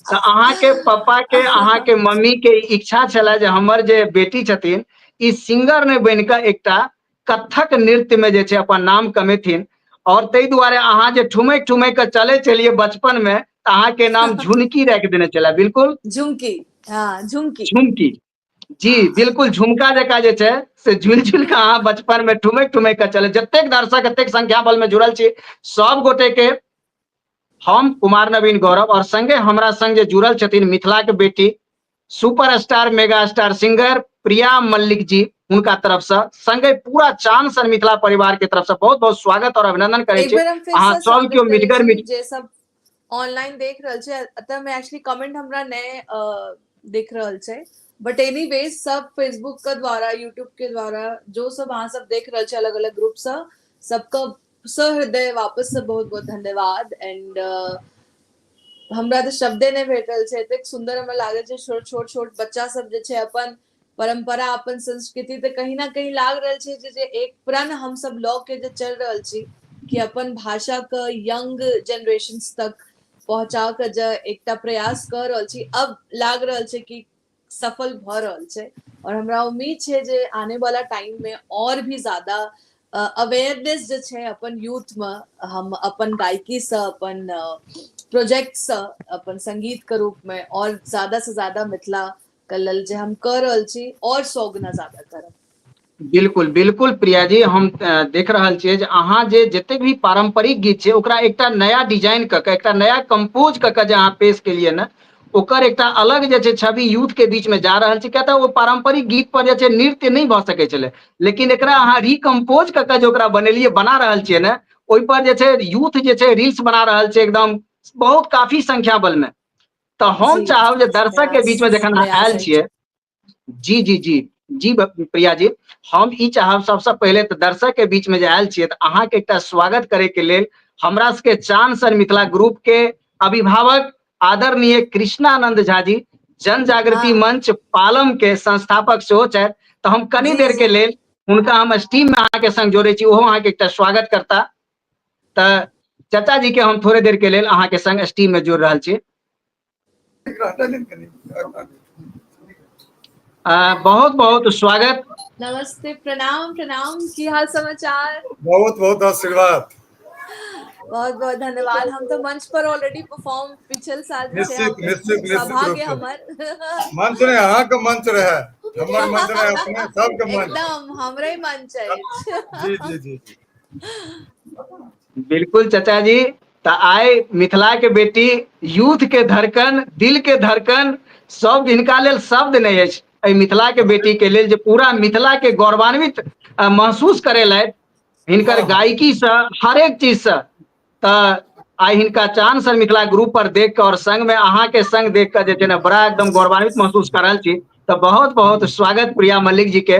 तऽ अहाँके पप्पा के अहाँके मम्मी के इच्छा छलै जे हमर जे बेटी छथिन ई सिंगर नहि बनि कऽ एकटा कथक नृत्य मे जे छै अपन नाम कमेथिन, और ताहि दुआरे अहाँ जे ठुमकि ठुमकि कऽ चलै छलियै बचपन मे तऽ अहाँके नाम झुनकी राखि देने छलै। बिल्कुल झुमकी, हाँ झुमकी, झुमकी जी बिल्कुल, झुमका जकाँ जे छै से झुलि झुलि कऽ अहाँ बचपन मे ठुमकि ठुमकि कऽ चले। जतेक दर्शक एतेक संख्या बल मे जुड़ल छी सब गोटे के हम कुमार नवीन गौरव और संगे हमरा संग जे जुड़ल छथिन मिथिला के बेटी super star mega star singer Priya Mallik ji, हुनका तरफ से संगे पूरा चांद सन मिथिला परिवार के तरफ से बहुत बहुत स्वागत और अभिनंदन करै एक छी। बेर हम फिर अहाँ से सब स्वागत केओ करै मिठगर छी मिठ जे सब ऑनलाइन देख रहल छै। एतऽ मे एक्चुअली कमेंट हमरा नहि दिख रहल छै, बट एनीवेज सब फेसबुक के द्वारा यूट्यूब के द्वारा जो सब अहाँ सब देख रहल छै अलग अलग ग्रुप से, सबके सहृदय वापस से बहुत बहुत धन्यवाद। एंड हमरा तऽ शब्दे नहि भेट रहल छै, एतेक सुन्दर हमरा लागल छै। छोट छोट छोट बच्चा सब जे छै अपन परंपरा अपन संस्कृति तऽ कहीं ना कहीं लाग रहल छै जे जे एक प्रण हम सब लऽ के जे चलि रहल छी कि अपन भाषा के यंग जेनरेशन तक पहुंचा के जे एकटा प्रयास कऽ रहल छी, अब लाग रहल छै कि सफल भऽ रहल छै। और हमरा उम्मीद छै जे आने वाला टाइम में और भी ज्यादा अवेयरनेस जे छै अपन यूथ में हम अपन गायकी से अपन प्रोजेक्ट से अपन संगीत के रूप में और ज्यादा से ज्यादा मिथिला के लेल जे हम कऽ रहल छी और 100 गुना ज्यादा करब। बिल्कुल बिल्कुल प्रिया जी, हम देख रहल छियै जे अहाँ जे जतेक भी पारंपरिक गीत छै ओकरा एकटा नया डिजाइन कऽ के एकटा नया कंपोज कऽ के जे अहाँ पेश केलियै ने, ओकर एकटा अलग जे छै छवि यूथ के बीच में जा रहल छै। किया तऽ ओ पारंपरिक गीत पर जे छै नृत्य नहि भऽ सकै छलै, लेकिन एकरा अहाँ रिकम्पोज कऽ के जे ओकरा बनेलियै बना रहल छियै ने, ओहि पर जे छै यूथ जे छै रील्स बना रहल छै एकदम बहुत काफी संख्या बल में। तऽ हम जी चाहब जे दर्शक के प्रयास बीच में जखन अहाँ प्रयास आयल अछि। छियै, जी जी जी जी प्रिया जी, हम ई चाहब सबसँ पहिले तऽ दर्शक के बीच में जे आयल छियै तऽ अहाँके एकटा स्वागत करे के लेल हमरा सबके चांद सन मिथिला ग्रुप के अभिभावक आदरणीय कृष्णानंद झा जी, जन जागृति हाँ मंच पालम के संस्थापक सेहो छथि, तऽ हम कनी जी देर के जी लेल हुनका हम स्टीम में अहाँके संग जोड़ै छी, ओहो अहाँके एकटा स्वागत करता। तऽ चाचा जी के हम थोड़े देर के लेल अहाँके संग स्टीम में जोड़ रहल छी। बहुत बहुत स्वागत। नमस्ते, प्रणाम प्रणाम, की हाल समाचार? बहुत बहुत आशीर्वाद। बहुत बहुत धन्यवाद। हम तो मंच पर ऑलरेडी परफॉर्म पिछल साल जे छै निश्चित हम निश्चित निश्चित रूप सौभाग्य से हमर मंच नहि, अहाँके मंच रहे, हमर मंच रहे, अपने सबके मंच। एकदम हमरे मंच अछि। जी जी जी जी बिल्कुल चाचा जी, तऽ आइ मिथिला के बेटी यूथ के धड़कन, दिल के धड़कन, सब हिनका लेल शब्द नहि अछि एहि मिथिला के बेटी के लेल जे पूरा मिथिला के गौरवान्वित महसूस करेलथि हिनकर हाँ हाँ गायकी से हरेक चीज से। तऽ आइ हिनका चांद सन मिथिला ग्रुप पर देख के और संग में अहाँ के संग देख के जे छै ने बड़ा एकदम गौरवान्वित महसूस कर रहल छी। तऽ बहुत बहुत स्वागत प्रिया मल्लिक जी के।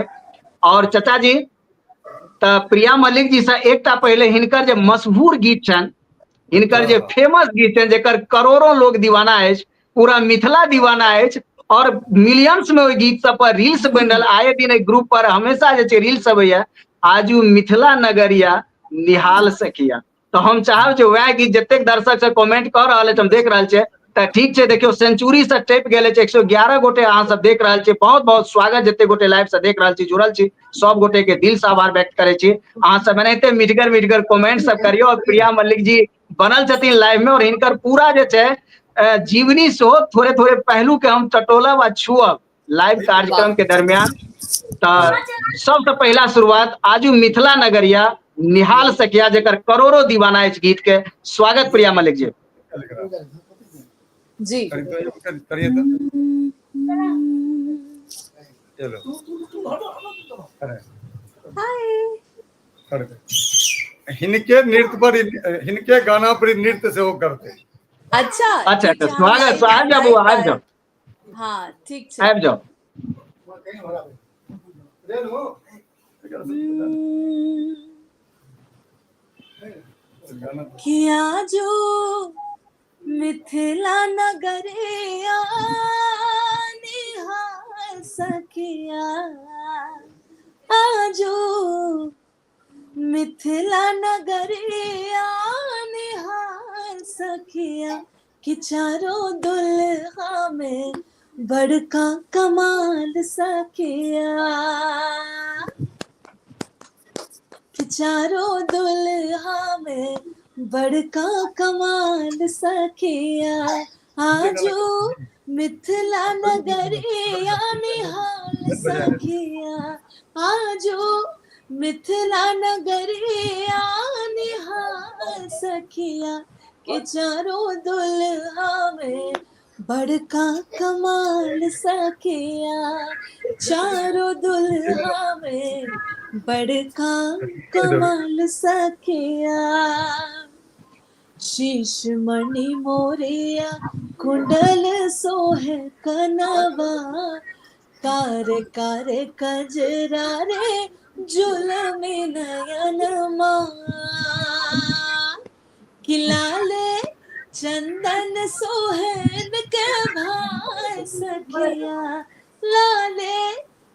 और चाचा जी, तऽ प्रिया मल्लिक जी से एकटा पहिले हिनकर जे मशहूर गीत छनि, हिनकर जे हाँ फेमस गीत छनि जेकर करोड़ों लोग दीवाना अछि, पूरा मिथिला दीवाना अछि और मिलियंस में ओहि गीत सब पर रील्स बनि रहल, आए दिन एहि ग्रुप पर हमेशा जे छै रील्स अबैया, आजू मिथिला नगरिया निहाल सखिया। तऽ हम चाहब जे वएह गीत जतेक दर्शक सब कमेंट कऽ रहल अछि, हम देख रहल छियै, तऽ ठीक छै, देखियौ सेंचुरी से टपि गेल अछि, 111 गोटे अहाँ सब देख रहल छी, बहुत बहुत स्वागत जते गोटे लाइव से देख रहल छी, जुड़ल छी, सब गोटे के दिल से आभार व्यक्त करै छी। अहाँ सब एनाहिते मिठगर मिठगर कमेंट सब करियौ। और प्रिया मल्लिक जी बनल छथिन लाइव में और हिनकर पूरा जे छै जीवनी सेहो थोड़े थोड़े पहलू के हम टटोलब आ छुअब लाइव वाह कार्यक्रम के दरमियान। तऽ सबसँ पहिला शुरुआत आजू मिथिला नगरिया निहाल सखिया जेकर करोड़ों दीवाना अछि गीत के स्वागत प्रिया मल्लिक जी। जी करिए तो चलो अरे हाय करते हिनके नृत्य पर हिनके गाना पर नृत्य सेहो करते। अच्छा अच्छा ठीक अच्छा छै, हम स्वागत लाइव आबि जाउ लाइव बौआ, आबि पर जाउ, हाँ ठीक छै। आबि जाउ। किया जो मिथिला नगरिया निहाल सखिया, आजो मिथिला नगरिया निहाल सखिया, कि चारों दुल्हा में बड़का कमाल सखिया, कि चारों दुल्हा में बड़का कमाल सखिया, आजो मिथिला नगरिया निहाल सखिया, आजो मिथिला नगरिया निहाल सखिया, के चारों दुल्हा में बड़का कमाल सखिया, चारों दुल्हा में बड़का कमाल सखिया। शीश मणि मोरिया कुंडल सोहे कनवा, कार कार कजरा रे जुलमे नयनमा, कि लाले चंदन सोहन के भाई सखिया, लाले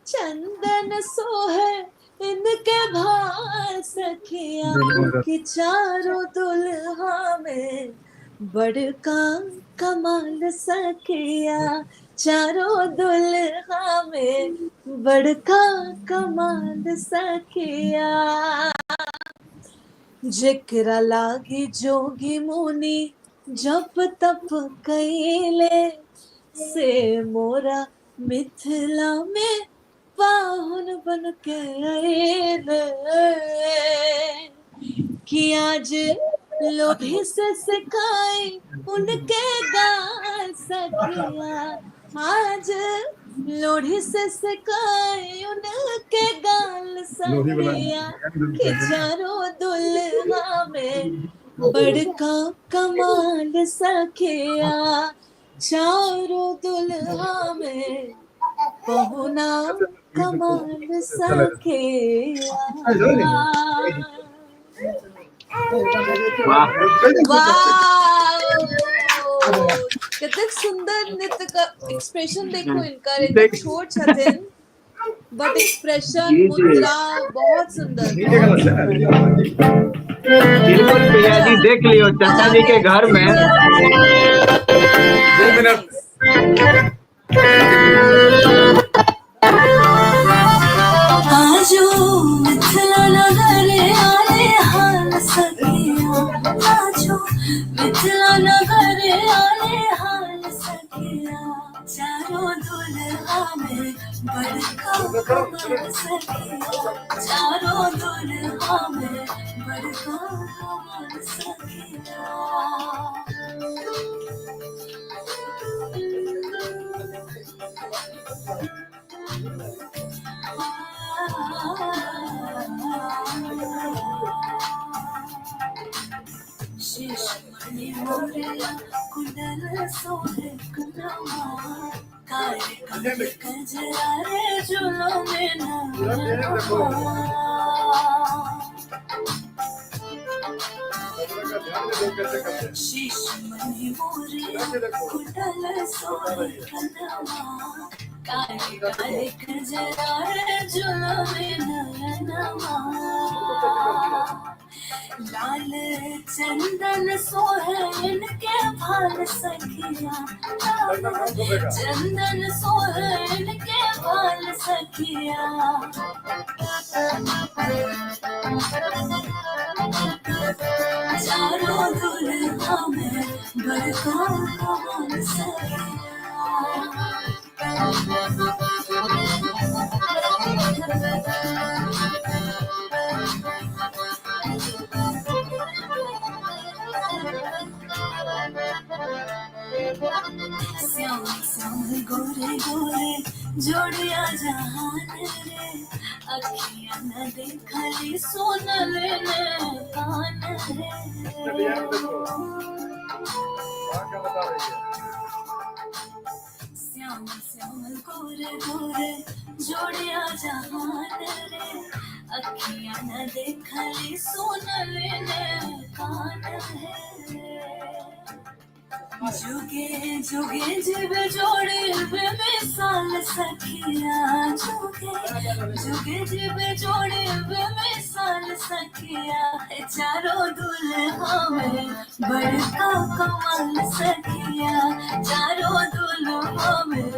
चंदन सोहे इनके भाई सखिया, कि चारों दुल्हा में बड़का कमाल सखिया, चारों दुल्हा में बड़का कमाल सखिया। जेकरा लागी जोगी मुनि जप तप कैले, से मोरा मिथिला में पाहुन बन के आएले, कि आज लोभी से सिखाई उनके गाल सखिया, आज लोढ़ी से सिखाई उनके गाल सखिया, कि चारों दुल्हा में बड़का कमाल सखिया, चारों दुल्हा में पहुना कमाल सखिया। वाह वाह, कतेक सुंदर नृत्य का एक्सप्रेशन देखो इनका, एतेक छोट छथिन बट एक्सप्रेशन जी जी मुद्रा बहुत सुंदर, बहुत सुंदर। बिल्कुल प्रिया जी, देख लियो चाचा जी के घर में। 2 मिनट। आजो मिथिला नगर आने हाल सखिया, आजो मिथिला नगर आने हाल सखिया, चारों दुल्हा में बड़का कमाल सखिया, चारों दुल्हा में बड़का कमाल सखिया। शीश मणि मोरिया कुंडल सोहे कनमा, कारे कारे कजरा रे झूलो में नयनमा। शीश मणि मोरिया कुंडल सोहे कनमा, कारे कारे कजरा रे झूलो में नयनमा। लाल चंदन सोहन के भाल सखिया, लाल चंदन सोहन के भाल सखिया। चारों दुल्हा में बड़का कमाल सखिया। श्याम श्याम गोरे गोरे जोड़िया जहान रे, अखियां न देखली सुन लेने कान रे। श्याम श्याम गोरे गोरे जोड़िया जहान रे, अखियां न देखली सुनल ने कान है। जुगे जुगे जीव जोड़े मिसाल सखिया, जुगे जुगे जीव जोड़े मिसाल सखिया, चारों दुल्हा में बड़का कमाल सखिया, चारों दुल्हा में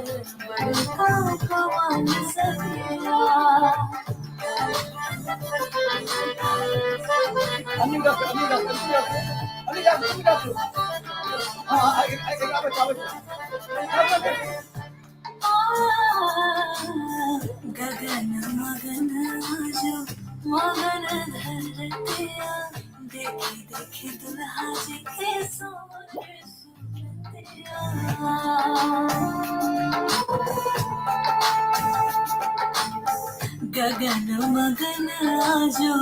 बड़का कमाल सखिया। गगन मगन जो मगन धरतिया, देखी देखी दुल्हा जी के सोने सुरतिया। गगन मगन आजो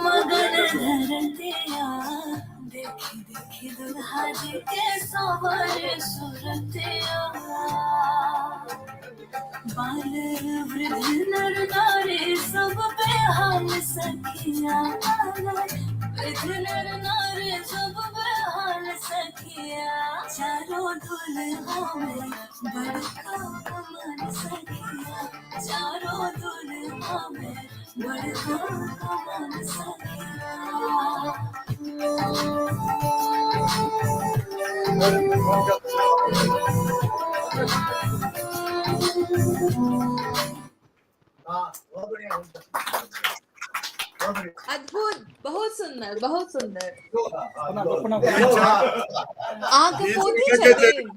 मगन धरतिया, देखी देखी दुल्हा जी के सावर सुरतिया। बाल वृद्ध नर नारी सब बेहाल सखिया, बाल वृद्ध नर नारी सब बेहाल सखिया, चारों दुल्हा में बड़का कमाल सखिया, चारों दुल्हा में बड़का कमाल सखिया। अद्भुत, बहुत सुंदर, बहुत सुंदर। अहाँके पोती छथिन?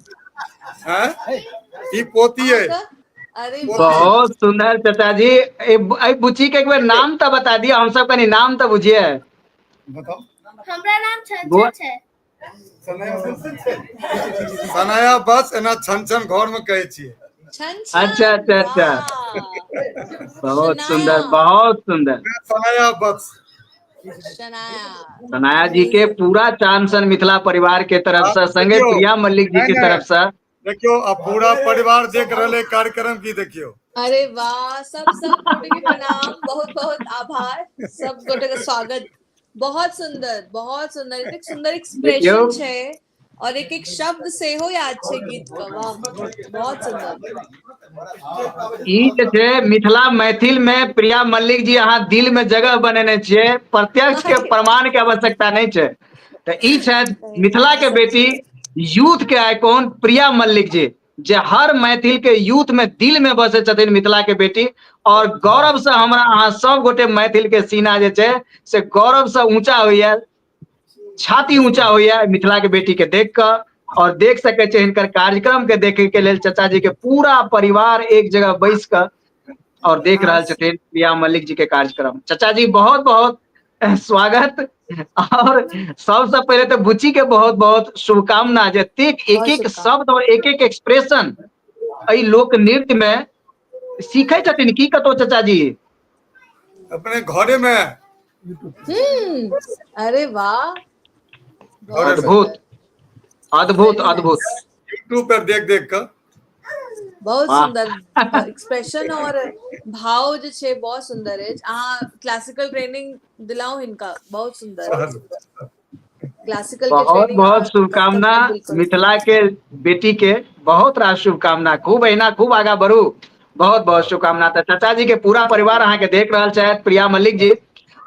ई पोती है। अरे बहुत सुंदर चाचा जी। ए बुच्ची के एक बेर नाम तो बता दिया, हम सब कनी नाम तो बुझिए। बताओ। हमरा नाम छन छै। सनाया बस एना छन छन घर में कहै छियै। अच्छा अच्छा अच्छा, बहुत सुंदर, बहुत सुंदर। सनाया बस। सनाया जी के पूरा चांदसन मिथिला परिवार के तरफ से, संगे प्रिया मल्लिक जी के तरफ से। देखियो अब पूरा परिवार देख रहे कार्यक्रम की, देखियो। अरे वाह, सब सब गोटे के प्रणाम, बहुत बहुत आभार, सब गोटे के स्वागत। बहुत सुंदर, बहुत सुंदर, एतेक सुंदर एक्सप्रेशन छै और एक एक शब्द सेहो याद छै गीत के। वाह, बहुत सुंदर। ई जे छै मिथिला मैथिल में प्रिया मल्लिक जी अहाँ दिल में जगह बनेने छियै, प्रत्यक्ष के प्रमाण के आवश्यकता नहीं छै। तऽ ई छथि मिथिला के बेटी, यूथ के आइकॉन प्रिया मल्लिक जी, जे हर मैथिल के यूथ में दिल में बसै छथिन मिथिला के बेटी। और गौरव से हमरा अहाँ सब गोटे मैथिल के सीना जे छै से गौरव से ऊंचा होइया, छाती ऊंचा होइया मिथिला के बेटी के देख कऽ। और देख सकै छियै हिनकर कार्यक्रम के देखे के लेल चाचा जी के पूरा परिवार एक जगह बैस कऽ और देख रहल छथिन प्रिया मल्लिक जी के कार्यक्रम। चाचा जी बहुत बहुत स्वागत। और सबसे पहले तो बुच्ची के बहुत बहुत शुभकामना, जे एक एक शब्द और एक एक एक्सप्रेशन एहि लोक नृत्य में सीखे छथिन की कतौ चाचा जी? अपने घरे में। अरे वाह, अद्भुत अद्भुत अद्भुत। यूट्यूब पर देख देख कर बहुत सुंदर एक्सप्रेशन और भाव जे छै बहुत सुंदर अछि। अहाँ क्लासिकल ट्रेनिंग दिलाउ हिनका, बहुत सुंदर क्लासिकल के बहुत ट्रेनिंग। बहुत शुभकामना मिथिला के बेटी के, बहुत रास शुभकामना। खूब अहिना खूब आगा बढ़ू, बहुत बहुत शुभकामना। तऽ चाचा जी के पूरा परिवार अहाँ के देख रहल छथि प्रिया मल्लिक जी।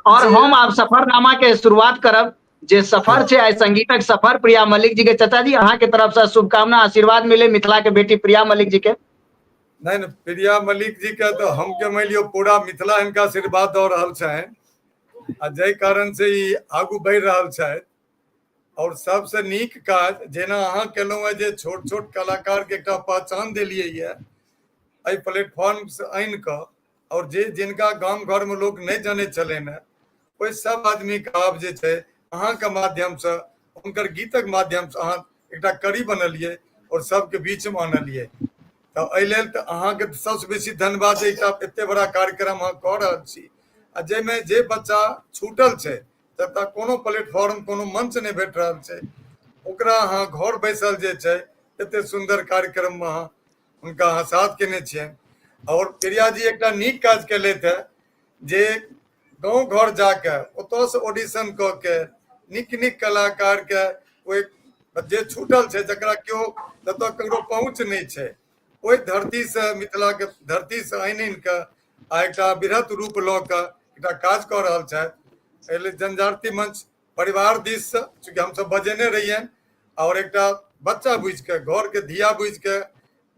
और हम आब सफरनामा के शुरुआत करब, जे सफर छै आइ संगीतक सफर प्रिया मल्लिक जी के। चाचा जी अहाँ के तरफ से शुभकामना आशीर्वाद मिले मिथिला के बेटी प्रिया मल्लिक जी के। नहीं नहीं, प्रिया मल्लिक जी के तो हम के मान लियो पूरा मिथिला हिनका आशीर्वाद दऽ रहल छनि आ जाहि कारण से ई आगू बढ़ि रहल छथि। और सबसे नीक काज जेना अहाँ केलहुँ हेँ जे छोट छोट कलाकार के एकटा पहचान देलियै ये एहि प्लेटफॉर्म से आनि कऽ, और जे जिनका गाम घर में लोग नहीं जाने छलनि हेँ ओहि सब आदमी के आब जे छै अहाँके माध्यमसँ हुनकर गीतक माध्यमसँ अहाँ एकटा कड़ी बनलियै और सबके बीच में आनलियै। तऽ एहि लेल तऽ अहाँके सबसँ बेसी धन्यवाद जे एकटा एते बड़ा कार्यक्रम अहाँ कऽ रहल छी आ जाहिमे जे बच्चा छूटल छै जतऽ कोनो प्लेटफॉर्म कोनो मंच नहि भेट रहल छै ओकरा अहाँ घर बैसल जे छै एते सुन्दर कार्यक्रममे अहाँ हुनका अहाँ साथ केने छियनि। और प्रिया जी एकटा नीक काज केलथि हेँ जे गाँव घर जाके ओतऽसँ ऑडिशन कऽ के नीक नीक कलाकारके ओहि जे छूटल छै, जकरा केओ जतऽ ककरो पहुँच नहि छै, ओहि धरतीसँ, मिथिलाके धरतीसँ आनि आनि कऽ आ एकटा वृहत रूप लऽ कऽ एकटा काज कऽ रहल छथि। एहि लेल जनजाति मंच परिवार दिससँ चूँकि हमसब बजेने रहियनि आओर एकटा बच्चा बुझिके, घरके धिया बुझिके,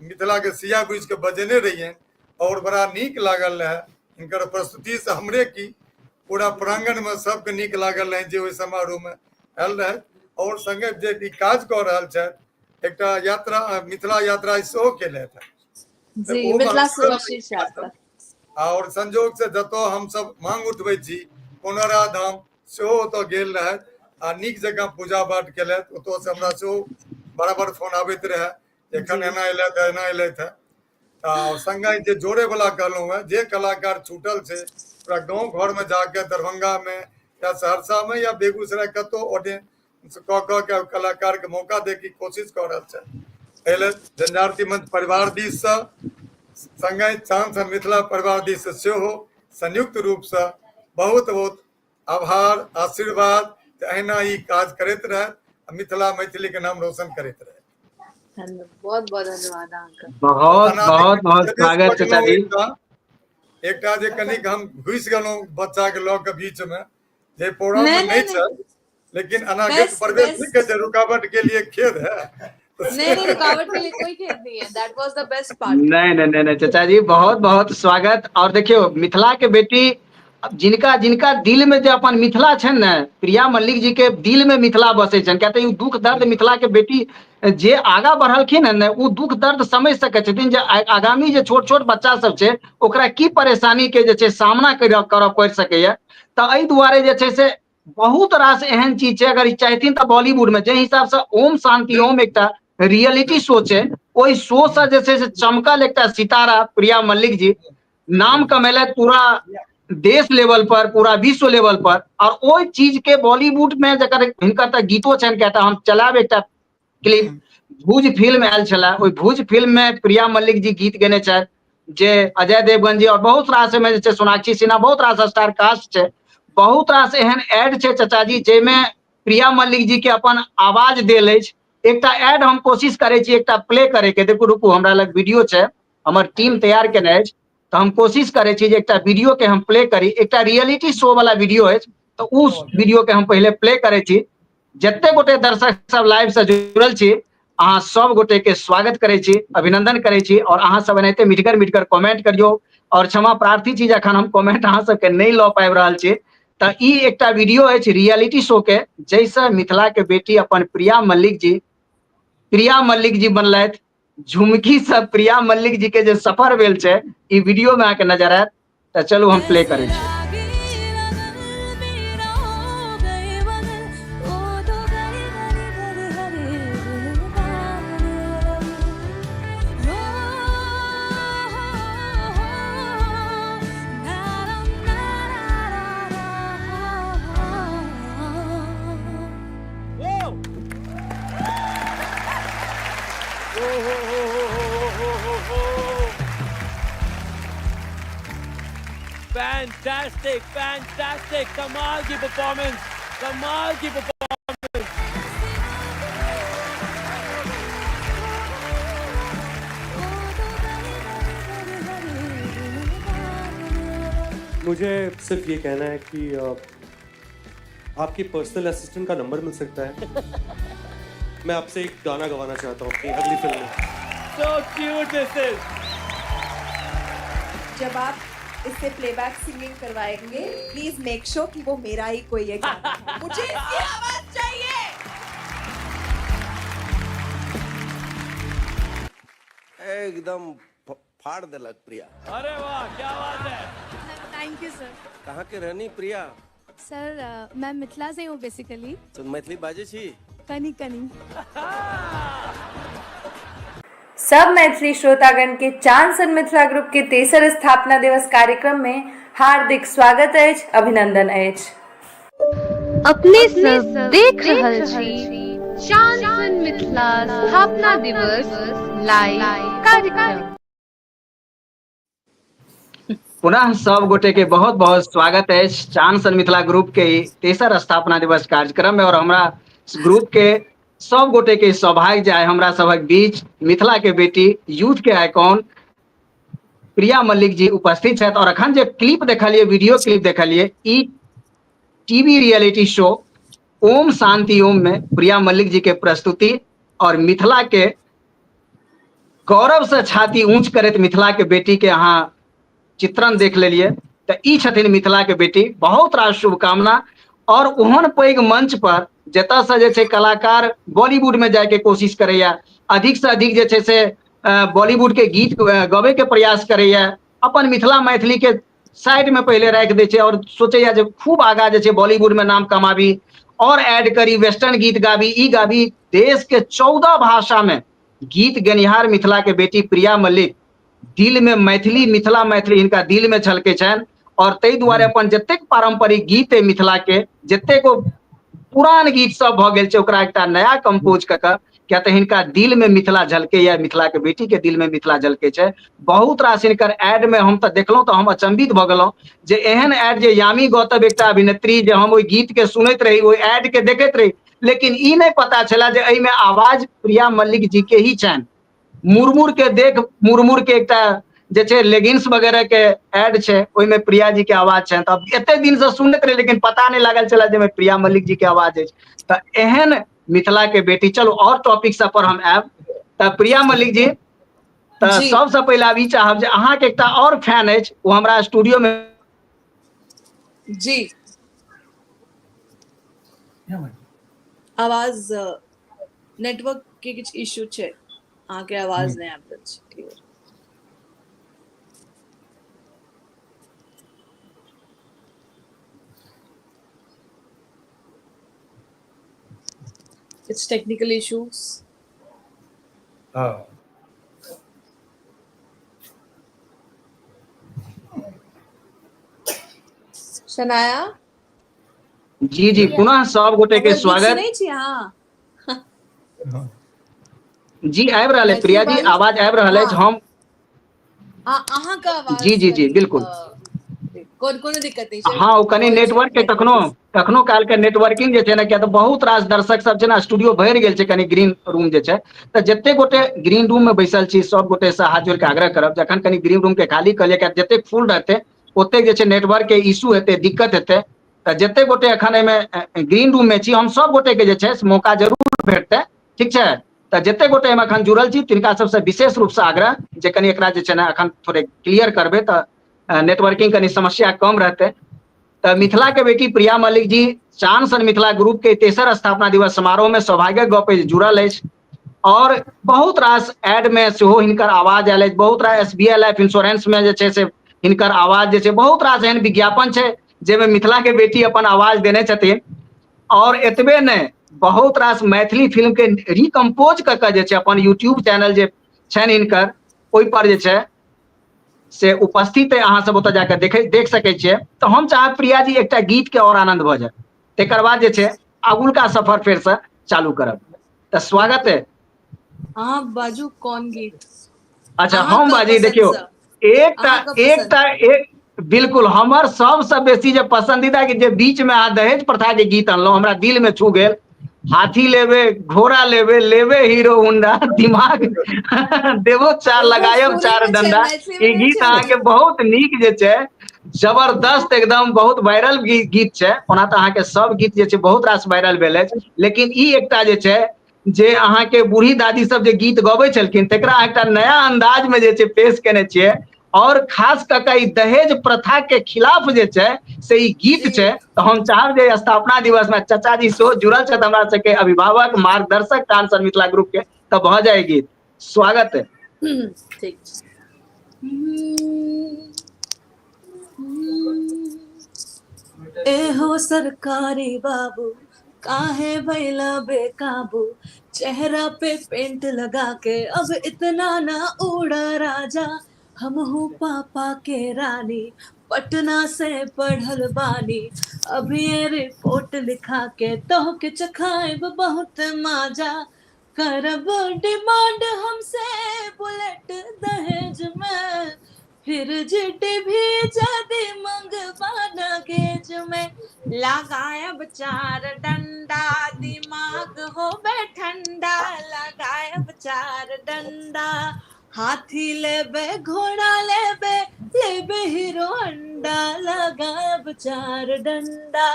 मिथिलाके सिया बुझिके बजेने रहियनि आओर बड़ा नीक लागल रहए हिनकर प्रस्तुतिसँ। हमरे की पूरा प्रांगणमे सबके नीक लागल रहै जे ओहि समारोहमे आयल रहै। आओर सङ्गे जे ई काज कऽ रहल छथि, एकटा यात्रा, मिथिला यात्रा सेहो केलथि। जी, मिथिला सुरक्षित यात्रा। आओर संजोगसँ जतऽ हमसब मांग उठबै छी, पुनौरा धाम सेहो ओतऽ गेल रहथि आ नीक जकाँ पूजा पाठ केलथि। ओतऽसँ हमरा सेहो बराबर फोन आबैत रहए, एखन एना एलथि, एना एलथि हे। आ सङ्गे जे जोड़ेवला कहलहुँ हेँ, जे कलाकार छूटल छै, ओकरा गाँव घरमे जाके दरभंगामे या सहरसामे या बेगूसराय कतहु ऑडियंस कऽ कऽ के कलाकारके मौका दैके कोशिश कऽ रहल छै। एहि लेल जनजाति मंच परिवार दिससँ, सङ्गे चाँद मिथिला परिवार दिससँ सेहो संयुक्त रूपसँ बहुत बहुत आभार, आशीर्वाद। अहिना ई काज करैत रहत आ मिथिला मैथिलीके नाम रोशन करैत रहत। बहुत बहुत धन्यवाद अहाँके। बहुत बहुत बहुत स्वागत चाचा जी। एकटा जे कनिक हम घुसि गेलहुँ बच्चा के लऽ के बीच में, जे प्रोग्राम में नहीं छल, लेकिन अनागत प्रवेश नहीं कर, रुकावट के लिए खेद है। नहीं नहीं, रुकावट के लिए कोई खेद नहीं है। That was the best part. नहीं नहीं नहीं नहीं चाचा जी, बहुत बहुत स्वागत। और देखियो, मिथिला के बेटी, जिनका जिनका दिल में जे अपन मिथिला छनि ने, प्रिया मल्लिक जी के दिल में मिथिला बसै छनि, किया तऽ ई दुख दर्द मिथिला के बेटी जे आगा बढ़लखिन हन ने, ओ दुख दर्द समझ सकै छथिन जे आगामी जे छोट छोट बच्चा सब छै, ओकरा की परेशानी के जे छै सामना करऽ पड़ि सकैया। तऽ एहि दुआरे जे छै से बहुत रास एहन चीज छै, अगर ई चाहथिन तऽ बॉलीवुड में जाहि हिसाब से ओम शांति ओम एकटा रियलिटी शो छै, ओहि शो से जे छै से चमकल एकटा सितारा प्रिया मल्लिक जी नाम कमेलथि पूरा देश लेवल पर, पूरा विश्व लेवल पर। और ओहि चीज के बॉलीवुड में जकर हिनकर तऽ गीतो छनि कएटा, हम चलायब एकटा क्लिप। भुज फिल्म आयल छलै, ओहि भुज फिल्म में प्रिया मल्लिक जी गीत गेने छथि, जे अजय देवगन जी और बहुत रास एहिमे जे छै सोनाक्षी सिन्हा, बहुत रास स्टार कास्ट छै। बहुत रास एहन एड छै चाचा जी, जाहिमे प्रिया मल्लिक जी के अपन आवाज देल अछि। एकटा एड हम कोशिश करै छी एकटा प्ले करे के। देखू, रुकू, हमरा लग वीडियो छै, हमर टीम तैयार केने अछि, तऽ हम कोशिश करै छी जे एकटा वीडियो के हम प्ले करी। एकटा रियलिटी शो वाला वीडियो अछि, तऽ ओ वीडियो के हम पहिले प्ले करै छी। जते गोटे दर्शक सब लाइव से जुड़ल छी, अहाँ सब गोटे के स्वागत करै छी, अभिनंदन करै छी। और अहाँ सब एनाहिते मिठगर मिठगर कमेंट करियौ, और क्षमा प्रार्थी छी जे अखन हम कमेंट अहाँ सबके नहि लऽ पाबि रहल छी। तऽ ई एकटा वीडियो अछि रियलिटी शो के, जाहिसँ मिथिला के बेटी अपन प्रिया मल्लिक जी, प्रिया मल्लिक जी बनलथि। झुमकी से प्रिया मल्लिक जी के जे सफर भेल छै, ई वीडियो में अहाँके नजर आयत। तऽ चलू हम प्ले करै छी। फैंटास्टिक, फैंटास्टिक, कमाल की परफॉर्मेंस, कमाल की परफॉर्मेंस। मुझे सिर्फ ये कहना है कि आपके पर्सनल असिस्टेंट का नंबर मिल सकता है? मैं आपसे एक गाना गवाना चाहता हूँ अपनी अगली फिल्म में। So cute this is. जब आप इससे प्लेबैक सिंगिंग करवाएंगे, प्लीज मेक श्योर कि वो मेरा ही कोई है। मुझे इसकी आवाज चाहिए। एकदम फाड़ देलक प्रिया। अरे वाह, क्या बात है। Thank you sir. कहाँ के रहनी प्रिया? सर, मैं मिथिला से हूँ बेसिकली। तो मैथिली बाजे छी? कनी कनी। सब मैथिली श्रोतागण के चांद सन मिथिला ग्रुप के तेसर स्थापना दिवस कार्यक्रम में हार्दिक स्वागत अछि, अभिनंदन अछि। अपने सब देख रहल छी चांद सन मिथिला स्थापना दिवस लाइव कार्यक्रम। पुनः सब गोटे के बहुत बहुत स्वागत अछि चान सन मिथिला ग्रुप के ई तेसर स्थापना दिवस कार्यक्रम में और हमरा ग्रुप के सब गोटे के सौभाग्य जे आइ हमरा सभक बीच मिथिला के बेटी यूथ के आइकॉन प्रिया मल्लिक जी उपस्थित छथि और अखन जे क्लिप देखलिए वीडियो क्लिप देखलिए ई TV reality show Om Shanti Om में प्रिया मल्लिक जी के प्रस्तुति और मिथिला के गौरव से छाती ऊंच करैत मिथिला के बेटी के अहाँ चित्रण देख लेलिए तऽ ई छथिन मिथिला के बेटी। बहुत रास शुभकामना। और ओहन पैघ मंच पर जतऽ से जे छै कलाकार बॉलीवुड में जायके कोशिश करैया, अधिक से अधिक जे छै से बॉलीवुड के गीत गबै के प्रयास करैया, अपन मिथिला मैथिली के साइड में पहिले राखि दै छै और सोचैया जे खूब आगा जे छै बॉलीवुड में नाम कमाबी और ऐड करी, वेस्टर्न गीत गाबी, ई गाबी। देश के 14 भाषा में गीत गेनिहार मिथिला के बेटी प्रिया मल्लिक दिल में मैथिली, मिथिला मैथिली हिनका दिल में छलकै छनि और ताहि दुआरे अपन जतेक पारंपरिक गीत अइ मिथिला के, जतेक ओ पुरान गीत सब भऽ गेल छै ओकरा एकटा नया कंपोज कऽ कऽ, किया तऽ हिनका दिल में मिथिला झलकैया, मिथिला के बेटी के दिल में मिथिला झलकै छै। बहुत रास हिनकर एड में हम तऽ देखलहुँ तऽ हम अचंभित भऽ गेलहुँ जे एहन एड जे यामी गौतम एकटा अभिनेत्री, जे हम ओहि गीत के सुनैत रही, ओहि एड के देखैत रही, लेकिन ई नहि पता छला जे एहिमे आवाज प्रिया मल्लिक जी के ही छनि। मुरमुर के देख मुरमुर के एकटा जे छै लेगिंग्स वगैरह के एड छै, ओहिमे प्रिया जी के आवाज छनि। तऽ एते दिन से सुनैत रही लेकिन पता नहि लागल छला जे प्रिया मल्लिक जी के आवाज अछि। तऽ एहन मिथिला के बेटी। चलू और टॉपिक सब पर हम आयब। तऽ प्रिया मल्लिक जी, तऽ सबसँ पहिले आब ई चाहब जे अहाँके एकटा और फैन अछि, ओ हमरा स्टूडियो में जी आवाज नेटवर्क के किछु इश्यू छै, अहाँके आवाज नहि आबि रहल छै क्लियर। It's technical issues. हाँ। शनाया जी जी, पुनः सब गोटे के हमर गीत स्वागत। सुनै छी अहाँ? जी आबि रहल है मैथिली प्रिया जी, बाजू। आवाज आबि रहल अछि। हाँ हम अहाँके आवाज जी जी जी कनि बिल्कुल। कोनो दिक्कत नहि छै। हाँ, ओ कनि होइ छै नेटवर्क के नेटवर्क कखनो इश्यू। कखनो काल के नेटवर्किंग जे छै ने, किया तऽ बहुत रास दर्शक सब छै ने, स्टूडियो भरि गेल छै, कनि ग्रीन रूम जे छै, तऽ जते गोटे ग्रीन रूम में बैसल छी सब गोटे से हाथ जोड़ के आग्रह करब जखन कनि ग्रीन रूम के खाली कऽ लिअ, किया जतेक फुल रहतै ओतेक जे छै नेटवर्क के इशू हेतै, दिक्कत हेतै। तऽ जते गोटे एखन एहिमे ग्रीन रूम में छी, हम सब गोटे के जे छै से मौका जरूर भेटतै, ठीक छै? तऽ जते गोटे एहिमे एखन जुड़ल छी तिनका सबसँ विशेष रूपसँ आग्रह जे कनि एकरा जे छै ने एखन थोड़े क्लियर करबै तऽ नेटवर्किंग कनि समस्या कम रहतै। तऽ मिथिला के बेटी प्रिया मल्लिक जी चान सन मिथिला ग्रुप के तेसर स्थापना दिवस समारोह में सौभाग्यक गप अछि जुड़ल अछि और बहुत रास एड में सेहो हिनकर आवाज आयल अछि। बहुत रास S B I life insurance में जे छै से हिनकर आवाज जे छै, बहुत रास एहन विज्ञापन छै जाहिमे मिथिला के बेटी अपन आवाज देने छथिन। और एतबे नहि, बहुत रास मैथिली फिल्म के रिकम्पोज कऽ के जे छै अपन यूट्यूब चैनल जे छनि हिनकर, ओहि पर जे छै से उपस्थित है, अहाँ सब ओतऽ जाके देख सकै छियै। तऽ हम चाहब प्रिया जी एकटा गीत के और आनंद भऽ जाय, तकर बाद जे छै अगुलका सफर फेर से चालू करब। तऽ स्वागत है। अहाँ बाजू कोन गीत? अच्छा हम अहाँके बाजी, देखियौ पसन्दसँ, एकटा अहाँके पसन्द। एकटा एक बिल्कुल हमर सबसँ बेसी जे पसंदीदा गीत जे बीच में अहाँ दहेज प्रथा के गीत अनलहुँ, हमरा दिल में छू गेल। हाथी लेबे घोड़ा लेबे लेबे हीरो होंडा, दिमाग देबो चार ओ लगायब भोजपुरी चार में छै, डंडा। मैथिली में ई नहि गीत छै। अहाँके बहुत नीक जे छै, जबरदस्त एकदम बहुत वायरल गीत छै। ओना तऽ अहाँके सब गीत जे छै बहुत रास वायरल भेल अछि, लेकिन ई एकटा जे छै जे अहाँके बूढ़ी दादी सब जे गीत गबै छलखिन तकरा एकटा नया अंदाज में जे छै पेश केने छियै। और खास कऽ के ई दहेज प्रथा के खिलाफ जे छै से ई गीत छै। तऽ हम चाहब जे स्थापना दिवस में चाचा जी सेहो जुड़ल छथि हमरा सबके अभिभावक मार्गदर्शक चान मिथिला ग्रुप के, तऽ भऽ जाय गीत। स्वागत है। ठीक छै। एहो सरकारी बाबू काहे भैला बेकाबू, चेहरा पे पेंट लगा के अब इतना ना उड़ा राजा, हम हूँ पापा के रानी पटना से पढ़ल बानी, अभी ये रिपोर्ट लिखा के तोह के चखाइब बहुत माजा, करब डिमांड हमसे बुलेट दहेज में, फिर भी जदि मंगवाना गेज में लगायब चार डंडा, दिमाग होबे ठंडा, लगायब चार डंडा। हाथी लेबे घोड़ा लेबे लेबे हीरो अंडा, लगायब चार डंडा,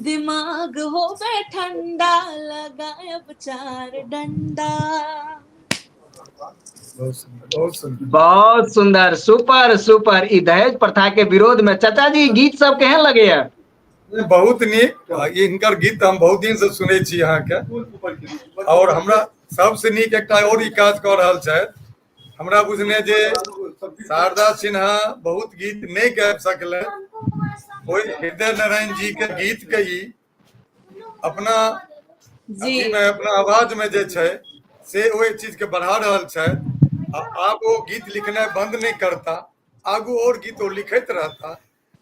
दिमाग होबे ठंडा, लगायब चार डंडा। बहुत सुंदर, बहुत सुंदर, बहुत सुंदर, सुपर सुपर। ई दहेज प्रथा के विरोध में चाचा जी गीत सब केहन लगैया? बहुत नीक। हिनकर गीत हम बहुत दिन से सुनै छी अहाँके, और हमरा सबसे नीक एकटा और ई काज कऽ रहल छथि। हमरा बुझने जे शारदा सिन्हा बहुत गीत नहि गाबि सकलै, ओहि हृदय नारायण जी के गीत के ई अपना अथी में, अपना आवाज में जे छै से ओहि चीज के बढ़ा रहल छथि। आ आब ओ गीत लिखनाइ बंद नहि करता, आगू और गीत ओ लिखैत रहता।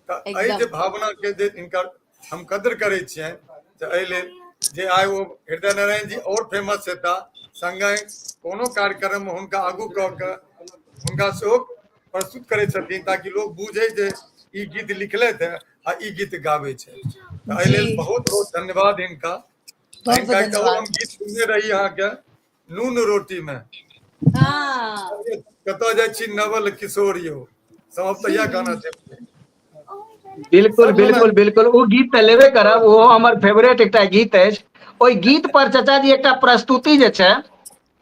तऽ एहि जे भावना के जे हिनकर हम कदर करै छियनि, तऽ एहि लेल जे आइ ओ हृदय नारायण जी और फेमस हेता, संगहि कोनो कार्यक्रम में हुनका आगू कऽ के हुनका सेहो प्रस्तुत करै छथिन, ताकि लोग बुझे जे ई गीत लिखलथि है आ ई गीत गाबै छै। तऽ एहि लेल बहुत बहुत धन्यवाद हिनका। बहुत हिनका एकटा और धन्यवाद। हम गीत सुनने रही अहाँके, नून रोटी में। हाँ। कतऽ जाइ छी नवल किशोर यौ, समाप्त इएह गाना छै। बिल्कुल बिल्कुल बिल्कुल, ओ गीत तऽ लेबे करब, ओहो हमर फेवरेट एकटा गीत अछि। ओहि गीत पर चाचा जी एकटा प्रस्तुति जे छै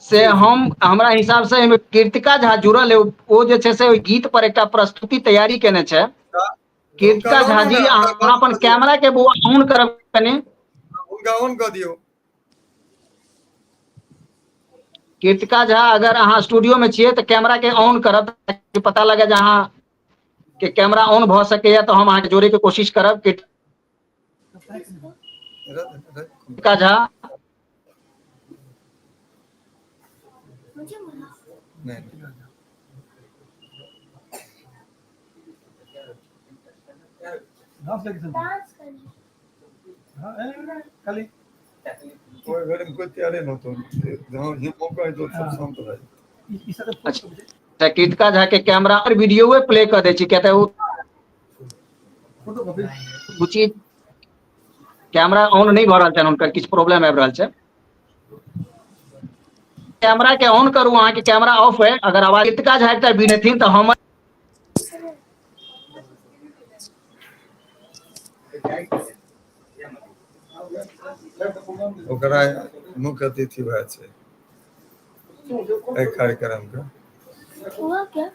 से हम, हमरा हिसाब से एहिमे कीर्तिका झा जुड़ल है, ओ जे छै से ओहि गीत पर एकटा प्रस्तुति तैयारी केने छै। कीर्तिका झा जी, अहाँ अपन कैमरा के ऑन करब कनि। हुनका ऑन कऽ दियौ। कीर्तिका झा, अगर अहाँ स्टूडियो में छियै तऽ कैमरा के ऑन करब ताकि पता लगे जे अहाँ के कैमरा ऑन भऽ सकैया, तऽ हम अहाँके जोड़े के कोशिश करब। कीर्तिका झा। कोई घर में कोई तैयारी न होतो, जहाँ ये मौका है तो सब शांत रहे। अच्छा, कीर्तिका झा के कैमरा और वीडियो प्ले कर दै छी, किया तऽ ओ बुची कैमरा ऑन नहि भऽ रहल छनि, हुनकर किछु प्रॉब्लम आबि रहल छै। कैमरा के ऑन करू, अहाँके कैमरा ऑफ है। अगर आवाज कीर्तिका झा एकटा वीडियो थिन तऽ हमर ओकरा मुख्य अतिथि वएह छै एहि कार्यक्रम के। हुआ क्या?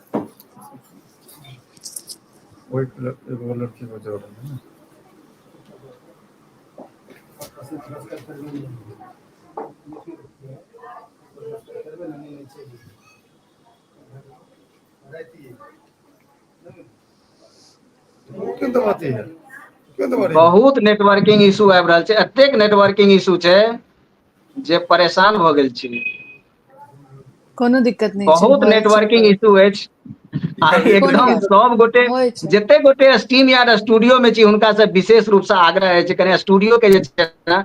ओहि एगो लड़की को जोड़ ने। क्यों दबाती है, क्यों दबा रही है? बहुत नेटवर्किंग इशू आबि रहल छै, एतेक नेटवर्किंग इशू छै जे परेशान भऽ गेल छी। कोनो दिक्कत नहि छै, बहुत भऽ जाइ छै। नेटवर्किंग इशू अछि आ कोनो एकदम दिक्कत सब गोटे होइ छै। जते गोटे स्ट्रीम यार्ड स्टूडियो में छी हुनका से विशेष रूप से आग्रह अछि कनि स्टूडियो के जे छै ने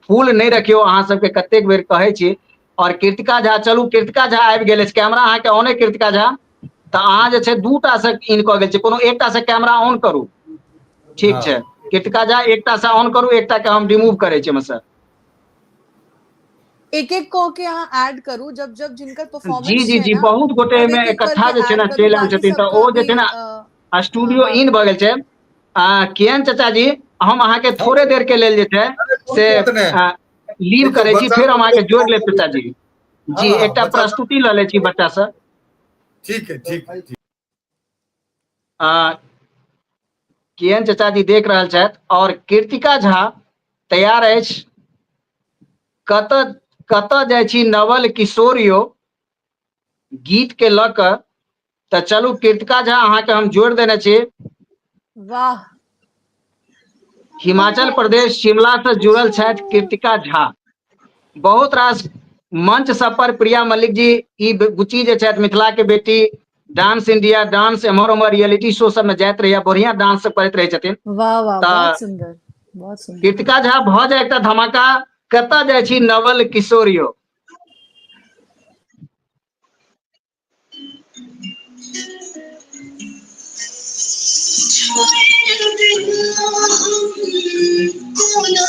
फूल नहि रखियौ, अहाँ सबके कतेक बेर कहै छी। और कीर्तिका झा, चलू कीर्तिका झा आबि गेल अछि, कैमरा अहाँके ऑन अइ कीर्तिका झा? तऽ अहाँ जे छै दूटा से इन कऽ गेल छी, कोनो एकटा से कैमरा ऑन करू। ठीक छै कीर्तिका झा, एकटा से ऑन करू, एकटा के हम रिमूव करै छी एहिमे से। एक एक कऽ के अहाँ ऐड करू, जब जब जिनकर जी परफॉर्मेंस जी छै जी ना, बहुत गोटे तब एहिमे एक एक इकट्ठा करके जे छै ने ऐड करू, चलि आयल बाकी छथिन, तऽ सबके ओ जे अभी छै ने स्टूडियो हाँ। इन भऽ गेल छै। कियन चाचा जी, हम अहाँके थोड़े देर के लेल जे छै से बात नहि। लीव करै छी, बच्चा फेर हम अहाँके जोड़ि लेब चाचा जी। जी, हाँ, एकटा बच्चा प्रस्तुति लऽ लै छी बच्चा से। ठीक है, ठीक है, ठीक। कियन चाचा जी देख रहल छथि और कीर्तिका झा तैयार अछि। कतऽ कतऽ जाइ छी नवल किशोर यौ गीत के लऽ कऽ, तऽ चलू कीर्तिका झा अहाँके हम जोड़ि देने छी। वाह। हिमाचल प्रदेश शिमला से जुड़ल छथि कीर्तिका झा। बहुत रास मंच सब पर प्रिया मल्लिक जी ई बुच्ची जे छथि मिथिला के बेटी, डांस इंडिया डांस एम्हर ओम्हर रियलिटी शो सब में जाइत रहैया, बढ़िया डांस सब करैत रहै छथिन। वाह वाह, तऽ बहुत सुंदर, बहुत सुंदर। कीर्तिका झा भऽ जाय एकटा धमाका, कतऽ जाइ छी नवल किशोर यौ। छोड़ दिया हम कोना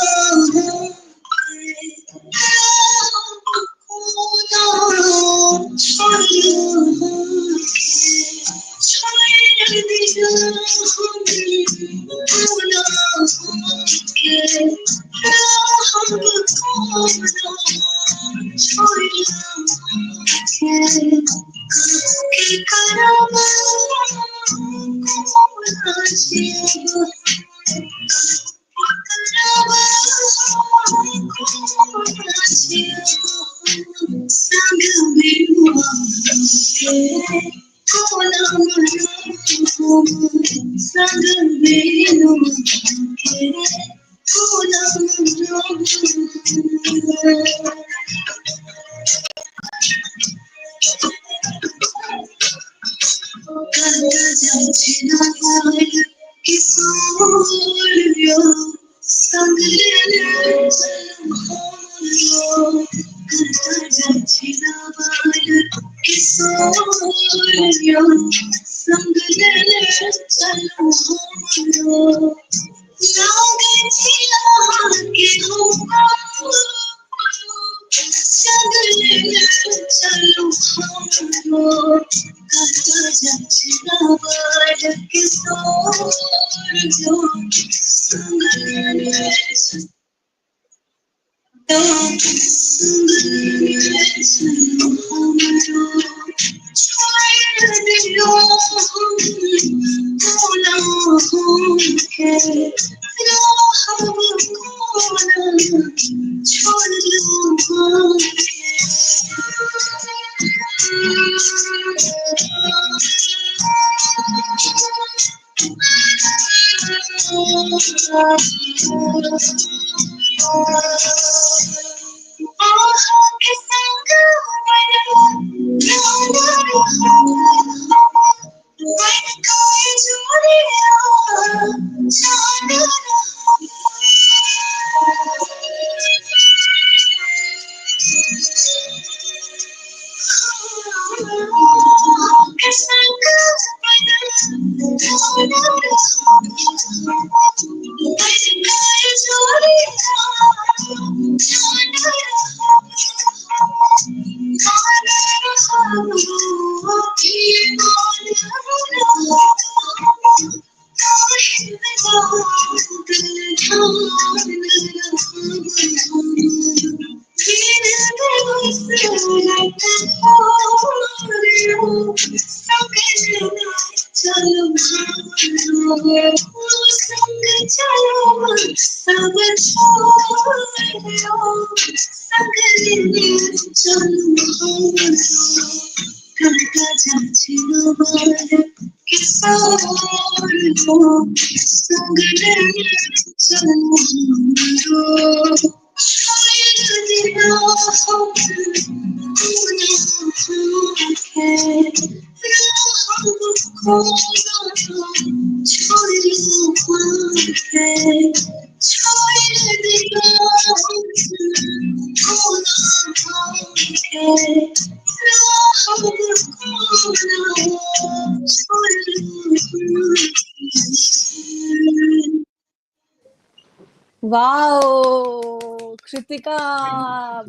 वाओ कृतिका,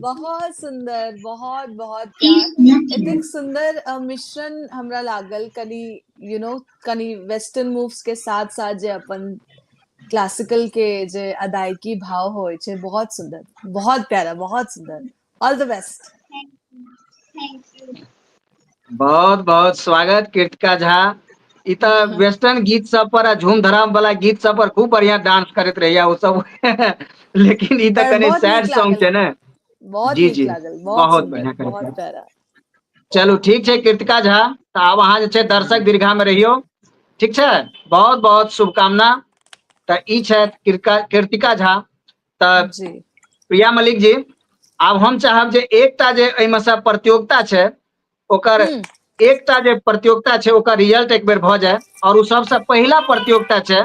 बहुत सुंदर, बहुत बहुत प्यार। एतेक सुंदर मिश्रण हमरा लागल, कनि you know कनि वेस्टर्न मूव्स के साथ साथ जे अपन क्लासिकल के जे अदायगी भाव होइ छै, बहुत सुंदर, बहुत प्यारा, बहुत सुंदर। All the best. Thank you. बहुत बहुत स्वागत कृतिका झा। ई तऽ वेस्टर्न गीत सब पर आ झूम धराम वाला गीत सब पर खूब बढ़िया डांस करैत रहैया ओ सब, लेकिन ई तऽ पर कनि बहुत सैड नीक सॉन्ग लागल। छै ने। बहुत जी नीक जी, लागल, बहुत बहुत सुंदर, बढ़िया करैत बहुत रहै। प्यारा। चलू ठीक छै कृतिका झा, तऽ आब अहाँ जे छै दर्शक दीर्घा में रहियौ, ठीक छै? बहुत बहुत शुभकामना। तऽ ई छथि कृतिका झा। तऽ जी प्रिया मलिक जी, आब हम चाहब जे एकटा जे एहिमे से प्रतियोगिता छै ओकर एकटा जे प्रतियोगिता छै ओकर रिजल्ट एक बेर भऽ जाय, और ओ सबसे पहिला प्रतियोगिता छै,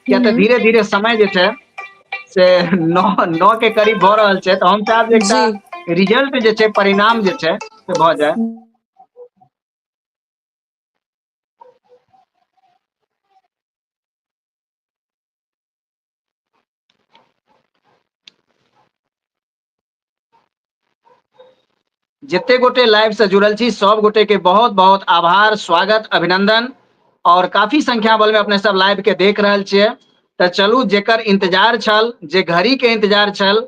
किया तऽ धीरे धीरे समय जे छै से 9 के करीब भऽ रहल छै, तऽ हम चाहब जे एकटा रिजल्ट जे छै, परिणाम जे छै से भऽ जाय। जते गोटे लाइव से जुड़ल छी सब गोटे के बहुत बहुत आभार, स्वागत, अभिनंदन। और काफी संख्या बल में अपने सब लाइव के देख रहल छियै। तऽ चलू, जेकर इंतजार छल, जे घड़ी के इंतजार छल,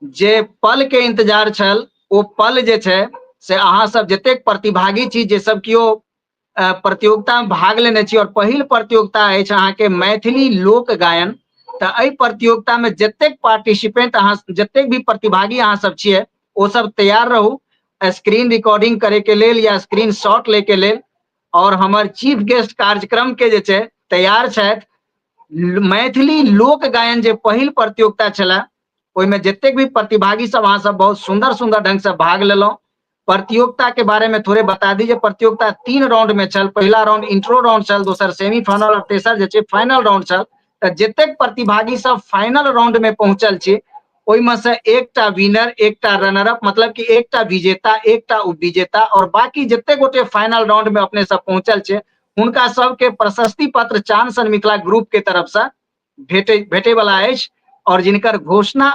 जे पल के इंतजार छल, ओ पल जे छै से अहाँ सब जतेक प्रतिभागी छी, जे सब केओ प्रतियोगिता में भाग लेने छी, और पहिल प्रतियोगिता अछि अहाँके मैथिली लोक गायन। तऽ एहि प्रतियोगिता में जतेक पार्टिसिपेंट अहाँ, जतेक भी प्रतिभागी अहाँ सब छियै, ओ सब तैयार रहू स्क्रीन रिकॉर्डिंग करे के लेल या स्क्रीन शॉट ले के लेल। और हमर चीफ गेस्ट कार्यक्रम के जे छै तैयार छथि। मैथिली लोक गायन जे पहिल प्रतियोगिता छलै, ओहिमे जतेक भी प्रतिभागी सब अहाँ सब बहुत सुंदर सुंदर ढंग से भाग लेलहुँ। प्रतियोगिता के बारे में थोड़े बता दी जे प्रतियोगिता 3 राउंड में छल। पहिला राउंड इंट्रो राउंड छल, दोसर सेमीफाइनल और तेसर जे छै फाइनल राउंड छल। तऽ जतेक प्रतिभागी सब फाइनल राउंड में पहुंचल छी, ओहिमे से एकटा विनर, एकटा रनर अप, मतलब कि एकटा विजेता, एकटा उपविजेता, और बाकी जते गोटे फाइनल राउंड में अपने सब पहुंचल छै, हुनका सबके प्रशस्ति पत्र चांद सन मिथिला ग्रुप के तरफ से भेटे भेटे वाला अछि। और जिनकर घोषणा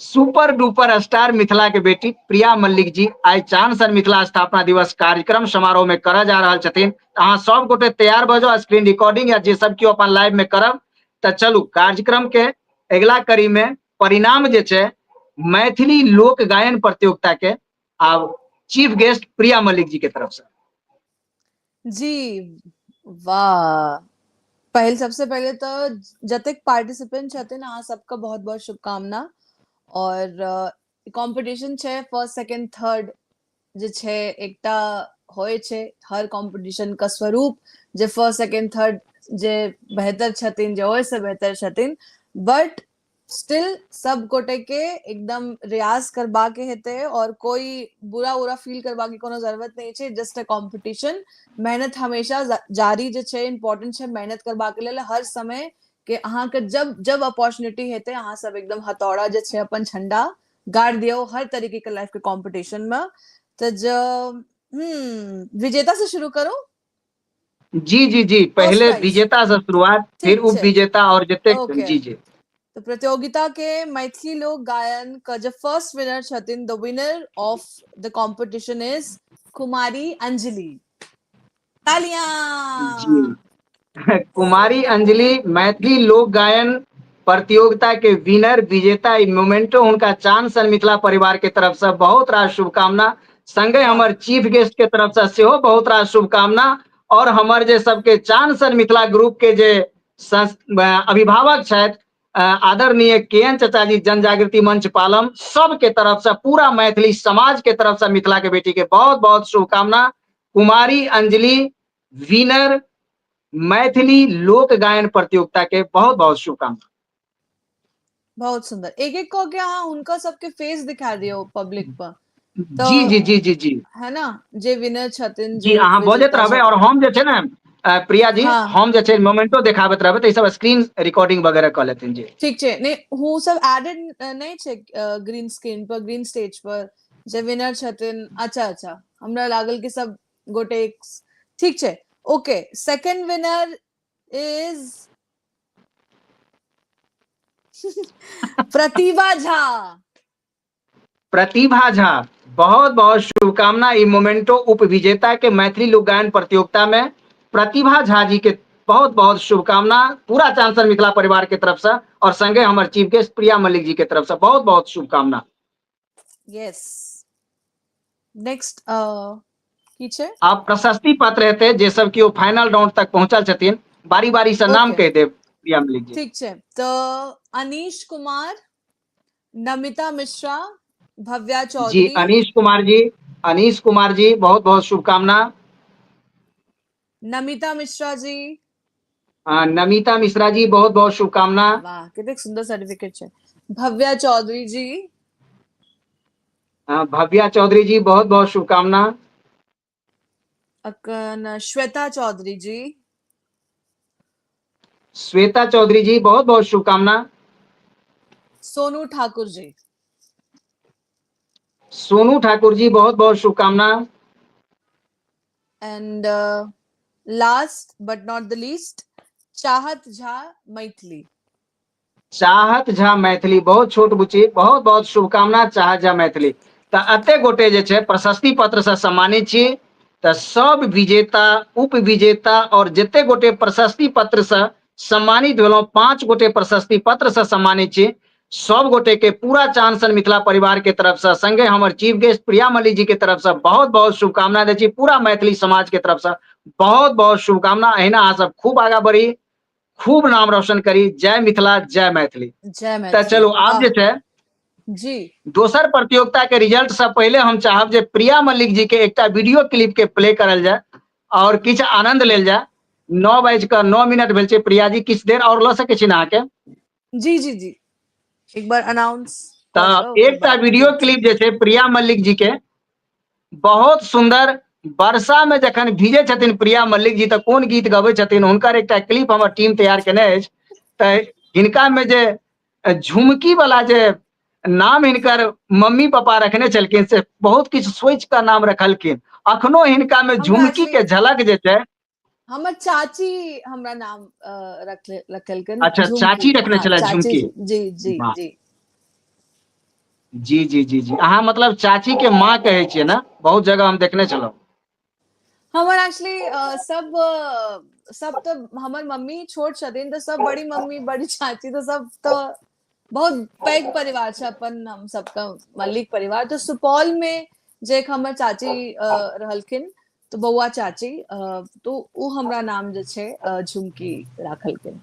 सुपर डुपर स्टार मिथिला के बेटी प्रिया मल्लिक जी आइ चांद सन मिथिला स्थापना दिवस कार्यक्रम समारोह में करऽ जा रहल छथिन। अहाँ सब गोटे तैयार भऽ जाउ, स्क्रीन रिकॉर्डिंग या जे सब केओ अपन लाइव में करब। तऽ चलू कार्यक्रम के अगिला कड़ी में परिणाम जे छै मैथिली लोक गायन प्रतियोगिता के आब चीफ गेस्ट प्रिया मल्लिक जी के तरफ से। जी वाह, पहले सबसे पहले तो जतेक पार्टिसिपेंट छथिन अहाँ सबके बहुत बहुत शुभकामना। और कॉम्पिटिशन छै फर्स्ट सेकंड थर्ड जे छै एकटा होइ छै हर कॉम्पिटिशन का स्वरूप, जे फर्स्ट सेकंड थर्ड जे बेहतर छथिन, जे ओहिसँ बेहतर छथिन, बट स्टिल सब गोटे के एकदम रियाज करबा के हेतै और कोई बुरा उरा फील करबा के कोनो जरूरत नहीं छै। जस्ट अ कॉम्पिटिशन, मेहनत हमेशा जारी जे छै इम्पोर्टेंट छै मेहनत करबा के लेल हर समय के अहाँ के जब जब अपॉर्चुनिटी हेतै अहाँ सब एकदम हथौड़ा जे छै अपन झंडा गाड़ दियौ हर तरीके के लाइफ के कॉम्पिटिशन में। तऽ विजेता से शुरू करू। जी जी जी, फर्स्ट पहले प्राइज विजेता से शुरुआत, फिर ठीक उप छै, विजेता और जते ओके। जी जी। तो प्रतियोगिता के मैथिली लोक गायन का जो फर्स्ट विनर छथिन, the winner of the competition is Kumari Anjali. तालियां। जी कुमारी अंजलि मैथिली लोक गायन प्रतियोगिता के विनर विजेता, ई मोमेंटो हुनका चांद सन मिथिला परिवार के तरफ से बहुत रास शुभकामना, संगे वाह हमर चीफ गेस्ट के तरफ से सेहो बहुत रास शुभकामना। और हमर जे सबके चांद सन मिथिला ग्रुप के जे अभिभावक छथि आदरणीय के एन चाचा जी, जन जागृति मंच पालम, सबके तरफ से पूरा मैथिली समाज के तरफ से मिथिला के बेटी के बहुत बहुत शुभकामना। कुमारी अंजलि विनर मैथिली लोक गायन प्रतियोगिता के बहुत बहुत शुभकामना। बहुत सुंदर। एक एक कऽ के अहाँ हुनका सबके फेस दिखा दियौ पब्लिक पर जी तऽ जी जी जी जी है ना, जे विनर छथिन, जी जे अहाँ बजैत विजेता रहबै और छथिन। हम जे छै ने प्रिया जी, हाँ हम जे छै मोमेंटो देखाबैत रहबै, तऽ ई सब स्क्रीन रिकॉर्डिंग वगैरह कऽ लेथिन। जी ठीक छै। नहि हूँ सब एडेड नहि छै ग्रीन स्क्रीन पर, ग्रीन स्टेज पर जे विनर छथिन। अच्छा अच्छा, हमरा लागल कि सब गोटे ठीक छै, okay. Second winner is Pratibha Jha. Pratibha Jha, बहुत बहुत शुभकामना ई मोमेंटो उप विजेता के मैथिली लोक गायन प्रतियोगिता में प्रतिभा झा जी के बहुत बहुत शुभकामना पूरा चांसर मिथिला परिवार के तरफ से, और संगे हमर चीफ गेस्ट प्रिया मल्लिक जी के तरफ से बहुत बहुत शुभकामना। यस, नेक्स्ट की छै? आब प्रशस्ति पत्र हेतै जे सब केओ फाइनल राउंड तक पहुंचल छथिन, बारी बारी से नाम ओके कहि देब प्रिया मल्लिक जी। ठीक छै। तऽ अनीश कुमार, नमिता मिश्रा, भव्या जी चौधरी। अनीश कुमार जी, अनीश कुमार जी बहुत बहुत शुभकामना। नमिता मिश्रा जी। नमिता मिश्रा जी बहुत बहुत शुभकामना। वाह कतेक सुंदर सर्टिफिकेट छै। भव्या चौधरी जी। भव्या चौधरी जी बहुत बहुत शुभकामना। अकन श्वेता चौधरी जी। श्वेता चौधरी जी बहुत बहुत शुभकामना। सोनू ठाकुर जी। सोनू ठाकुर जी बहुत बहुत शुभकामना। And last but not the least Chahat Jha Maithili. Chahat Jha Maithili, बहुत छोट बुच्ची, बहुत बहुत शुभकामना चाहत झा मैथिली। तऽ एते गोटे जे छै प्रशस्ति पत्र से सम्मानित छी तऽ सब विजेता उपविजेता और जते गोटे प्रशस्ति पत्र से सम्मानित भेलहुँ 5 गोटे प्रशस्ति पत्र से सम्मानित छी सब गोटे के पूरा चांद सन मिथिला परिवार के तरफ से संगे हमर चीफ गेस्ट प्रिया मल्लिक जी के तरफ से बहुत बहुत शुभकामना दै छी पूरा मैथिली समाज के तरफ से बहुत बहुत शुभकामना। अहिना अहाँ सब खूब आगा बढ़ी, खूब नाम रोशन करी। जय मिथिला, जय मैथिली। जय तऽ मैथिली। चलू आब वाह जे छै जी दोसर प्रतियोगिता के रिजल्ट से पहिले हम चाहब जे प्रिया मल्लिक जी के एकटा वीडियो क्लिप के प्ले करल जाय और किछु आनंद लेल जाय। 9:09 भेल छै। प्रिया जी किछु देर और लऽ सकै छी ने अहाँके? जी जी जी, एक बार अनाउंस कऽ तऽ कऽ ओकर एकटा बाद वीडियो क्लिप जे छै प्रिया मल्लिक जी के बहुत सुंदर, वर्षा में जखन भीजे छथिन प्रिया मल्लिक जी तऽ कोन गीत गबै छथिन हुनकर एकटा क्लिप हमर टीम तैयार केने अछि। तऽ हिनका में जे झुमकी वाला जे नाम हिनकर मम्मी पापा रखने छलखिन से बहुत किछु सोचि कऽ नाम रखलखिन, अखनो हिनका में हमरा झुमकी एक्चुअली के झलक जे छै, हमर चाची हमरा नाम रखलखिन अच्छा झुमकी। चाची रखने हाँ छलै चाची झुमकी, जी जी जी वाह। जी जी जी जी जी, अहाँ मतलब चाची के माँ कहै छियै ने? बहुत जगह हम देखने छलहुँ। हमर एक्चुअली सब सब तऽ हमर मम्मी छोट छथिन तऽ सब बड़ी मम्मी बड़ी चाची तऽ सब तऽ बहुत पैघ परिवार छै अपन हम सबके मल्लिक परिवार। तऽ सुपौल में जे एक हमर चाची रहलखिन तऽ बौआ चाची, तो ओ हमरा नाम जे छै झुमकी राखलखिन।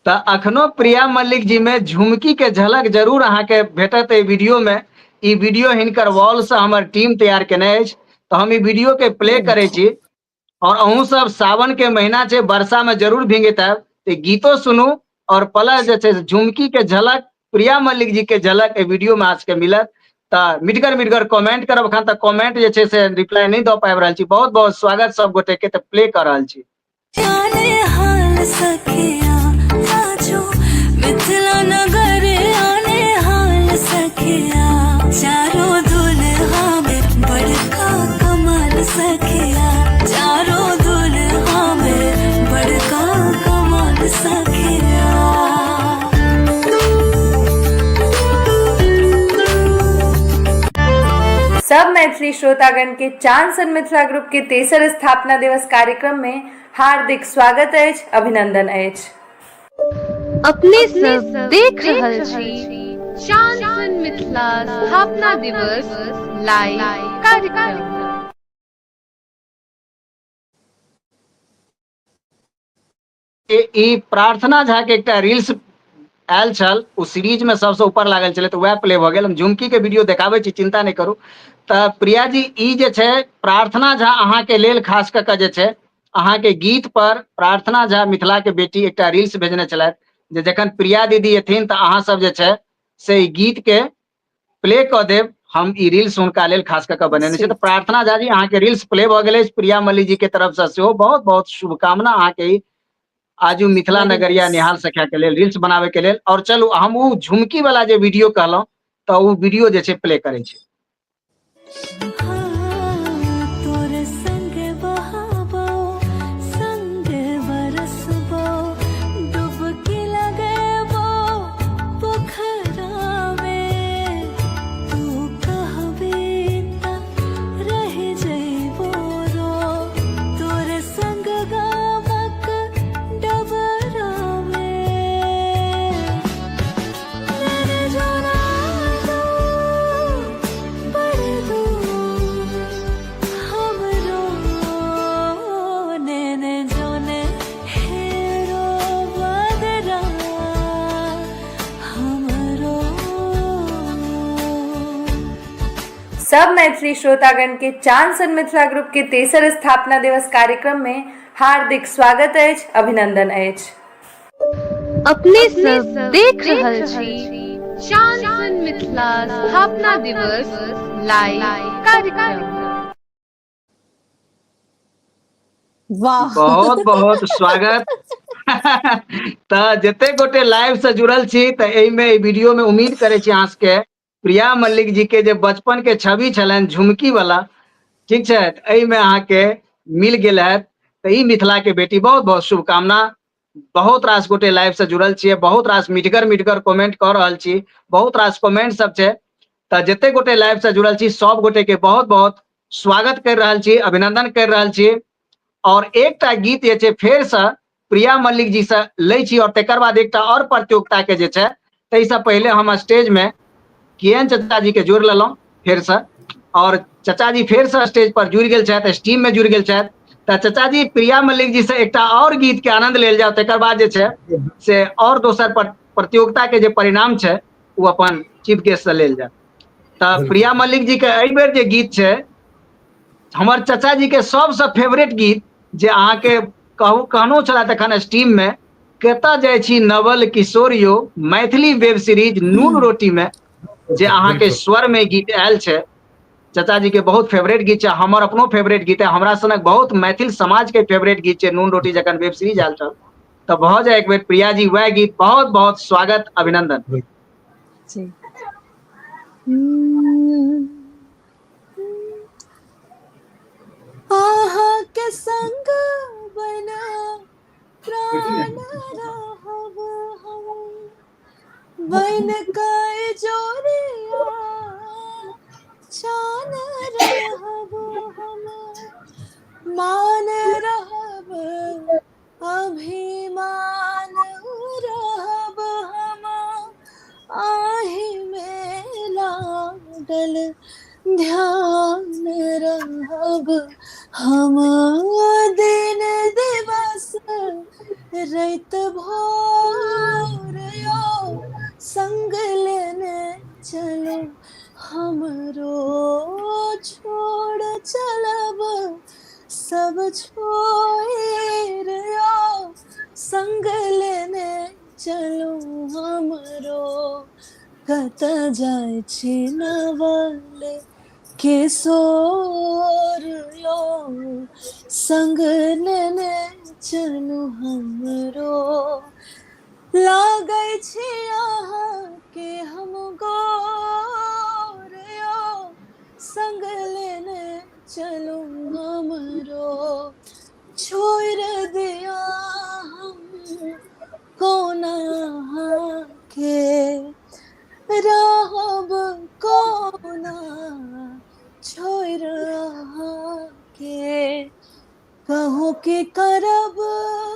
तऽ अखनो प्रिया मल्लिक जी में झुमकी के झलक जरूर अहाँके भेटत एहि वीडियो में। ई वीडियो हिनकर वॉल से हमर टीम तैयार केने अछि, तऽ हम ई वीडियो के प्ले करै छी और अहूँ सब सावन के महीना छै, वर्षा में जरूर भींगैत आयब, तऽ गीतो सुनू और प्लस जे छै झुमकी के झलक, प्रिया मल्लिक जी के झलक एहि वीडियो में आज के मिलत। तऽ मिटगर मिटगर कमेंट करब, एखन तक कमेंट जे छै से रिप्लाई नहि दऽ पाबि रहल छी। बहुत बहुत स्वागत सब गोटे के, तऽ प्ले कऽ रहल छी। आने हाल सखिया आजो मिथिला नगर आने हाल सखिया, चारों दुल्हा में बड़का कमाल सखिया, चारों दुल्हा में बड़का कमाल सखिया। सब मैथिली श्रोतागण के चांद सन मिथिला ग्रुप के तेसर स्थापना दिवस कार्यक्रम में हार्दिक स्वागत अछि, अभिनंदन अछि। अपने सब देख रहल छी चांद सन मिथिला स्थापना दिवस लाइव कार्यक्रम। ई प्रार्थना झा के एकटा रील्स आयल छल, ओ सीरीज में सबसे ऊपर लागल छलै तऽ वएह प्ले भऽ गेल। हम झुमकी के वीडियो देखाबै छी, चिंता नहि करू। तऽ प्रिया जी ई जे छै प्रार्थना झा अहाँ के लेल खास कऽ कऽ जे छै अहाँ के गीत पर प्रार्थना झा मिथिला के बेटी एकटा रील्स भेजने छलथि जे जखन प्रिया दीदी एथिन तऽ अहाँ सब जे छै से ई गीत के प्ले कऽ देब। हम ई रील्स हुनका लेल खास कऽ कऽ बनेने छी। तऽ प्रार्थना झा जी अहाँके रील्स प्ले भऽ गेल अछि। प्रिया मल्लिक जी के तरफ से सेहो बहुत बहुत शुभकामना अहाँके ई आजू मिथिला वेरी नगरिया नाइस। निहाल सखिया के लेल रील्स बनाबे के लेल। और चलू हम ओ झुमकी वाला जे वीडियो कहलहुँ तऽ ओ वीडियो जे छै प्ले करै छी। तोर संग बहाबो संग बरसबो डुबकी लगेबो पोखरा में, तू कहबे त रह जइबो रो, तोर संग गामक डबरा में। नैन जोना दो बड़ दूर हमरो, नैन जोने हेरो बदरा हमरो। सब मैथिली श्रोतागण के चांद सन मिथिला ग्रुप के तेसर स्थापना दिवस कार्यक्रम में हार्दिक स्वागत अछि, अभिनंदन अछि। अपने सब देख रहल छी चांद सन मिथिला स्थापना दिवस लाइव कार्यक्रम। वाह बहुत बहुत स्वागत। तऽ जते गोटे लाइव से जुड़ल छी तऽ एहिमे एहि वीडियो में उम्मीद करै छी अहाँ सबके प्रिया मल्लिक जी के जे बचपन के छवि छलनि झुमकी वाला, ठीक छै, तऽ एहिमे अहाँके मिल गेल हैत। तऽ ई मिथिला के बेटी, बहुत बहुत शुभकामना। बहुत रास गोटे लाइव से जुड़ल छियै, बहुत रास मिठगर मिठगर कमेंट कऽ रहल छी, बहुत रास कमेंट सब छै। तऽ जते गोटे लाइव से जुड़ल छी सब गोटे के बहुत बहुत स्वागत कर रहल छी, अभिनंदन कर रहल छी। और एकटा गीत जे छै फेर से प्रिया मल्लिक जी से लै छी और तकर बाद एकटा और प्रतियोगिता के जे छै ताहिसँ पहिले हम स्टेज में किएन चचा जी के जोड़ि लेलहुँ फेर से और चचा जी फेर से स्टेज पर जुड़ि गेल छथि, स्टीम में जुड़ि गेल छथि। तऽ चचा जी प्रिया मल्लिक जी से एकटा और गीत के आनंद लेल जाओ, तकर बाद जे छै से और दोसर प्रतियोगिता के जे परिणाम छै ओ अपन चीफ गेस्ट से लेल जाए। तऽ प्रिया मल्लिक जी के एहि बेर जे गीत छै हमर चचा जी के सबसँ फेवरेट गीत जे अहाँके कहनो छला तखन स्टीम में, कतऽ जाइ छी नवल किशोर यो, मैथिली वेब सीरीज नून रोटी में जे अहाँके स्वर में गीत आयल छै, चचा जी के बहुत फेवरेट गीत छै, हमर अपनो फेवरेट गीत है, हमरा सनक बहुत मैथिल समाज के फेवरेट गीत छै नून रोटी जखन वेब सीरीज आयल छल। तऽ भऽ जाय एक बेर प्रिया जी वएह गीत, बहुत बहुत स्वागत अभिनंदन। जी। आहा के संग बना प्राण रहब हम, बन के जोरिया चान रहब हम, मान रहब अभिमान रहब हम, आहि में लागल ध्यान रहब हम, दिन दिवस रैत भोर यो संग लेने चलो हमरो, छोड़ चलब सब छोड़ यो संग लेने चलो हमरो, कत जाय छी नवल किशोर यो संग लेने चलू हमरो, लागै छी अहाँ के हम गोर यो संग लेने चलू हमरो, छोड़ दिया हम कोना के रहब कोना, छोड़ के कहूँ की करब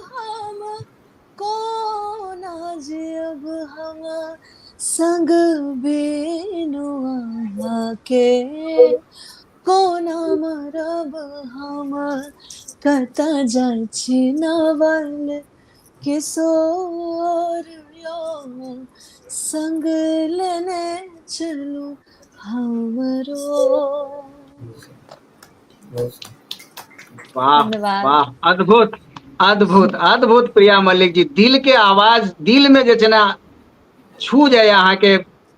हम कोना जियब हम, संग बिनु अहाँ के कोना मरब हम, कत जाइ छी नवल किशोर यो संग लेने चलू हमरो। वाह वाह, अद्भुत अद्भुत अद्भुत प्रिया मल्लिक जी, दिल के आवाज दिल में जे छै ने छू जाय अहाँके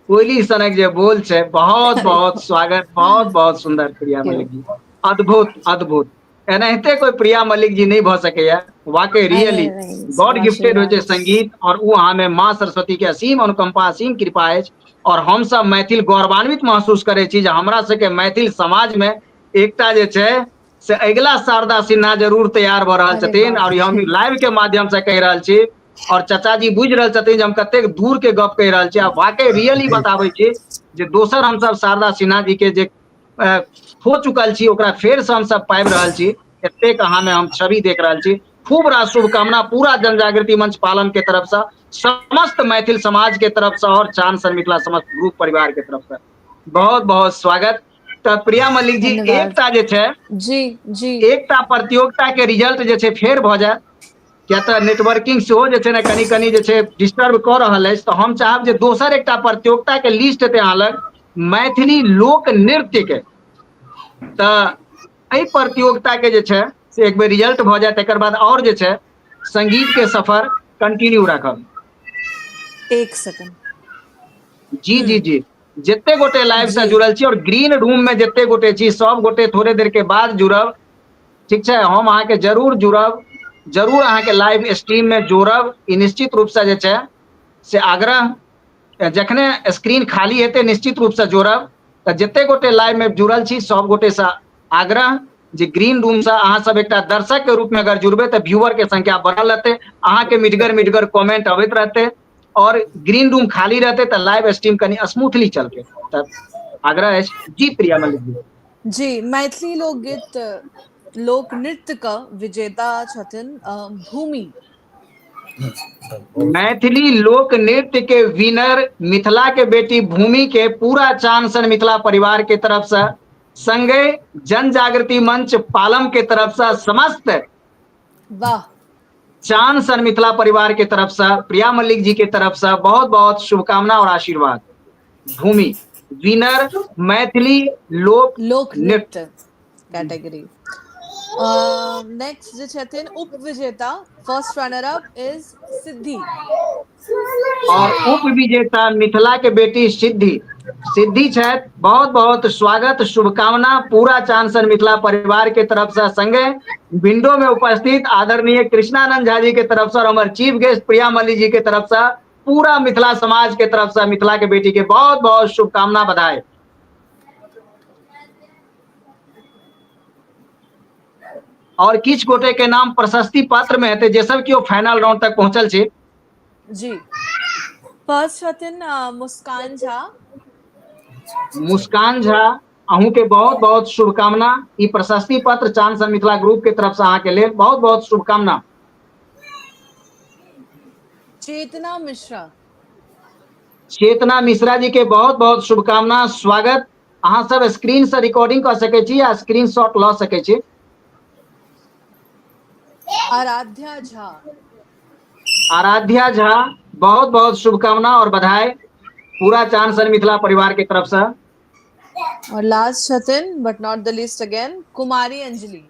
कोयली सनक जे बोल छै। बहुत बहुत स्वागत, बहुत बहुत सुंदर प्रिया मल्लिक जी, अद्भुत अद्भुत। एनाहिते कोई प्रिया मल्लिक जी नहीं भऽ सकैया, वाकई रियली गॉड गिफ्टेड होइ छै संगीत, और ओ अहाँ में माँ सरस्वती के असीम अनुकंपा असीम कृपा अछि। और हम सब मैथिल गौरवान्वित महसूस करै छी जे हमरा सबके मैथिल समाज में एकटा जे छै से अगिला शारदा सिन्हा जरूर तैयार भऽ रहल छथिन। और हम लाइव के माध्यम से कहि रहल छी और चाचा जी बुझि रहल छथिन जे हम कतेक दूर के गप कहि रहल छी, आ वाकई रियली बताबै छी जे दोसर हमसब शारदा सिन्हा जी के जे खो चुकल छी ओकरा फेर से हमसब पाबि रहल छी। एतेक अहाँ में हम छवि देख रहल छी। खूब रास शुभकामना पूरा जनजागृति मंच पालन के तरफ से, समस्त मैथिल समाज के तरफ से और चांद सन मिथिला समस्त ग्रुप परिवार के तरफ से बहुत बहुत स्वागत। तऽ प्रिया मल्लिक जी एकटा जे छै जी जी एकटा प्रतियोगिता के रिजल्ट जे छै फेर भऽ जाय, किया तऽ नेटवर्किंग सेहो जे छै ने कनि कनि जे छै डिस्टर्ब कऽ रहल अछि। तऽ हम चाहब जे दोसर एकटा प्रतियोगिता के लिस्ट हेतै अहाँ लग मैथिली लोक नृत्य के, तऽ एहि प्रतियोगिता के जे छै से एक बेर रिजल्ट भऽ जाय, तकर बाद और जे छै संगीत के सफर कंटिन्यू राखब। एक सेकंड। जी जी जी, जते गोटे लाइव से जुड़ल छी और ग्रीन रूम में जते गोटे छी सब गोटे थोड़े देर के बाद जुड़ब, ठीक छै? हम अहाँके जरूर जुड़ब, जरूर अहाँके लाइव स्ट्रीम में जोड़ब। ई निश्चित रूप से जे छै से आग्रह, जखने स्क्रीन खाली हेतै निश्चित रूप से जोड़ब। तऽ जते गोटे लाइव में जुड़ल छी सब गोटे से आग्रह जे ग्रीन रूम से अहाँ सब एकटा दर्शक के रूप में अगर जुड़बै तऽ व्यूअर के संख्या बढ़ल रहतै, अहाँके मिटगर मिटगर कमेंट अबैत रहतै और ग्रीन रूम खाली रहतै तऽ लाइव स्ट्रीम कनि स्मूथली चलतै। तऽ आग्रह अछि। जी प्रिया मल्लिक जी। जी, मैथिली लोकगीत लोक नृत्य क विजेता छथिन भूमि। मैथिली लोक नृत्य के विनर मिथिला के बेटी भूमि के पूरा चान सन मिथिला परिवार के तरफ से, संगे जन जागृति मंच पालम के तरफ से, समस्त वाह चान सन मिथिला परिवार के तरफ से, प्रिया मल्लिक जी के तरफ से बहुत बहुत शुभकामना और आशीर्वाद। भूमि विनर मैथिली लोक लोक नृत्य कैटेगरी। नेक्स्ट जे छथिन उप विजेता, first runner up is Siddhi. और उप विजेता मिथिला के बेटी सिद्धि, सिद्धि छथि, बहुत बहुत स्वागत शुभकामना पूरा चांद सन मिथिला परिवार के तरफ से, संगे विंडो में उपस्थित आदरणीय कृष्णानंद झा जी के तरफ से और हमारे चीफ गेस्ट प्रिया मल्लिक जी के तरफ से, पूरा मिथिला समाज के तरफ से मिथिला के बेटी के बहुत बहुत शुभकामना बधाई। और किछु गोटे के नाम प्रशस्ति पत्र में हेतै जे सब केओ फाइनल राउंड तक पहुंचल छी। जी, फर्स्ट छथिन मुस्कान झा। मुस्कान झा, अहूँ के बहुत बहुत शुभकामना। ई प्रशस्ति पत्र चांद सन मिथिला ग्रुप के तरफ से अहाँ के लेल बहुत बहुत शुभकामना। चेतना मिश्रा। चेतना मिश्रा जी के बहुत बहुत शुभकामना, स्वागत। अहाँ सब स्क्रीन से रिकॉर्डिंग कऽ सकै छी या स्क्रीन शॉट लऽ सकै छी। आराध्या झा। आराध्या झा, बहुत बहुत शुभकामना और बधाई पूरा चांद सन मिथिला परिवार के तरफ से। और लास्ट छथिन but not the least again Kumari Anjali.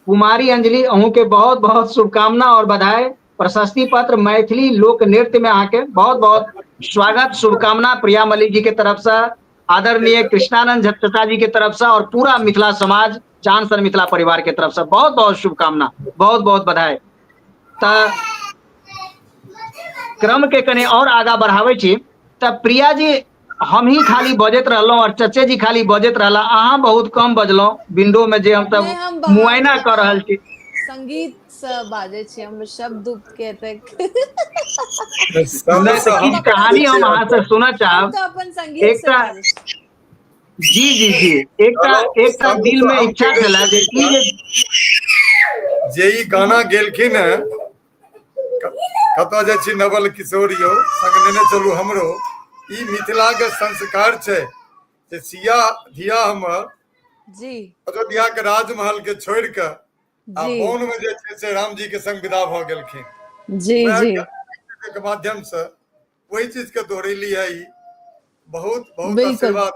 Kumari Anjali, अहूँ के बहुत बहुत शुभकामना और बधाई। प्रशस्ति पत्र मैथिली लोक नृत्य में अहाँ के बहुत बहुत स्वागत शुभकामना प्रिया मल्लिक जी के तरफ से, आदरणीय कृष्णानंद झटका जी के तरफ से और पूरा मिथिला समाज चांद सन मिथिला परिवार के तरफ से बहुत बहुत शुभकामना, बहुत बहुत बधाई। तऽ क्रम के कने और आगा बढ़ाबै छी तऽ प्रिया जी, हम ही खाली बजैत रहलहुँ और चचे जी खाली बजैत रहला, अहाँ बहुत कम बजलहुँ विंडो में जे हम नहि, सब हम बाहर मुआयना कऽ रहल छी। संगीत से बाजै छी, हम शब्द उब्द के एतेक नहि सबसँ तऽ हम किछु कहानी हम अहाँ से सुनऽ हम चाहब। तऽ अपन संगीत से एकटा बाजै छी। जी जी जी, एकटा कहलहुँ एकटा दिल सबसँ में हम इच्छा केने छलै जे ई जे जे ई गाना गेलखिन हेँ, कतऽ जाइ छी नवल किशोर यौ संग नेने चलू हमरो, ई मिथिला के संस्कार छै जे सिया धिया हमर जी अयोध्या के राजमहल के छोड़ि कऽ आ जी वन में जे छै से राम जी के संग विदा भऽ गेलखिन। जी वएह जी के माध्यम से वही चीज के दोहरेली है ई। बहुत बहुत बिल्कुल, आशीर्वाद।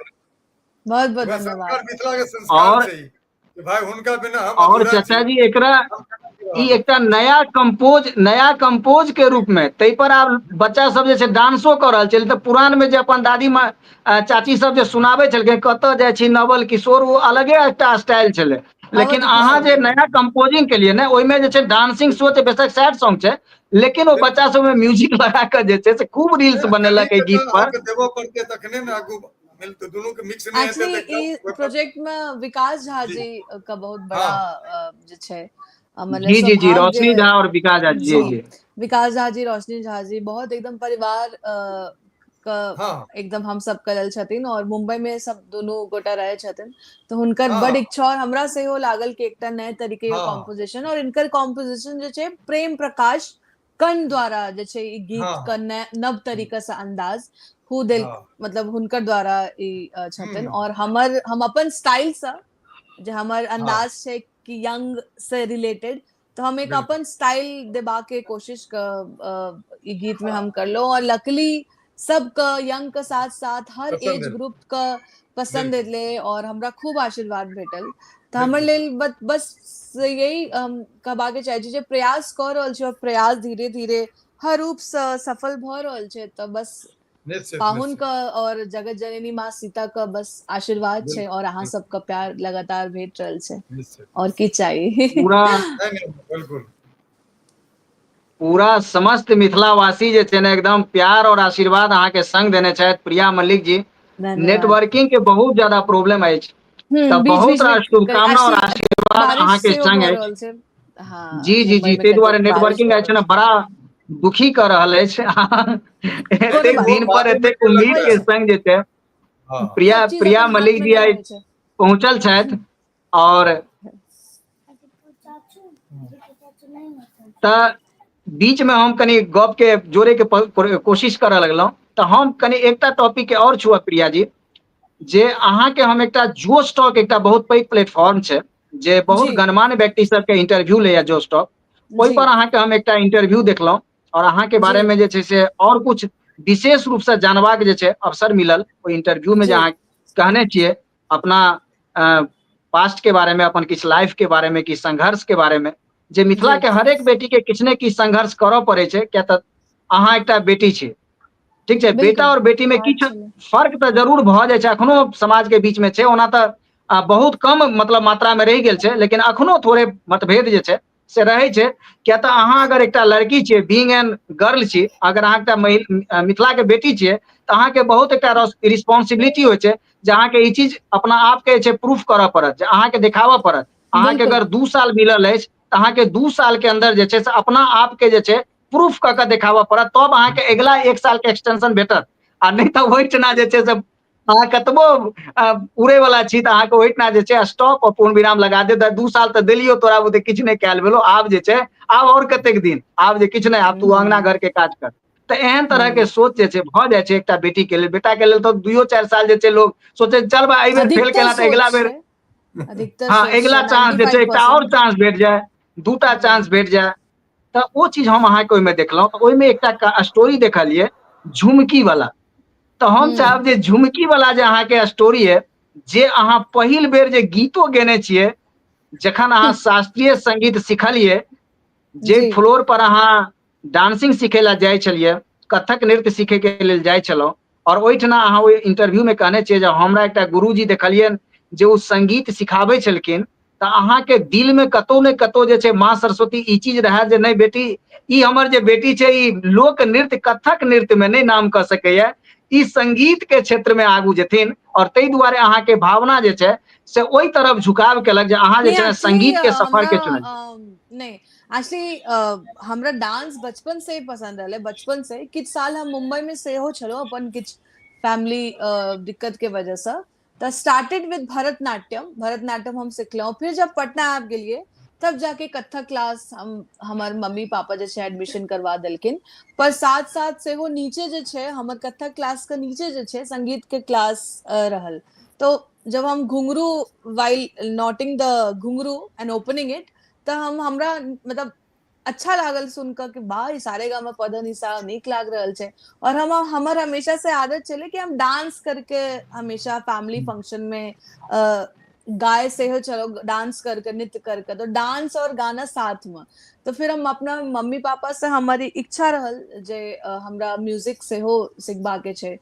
बहुत बहुत वएह धन्यवाद। संस्कार मिथिला के संस्कार और छै ई कि भाई हुनका बिना हम और अधूरा चाचा छी। जी, एकरा ई एकटा नया कंपोज के रूप में ताहि पर आब बच्चा सब जे छै डांसो कऽ रहल छै। तऽ पुरान में जे अपन दादी माँ चाची सब जे सुनाबै छलखिन कतऽ जाइ छी नवल किशोर, ओ अलगे एकटा स्टाइल छलै। लेकिन अवध अहाँ किशोर जे नया कंपोजिंग केलियै ने, ओहिमे जे छै डांसिंग शो छै, बेशक सैड सॉन्ग छै, लेकिन ओ बच्चा सब ओहिमे म्यूजिक लगा कऽ जे छै से खूब रील्स बनेलक एहि गीत पर। अहाँके देबऽ पड़तै तखने ने आगू मिलतै, दुनू के मिक्स नहि हेतै एक्चुअली तऽ ई ओहिपर प्रोजेक्ट में विकास झा जी जी का बहुत बड़ा हाँ जे छै मतलब जी जी जी, रोशनी सौभाग्य। झा और विकास झा जी। जी, जी विकास झा जी, रोशनी झा जी, बहुत एकदम परिवार क हाँ एकदम हम सब करल छथिन और मुंबई में सब दुनू गोटा रहे छथिन, तऽ हुनकर हाँ बड इच्छा और हमरा सेहो लागल कि एकटा नए तरीके के हाँ कॉम्पोजिशन, और इनकर कॉम्पोजिशन जे छै प्रेम प्रकाश कर्ण द्वारा जे छै ई गीत हाँ के नव तरीका से अंदाज who देल, हाँ मतलब हुनकर द्वारा ई छथिन। हम्म और हम अपन स्टाइल से जे हमर हाँ अंदाज छै कि यंग से रिलेटेड, तो हम एक बिल्कुल अपन स्टाइल देबा के कोशिश क ई गीत में हम करलो और लकली सबके यंग के साथ साथ हर पसंद एज एलै। ग्रुप के पसंद बिल्कुल एलै और हमरा खूब आशीर्वाद भेटल। तऽ हमर बिल्कुल लेल बस यही हम कहबाक चाहै छी जे प्रयास कऽ रहल छी और प्रयास धीरे धीरे हर रूप से सफल भऽ रहल छै। तऽ बस निश्चित पाहुन निश्चित के और जगत जननी माँ सीता के बस आशीर्वाद छै बिल्कुल और अहाँ बिल्कुल सबके प्यार लगातार भेट रहल छै, निश्चित और की चाही। पूरा नहीं नहीं, बिल्कुल पूरा समस्त मिथिलावासी जे छै ने एकदम प्यार और आशीर्वाद अहाँ के संग देने छथि प्रिया मल्लिक जी। धन्यवाद। नेटवर्किंग के बहुत ज्यादा प्रॉब्लम अछि तऽ बीच बहुत बीच में रास शुभकामना और एक्चुअली आशीर्वाद बारिश अहाँ के सेहो संग भऽ अछि। रहल छै। हाँ, जी जी मुंबई जी, में ताहि दुआरे कतेक बारिश नेटवर्किंग भऽ अछि रहल ने छै। बड़ा दुखी कऽ रहल अछि। कोनो एतेक बात दिन नहि, पर बादो में एतेक उम्मीद होइ के छै। संग जे छै। प्रिया सब चीज प्रिया अपन हाथ मलिक में जी नहि आइ रहै छै। पहुंचल छथि और तऽ बीच में हम कनि गप के जोड़े के कोशिश करऽ लगलहुँ तऽ हम कनि एकटा टॉपिक के और छुअब प्रिया जी, जे अहाँके हम एकटा जोश टॉक एकटा बहुत पैघ प्लेटफॉर्म छै जे बहुत जी गणमान्य व्यक्ति सबके इंटरव्यू लैया जोश टॉक, ओहि जी पर अहाँके हम एकटा इंटरव्यू देखलहुँ और अहाँके बारे जी में जे छै से और कुछ विशेष रूप से जानबाक जे छै अवसर मिलल ओहि इंटरव्यू में, जे जी अहाँ कहने छियै अपना पास्ट के बारे में, अपन किछु लाइफ के बारे में, किछु संघर्ष के बारे में, जे मिथिला जी के हरेक बेटी के किछु ने किछु संघर्ष करऽ पड़ै छै, किया तऽ अहाँ एकटा बेटी छी, ठीक छै, बेटा बिल्कुल और बेटी में बात किछु छलै। फर्क तऽ जरूर भऽ जाइ छै अखनो समाज के बीच में छै, ओना तऽ बहुत कम मतलब मात्रा में रहि गेल छै, लेकिन अखनो थोड़े मतभेद जे छै से रहै छै, किया तऽ अहाँ अगर एकटा लड़की छियै, बीइंग एन गर्ल छी, अगर अहाँ एकटा मिथिला के बेटी छियै तऽ अहाँके बहुत एकटा रिस्पॉन्सिबिलिटी होइ छै जे अहाँके ई चीज अपना आपके जे छै प्रूफ करऽ पड़त, जे अहाँके देखाबऽ पड़त। अहाँके बिल्कुल अगर 2 साल मिलल अछि तऽ अहाँके 2 साल के अन्दर जे छै से अपना आपके जे छै प्रूफ कऽ के देखाबऽ पड़त, तब अहाँके अगिला 1 साल के एक्सटेंशन भेटत, आ नहि तऽ ओहिठिना जे छै से अहाँ कतबो उड़े वाला छी तऽ अहाँके ओहिठिना जे छै स्टॉप और पूर्ण विराम लगा देत। 2 साल तऽ देलियौ तोरा बुते किछु नहि कयल भेलो, आब जे छै आब और कतेक दिन, आब जे किछु नहि, आब तू अंगना घर के काज कर। तऽ एहन तरह के सोच जे छै भऽ जाइ छै एकटा बेटी के लेल। बेटा के लेल तऽ 2-4 साल जे छै लोग सोचे चल भाई एहि बेर फेल अधिकतर केला तऽ अगिला सोच बेर छै, अधिकतर हाँ सोच अगिला छै चांस जे छै एकटा और 95%। चांस भेट जाय, 2टा चांस भेट जाय, तऽ ओ चीज हम अहाँके ओहिमे देखलहुँ। तऽ ओहिमे एकटा स्टोरी देखलियै झुमकी वाला, तऽ हम चाहब जे झुमकी वाला जे अहाँके स्टोरी है, जे अहाँ पहिल बेर जे गीतो गेने छियै, जखन अहाँ शास्त्रीय संगीत सिखलियै, जे जी फ्लोर पर अहाँ डांसिंग सिखै लए जाइ छलियै, कथक नृत्य सीखै के लेल जाइ छलहुँ, और ओहिठिना अहाँ ओहि इंटरव्यू में कहने छियै जे हमरा एकटा गुरुजी देखलियनि जे ओ संगीत सिखाबै छलखिन, तऽ अहाँके दिल में कतौ ने कतौ जे छै माँ सरस्वती ई चीज रहै जे नहि बेटी, ई हमर जे बेटी छै ई लोक नृत्य कथक नृत्य में नहि नाम कऽ सकैया, ई संगीत के क्षेत्र में आगू जेथिन, और ताहि दुआरे अहाँके भावना जे छै से ओहि तरफ झुकाव केलक जे अहाँ जे नहीं छै ने एक्चुअली संगीत के सफर हमरा के चुनलियै। नहीं एक्चुअली हमरा डांस बचपन से ही पसंद रहलै, बचपन से। किछु साल हम मुंबई में सेहो छलहुँ अपन किछु फैमिली दिक्कत के वजह से, तऽ स्टार्टेड विद भरतनाट्यम, भरतनाट्यम हम सिखलहुँ। फिर जब पटना आबि गेलियै तब जाके कथक क्लास हम हमर मम्मी पापा जे छै एडमिशन करवा देलखिन, पर साथ साथ सेहो नीचे जे छै हमर कथक क्लास के नीचे जे छै संगीत के क्लास रहल। तो जब हम घुंघरू वाइल नॉटिंग द घुंघरू एंड ओपनिंग it, तऽ हम हमरा मतलब अच्छा लागल सुन कऽ कि वाह ई सारे गामा पद निशा नीक लाग रहल छै। और हम हमर हमेशा से आदत छलै कि हम डांस करके हमेशा फैमिली फंक्शन में गाय से हो चलो डांस करके नृत्य करके, तो डांस और गाना साथ में। तो फिर हम अपना मम्मी पापा से हमारी इच्छा रहल जे हमरा म्यूजिक सेहो सिखबा के छै,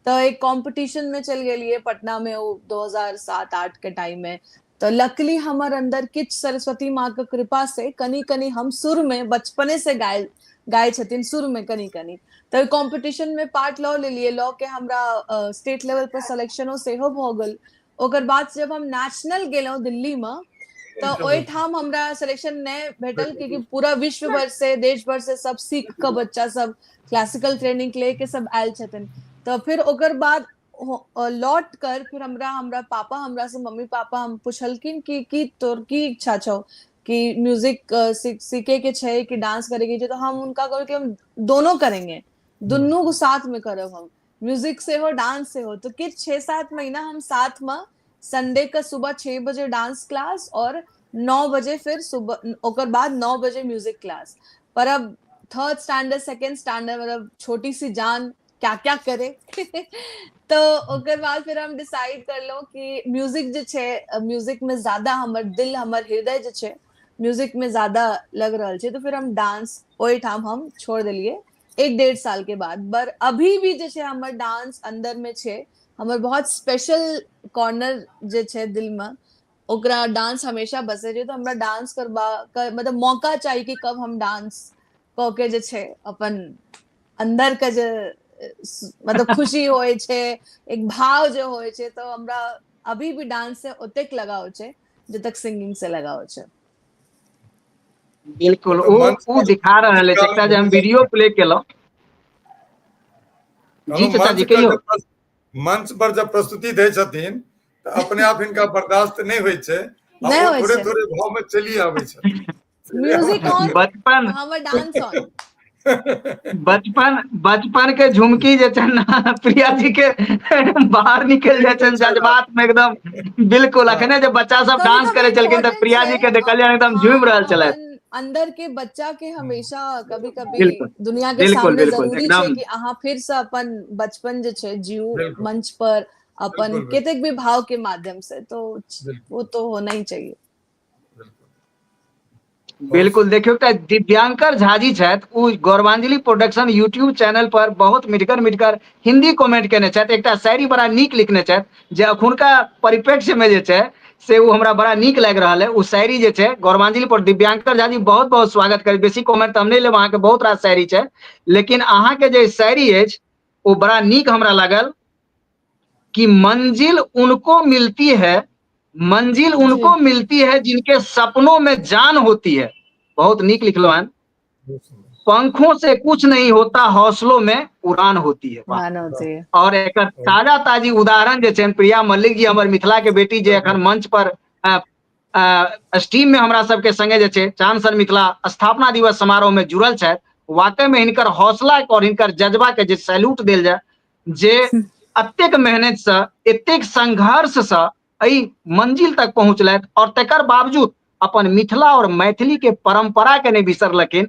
तऽ एक कॉम्पिटिशन में चलि गेलियै पटना में ओ 2007-8 के टाइम में। तऽ लकली हमर अंदर किछु सरस्वती माँ के कृपा से कनि कनि हम सुर में बचपने से गाय गाय छथिन सुर में कनि कनि, तऽ कॉम्पिटिशन में पार्ट लऽ लेलियै, लऽ के हमरा स्टेट लेवल पर सिलेक्शनो सेहो भऽ गेल। ओकर बाद जब हम नेशनल गेलहुँ दिल्ली में तऽ ओहिठाम हमरा सिलेक्शन नहि भेटल, क्योंकि पूरा विश्व भर से देश भर से सब सीख के बच्चा सब क्लासिकल ट्रेनिंग ले के सब आयल छथिन। तऽ फिर ओकर बाद लौट कर फिर हमरा हमरा पापा हमरा से मम्मी पापा हम पुछलखिन कि की तोर की इच्छा छौ, कि म्यूजिक सीखे के छै कि डांस करे के छै, तो हम उनका कहल कि हम दोनों करेंगे, दुनू को साथ में करब हम, म्यूजिक से हो डांस से हो। तो किछु 6-7 महीना हम साथ में संडे के सुबह 6 बजे डांस क्लास और 9 बजे फिर सुबह ओकर बाद 9 बजे म्यूजिक क्लास। पर अब 3rd standard 2nd standard मतलब छोटी सी जान क्या क्या करे तो ओकर बाद फिर हम डिसाइड करलहुँ कि म्यूजिक जे छै, म्यूजिक में ज्यादा हमर दिल हमर हृदय जे छै म्यूजिक में ज्यादा लग रहल छै, तो फिर हम डांस ओहिठाम हम छोड़ देलियै 1-1.5 साल के बाद। पर अभी भी जे छै हमर डांस अंदर में छै, हमर बहुत स्पेशल कॉर्नर जे छै दिल में, ओकरा डांस हमेशा बसै छै। तो हमरा डांस करबा मतलब मौका चाही कि कब हम डांस कऽ के जे छै अपन अंदर के जे मतलब खुशी होइ छै, एक भाव जे होइ छै, तो हमरा अभी भी डांस से ओतेक लगाव छै जतक सिंगिंग से लगाव छै। बिल्कुल, तऽ ओ मंच ओ पर दिखा रहल अछि एकटा जे हम वीडियो प्ले केलहुँ। जी कहलहुँ चाचा जी मंच के कहियौ। जे मंच पर जब प्रस्तुति दै छथिन तऽ अपने आप हिनका बर्दाश्त नहि होइ छै आ नहि ओ होइ थोड़े छै। थोड़े भाव में चलि आबै छथिन। म्यूजिक ऑन, बचपन हमर डांस ऑन। बचपन बचपन के झुमकी जे छै ने प्रिया जी के बाहर निकलि जाइ छनि जज्बात में एकदम। बिल्कुल अखने जे बच्चा सब कभी डांस कभी करे छलखिन तऽ इम्पोर्टेंट प्रिया छै जी के देखलियनि एकदम झूमि हाँ रहल छलथि। अपन अंदर के बच्चा के हमेशा कभी कभी बिल्कुल दुनिया के बिल्कुल सामने बिल्कुल जरूरी छै एकदम। कि अहाँ फिर से अपन बचपन जे छै जीव बिल्कुल मंच पर अपन बिल्कुल बिल्कुल कतेक भी भाव के माध्यम से, तो बिल्कुल वो तो होना ही चाहिए। बिल्कुल बहुत बिल्कुल देखियौ एकटा दिव्यांकर झाजी छथि, ओ गौरवांजलि प्रोडक्शन यूट्यूब चैनल पर बहुत मिठगर मिठगर हिंदी कमेंट केने छथि। एकटा शायरी बड़ा नीक लिखने छथि जे अखुनका परिप्रेक्ष्य में जे छै से ओ हमरा बड़ा नीक लागि रहल है। ओ शायरी जे छै गौरवांजलि पर दिव्यांकर झाजी बहुत बहुत स्वागत करी। बेसी कमेंट तऽ हम नहि लेब, अहाँके बहुत रास शायरी छै, लेकिन अहाँके जे शायरी अछि ओ बड़ा नीक हमरा लागल कि मंजिल उनको मिलती है, मंजिल जी उनको मिलती है जिनके सपनों में जान होती है। बहुत नीक लिखलो हन। बहुत सुंदर। पंखों से कुछ नहीं होता, हौसलों में उड़ान होती है। वाह। उड़ान होती है। और एक ताजा ताजी उदाहरण जे छै प्रिया मल्लिक जी, हमर मिथिला के बेटी जे एखन मंच पर स्टीम में हमरा सबके संगे जे छै चांद सन मिथिला स्थापना दिवस समारोह में जुड़ल छथि। वाकई में हिनकर हौसला और हिनकर जज्बा के जे सैल्यूट देल जाय, जे अतेक मेहनत से एतेक संघर्ष से एहि मंजिल तक पहुंचलथि और तकर बावजूद अपन मिथिला और मैथिली के परंपरा के नहीं बिसरलखिन,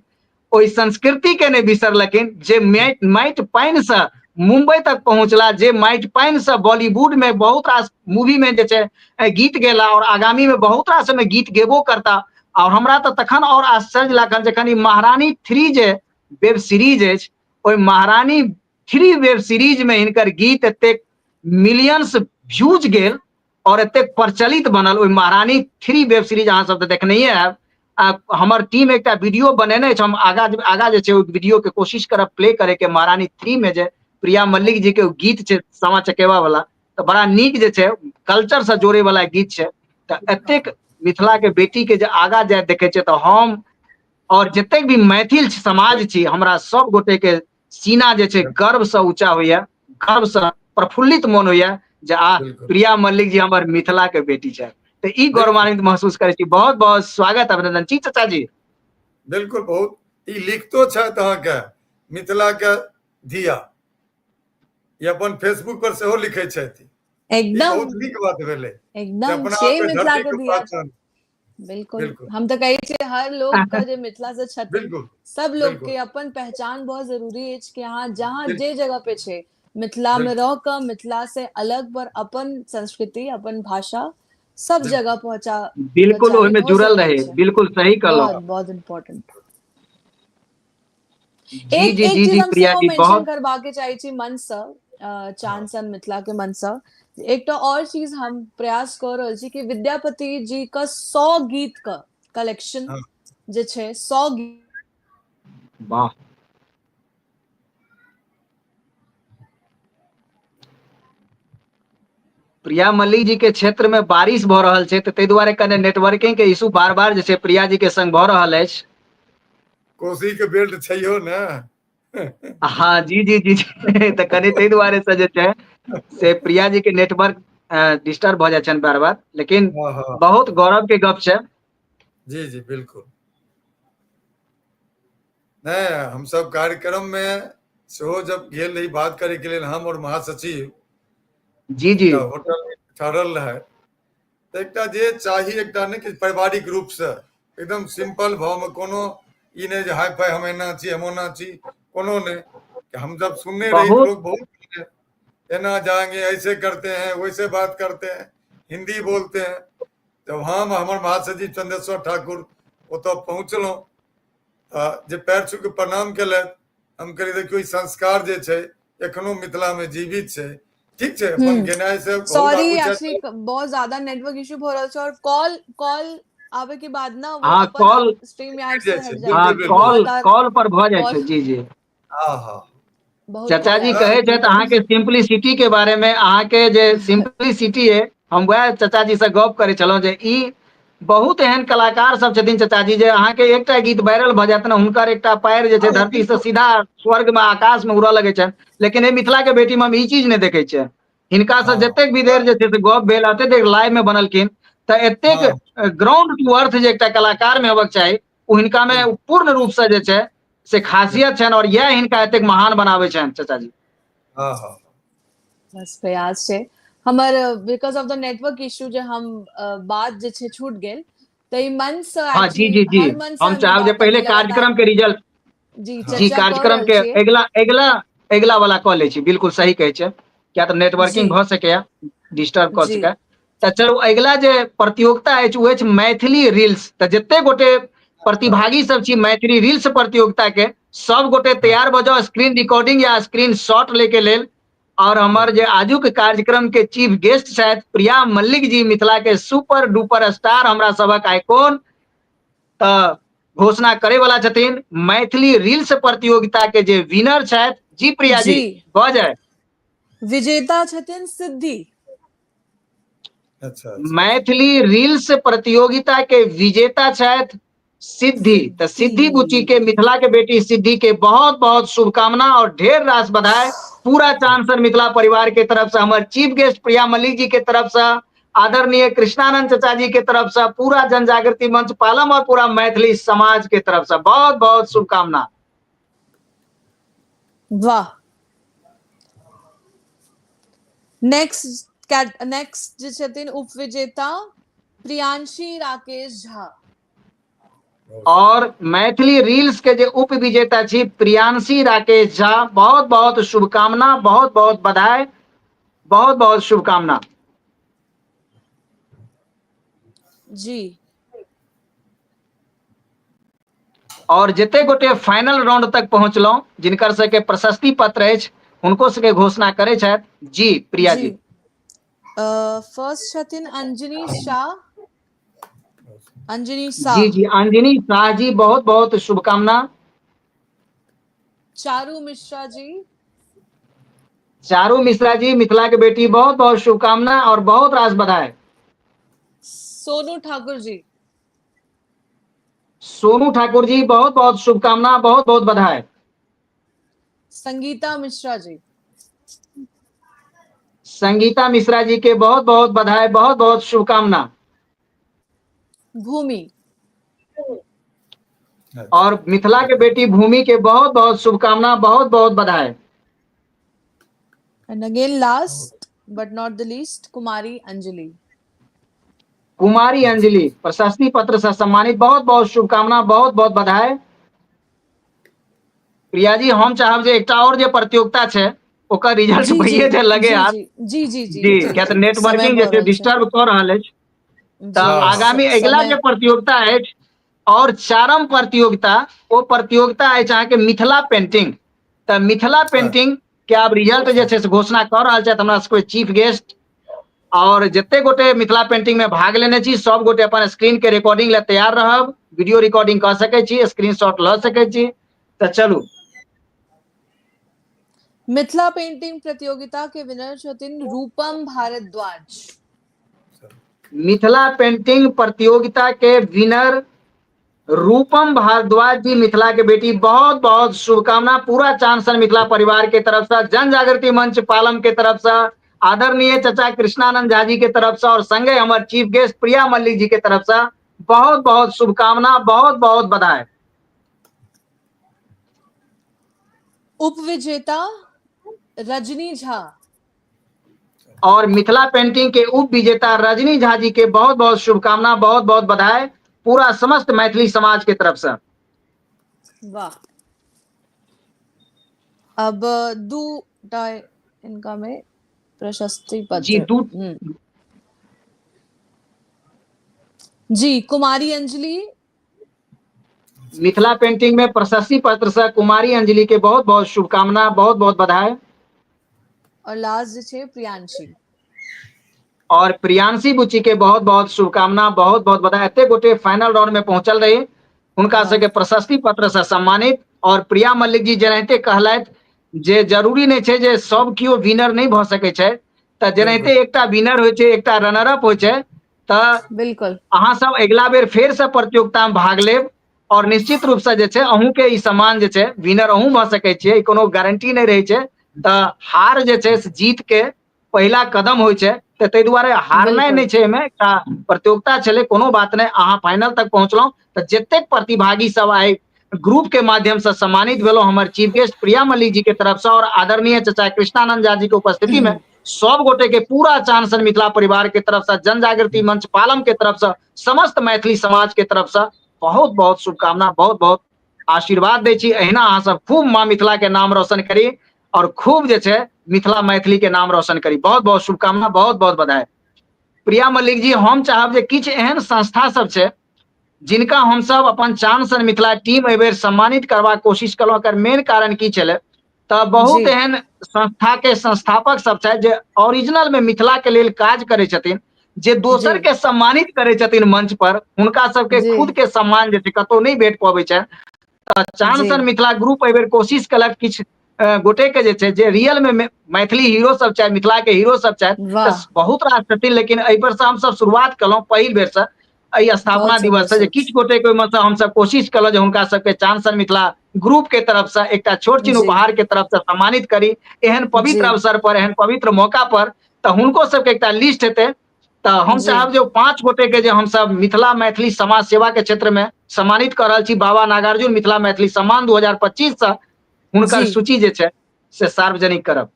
ओहि संस्कृति के नहीं बिसरलखिन, जे माटि पानि से मुंबई तक पहुंचला, जे माटि पानि से बॉलीवुड में बहुत रास मूवी में जे छै गीत गेला और आगामी में बहुत रास में गीत गेबो करता। और हमरा तऽ तखन और आश्चर्य लागल जखन ई महारानी 3 जे वेब सीरीज अछि, ओहि महारानी 3 वेब सीरीज में हिनकर गीत एतेक मिलियंस व्यूज गेल और एतेक प्रचलित बनल। ओहि महारानी 3 वेब सीरीज अहाँ सब तऽ देखनहिए हैब। हमर टीम एकटा वीडियो बनेने अछि, हम आगा आगा जे छै ओहि वीडियो के कोशिश करब प्ले करे के। महारानी 3 में जे प्रिया मल्लिक जी के गीत छै सामा चकेवा वाला, तऽ बड़ा नीक जे छै कल्चर से जोड़े वाला गीत छै। तऽ एतेक मिथिला के बेटी के जे आगा जाय देखे छै तऽ हम और जतेक भी मैथिल समाज छी, हमरा सब गोटे के सीना जे छै गर्व से ऊंचा होइया, गर्व से प्रफुल्लित मन होइया जे आ प्रिया मल्लिक जी हमर मिथिला के बेटी छै। तऽ ई गौरवान्वित महसूस करै छी। बहुत बहुत स्वागत अभिनंदन जी चाचा जी। बिल्कुल, बहुत ई लिखतो छथि अहाँके मिथिला के धिया, ई अपन फेसबुक पर सेहो लिखै छथि। ई एकदम बहुत नीक बात भेलै जे एकदम अपना छै आपके मिथिला धरती के के धिया। पहचान। बिल्कुल, बिल्कुल हम तऽ कहै छियै हर लोग के जे मिथिला से छथिन बिल्कुल सब लोग बिल्कुल के अपन पहचान बहुत जरूरी अछि कि अहाँ जहाँ बिल्कुल जे जगह पे छै मिथिला में बिल्कुल रह कऽ मिथिला से अलग पर अपन संस्कृति अपन भाषा सब बिल्कुल जगह पहुंचा बिल्कुल चाही, ओहिमे बहुत जुड़ल जरूरी रहे। छै, बिल्कुल सही कहलहुँ। बहुत बहुत इम्पोर्टेंट। जी एक जी एक जी चीज जी हम प्रिया सेहो जी मेंशन बहुत करबाक चाहै छी मंच सँ, चांद सन मिथिला के मंच सँ एकटा और चीज हम प्रयास कऽ रहल छी कि विद्यापति जी के 100 गीत के कलेक्शन हाँ जे छै 100 गीत। वाह। प्रिया मल्लिक जी के क्षेत्र में बारिश भऽ रहल छै तऽ ताहि दुआरे कने नेटवर्किंग के इशू बार बार जे छै प्रिया जी के संग भऽ रहल अछि। कोसी के बेल्ट छैहो ने। हाँ जी जी जी जी तऽ कनि ताहि दुआरे से जे छै से प्रिया जी के नेटवर्क डिस्टर्ब भऽ जाइ छनि बार बार, लेकिन हाँ हाँ बहुत गौरव के गप छै। जी जी बिल्कुल। नहीं, हम सब कार्यक्रम में सेहो जब गेल रही बात करे के लेल, हम और महासचिव जी जी एकटा होटल में ठहरल रहे, तऽ एकटा जे चाही एकटा नहि कि पारिवारिक रूप से एकदम सिंपल भाव में, कोनो ई नहि जे हाई फाई हम एना छी हम ओना छी, कोनो नहि। हम जब सुनने रही बहुत लोग बहुत एना जाएंगे, ऐसे करते हैं, वैसे बात करते हैं, हिंदी बोलते हैं। जब हम हमर महासचिव चंदेश्वर ठाकुर ओतऽ पहुँचलहुँ जे पैर छू के प्रणाम केलथि, हम कहलियै देखियौ ई संस्कार जे छै एखनो मिथिला में जीवित छै। ठीक छै, अपन गेनाइ से बहुत सॉरी आगू छथि। एक्चुअली बहुत ज्यादा नेटवर्क इशू भऽ रहल छै और कॉल कॉल आवे के बाद ना वो हाँ अपन कॉल आप स्ट्रीम यार्ड जाइ से छै हट जाइ हाँ छै, बिल्कुल बिल्कुल। कॉल लगातार कॉल पर भऽ जाइ कॉल छै। जी जी हाँ हाँ बहुत चाचा कॉल जी आबै कहै छै। छथि अहाँके सिम्पलिसिटी के बारे में, अहाँके जे सिम्पलिसिटी है, हम वएह चाचा जी से गप करै छलहुँ जे ई बहुत एहन कलाकार सब छथिन चाचा जी जे अहाँके एकटा गीत वायरल भऽ जायत ने, हुनकर एकटा पैर जे छै धरती से सीधा स्वर्ग में आकाश में उड़ऽ लगै छनि। लेकिन एहि मिथिला के बेटी में हम ई चीज नहि देखै छियै। हिनका से जतेक भी देर जे छै से गप भेल एते देर लाइव में बनलखिन तऽ एतेक ग्राउंड टू अर्थ जे एकटा कलाकार में होबक चाही ओ हिनका में पूर्ण रूप से जे छै से खासियत छनि और इएह हिनका एतेक महान बनाबै छनि चाचा जी। हाँ हाँ बस प्रयास छै हमर because of the network issue जे हम बात जे छै छूट गेल तऽ ई मंच से हाँ जी जी जी हर मंच से हम हम ई चाहब जे बात पहिले अभी लगातार कार्यक्रम के रिजल्ट जी जी चर्चा कऽ कार्यक्रम रहल के छियै। अगिला अगिला अगिला वाला कऽ लै छी बिल्कुल सही कहै छियै किया तऽ नेटवर्किंग जी भऽ सकैया डिस्टर्ब कऽ जी सकैया तऽ चलू अगिला जे प्रतियोगिता अछि ओ अछि मैथिली रील्स तऽ जते गोटे प्रतिभागी सब छी मैथिली रील्स प्रतियोगिता के सब गोटे तैयार भऽ जाउ स्क्रीन रिकॉर्डिंग या स्क्रीन शॉट लै के लेल और हमर जे आजुक कार्यक्रम के चीफ गेस्ट छथि प्रिया मल्लिक जी मिथिला के सुपर डुपर स्टार हमरा सबक आइकॉन तऽ घोषणा करे वाला छथिन मैथिली रील्स प्रतियोगिता के जे विनर छथि जी प्रिया जी जी भऽ जाय। विजेता छथिन सिद्धि। अच्छा मैथिली रील्स प्रतियोगिता के विजेता छथि सिद्धि तऽ सिद्धि बुच्ची के मिथिला के बेटी सिद्धि के बहुत बहुत शुभकामना और ढेर रास बधाई पूरा चांसर मिथिला परिवार के तरफ से हमर चीफ गेस्ट प्रिया मल्लिक जी के तरफ से आदरणीय कृष्णानंद चचा जी के तरफ से पूरा जन जागृति मंच पालम और पूरा मैथिली समाज के तरफ से बहुत बहुत शुभकामना। वाह। नेक्स्ट नेक्स्ट जे छथिन उपविजेता प्रियांशी राकेश झा। और मैथिली रील्स के जे उप विजेता छी प्रियांशी राकेश झा बहुत बहुत शुभकामना बहुत बहुत बधाई बहुत बहुत शुभकामना। जी। और जते गोटे फाइनल राउंड तक पहुंचलहुं जिनकर सबके प्रशस्ति पत्र अछि हुनको सबके घोषणा करै छथि। जी प्रिया जी। जी फर्स्ट छथिन अंजनी शाह। अंजनी जी शाह। जी अंजनी शाह जी बहुत बहुत शुभकामना। चारू मिश्रा जी। चारू मिश्रा जी मिथिला के बेटी बहुत बहुत शुभकामना और बहुत रास बधाई। सोनू ठाकुर जी। सोनू ठाकुर जी बहुत बहुत शुभकामना बहुत बहुत बधाई। संगीता मिश्रा जी। संगीता मिश्रा जी के बहुत बहुत बधाई बहुत बहुत शुभकामना। भूमि। और मिथिला के बेटी भूमि के बहुत बहुत शुभकामना बहुत बहुत बधाई। And again last but not the least Kumari Anjali. Kumari Anjali प्रशस्ति पत्र से सम्मानित बहुत बहुत शुभकामना बहुत बहुत बधाई। प्रिया जी हम चाहब जे एकटा और जे प्रतियोगिता छै ओकर रिजल्ट जी जी भइए जे लगे जी हाथ। जी जी जी जी जी जी किया तऽ समय नेटवर्किंग जे भऽ छै रहल छै। डिस्टर्ब कऽ रहल अछि। तऽ जी आगामी अगिला समय जे प्रतियोगिता अछि और चारम प्रतियोगिता ओ प्रतियोगिता अछि अहाँके मिथिला पेंटिंग। तऽ मिथिला पेंटिंग के आब रिजल्ट जे छै से घोषणा कऽ रहल छथि हमरा सबके चीफ गेस्ट और जते गोटे मिथिला पेंटिंग में भाग लेने छी सब गोटे अपन स्क्रीन के रिकॉर्डिंग ले तैयार रहब वीडियो रिकॉर्डिंग कऽ सकै छी स्क्रीनशॉट लऽ सकै छी। तऽ चलू। मिथिला पेंटिंग प्रतियोगिता के विनर छथिन रूपम भारद्वाज। मिथिला पेंटिंग प्रतियोगिता के विनर रूपम भारद्वाज जी मिथिला के बेटी बहुत बहुत शुभकामना पूरा चांद मिथिला परिवार के तरफ से जन जागृति मंच पालम के तरफ से आदरणीय चचा कृष्णानंद झा जी के तरफ से और संगे हमर चीफ गेस्ट प्रिया मल्लिक जी के तरफ से बहुत बहुत शुभकामना बहुत बहुत बधाई। उपविजेता रजनी झा। और मिथिला पेंटिंग के उप विजेता रजनी झा जी के बहुत बहुत शुभकामना बहुत बहुत बधाई पूरा समस्त मैथिली समाज के तरफ से। वाह। अब दू टा इनका में प्रशस्ति जी पत्र। दू जी कुमारी अंजलि। मिथिला पेंटिंग में प्रशस्ति पत्र से कुमारी अंजलि के बहुत बहुत शुभकामना बहुत बहुत बधाई। और लास्ट जे छै प्रियांशी। और प्रियांशी बुच्ची के बहुत बहुत शुभकामना बहुत बहुत बधाई। एते गोटे फाइनल राउंड में पहुंचल रही हुनका सबके प्रशस्ति पत्र से सम्मानित। और प्रिया मल्लिक जी जेनाहिते कहलथि जे जरूरी नहि छै जे सब केओ विनर नहि भऽ सकै छै, तऽ जेनाहिते एकटा विनर होइ छै एकटा रनर अप होइ छै, तऽ बिल्कुल अहाँ सब अगिला बेर फेर से प्रतियोगिता में भाग लेब और निश्चित रूप से जे छै अहूँ के ई सम्मान जे छै विनर अहूँ भऽ सकै छियै, ई कोनो गारंटी नहि रहै छै। तऽ हार जे छै से जीत के पहिला कदम होइ छै। तऽ ताहि दुआरे हारनाइ बिल्कुल नहि छै, एहिमे एकटा प्रतियोगिता छलै, कोनो बात नहि, अहाँ फाइनल तक पहुँचलहुँ। तऽ जतेक प्रतिभागी सब आइ ग्रुप के माध्यम से सम्मानित भेलहुँ हमर चीफ गेस्ट प्रिया मल्लिक जी के तरफ से और आदरणीय चचा कृष्णानंद झा जी के उपस्थिति में, सब गोटे के पूरा चानसन मिथिला परिवार के तरफ से, जन जागृति मंच पालम के तरफ से, समस्त मैथिली समाज के तरफ से बहुत बहुत शुभकामना, बहुत बहुत आशीर्वाद दै छी। एहिना अहाँ सब खूब माँ मिथिला के नाम रोशन करी और खूब जे छै मिथिला मैथिली के नाम रोशन करी। बहुत बहुत शुभकामना, बहुत बहुत बधाई। प्रिया मल्लिक जी, हम चाहब जे किछु एहन संस्था सब छै जिनका हमसब अपन चानसन मिथिला टीम एहि बेर सम्मानित करबाक कोशिश केलहुँ, एकर मेन कारण की छलै तऽ बहुत जी एहन संस्था के संस्थापक सब छथि जे ओरिजिनल में मिथिला के लेल काज करै छथिन, जे दोसर जी के सम्मानित करै छथिन मंच पर, हुनका सबके जी खुद के सम्मान जे छै कतौ नहि भेट पबै छनि। तऽ जी चानसन मिथिला ग्रुप एहि बेर कोशिश केलक किछु गोटे के जे छै जे रियल में मैथिली हीरो सब छथि, मिथिला के हीरो सब छथि, तऽ वाह बहुत रास छथिन, लेकिन एहि पर से हमसब शुरुआत केलहुँ पहिल बेर से एहि स्थापना बहुत सुंदर दिवस से जे सोच। किछु गोटे के ओहिमे से हमसब कोशिश केलहुँ जे हुनका सबके चानसन मिथिला ग्रुप के तरफ से एकटा छोट छिन जी उपहार के तरफ से सम्मानित करी एहन पवित्र जी अवसर पर, एहन पवित्र मौका पर। तऽ हुनको सबके एकटा लिस्ट हेतै, तऽ हम जी चाहब जे 5 गोटे के जे हमसब मिथिला मैथिली समाज सेवा के क्षेत्र में सम्मानित कऽ रहल छी बाबा नागार्जुन मिथिला मैथिली सम्मान 2025 से, हुनकर जी सूची जे छै से सार्वजनिक करब।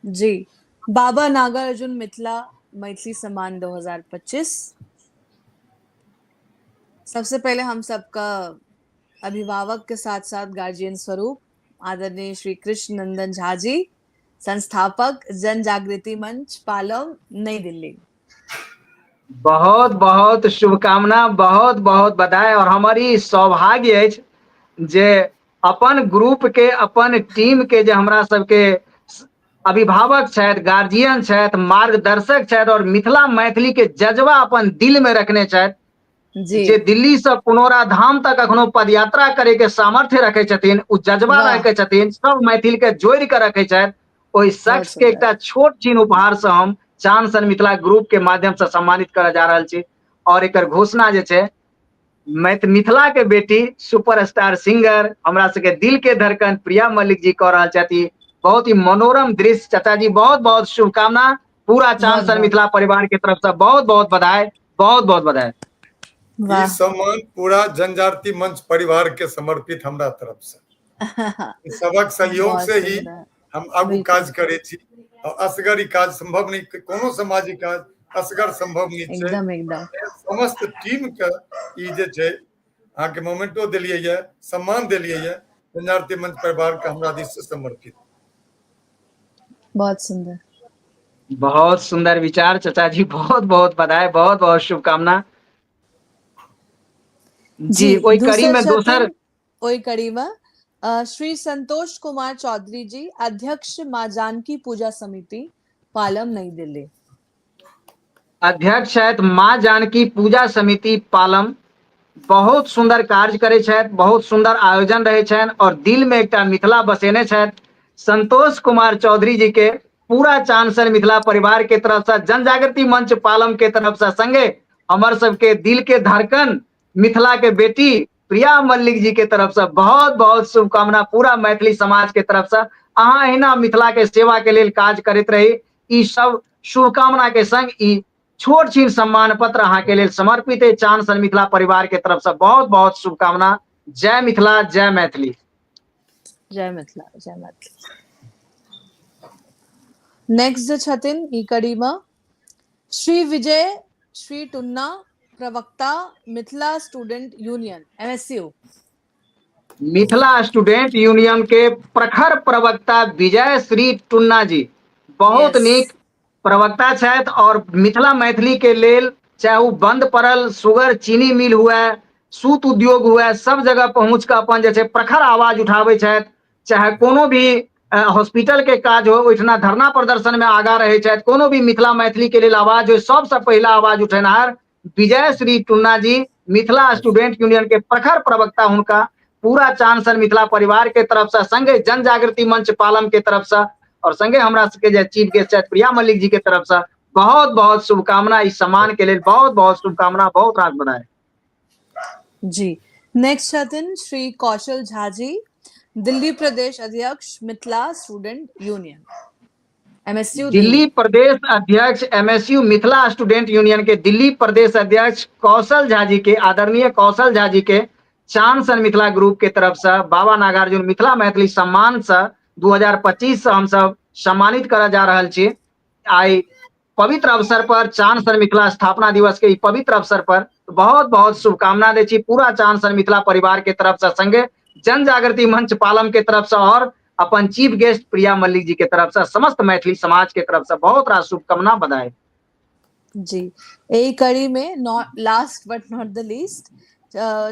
जी, बाबा नागार्जुन मिथिला मैथिली सम्मान 2025। सबसे पहले हम सबका अभिभावक के साथ साथ गार्जियन स्वरूप आदरणीय श्री कृष्ण नंदन झा जी, संस्थापक जन जागृति मंच पालम, नई दिल्ली। बहुत बहुत शुभकामना, बहुत बहुत बधाई। और हमर ई सौभाग्य अछि जे अपन ग्रुप के, अपन टीम के जे हमरा सबके अभिभावक छथि, गार्जियन छथि, मार्गदर्शक छथि और मिथिला मैथिली के जज्बा अपन दिल में रखने छथि, जी जे दिल्ली से पुनौरा धाम तक अखनो पदयात्रा करे के सामर्थ्य रखे छथिन, उ जज्बा वाह रखे छथिन, सब मैथिल के जोड़ के रखे छथि, ओहि बहुत शख्स के सुंदर। एकटा छोट छिन उपहार से हम चानसन मिथिला ग्रुप के माध्यम से सम्मानित करऽ जा रहल छी। और एकर घोषणा जे छै मिथिला के बेटी सुपरस्टार सिंगर हमरा सबके दिल के धड़कन प्रिया मल्लिक जी कऽ रहल छथि। बहुत ही मनोरम दृश्य। चाचा जी बहुत बहुत शुभकामना, पूरा बहुत चानसन बहुत मिथिला परिवार के तरफ से बहुत बहुत बधाई, बहुत बहुत बधाई। ई वाह सम्मान पूरा जनजाति मंच परिवार के समर्पित हमरा तरफ से। सबक सहयोग बहुत से ही सुंदर। हम आगू बिल्कुल काज करै छी और असगर ई काज संभव नहीं, कोनो सामाजिक काज असगर संभव नहीं छै। एकदम एकदम समस्त टीम के ई जे छै अहाँके मोमेंटो देलियै ये, सम्मान देलियै ये, जनजाति मंच परिवार के हमरा दिस से समर्पित। बहुत सुंदर। बहुत सुंदर विचार चचा जी, बहुत बहुत बधाई, बहुत बहुत शुभकामना। जी जी ओहि कड़ी दूसर में दोसर छथिन ओहि कड़ी में श्री संतोष कुमार चौधरी जी, अध्यक्ष माँ जानकी पूजा समिति पालम, नई दिल्ली। अध्यक्ष छथि माँ जानकी पूजा समिति पालम, बहुत सुंदर कार्य करै छथि, बहुत सुंदर आयोजन रहै छनि और दिल में एकटा मिथिला बसेने छथि। संतोष कुमार चौधरी जी के पूरा चानसन मिथिला परिवार के तरफ से, जन जागृति मंच पालम के तरफ से, संगे हमर सबके दिल के धड़कन मिथिला के बेटी प्रिया मल्लिक जी के तरफ से बहुत बहुत शुभकामना पूरा मैथिली समाज के तरफ से। अहाँ एहिना मिथिला के सेवा के लेल काज करैत रही, ई सब शुभकामना के संग ई छोट छीन सम्मान पत्र अहाँ के लेल समर्पित है चानसन मिथिला परिवार के तरफ से। बहुत बहुत शुभकामना। जय मिथिला, जय मैथिली। जय मिथिला, जय मैथिली। नेक्स्ट जे छथिन ई कड़ी में श्री विजय श्री टुन्ना, प्रवक्ता Mithila student union MSU. Mithila student union के प्रखर प्रवक्ता विजय श्री टुन्ना जी बहुत यस नीक प्रवक्ता छथि और मिथिला मैथिली के लेल चाहे वो बंद पड़ल सुगर चीनी मिल हुए, सूत उद्योग हुए, सब जगह पहुंच के अपन जे छै प्रखर आवाज उठाबै छथि। चाहे कोनो भी हॉस्पिटल के काज हो, ओहिठिना धरना प्रदर्शन में आगा रहै छथि। कोनो भी मिथिला मैथिली के लेल आवाज हो, सबसँ पहिला आवाज उठेनहार विजय श्री टुन्ना जी, मिथिला स्टूडेंट यूनियन के प्रखर प्रवक्ता, हुनका पूरा चानसन मिथिला परिवार के तरफ से, संगे जन जागृति मंच पालम के तरफ से और संगे हमरा सबके जे चीफ गेस्ट छथि प्रिया मल्लिक जी के तरफ से बहुत बहुत शुभकामना। इस सम्मान के लेल बहुत बहुत शुभकामना, बहुत रास बधाई। जी नेक्स्ट छथिन श्री कौशल झा जी, दिल्ली प्रदेश अध्यक्ष Mithila student union MSU Delhi प्रदेश अध्यक्ष एमएसयू मिथिला स्टूडेंट यूनियन के दिल्ली प्रदेश अध्यक्ष कौशल झा जी के, आदरणीय कौशल झा जी के चांद सन मिथिला ग्रुप के तरफ से बाबा नागार्जुन मिथिला मैथिली सम्मान से 2025 से हम सब सम्मानित करऽ जा रहल छी। आइ पवित्र अवसर पर चांद सन मिथिला स्थापना दिवस के ई पवित्र अवसर पर बहुत बहुत शुभकामना दै छी पूरा चांद सन मिथिला परिवार के तरफ से, संगे जन जागृति मंच पालम के तरफ से और अपन चीफ गेस्ट प्रिया मल्लिक जी के तरफ से समस्त मैथिली समाज के तरफ से बहुत रास शुभकामना बधाई। जी, एही कड़ी में not last but not the least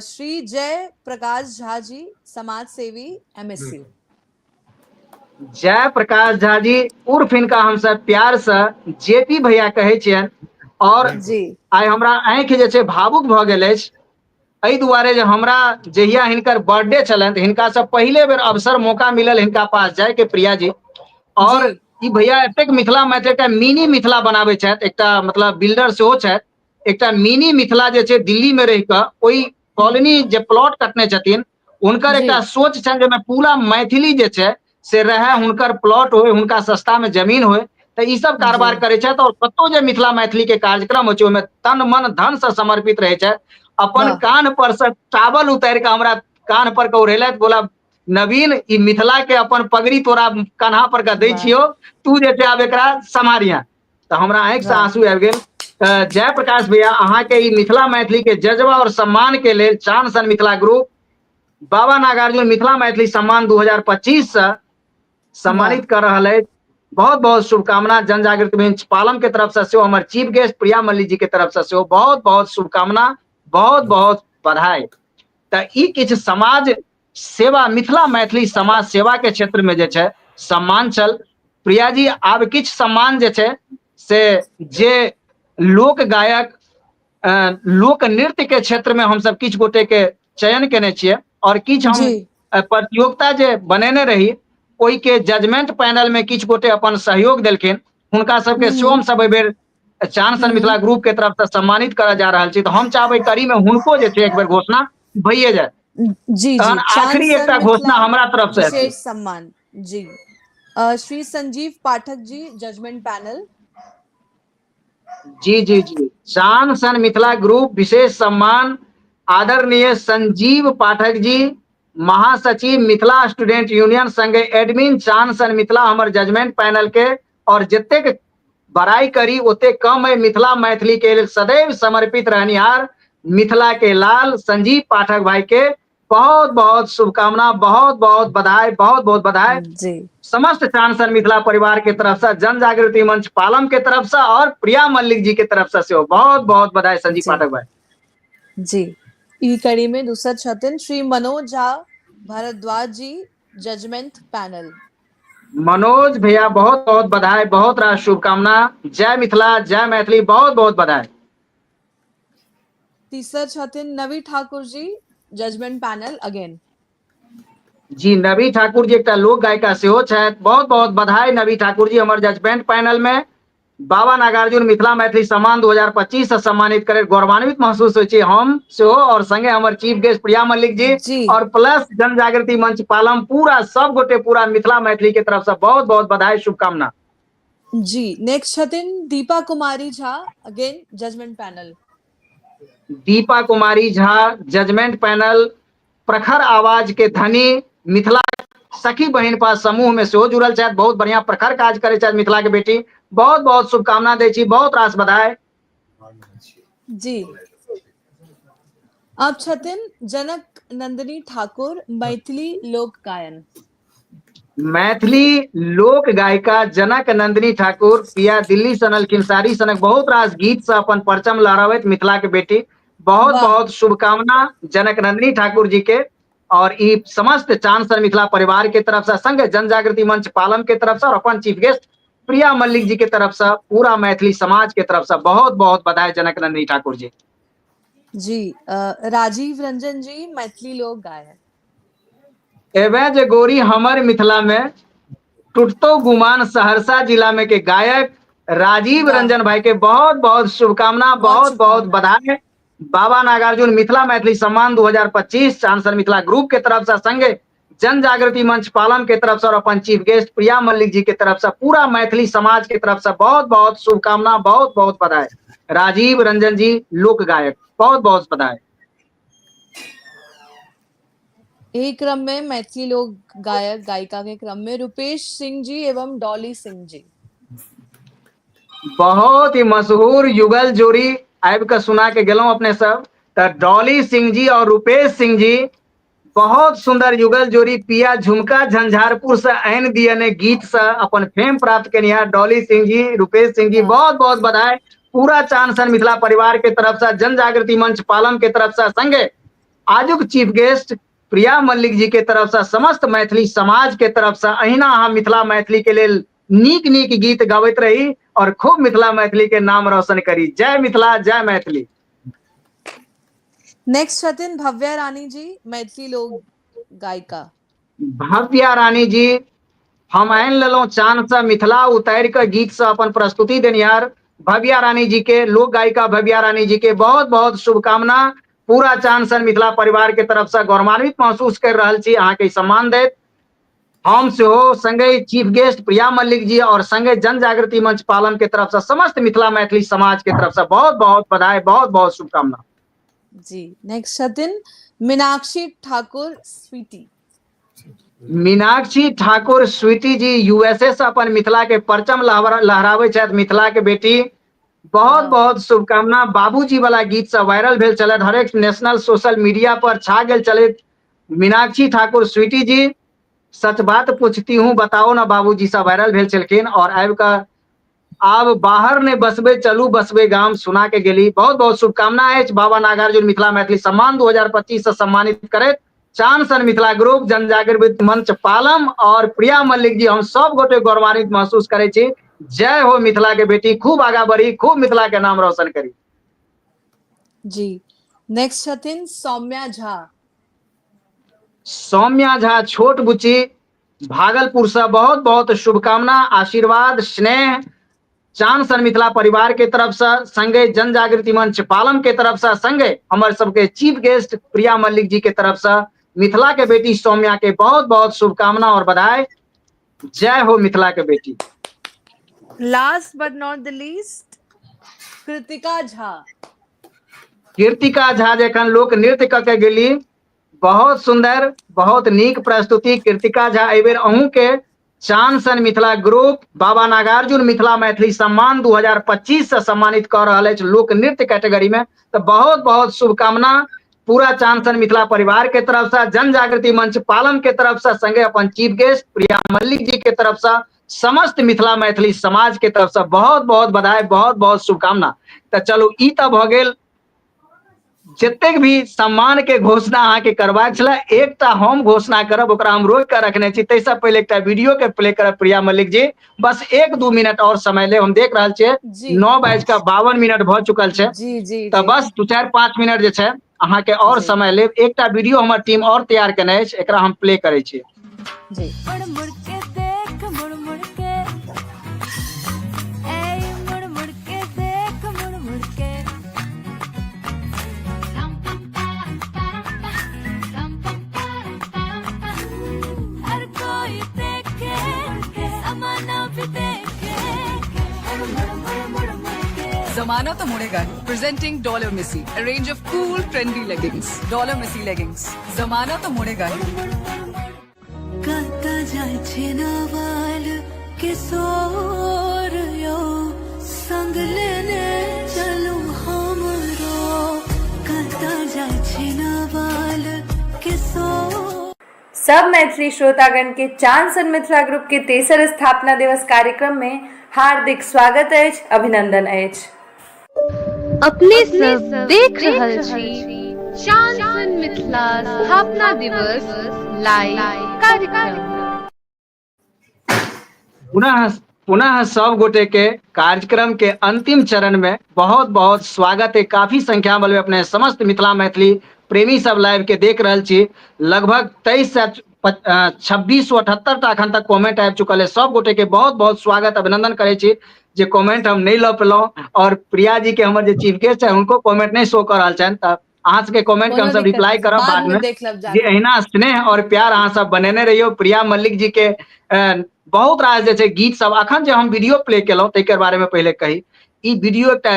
Shri Jai Prakash Jha ji, समाज सेवी एमएससी। जय प्रकाश झा जी उर्फ हिनका हम सब प्यार से जेपी भैया कहै छियनि और जी आइ हमरा आँखि जे छै भावुक भऽ गेल अछि एहि दुआरे जे हमरा जहिया हिनकर बर्थडे छलनि तऽ हिनकासँ पहिले बेर अवसर मौका मिलल हिनका पास जायके प्रिया जी, और ई भैया एतेक मिथिला मैथिली एकटा मिनी मिथिला बनाबै छथि, एकटा मतलब बिल्डर सेहो छथि, एकटा मिनी मिथिला जे छै दिल्ली मे रहि कऽ ओहि कॉलोनी जे प्लॉट कटने छथिन हुनकर एकटा सोच छनि जाहिमे पूरा मैथिली जे छै से रहै, हुनकर प्लॉट होय, हुनका सस्ता मे जमीन होय, तऽ ई सब कारोबार करै छथि और कतौ जे मिथिला मैथिली के कार्यक्रम होइ छै ओहिमे तन मन धन से समर्पित रहै छथि। अपन कान्ह पर से टावल उतारि कऽ हमरा कान्ह पर के ओढ़ेलथि, बोला नवीन ई मिथिला के अपन पगड़ी तोरा कन्हा पर के दै छियौ, तू जे छै आब एकरा सम्हारिया। तऽ हमरा आँखि से आंसू आबि गेल। तऽ जय प्रकाश भैया, अहाँके ई मिथिला मैथिली के जज्बा और सम्मान के लेल चांद सन मिथिला ग्रुप बाबा नागार्जुन मिथिला मैथिली सम्मान 2025 से सम्मानित कर रहल अछि। बहुत बहुत शुभकामना जन जागृति मंच पालम के तरफ से सेहो, हमर चीफ गेस्ट प्रिया मल्लिक जी के तरफ से सेहो बहुत बहुत शुभकामना, बहुत बहुत बधाई। तऽ ई किछु समाज सेवा, मिथिला मैथिली समाज सेवा के क्षेत्र में जे छै सम्मान छल। प्रिया जी, आब किछु सम्मान जे छै से जे लोक गायक लोक नृत्य के क्षेत्र में हमसब किछु गोटे के चयन केने छियै और किछु हम प्रतियोगिता जे बनेने रही ओहि के जजमेंट पैनल में किछु गोटे अपन सहयोग देलखिन, हुनका सबके सेहो हमसब एहि बेर चांद सन मिथिला ग्रुप के तरफ से सम्मानित करऽ जा रहल छी। तऽ हम चाहबै कड़ी में हुनको जे छै एक बेर घोषणा भइए जाय। जी तहन जी, आखिरी चांद एकटा सन घोषणा मिथिला हमरा तरफ से विशेष सम्मान जी, श्री संजीव पाठक जी जजमेंट पैनल। जी जी जी, चांद सन मिथिला ग्रुप विशेष सम्मान आदरणीय संजीव पाठक जी, महासचिव मिथिला स्टूडेंट यूनियन संगे एडमिन चांद सन मिथिला हमर जजमेंट पैनल के, और जतेक बड़ाई करी ओतेक कम है, मिथिला मैथिली के लेल सदैव समर्पित रहनिहार मिथिला के लाल संजीव पाठक भाई के बहुत बहुत शुभकामना, बहुत बहुत बधाई, बहुत बहुत बधाई जी समस्त चांद सन मिथिला परिवार के तरफ से, जन जागृति मंच पालम के तरफ से और प्रिया मल्लिक जी के तरफ से सेहो बहुत बहुत बधाई संजीव पाठक भाई जी। ई कड़ी में दूसर छथिन श्री मनोज झा भारद्वाज जी जजमेंट पैनल। मनोज भैया बहुत बहुत बधाई, बहुत रास शुभकामना, जय मिथिला जय मैथिली, बहुत बहुत बधाई। तीसर छथिन नवी Thakur ji judgement panel again. जी, नवी ठाकुर जी एकटा लोक गायिका सेहो छथि, बहुत बहुत बधाई नवी ठाकुर जी हमर जजमेंट पैनल में बाबा नागार्जुन मिथिला मैथिली सम्मान 2025 से सम्मानित करे गौरवान्वित महसूस होइ छै हम सेहो और संगे हमर चीफ गेस्ट प्रिया मल्लिक जी, जी और प्लस जन जागृति मंच पालम पूरा सब गोटे पूरा मिथिला मैथिली के तरफ से बहुत बहुत बधाई शुभकामना। जी, नेक्स्ट छथिन Deepa Kumari Jha again judgement panel. Deepa Kumari Jha judgement panel, प्रखर आवाज के धनी, मिथिला सखी बहिनपा समूह में सेहो जुड़ल छथि, बहुत बढ़िया प्रखर काज करै छथि मिथिला के बेटी, बहुत बहुत शुभकामना दै छी, बहुत रास बधाई। जी, अब छथिन जनक नंदिनी ठाकुर मैथिली लोक गायन। मैथिली लोक गायिका जनक नंदिनी ठाकुर पिया दिल्ली सनल किमसारी सनक बहुत रास गीत से अपन परचम लहराबैत मिथिला के बेटी, बहुत बहुत शुभकामना जनक नंदिनी ठाकुर जी के और ई समस्त चांद सन मिथिला परिवार के तरफ से संग जन जागृति मंच पालम के तरफ से और अपन चीफ गेस्ट प्रिया मल्लिक जी के तरफ से पूरा मैथिली समाज के तरफ से बहुत बहुत बधाई जनक नंदिनी ठाकुर जी। जी, राजीव रंजन जी मैथिली लोक गायक। एबे जे गोरी हमर मिथिला में टूटतो गुमान सहरसा जिला में के गायक राजीव रंजन भाई के बहुत बहुत शुभकामना, बहुत बहुत बधाई। बाबा नागार्जुन मिथिला मैथिली सम्मान 2025 चांद सन मिथिला ग्रुप के तरफ से संगे जन जागृति मंच पालम के तरफ से और अपन चीफ गेस्ट प्रिया मल्लिक जी के तरफ से पूरा मैथिली समाज के तरफ से बहुत बहुत शुभकामना, बहुत बहुत बधाई। राजीव रंजन जी लोक गायक, बहुत बहुत बधाई। एही क्रम में मैथिली लोक गायक गायिका के क्रम में रुपेश सिंह जी एवं डॉली सिंह जी। बहुत ही मशहूर युगल जोड़ी आबि कऽ सुना के गेलहुं अपने सब। तऽ डॉली सिंह जी और रुपेश सिंह जी बहुत सुंदर युगल जोड़ी पिया झुमका झंझारपुर से आनि दियने गीत से अपन फेम प्राप्त केनिहार डॉली सिंह जी, रुपेश सिंह जी, बहुत बहुत बधाई पूरा चांद सन मिथिला परिवार के तरफ से, जन जागृति मंच पालम के तरफ से, संगे आजुक चीफ गेस्ट प्रिया मल्लिक जी के तरफ से, समस्त मैथिली समाज के तरफ से। अहिना अहाँ मिथिला मैथिली के लेल नीक नीक गीत गबैत रही और खूब मिथिला मैथिली के नाम रोशन करी। जय मिथिला, जय मैथिली। नेक्स्ट छथिन भव्या रानी जी, मैथिली लोक गायिका। भव्या रानी जी, हम आनि लेलहुँ चांद से मिथिला उतारि कऽ गीत से अपन प्रस्तुति देनिहार भव्या रानी जी के, लोक गायिका भव्या रानी जी के बहुत बहुत शुभकामना। पूरा चांद सन मिथिला परिवार के तरफ से गौरवान्वित महसूस कर रहल छी अहाँके सम्मान दैत। हम सेहो संगे चीफ गेस्ट प्रिया मल्लिक जी और संगे जन जागृति मंच पालन के तरफ से समस्त मिथिला मैथिली समाज के तरफ से बहुत बहुत बधाई, बहुत बहुत शुभकामना। जी, नेक्स्ट छथिन मीनाक्षी ठाकुर स्वीटी। मीनाक्षी ठाकुर स्वीटी जी यूएसए से अपन मिथिला के परचम लहराबै छथि, मिथिला के बेटी, बहुत बहुत शुभकामना। बाबूजी वाला गीत से वायरल भेल छलथि, हरेक नेशनल सोशल मीडिया पर छा गेल छलथि मीनाक्षी ठाकुर स्वीटी जी। सच बात पूछती हूँ बताओ ना बाबूजी से वायरल भेल छलखिन और आबि कऽ आब बाहर नहि बसबै चलू बसबै गाम सुना के गेली। बहुत बहुत शुभकामना अछि। बाबा नागार्जुन मिथिला मैथिली सम्मान 2025 से सम्मानित करैत चांद सन मिथिला ग्रुप, जनजागृति मंच पालम और प्रिया मल्लिक जी, हम सब गोटे गौरवान्वित महसूस करै छी। जय हो मिथिला के बेटी, खूब आगा बढ़ी, खूब मिथिला के नाम रोशन करी। जी, नेक्स्ट छथिन सौम्या झा। सौम्या झा छोट बुच्ची भागलपुर से बहुत बहुत शुभकामना, आशीर्वाद, स्नेह चांद सन मिथिला परिवार के तरफ से, संगे जन जागृति मंच पालम के तरफ से, संगे हमर सबके चीफ गेस्ट प्रिया मल्लिक जी के तरफ से मिथिला के बेटी सौम्या के बहुत बहुत शुभकामना और बधाई। जय हो मिथिला के बेटी। Last but not the least Kritika Jha. Kritika Jha जखन लोक नृत्य कऽ के गेली, बहुत सुंदर, बहुत नीक प्रस्तुति कृतिका झा। एहि बेर अहूँ के चांद सन मिथिला ग्रुप बाबा नागार्जुन मिथिला मैथिली सम्मान 2025 से सम्मानित कऽ रहल अछि लोक नृत्य कैटेगरी में, तऽ बहुत बहुत शुभकामना पूरा चांद सन मिथिला परिवार के तरफ से, जन जागृति मंच पालम के तरफ से, संगे अपन चीफ गेस्ट प्रिया मल्लिक जी के तरफ से, समस्त मिथिला मैथिली समाज के तरफ से बहुत बहुत बधाई, बहुत बहुत शुभकामना। तऽ चलू ई तऽ भऽ गेल जतेक भी सम्मान के घोषणा अहाँके करबाक छलै। एकटा हम घोषणा करब, ओकरा हम रोकि कऽ रखने छी, ताहिसँ पहिले एकटा वीडियो के प्ले करब प्रिया मल्लिक जी। बस 1-2 मिनट और समय लेब, हम देख रहल छियै 9:52 भऽ चुकल छै, जी जी, तऽ बस 2-4-5 मिनट जे छै अहाँके और समय लेब। एकटा वीडियो हमर टीम और तैयार केने अछि, एकरा हम प्ले करै छी। जी। मुड़ मुड़ के देख मुड़ मुड़ के, ऐ मुड़ मुड़ के देख मुड़ मुड़ के। हर कोई देखे जमाना भी देखे, मुड़ मुड़ मुड़ मुड़ मुड़ के। जमाना तो मुड़ेगा ही। Presenting Dollar Missy, a range of cool trendy leggings. Dollar Missy leggings, जमाना तो मुड़ेगा ही। कतऽ जाइ छै नवाल किशोर यौ, संग लेने चलू हमरो। कतऽ जाइ छै नवाल किशोर। सब मैथिली श्रोतागण के चांद सन मिथिला ग्रुप के तेसर स्थापना दिवस कार्यक्रम में हार्दिक स्वागत अछि, अभिनंदन अछि। अपने सब देख रहल छी चांद सन मिथिला स्थापना दिवस लाइव कार्यक्रम। पुनः पुनः सब गोटे के कार्यक्रम के अंतिम चरण में बहुत बहुत स्वागत है। काफी संख्या में अपने समस्त मिथिला मैथिली प्रेमी सब लाइव के देख रहल छी। लगभग 23 से 2678 टा अखन तक कमेंट आबि चुकल है। सब गोटे के बहुत बहुत स्वागत अभिनंदन करै छी जे कमेंट हम नहीं लऽ पेलहुँ, और प्रिया जी के हमर जे चीफ गेस्ट है उनको कमेंट नहीं शो कऽ रहल छनि, तऽ अहाँ सबके कमेंट के कोनो हमसब दिक्कत रिप्लाई नहि छै, करब बाद बाद में में। देख लेब जे जाके। अहिना स्नेह और प्यार अहाँ सब बनेने रहियौ। प्रिया मल्लिक जी के बहुत रास जे छै गीत सब अखन जे हम वीडियो प्ले केलहुँ ताहिके बारे में पहिले कही, ई वीडियो एकटा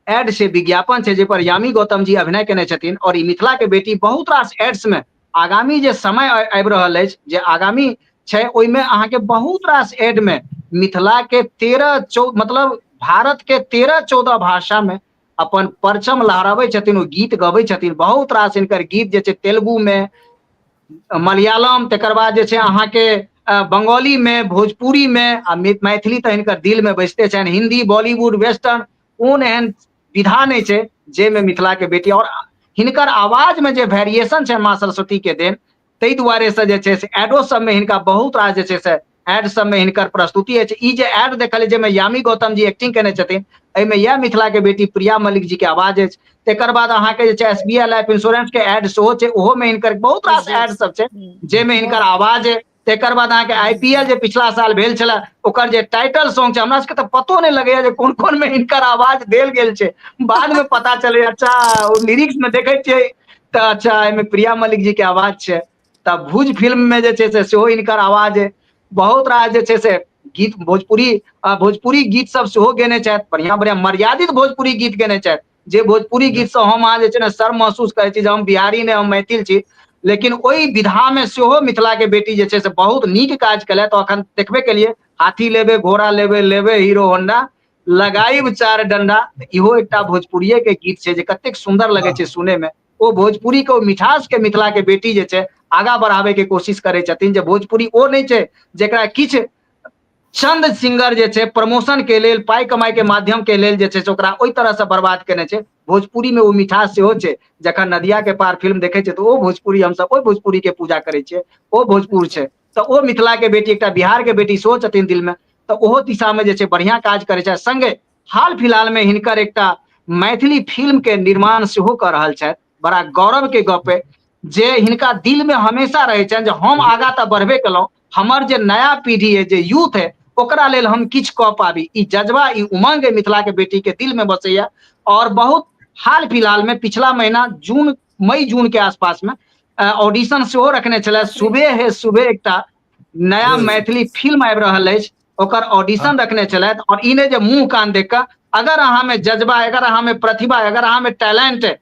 एड छै, विज्ञापन छै, जाहि पर यामी गौतम जी अभिनय केने छथिन और ई मिथिला के बेटी बहुत रास एड्स में आगामी जे समय आबि रहल अछि, जे आगामी छै, ओहिमे अहाँके बहुत रास एड में मिथिला के 13 मतलब भारत के 13-14 भाषा में अपन परचम लहराबै छथिन, ओ गीत गबै छथिन। बहुत रास हिनकर गीत जे छै तेलुगु में, मलयालम, तकर बाद जे छै अहाँके बंगाली में, भोजपुरी में, आ मैथिली तऽ हिनकर दिल में बसिते छनि। हिंदी, बॉलीवुड, वेस्टर्न, कोन एहन विधा नहि छै जाहिमे मिथिला के बेटी, और हिनकर आवाज में जे वेरिएशन छै माँ सरस्वती के देन, ताहि दुआरे से जे छै से एडो सबमे हिनका बहुत रास जे छै से एड सबमे हिनकर प्रस्तुति अछि। ई जे एड देखलियै जाहिमे यामी गौतम जी एक्टिंग केने छथिन, एहिमे इएह मिथिला के बेटी प्रिया मल्लिक जी के आवाज अछि। तकर बाद अहाँके जे छै S B I life insurance के एड सेहो छै, ओहो में हिनकर बहुत रास एड सब छै जाहिमे हिनकर आवाज अछि। तकर बाद अहाँके I P L जे पिछला साल भेल छलै ओकर जे टाइटल सॉन्ग छै, हमरा सबके तऽ पतो नहि लगैया जे कोन कोन में हिनकर आवाज देल गेल छै, बाद में पता चलै अच्छा ओ लिरिक्स में देखै छियै तऽ अच्छा एहिमे प्रिया मल्लिक जी के आवाज छै। तऽ भुज फिल्म में जे छै से सेहो हिनकर आवाज है। बहुत रास जे छै से गीत भोजपुरी, भोजपुरी गीत सब सेहो गेने छथि, बढ़िया बढ़िया मर्यादित भोजपुरी गीत गेने छथि, जे भोजपुरी गीत से हम अहाँ जे छै ने शर्म महसूस करै छी जे हम बिहारी नहि हम मैथिल छी, लेकिन ओहि विधा में सेहो मिथिला के बेटी जे छै से बहुत नीक काज केलथि। तऽ अखन देखबे केलियै, हाथी लेबे घोड़ा लेबे लेबे हीरो होंडा लगाइब चार डंडा, इहो एकटा भोजपुरिये के गीत छै जे कतेक सुंदर लगै छै सुनै में। ओ भोजपुरी के ओ मिठास के मिथिला के बेटी जे छै आगा बढ़ाबै के कोशिश करै छथिन, जे भोजपुरी ओ नहि छै जेकरा किछु चंद सिंगर जे छै प्रमोशन के लेल, पाइ कमाइ के माध्यम के लेल जे छै से ओकरा ओहि तरह से बर्बाद केने छै। भोजपुरी में ओ मिठास सेहो छै, जखन नदिया के पार फिल्म देखै छै तऽ ओ भोजपुरी, हमसब ओहि भोजपुरी के पूजा करै छियै, ओ भोजपुर छै। तऽ ओ मिथिला के बेटी एकटा बिहार के बेटी सेहो छथिन दिल में, तऽ ओहो दिशा में जे छै बढ़िया काज करै छै। संगे हाल फिलहाल में हिनकर एकटा मैथिली फिल्म के निर्माण सेहो कऽ रहल छथि। बड़ा गौरव के गप है जे हिनका दिल में हमेशा रहै छनि जे हम आगा तऽ बढ़बे केलहुँ, हमर जे नया पीढ़ी है, जे यूथ है, ओकरा लेल हम किछु कऽ पाबी। ई जज्बा, ई उमंग है मिथिला के बेटी के दिल में बसैया। और बहुत हाल फिलहाल में पिछला महीना जून, मई जून के आसपास में ऑडिशन सेहो रखने छलै। सुबह है सुबह एकटा नया मैथिली फिल्म आबि रहल अछि, ओकर ऑडिशन रखने छलथि। और ई नहि जे मुंह कान देख कऽ, अगर अहाँ में जज्बा, अगर अहाँ में प्रतिभा, अगर अहाँ में टैलेंट है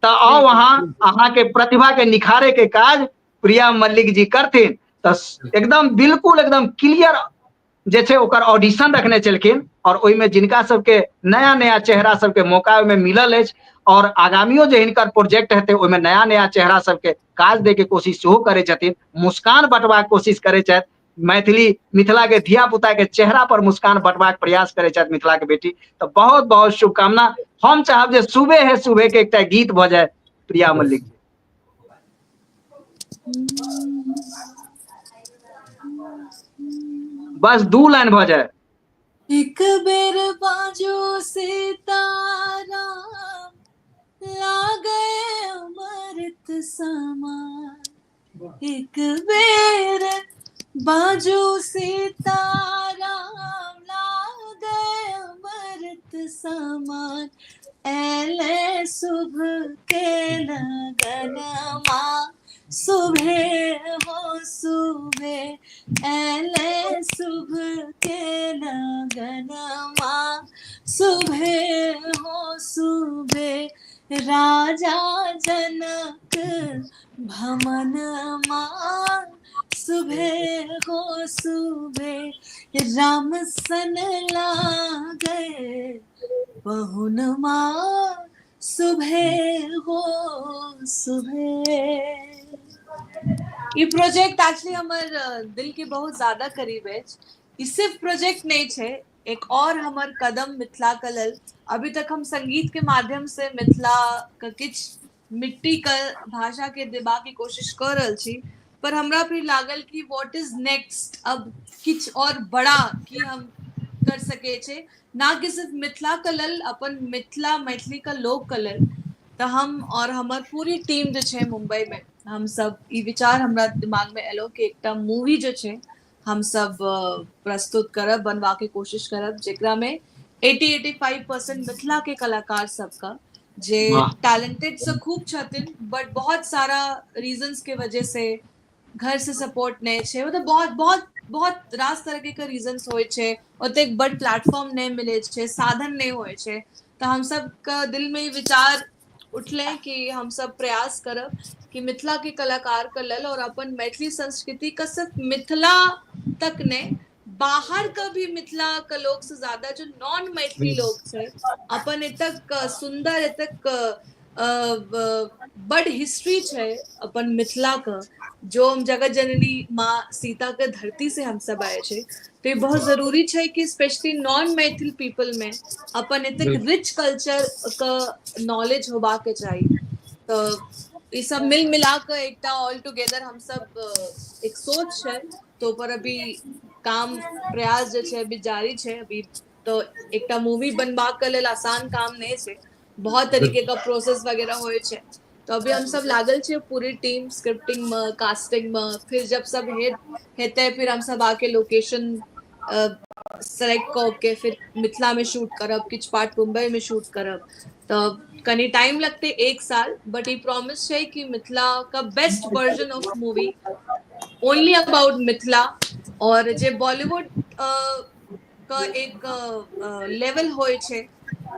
तऽ आउ अहाँ, अहाँ के प्रतिभा के निखारे के काज प्रिया मल्लिक जी करथिन। तऽ एकदम बिल्कुल एकदम क्लियर जे छै ओकर ऑडिशन रखने छलखिन और ओहिमे जिनका सबके नया नया चेहरा सबके मौका ओहिमे मिलल अछि, और आगामियो जे हिनकर प्रोजेक्ट हेतै ओहिमे नया नया चेहरा सबके काज दै के कोशिश सेहो करै छथिन, मुस्कान बँटबाक कोशिश करै छथि, मैथिली मिथिला के धिया पुता के चेहरा पर मुस्कान बँटबाक प्रयास करै छथि मिथिला के बेटी। तऽ बहुत बहुत शुभकामना। हम चाहब जे सुबह है सुबह के एकटा गीत भऽ जाय प्रिया मल्लिक जी। बस 2 लाइन भऽ जाय। एक बेर बाजू सीताराम लागे अमृत समान, एक बेर बाजू सीताराम लागे अमृत समान, एले शुभ के लगनमा सुबह हो सुबह, एले शुभ के लगनमा सुबह हो सुबह, राजा जनक भमनमा सुबह हो सुबह, राम सन लागे पहुनमा सुबह हो सुबह। ई प्रोजेक्ट एक्चुअली हमर दिल के बहुत ज्यादा करीब अछि। ई सिर्फ प्रोजेक्ट नहीं छै, एक और हमर कदम मिथिला के लेल। अभी तक हम संगीत के माध्यम से मिथिला के किछ मिट्टी के भाषा के देबा के कोशिश कर रहल छी, पर हमरा फिर लागल कि what is next, अब किछ और बड़ा की हम कर सके छे, ना कि सिर्फ मिथिला के लेल, अपन मिथिला मैथिली के लोक के लेल। तऽ हम और हमर पूरी टीम जे छै मुंबई में, हम सब ई विचार हमरा दिमाग में एलो कि एकटा मूवी जे छै हम सब प्रस्तुत करब, बनवा के कोशिश करब, जेकरा में 80-85% मिथिला के कलाकार सबका जे वाह टैलेंटेड से खूब छथिन बट बहुत सारा रीजंस के वजह से घर से सपोर्ट नहि छै, मतलब बहुत बहुत बहुत रास तरह के रीजंस होइ छै, ओतेक बड़ प्लेटफॉर्म नहि मिलै छै, साधन नहि होइ छै। तऽ हम सबके दिल मे ई विचार उठलै कि हम सब प्रयास करब कि मिथिला के कलाकार के लेल और अपन मैथिली संस्कृति के सिर्फ मिथिला तक नहि, बाहर के भी मिथिला के लोग से ज्यादा जो नॉन मैथिली लोग छै, अपन एतक सुन्दर एतक बड हिस्ट्री छै अपन मिथिला के, जो हम जगत जननी माँ सीता के धरती से हम सब आए छै, तो ये बहुत जरूरी छै कि स्पेशली नॉन मैथिल पीपल में अपन एतेक रिच कल्चर के नॉलेज होबा के चाही। तो ई सब मिल मिला के एकटा ऑल टुगेदर हम सब एक सोच छै, तो पर अभी काम प्रयास जे छै अभी जारी छै। अभी तो एकटा मूवी बनबा के लेल आसान काम नहि छै, बहुत तरीके का प्रोसेस वगैरह होइ छै। तो अभी हम सब लागल छै पूरी टीम स्क्रिप्टिंग में, कास्टिंग में, फिर जब सब हेतै फिर हम सब आके लोकेशन सेलेक्ट कऽ के फिर मिथिला में शूट करब, किछु पार्ट मुंबई में शूट करब। तऽ कनी टाइम लगतै 1 साल, बट ई प्रॉमिस छै कि मिथिला का best version of movie only about Mithila, और जे बॉलीवुड का एक लेवल होइ छै,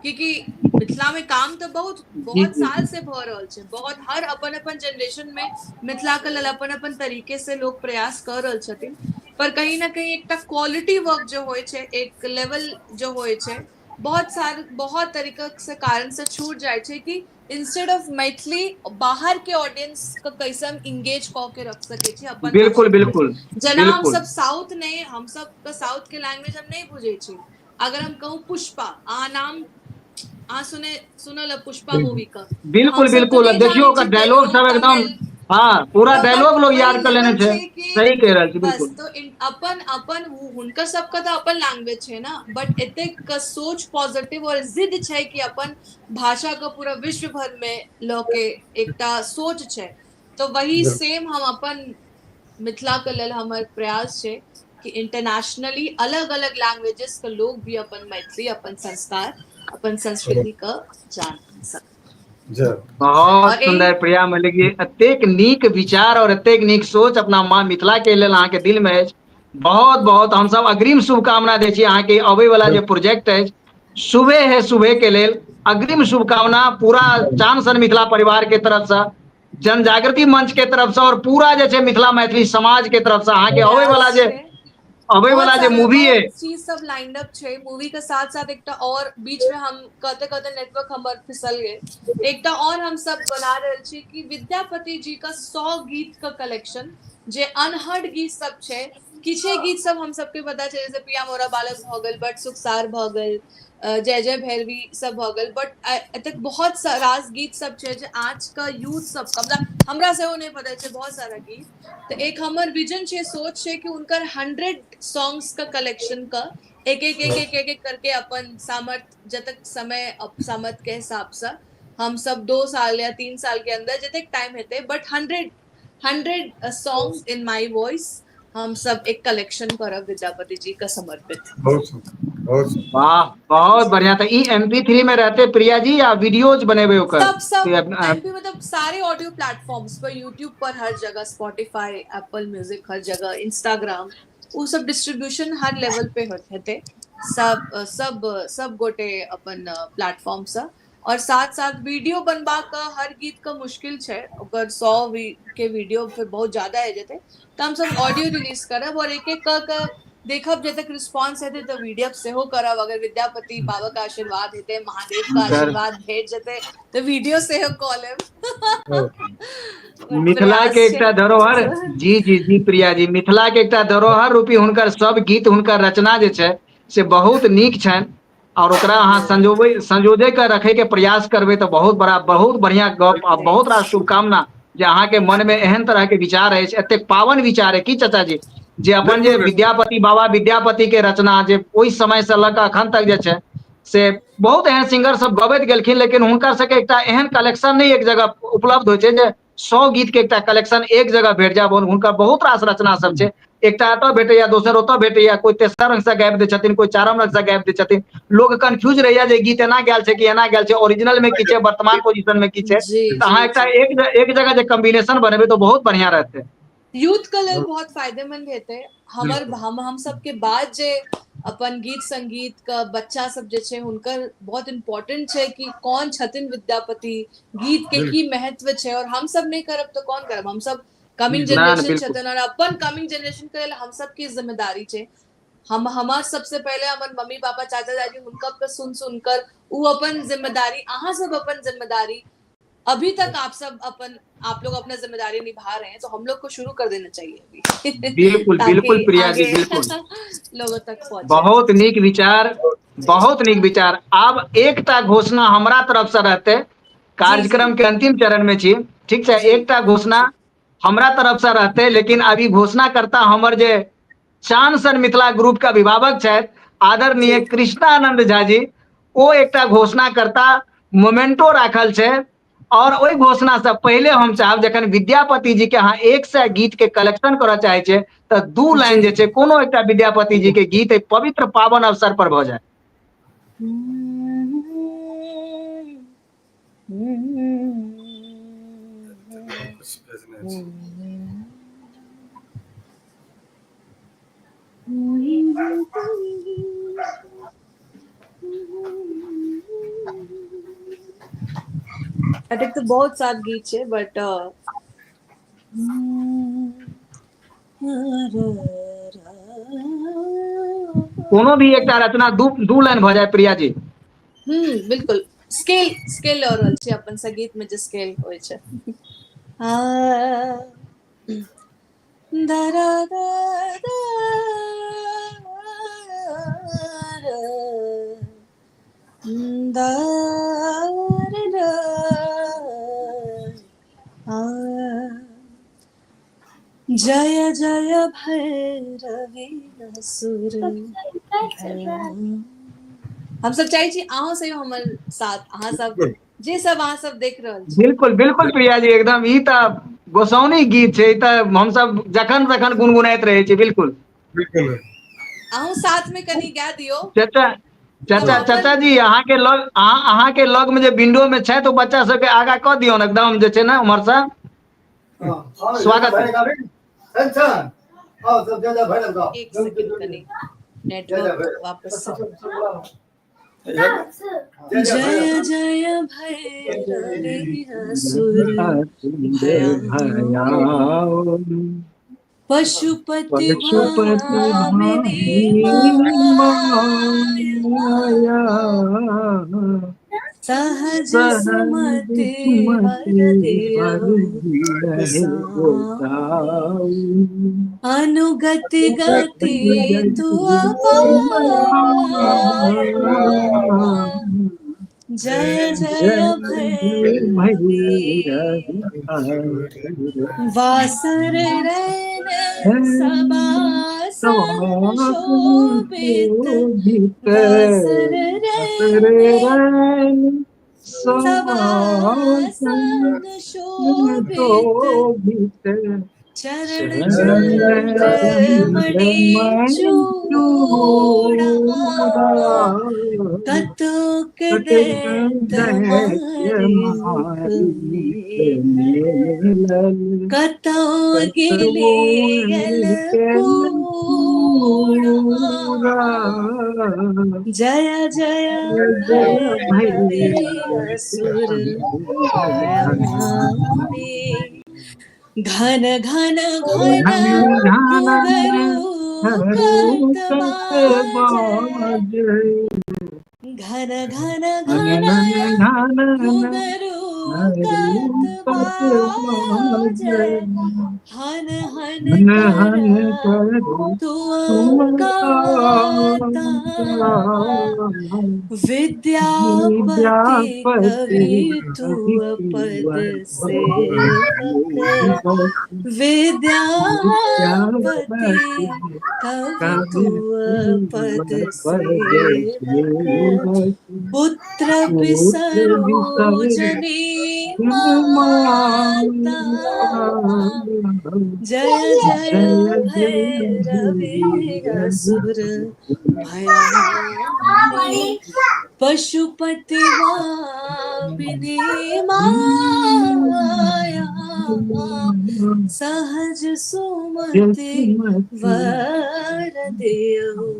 क्योंकि मिथिला में काम तऽ बहुत जी बहुत जी साल से भऽ रहल छै, बहुत हर अपन अपन जनरेशन में मिथिला के लेल अपन अपन तरीके से लोग प्रयास कऽ रहल छथिन, पर कहीं ना कहीं एकटा क्वालिटी वर्क जो होइ छै, एक लेवल जो होइ छै, बहुत सार बहुत तरीका से कारण से छूट जाइ छै कि इंस्टेड ऑफ मैथिली बाहर के ऑडियंस के कैसे हम इंगेज कऽ के रख सकै छी अपन बिल्कुल भाषा में। बिल्कुल जेना हम बिल्कुल सब साउथ नहि, हम सब के साउथ के लैंग्वेज हम नहि बुझै छी। अगर हम कहूँ पुष्पा, अहाँ नाम अहाँ सुने सुनल पुष्पा मूवी का, हम बिल्कुल सब तऽ बिल्कुल नहि देखियौ जानै ओकर छी डायलॉग तेलुगु सब एकदम, तमिल, हाँ पूरा तऽ बट डायलॉग लोग वही याद कर लेने लेवल छै। छै कि सही कहि रहल छी बस बिल्कुल। तो अपन अपन हुनकर सबके तऽ अपन लैंग्वेज छै ना, बट एतेक सोच पॉजिटिव और जिद छै कि अपन भाषा के पूरा विश्व भर में लऽ के एकटा सोच छै। तो वही सेम हम अपन मिथिला के लेल हमर प्रयास छै कि इंटरनेशनली अलग अलग लैंग्वेजेस के लोग भी अपन मैथिली, अपन संस्कार, अपन संस्कृति के जान सक। बहुत और सुंदर प्रिया मल्लिक जी, एतेक नीक विचार और एतेक नीक सोच अपना माँ मिथिला के लेल अहाँके दिल में अछि। बहुत बहुत हम सब अग्रिम शुभकामना दै छी अहाँके अबै वाला जे प्रोजेक्ट अछि सुबह है सुबह के लेल अग्रिम शुभकामना पूरा चांद सन मिथिला परिवार के तरफ से, जन जागृति मंच के तरफ से और पूरा जे छै मिथिला मैथिली समाज के तरफ से अहाँके अबै वाला प्रयास जे छै अबै बहुत वाला जे सारा मूवी बहुत है। चीज सब लाइंड अप छै मूवी के साथ साथ। एकटा और बीच में हम कहते कहते नेटवर्क हमर फिसल गेल, एकटा और हम सब बना रहल छी कि विद्यापति जी का 100 गीत का कलेक्शन, जे अनहर्ड गीत सब छै, किछे गीत सब हम सबके पता छै, जैसे पिया मोरा बालक भऽ गेल, बट सुखसार भऽ गेल, जय जय भैरवी सब भऽ गेल, बट एतेक बहुत रास गीत सब छै जे आज का यूथ सब मतलब हमरा सेहो नहि पता छै बहुत सारा गीत। तऽ एक हमर विजन छै, सोच छै कि हुनकर 100 सॉन्ग्स का कलेक्शन का एक एक एक एक एक एक करके अपन सामर्थ जतक समय सामर्थ के हिसाब से हम सब 2 साल या 3 साल के अंदर जतेक टाइम हेतै, but 100 songs in my voice हम सब एक कलेक्शन करब विद्यापति जी का समर्पित। बहुत सुंदर, बहुत सुंदर। वाह बहुत बढ़िया। तो ई MP3 में रहते प्रिया जी या वीडियोज बनेबे ओकर? सब सब एमपी मतलब सारे ऑडियो प्लेटफॉर्म्स पर, यूट्यूब पर, हर जगह, स्पॉटिफाई, एप्पल म्यूजिक, हर जगह, इंस्टाग्राम, वो सब डिस्ट्रीब्यूशन हर लेवल पे हेतै, सब सब सब गोटे अपन प्लेटफॉर्म से। और साथ साथ वीडियो बनबा के हर गीत के मुश्किल छै, ओकर 100 के वीडियो फिर बहुत ज्यादा आ जेतै, तऽ हम सब ऑडियो रिलीज करब और एक एक कऽ के देखब जतक रिस्पॉन्स हेतै तऽ वीडियो सेहो करब। अगर विद्यापति बाबा के आशीर्वाद हेतै, महादेव के आशीर्वाद भेट जेतै तऽ वीडियो सेहो कऽ लेब। मिथिला के एकटा धरोहर, जी जी जी प्रिया जी, मिथिला के एकटा धरोहर रूपी हुनकर सब गीत, हुनकर रचना जे छै से बहुत नीक छनि और ओकरा अहाँ संजोबै संजोजे के रखे के प्रयास करबै तऽ बहुत बड़ा बहुत बढ़िया गप आ बहुत रास शुभकामना जे अहाँके मन में एहन तरह के विचार अछि, एतेक पावन विचार है की चाचा जी, जे अपन जे विद्यापति बाबा विद्यापति के रचना जे ओहि समय से लऽ कऽ अखन तक जे छै से बहुत एहन सिंगर सब गबैत गेलखिन, लेकिन हुनकर सबके एकटा एहन कलेक्शन नहि एक जगह उपलब्ध होइ छै जे 100 गीत के एकटा कलेक्शन एक जगह भेट जाय। हुनकर बहुत रास रचना सब छै। एकटा एतऽ भेटैया दोसर ओतऽ भेटैया, कोइ तेसर रंग से गाबि दै छथिन, कोइ चारम रंग से गाबि दै छथिन। लोग कंफ्यूज रहैया जे गीत एना गायल छै कि एना गायल छै, ओरिजिनल में की छै, वर्तमान पोजीशन में की छै। जी तऽ अहाँ जी एकटा जी एक जगह जे कॉम्बिनेशन बनेबै तऽ बहुत बढ़िया रहतै। यूथ के लेल बहुत फायदेमंद हेतै। हमर बिल्कुल हम सबके बाद जे अपन गीत संगीत के बच्चा सब जे छै हुनकर बहुत इम्पोर्टेंट छै कि कौन छथिन विद्यापति, गीत के की बिल्कुल महत्व छै, और हम सब नहि करब तऽ कौन करब? हम सब कमिंग ना ना जनरेशन बिल्कुल। छथिन और अपन कमिंग जनरेशन के लेल हम सबके जिम्मेदारी छै। हम हमर सबसे पहिले हमर मम्मी पापा चाचा चाची हुनका पे सुन सुनकर उ अपन जिम्मेदारी, अहाँ सब अपन जिम्मेदारी अभी तक आप सब अपन आप लोग अपना जिम्मेदारी निभा रहे हैं, तो हम लोग को शुरू कर देना चाहिए अभी बिल्कुल बिल्कुल ताकि प्रिया जी आगे बिल्कुल। लोगों तक पहुंचे। बहुत नीक विचार, बहुत नीक विचार। आब एकटा घोषणा हमरा तरफ से रहते, जी कार्यक्रम जी के अंतिम चरण में छी, ठीक छै? जी एकटा घोषणा हमरा तरफ से रहते, लेकिन अभी घोषणा करता हमर जे चान सन मिथिला ग्रुप के अभिभावक छथि आदरणीय जी कृष्णानंद झा जी, ओ एकटा घोषणा करता, मोमेंटो राखल छै। और ओहि घोषणा से पहिले हम चाहब, जखन विद्यापति जी के अहाँ 100 गीत के कलेक्शन करऽ चाहे छियै तऽ 2 लाइन जी जे छै कोनो एकटा विद्यापति जी के गीत एहि पवित्र पावन अवसर पर भऽ जाय। कुछ भेजने छै। एतेक तऽ बहुत सात गीत छै, बट कोनो भी एकटा रचना दू दू लाइन भऽ जाय प्रिया जी। बिल्कुल स्केल स्केल लऽ रहल छी अपन संगीत में जे स्केल होइ छै। आ दरा दा दा दा रा आ जय जय भैरवी असुर भयाउनि। हम सब चाहै छी अहूँ सब हमर साथ, अहाँ सब बिल्कुल जे सब अहाँ सब देख रहल छी। बिल्कुल बिल्कुल प्रिया जी एकदम, ई तऽ गोसाउनी गीत छै, ई तऽ हमसब जखन जखन गुनगुनाइत रहै छी। बिल्कुल बिल्कुल। अहूँ साथ में कनि गा दियौ। चाचा हम चाचा अपन चाचा जी, अहाँ के लग अहाँ के लग में जे विंडो में छथि ओ बच्चा सबके आगा कऽ दियौन एकदम जे छै ने उम्हर से स्वागत है। एक सेकंड, कनि नेटवर्क वापस से। जय जय भैरवी असुर भयाउनि, पशुपति पशुपति भामिनी माया, सहज सुमति वर दियौ गोसाई, अनुगति गति तुअ पाया, जय जय भैरवी वासर रैन सबासन शोभित, वासर रैन सबासन शोभित, चरण चंद्रमणि चूड़ा, कतोक दैत मारी मेलल, कतौ गिलियल कूड़ा, जय जय भैरवी असुर भयाउनि, घन घन घन घुंघरू कत बाजे, घन घन घन घुंघरू कत बाजे, हन हन कर तुअ गाता, विद्यापति कवि तुअ पद सेवक, विद्यापति कवि तुअ पद सेवक, पुत्र बिसरो जनी माता। जय जय भैरवी असुर भयाउनि, पशुपति भामिनी माया। सहज सुमति वर दियौ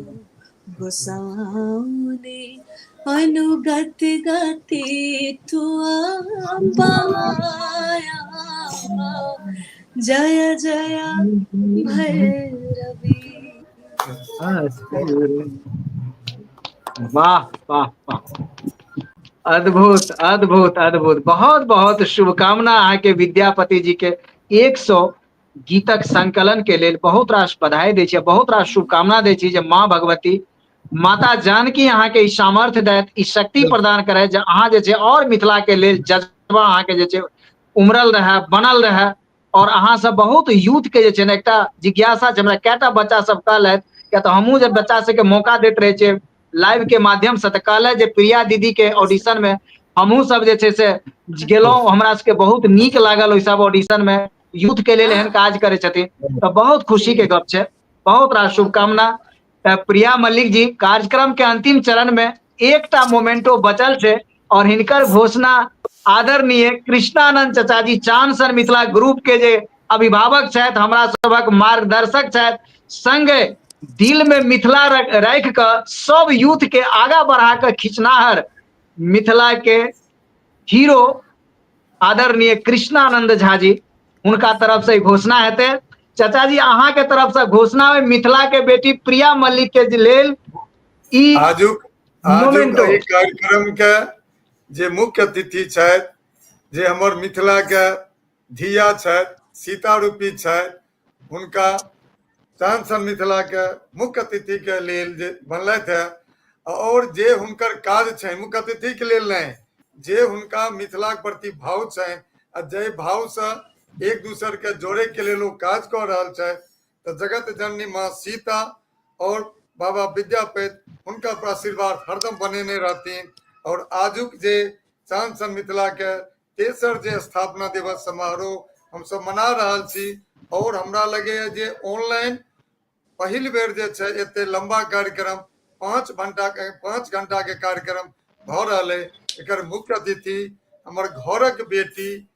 गोसाउनि, अनुगत गति तुअ पाया। जय जय भैरवी। वाह वाह वाह, अद्भुत अद्भुत अद्भुत। बहुत बहुत शुभकामना अहाँके विद्यापति जी के 100 गीतक संकलन के लेल बहुत रास बधाई दै छी, बहुत रास शुभकामना दै छी जे माँ भगवती माता जानकी अहाँके ई सामर्थ्य दैत, ई शक्ति प्रदान करैत जे अहाँ जे छै और मिथिला के लेल जज्बा अहाँके जे छै उमड़ल रहै, बनल रहै। और अहाँ सब बहुत यूथ के जे छै ने एकटा जिज्ञासा छै, हमरा कएटा बच्चा सब कहलथि, किया तऽ हमहूँ जब बच्चा सबके मौका दैत रहै छियै लाइव के माध्यम से, तऽ कहलथि जे प्रिया दीदी के ऑडिशन में हमहूँ सब जे छै से गेलहुँ, हमरा सबके बहुत नीक लागल ओहि सब ऑडिशन में। यूथ के लेल एहन काज करै छथिन तऽ बहुत खुशी के गप छै। बहुत रास शुभकामना। तऽ प्रिया मल्लिक जी, कार्यक्रम के अंतिम चरण में एकटा मोमेंटो बचल छै और हिनकर घोषणा आदरणीय कृष्णानंद चाचा जी चांद सन मिथिला ग्रुप के जे अभिभावक छथि, हमरा सभक मार्गदर्शक छथि, संगे दिल में मिथिला राखि कऽ सब यूथ के आगा बढ़ा कऽ खिंचनाहर मिथिला के हीरो आदरणीय कृष्णानंद झा जी, हुनका तरफ से घोषणा हेतै। चाचा जी, अहाँ के तरफ से घोषणा में मिथिला के बेटी प्रिया मल्लिक के लेल ई आजुक आजुक एहि कार्यक्रम के जे मुख्य अतिथि छथि, जे हमर मिथिला के धिया छथि, सीता रूपी छथि, हुनका चांद सन मिथिला के मुख्य अतिथि के लेल जे बनलथि है, और जे हुनकर काज छै मुख्य अतिथि के लेल नहि, जे हुनका मिथिला के प्रति भाव छै आ जाहि भाव से एक दूसर के जोड़े के लेल ओ काज कऽ रहल छथि, तऽ जगत जननी माँ सीता और बाबा विद्यापति हुनका पर आशीर्वाद हरदम बनेने रहथिन। और आजुक जे चांद सन मिथिला के तेसर जे स्थापना दिवस समारोह हमसब मना रहल छी, और हमरा लगैया जे ऑनलाइन पहिल बेर जे छै एते लंबा कार्यक्रम 5 घंटा के कार्यक्रम भऽ रहल अइ। एकर मुख्य अतिथि हमर घरक बेटी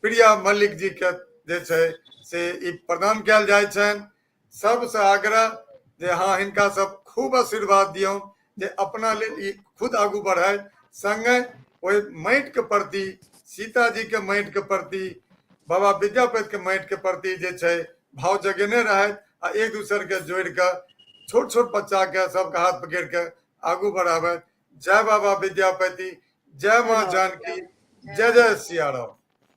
प्रिया मल्लिक जी के जे छै से ई प्रदान कयल जाइ छनि। सबसँ आग्रह जे अहाँ हिनका सब खूब आशीर्वाद दियौन जे अपना लेल ई खुद आगू बढ़ाय, संगे ओहि माटि के प्रति, सीता जी के माटि के प्रति, बाबा विद्यापति के माटि के प्रति जे छै भाव जगेने रहथि आ एक दूसर के जोड़ि कऽ छोट छोट बच्चा के सबके हाथ पकड़ि के आगू बढ़ाबथि। जय बाबा विद्यापति, जय माँ जानकी, जय जय सियाराम।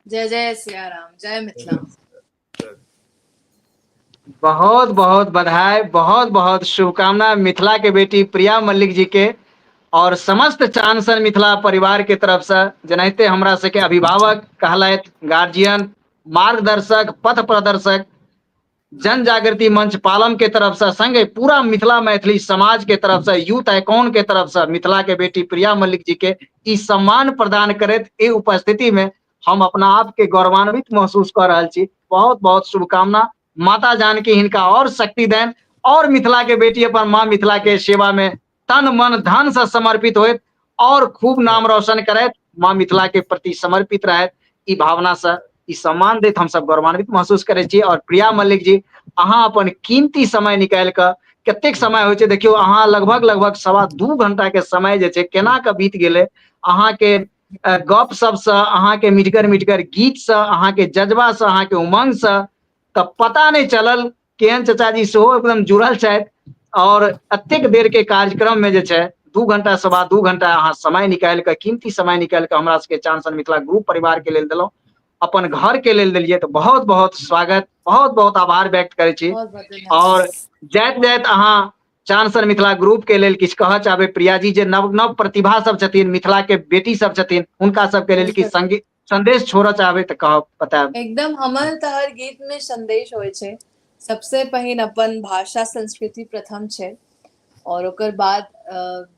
जय जय सियाराम, जय मिथिला। बहुत बहुत बधाई, बहुत बहुत शुभकामना मिथिला के बेटी प्रिया मल्लिक जी के और समस्त चांद सन मिथिला परिवार के तरफ से। जेनाहिते हमरा सबके अभिभावक कहलथि, गार्जियन, मार्गदर्शक, पथ प्रदर्शक, जन जागृति मंच पालम के तरफ से, संगे पूरा मिथिला मैथिली समाज के तरफ से, यूथ आइकॉन के तरफ से मिथिला के बेटी प्रिया मल्लिक जी के ई सम्मान प्रदान करैत ई उपस्थिति में हम अपना आप के गौरवान्वित महसूस कर रहल छी। बहुत बहुत शुभकामना। माता जानकी हिनका और शक्ति देन और मिथिला के बेटी अपन माँ मिथिला के सेवा में तन मन धन से समर्पित होइत और खूब नाम रोशन करैत माँ मिथिला के प्रति समर्पित रहैत, ई भावना से ई सम्मान दैत हम सब गौरवान्वित महसूस करै छी। और प्रिया मल्लिक जी, अहाँ अपन कीमती समय निकालि कऽ, कतेक समय होइ छै देखियौ, अहाँ लगभग लगभग 2.25 घंटा के समय जे छै केना कऽ बीत गेलै अहाँके गप सबसँ, अहाँके मिठगर मिठगर गीतसँ, अहाँके जज्बासँ, अहाँके उमंगसँ, तऽ पता नहि चलल। केहन चाचा जी सेहो एकदम जुड़ल छथि और एतेक देर के कार्यक्रम में जे छै 2 घंटा 2.25 घंटा अहाँ समय निकालि कऽ, कीमती समय निकालि कऽ हमरा सबके चांद सन मिथिला ग्रुप परिवार के लेल देलहुँ, अपन घर के लेल देलियै, तऽ बहुत बहुत स्वागत, बहुत बहुत आभार व्यक्त करै छी। और जाइत जाइत अहाँ चांद सन मिथिला ग्रुप के लेल किछु कहऽ चाहबै प्रिया जी, जे नव नव प्रतिभा सब छथिन, मिथिला के बेटी सब छथिन, हुनका सबके लेल किछु संगीत संदेश छोड़ऽ चाहबै तऽ कहब, बतायब। एकदम, हमर तऽ हर गीत में संदेश होइ छै। सबसे पहिन अपन भाषा संस्कृति प्रथम छै और ओकर बाद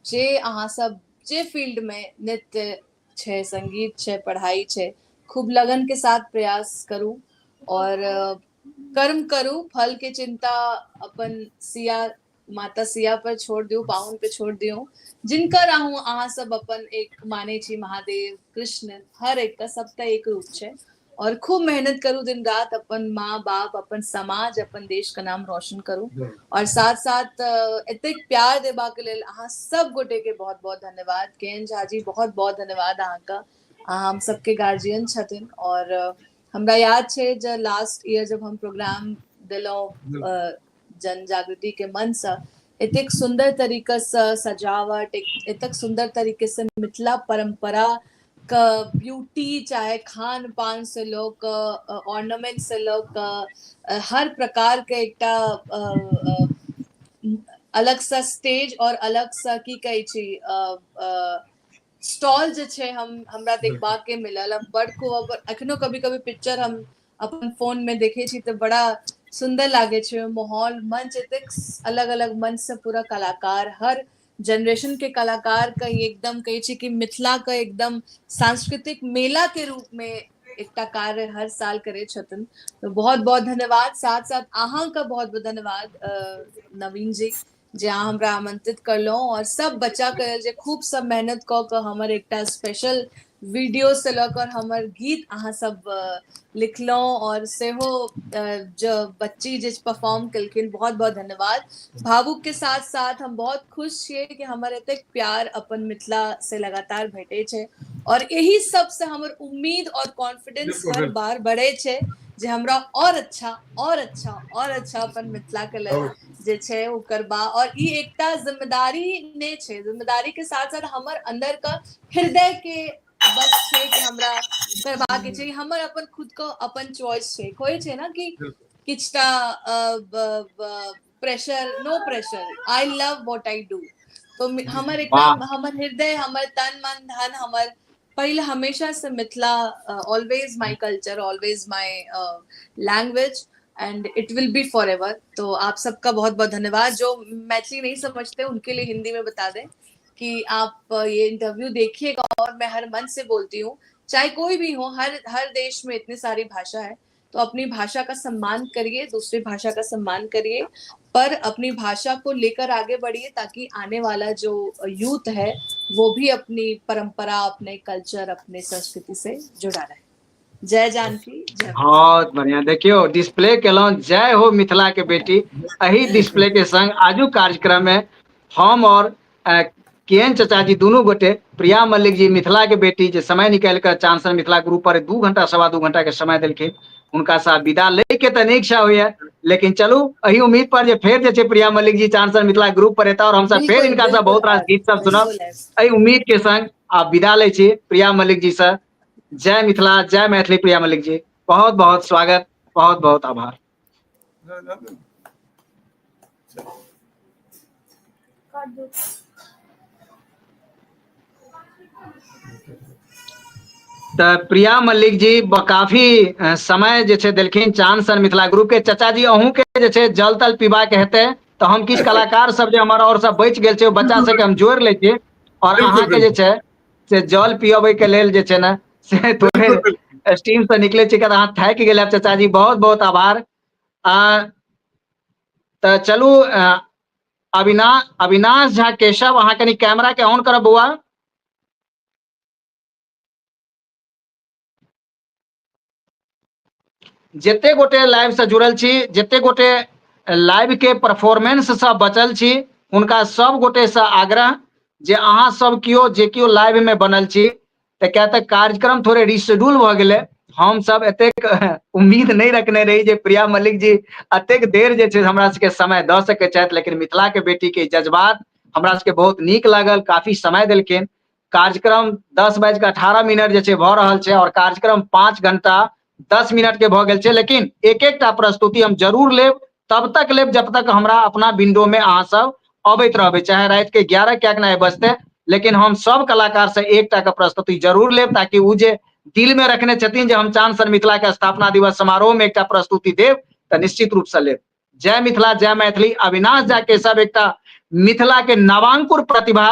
जे अहाँ सब जे फील्ड में नृत्य छै, संगीत छै, पढ़ाई छै, खूब लगन के साथ प्रयास करू और कर्म करू, फल के चिंता अपन सिया माता सिया पर छोड़ दियौ, पाहुन पे छोड़ दियौ। जिनकर अहूँ अहाँ सब अपन एक मानै छी, महादेव कृष्ण, हर एक का सबटा एक रूप छै। और खूब मेहनत करू दिन रात, अपन माँ बाप, अपन समाज, अपन देश का नाम रोशन करू। और साथ साथ एतेक प्यार देबाक लेल अहाँ सब गोटे के बहुत बहुत धन्यवाद। के एन झा जी, बहुत बहुत धन्यवाद अहाँके, अहाँ हम सबके गार्जियन छथिन। और हमरा याद छै जे लास्ट ईयर जब हम प्रोग्राम देलहुँ जन जागृति के मन से, एतेक सुंदर तरीका से सजावट, एतेक सुंदर तरीके से मिथिला परंपरा के ब्यूटी, चाहे खान पान से लऽ कऽ, ऑर्नामेंट से लऽ कऽ, हर प्रकार के एकटा अलग सा स्टेज और अलग सा की कहै छी स्टॉल जे छै हम हमरा देखबाक के मिलल। हम बड़ खूब अखनो कभी कभी पिक्चर हम अपन फोन में देखे छी तऽ बड़ा सुंदर लागे छै माहौल, मंच एतेक अलग अलग मंच से पूरा कलाकार, हर जनरेशन के कलाकार के एकदम कहै छी कि मिथिला के एकदम सांस्कृतिक मेला के रूप में एकटा कार्य हर साल करे छथिन। तो बहुत बहुत धन्यवाद। साथ साथ अहाँ का बहुत बहुत धन्यवाद नवीन जी, जे अहाँ हमरा आमंत्रित करलहुँ और सब बच्चा के लेल जे खूब सब मेहनत कऽ कऽ हमर एकटा स्पेशल वीडियो से लऽ कऽ हमर गीत अहाँ सब लिखलहुँ और सेहो जो बच्ची जे परफॉर्म केलखिन, बहुत बहुत धन्यवाद। भावुक के साथ साथ हम बहुत खुश छियै कि हमर एतेक प्यार अपन मिथिला से लगातार भेटै छै और एही सब से हमर उम्मीद और कॉन्फिडेंस हर बार बढ़े छै जे हमरा और अच्छा और अच्छा और अच्छा अपन मिथिला के लेल जे छै ओ करबा। और ई एकटा जिम्मेदारी नहि छै, जिम्मेदारी के साथ साथ हमर अंदर का हृदय के बस छै कि हमरा करबा के छै, हमर अपन खुद के अपन चॉइस छै। होइ छै ना कि किछटा pressure, no pressure, I love what I do. तो हमर एकटा हमर हृदय, हमर तन मन धन, हमर पहिल हमेशा से Mithila, always my culture, always my language, and it will be forever. तो आप सबका बहुत बहुत धन्यवाद। जो मैथिली नहीं समझते उनके लिए हिंदी में बता दें कि आप ये इंटरव्यू देखिएगा, और मैं हर मन से बोलती हूँ, चाहे कोई भी हो, हर हर देश में इतनी सारी भाषा है, तो अपनी भाषा का सम्मान करिए, दूसरी भाषा का सम्मान करिए, पर अपनी भाषा को लेकर आगे बढ़िए, ताकि आने वाला जो यूथ है वो भी अपनी परंपरा, अपने कल्चर, अपने संस्कृति से जुड़ा रहे। जय जानकी, जय। बहुत बढ़िया। देखियो डिस्प्ले केलहुँ, जय हो मिथिला के बेटी। एही डिस्प्ले के संग आजू कार्यक्रम में हम और के एन चचा जी दुनू गोटे, प्रिया मल्लिक जी मिथिला के बेटी जे समय निकालि कऽ चांसन मिथिला ग्रुप पर 2 घंटा 2.25 घंटा के समय देलखिन, हुनका से विदा लै के तऽ नहि इच्छा होइया, लेकिन चलू एही उम्मीद पर जे फेर जे छै प्रिया मल्लिक जी चांसन मिथिला ग्रुप पर एता और हमसब फेर बिल्कुल हिनका से बिल्कुल बहुत रास आयब, गीत सब सुनब। बिल्कुल आयब। एहि उम्मीद के संग आब विदा लै छी प्रिया मल्लिक जी से। जय मिथिला, जय मैथिली। प्रिया मल्लिक जी, बहुत बहुत स्वागत, बहुत बहुत आभार। तऽ प्रिया मल्लिक जी काफी समय जे छै देलखिन चांद सन मिथिला ग्रुप के। चचा जी अहूँ के जे छै जल तल पीबाक हेतै तऽ हम किछु कलाकार सब जे हमर और सब बचि गेल छै बच्चा सबके हम जोड़ि लै छी और अहाँके जे छै से जल पियबै के लेल जे छै ने से थोड़े स्टीम से निकले छै, अहाँ थाकि गेल चाचा जी, बहुत बहुत आभार। तऽ चलू अविनाश झा केशव, अहाँ कनि कैमरा के ऑन करब बौआ। जते गोटे लाइव से जुड़ल छी, जते गोटे लाइव के परफॉर्मेंस से बचल छी, हुनका सब गोटे से आग्रह जे अहाँ सब केओ जे केओ लाइव में बनल छी, तऽ किया तऽ कार्यक्रम थोड़े रिशेड्यूल भऽ गेलै। हम सब एतेक उम्मीद नहि रखने रही जे प्रिया मल्लिक जी एतेक देर जे छै हमरा सबके समय दऽ सकै छथि, लेकिन मिथिला के बेटी के जज्बात हमरा सबके बहुत नीक लागल, काफी समय देलखिन। कार्यक्रम 10:18 जे छै भऽ रहल छै और कार्यक्रम 5 घंटा 10 मिनट के भऽ गेल छै, लेकिन एक एकटा प्रस्तुति हम जरूर लेब, तब तक लेब जब तक हमरा अपना विंडो में अहाँ सब अबैत रहबै, चाहे राति के 11 किएक नहि बजतै, लेकिन हम सब कलाकार से एकटा के प्रस्तुति जरूर लेब, ताकि ओ जे दिल में रखने छथिन जे हम चांद सन मिथिला के स्थापना दिवस समारोह में एकटा प्रस्तुति देब, तऽ निश्चित रूप से लेब। जय मिथिला, जय मैथिली। अविनाश झा केशव एकटा मिथिला के नवांकुर प्रतिभा,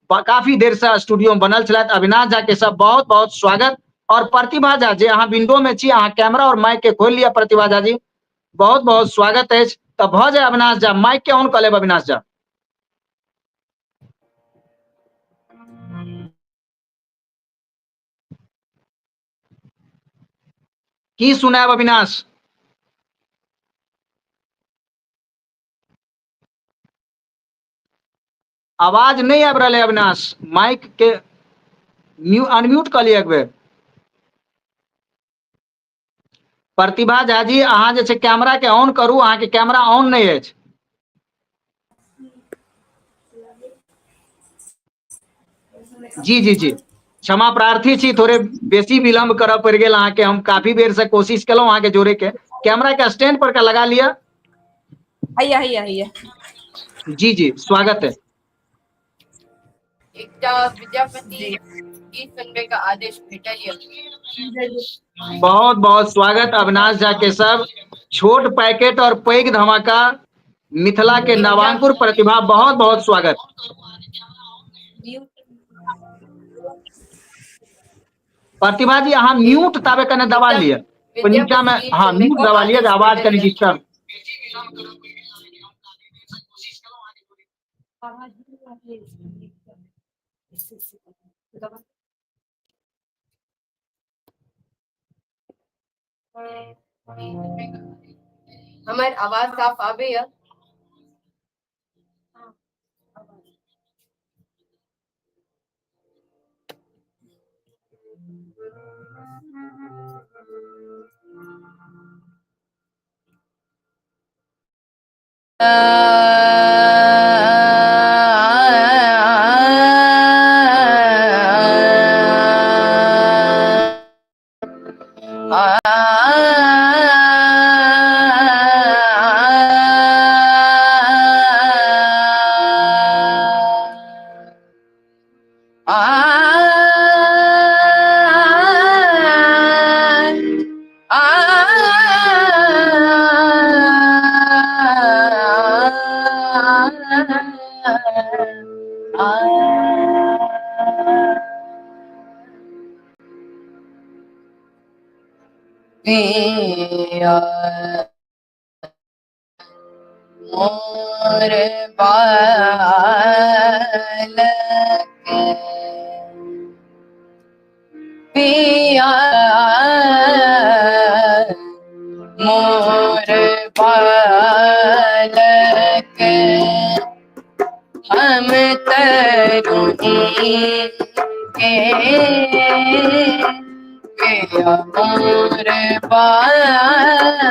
काफी देर से स्टूडियो में बनल छलथि। अविनाश झा केशव, बहुत बहुत स्वागत और प्रतिभा झा जे अहाँ विंडो में छी, अहाँ कैमरा और माइक के खोलि लिअ। प्रतिभा झा जी बहुत बहुत स्वागत अछि। तऽ भऽ जाय अविनाश झा, माइक के ऑन कऽ लेब अविनाश झा। की सुनायब अविनाश? आवाज नहि आबि रहल है अविनाश, माइक के अनम्यूट कऽ लिअ एक बेर। प्रतिभा झा जी अहाँ जे छै कैमरा के ऑन करू, अहाँके कैमरा ऑन नहि अछि। जी जी जी, क्षमा प्रार्थी छी, थोड़े बेसी विलंब करऽ पड़ि गेल अहाँके। हम काफी बेर से कोशिश केलहुं अहाँके जोड़े के। कैमरा के स्टैंड पर का लगा लिअ। हैया हैया हैया। जी जी, स्वागत है। एकटा विद्यापति गीत सुनबे के आदेश भेटल यऽ। बहुत बहुत स्वागत अविनाश झा के सब। छोट पैकेट और पैघ धमाका, मिथिला के नवांकुर प्रतिभा, बहुत बहुत स्वागत। प्रतिभा जी अहाँ म्यूट ताबे कने दबा लिअ नीचा में, हाँ म्यूट दबा लिअ जे आवाज कनी डिस्टर्ब। हमर आवाज साफ आबैया? पिया मोर बालक, पिया मोर बालक, हम तरुणी के, पिया मोर बालक,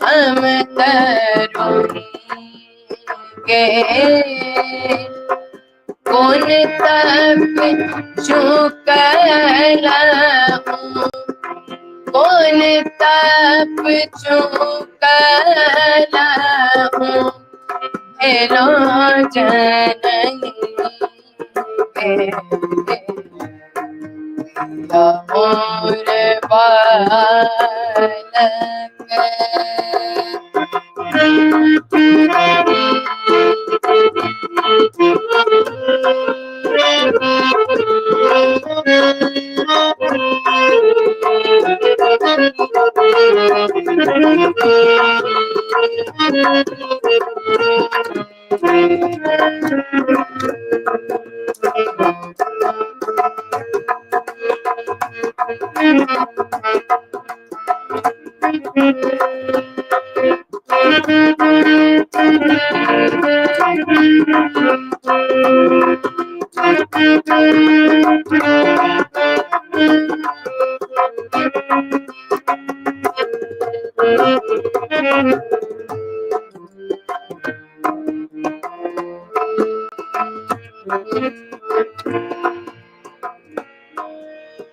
हम तरुणी के। कौन तप चुकल, कौन तप चुकल हेलो जननी के, मोर बालक।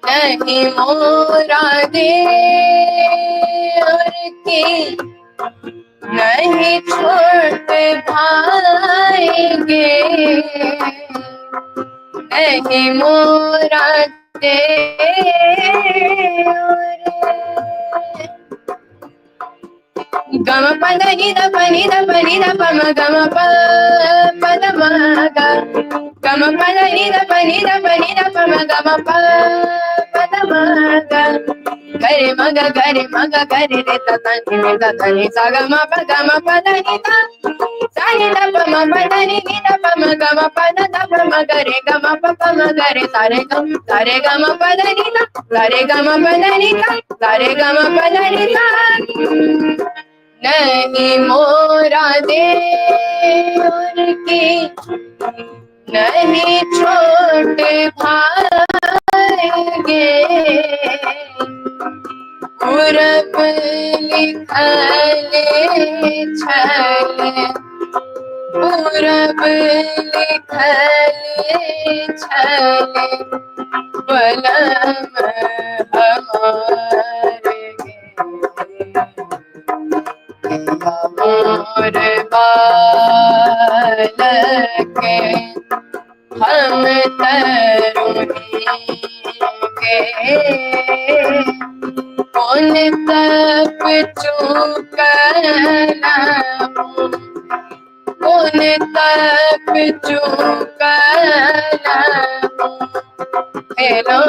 नहीं मोरा दे और की, नहीं छोट भाएंगे, नहीं मोरा दे और गम प the नि the प नि the प नि the प म ग म प प the म ग गम प the नि the प नि the प नि the प म ग म प प the म ग गरे म ग गरे म ग गरे रे त त नि नि त त नि सा ग म प ग म प the नि the सा नि the प म प the नि नि the प म ग म प the the प म ग रे ग म प प म ग रे सा रे ग सा रे ग म प the नि the सा रे ग म प the नि the सा रे ग म प the नि the. नहीं मोरा देवर की नहीं छोट भागे, पूरब लिखल छल, पूरब लिखल छल बलम हमारे मोर बालक हम तरुणी के कौन तप चुकला, कौन तप चुकला हेलो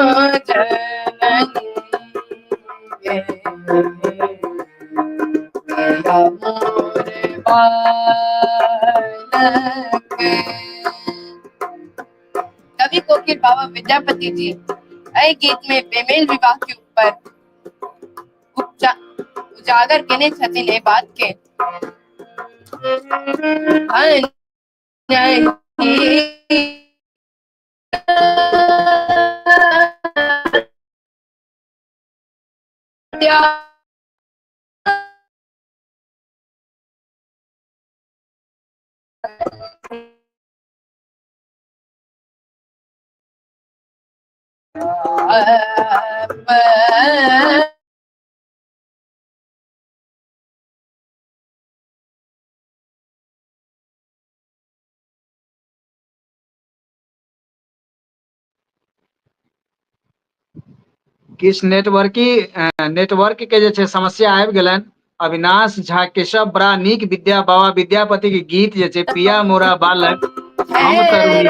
जननी मोर बालक। कवि कोकिल बाबा विद्यापति जी एहि गीत में बेमेल विवाह के ऊपर उजागर केने छथिन एहि बात के। किछु नेटवर्की नेटवर्क के जे छै समस्या आबि गेलनि। अविनाश झा केशव बड़ा नीक विद्या बाबा विद्यापति के गीत जे छै पिया मोरा बालक हम तरुणी।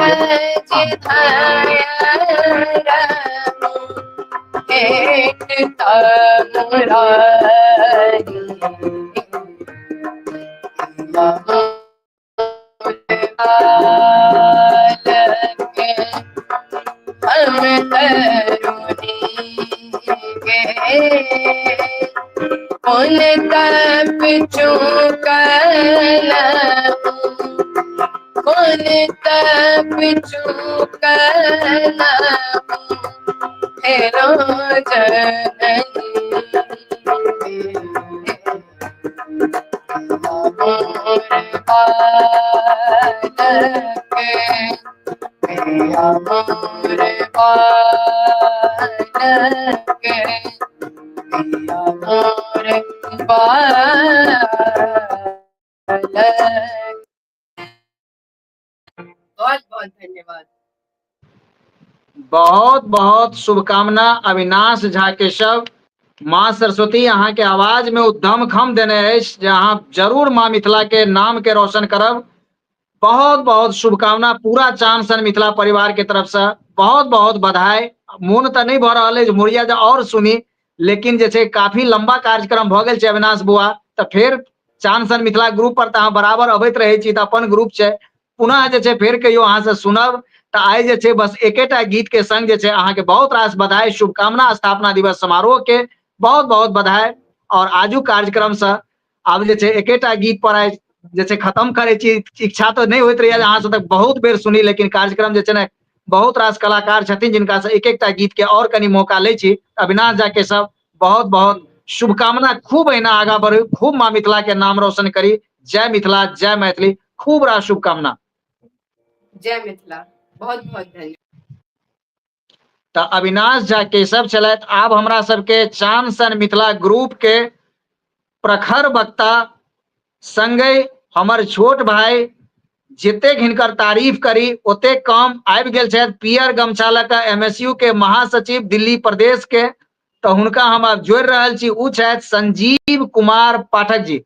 कौन तप चुकल, कौन तप चुकल हेलो जननी मोर बालक, मोर बालक, मोर बालक। बहुत बहुत धन्यवाद। बहुत बहुत शुभकामना अविनाश झा केशव। माँ सरस्वती अहाँ के आवाज में उद्यम खम देने अछि जे अहाँ जरूर माँ मिथिला के नाम के रोशन करब। बहुत बहुत शुभकामना पूरा चान सन मिथिला परिवार के तरफ से बहुत बहुत बधाई। मोन तऽ नहि भऽ रहल अछि मुड़िया जे और सुनी, लेकिन जे छै काफी लंबा कार्यक्रम भऽ गेल छै अविनाश बुआ, तऽ फेर चान सन मिथिला ग्रुप पर तऽ अहाँ बराबर अबैत रहै छी, तऽ अपन ग्रुप छै, पुनः जे छै फेर कहियो अहाँ से सुनब। तऽ आइ जे छै बस एकेटा गीत के संग जे छै अहाँके बहुत रास बधाई शुभकामना स्थापना दिवस समारोह के बहुत बहुत बधाई। और आजुक कार्यक्रम से आब जे छै एकेटा गीत पर आइ जे छै खत्म करै छी। इच्छा तऽ नहि होइत रहैया जे अहाँ सब तक बहुत बेर सुनी, लेकिन कार्यक्रम जे छै ने बहुत रास कलाकार छथिन जिनका से एक एकटा गीत के और कनि मौका लै छी। अविनाश झा के सब बहुत बहुत शुभकामना, खूब एहिना आगाँ बढ़ू, खूब माँ मिथिला के नाम रोशन करी। जय मिथिला, जय मैथिली, खूब रास शुभकामना। जय मिथिला, बहुत बहुत धन्यवाद। तऽ अविनाश झा केशव छलथि। आब हमरा सबके चान सन मिथिला ग्रुप के प्रखर वक्ता संगे हमर छोट भाई, जतेक हिनकर तारीफ करी ओतेक कम, आबि गेल छथि पियर गमछा लऽ कऽ एमएसयू के महासचिव दिल्ली प्रदेश के, तऽ हुनका हम आब जोड़ि रहल छी। ओ छथि संजीव कुमार पाठक जी।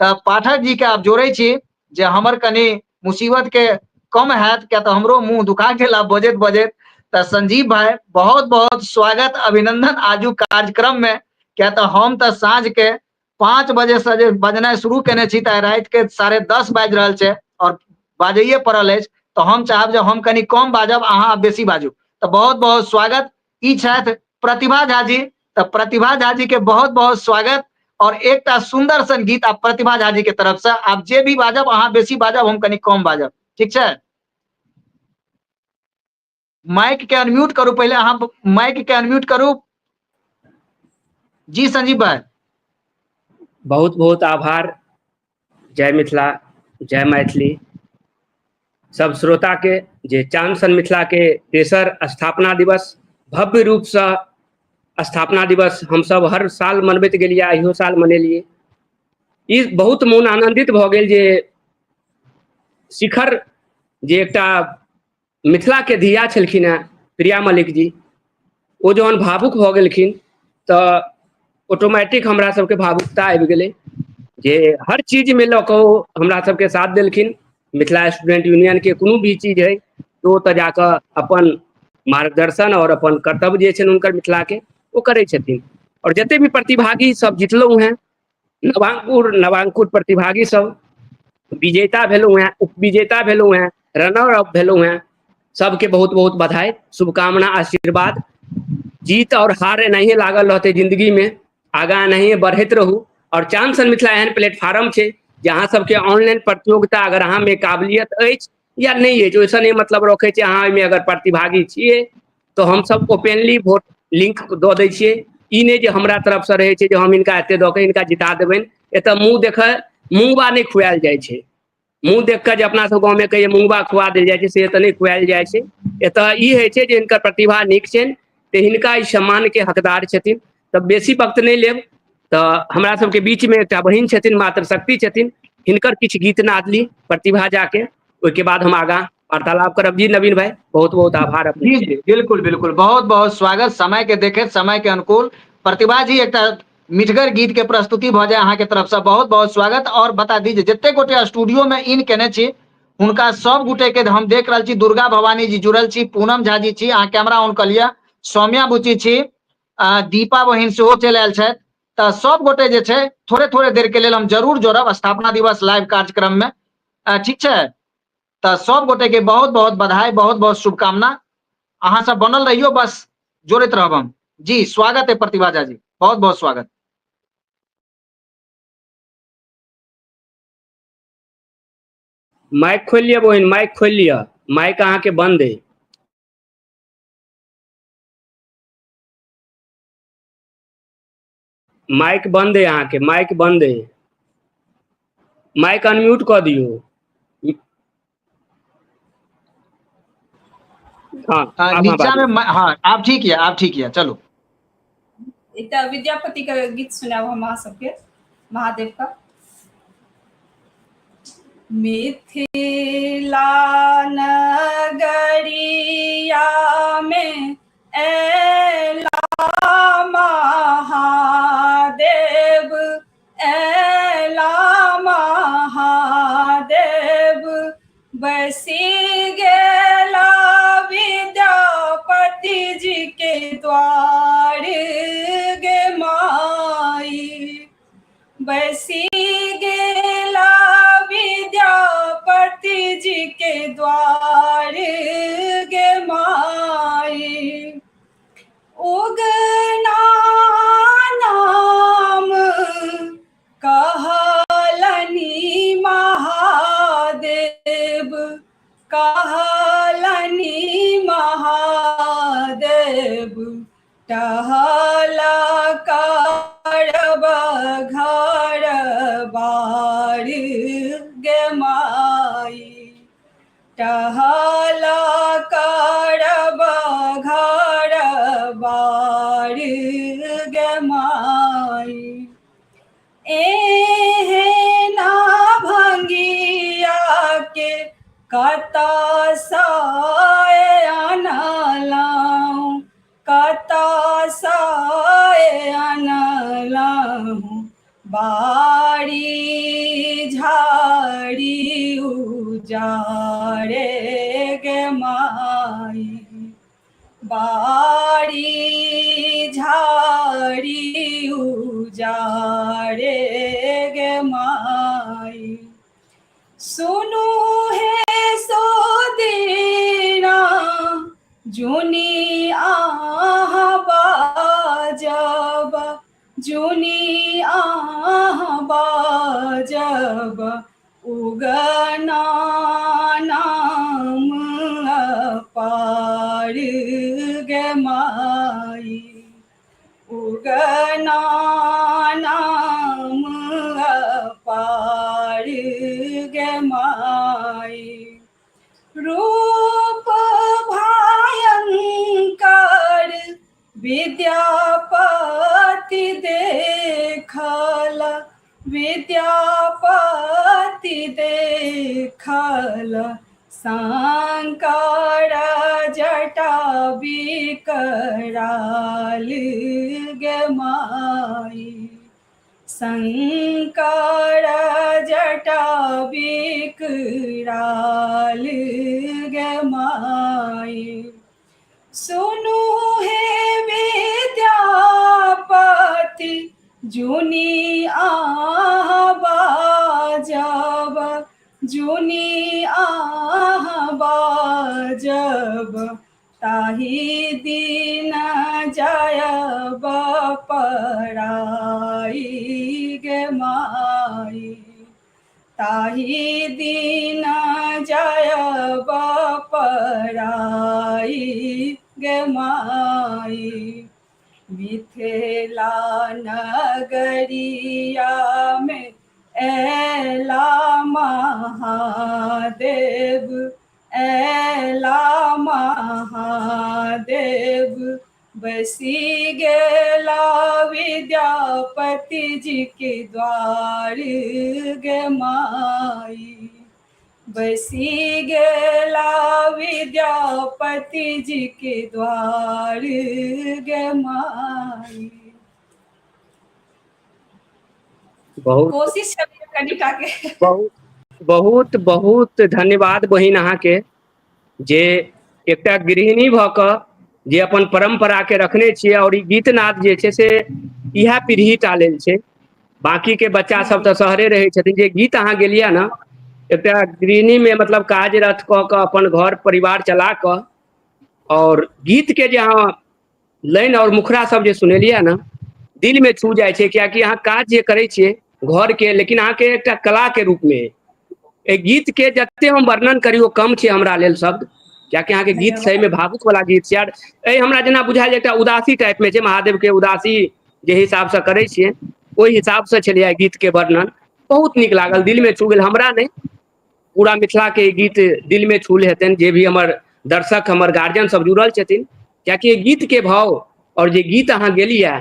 तऽ पाठक जी के आब जोड़ै छी जे हमर कनि मुसीबत के कम हैत, किया तऽ हमरो मुंह दुखा गेल आब बजैत बजैत। तऽ संजीव भाई बहुत बहुत स्वागत अभिनंदन आजू कार्यक्रम में, किया तऽ हम तऽ साँझ के 5 बजे से जे बजनाइ शुरू केने छी तऽ राति के 10:30 बाजि रहल छै और बाजैए पड़ल अछि, तऽ हम चाहब जे हम कनि कम बाजब, अहाँ बेसी बाजू। तऽ बहुत बहुत स्वागत। ई छथि प्रतिभा झा जी, तऽ प्रतिभा झा जी के बहुत बहुत स्वागत और एकटा सुंदर सन गीत आप प्रतिभा झा जी के तरफ से। आप जे भी बाजब, अहाँ बेसी बाजब, हम कनि कम बाजब, ठीक छै? माइक के अनम्यूट करू पहिले, अहाँ माइक के अनम्यूट करू। जी संजीव भाई। बहुत बहुत आभार। जय मिथिला, जय मैथिली। सब श्रोता के जे चांद सन मिथिला के तेसर स्थापना दिवस भव्य रूप से स्थापना दिवस हम सब हर साल मनबैत गेलियै, इहो साल मनेलियै। ई बहुत मोन आनंदित भऽ गेल जे शिखर जे एकटा मिथिला के धिया छलखिन हेँ प्रिया मल्लिक जी, ओ जहन भावुक भऽ गेलखिन तऽ ऑटोमेटिक हमरा सबके भावुकता आबि गेलै जे हर चीजमे लऽ कऽ ओ हमरा सबके साथ देलखिन। मिथिला स्टूडेंट यूनियन के कोनो भी चीज है तऽ ओतऽ जाकऽ अपन मार्गदर्शन आओर अपन कर्तव्य जे छनि हुनकर मिथिला के ओ करै छथिन। आओर जते भी प्रतिभागी सब जितलहुँ हेँ, नवांकुर नवांकुर प्रतिभागी सब विजेता भेलहुँ हेँ, उपविजेता भेलहुँ हेँ, रनर अप भेलहुँ हेँ, सबके बहुत बहुत बधाई, शुभकामना, आशीर्वाद। जीत और हार एनाहिए लागल रहतै जिंदगी में, आगाँ एनाहिए बढ़ैत रहू। और चांद सन मिथिला एहन प्लेटफार्म छै जे अहाँ सबके ऑनलाइन प्रतियोगिता अगर अहाँ में काबिलियत अछि या नहि अछि ओहिसँ नहि मतलब रखै छै, अहाँ ओहिमे अगर प्रतिभागी छियै तऽ हमसब ओपनली वोट लिंक दऽ दै छियै। ई नहि जे हमरा तरफसँ रहै छै जे हम हिनका एते दऽ कऽ हिनका जिता देबनि। एतऽ मुँह देख मुँगबा नहि खुआएल जाइ छै। मुँह देख कऽ जे अपना सब गाँवमे कहियै मुँगबा खुआ देल जाइ छै, से एतऽ नहि खुआएल जाइ छै। एतऽ ई होइ छै जे हिनकर प्रतिभा नीक छनि तऽ हिनका ई सम्मानके हकदार छथिन। तऽ बेसी वक्त नहि लेब, तऽ हमरा सबके बीचमे एकटा बहिन छथिन, मातृशक्ति छथिन, हिनकर किछु गीत नाद ली प्रतिभा जाके, ओहिके बाद हम आगाँ वार्तालाप करब। जी नवीन भाई, बहुत बहुत आभार अपने। जी जी बिल्कुल बिल्कुल, बहुत बहुत स्वागत। समय के देखैत समय के अनुकूल प्रतिभा जी एकटा मिठगर गीत के प्रस्तुति भऽ जाय अहाँ के तरफ से, बहुत बहुत स्वागत। और बता दी जे जते गोटे स्टूडियो में इन केने छी हुनका सब गोटे के हम देख रहल छी। दुर्गा भवानी जी जुड़ल छी, पूनम झा जी छी, अहाँ कैमरा ऑन कऽ लिअ, सौम्या बुची छी, दीपा बहिन सेहो चलि आयल छथि। तऽ सब गोटे जे छै थोड़े थोड़े देर के लेल हम जरूर जोड़ब स्थापना दिवस लाइव कार्यक्रम में, ठीक छै? तऽ सब गोटे के बहुत बहुत बधाई, बहुत बहुत शुभकामना। अहाँ सब बनल रहियो, बस जोड़ैत रहब हम। जी स्वागत है प्रतिभा झा जी, बहुत बहुत स्वागत। माइक खोलि लिअ बहिन, माइक खोलि लिअ, माइक अहाँके बंद अइ। माइक बंद अइ अहाँके, माइक बंद अइ, माइक अनम्यूट कऽ दियौ। हाँ, आब अहाँ नीचा बाजू। में हाँ, आब ठीक यऽ, आब ठीक यऽ, चलू। एकटा विद्यापति के गीत सुनायब हम अहाँ सबके, महादेव का। मिथिला नगरिया में ऐला महादेव, ऐला महादेव, बसी गेला विद्यापति जी के द्वार गे माई, बसी गेला विद्यापति जी के द्वार गे माई। उगना नाम कहलनि महादेव, कहलनि महादेव, टहला करब घर बार गे माई, टहला करब घर बार गे माई। एहना भंगिया के कता साए अनलाऊं, कता साए अनलाऊं, बाड़ी बाड़ी झाड़ी उजाड़े गे माई। सुनू हे सो दीना जुनी आहा बाजब, जुनी आहा बाजब, उगना नाम अपार गे माई। उगना नाम अपार गे माई। रूप भयंकर विद्यापति देखल, विद्यापति देखल, शंकर जटा विकराल गे माई। शंकर जटा विकराल गे माई। सुनू हे विद्यापति जुनी आहा बाजब, जुनी आहा बाजब, ताही दिन जायब पराई गे माई। ताही दिन जायब पराई गे माई। मिथिला नगरिया में ऐला महादेव, ऐला महादेव, बसी गेला विद्यापति जी के द्वार गे माई। बसी गेला विद्यापति जी के द्वार गे माई। बहुत कोशिश कनिटा के। बहुत बहुत बहुत धन्यवाद बहिन अहाँके, जे एकटा गृहिणी भऽ कऽ जे अपन परम्परा के रखने छियै, और ई गीतनाद जे छै से इएह पीढ़ी टा लेल छै, बाकी के बच्चा सब तऽ शहरे रहै छथिन। जे गीत अहाँ गेलियै ने, एकटा गृहिणी में मतलब कार्यरत कऽ कऽ अपन घर परिवार चला कऽ और गीत के जे अहाँ लाइन और मुखड़ा सब जे सुनेलियै ने, दिल में छू जाइ छै, कियाकि अहाँ काज जे करै छियै घर के, लेकिन अहाँके एकटा कला के रूप में एहि गीत के जते हम वर्णन करी ओ कम छै हमरा लेल शब्द, कियाकि अहाँके गीत सही में भावुक वाला गीत छै। आर एहि हमरा जेना बुझायल एकटा उदासी टाइप में छै, महादेव के उदासी जे हिसाब से करै छियै ओहि हिसाब से छलियै गीत के वर्णन। बहुत नीक लागल, दिल में छू गेल। हमरा नहि, पूरा मिथिला के ई गीत दिल में छूल हेतनि, जे भी हमर दर्शक हमर गार्जियन सब जुड़ल छथिन, कियाकि गीत के भाव और जे गीत अहाँ गेलियै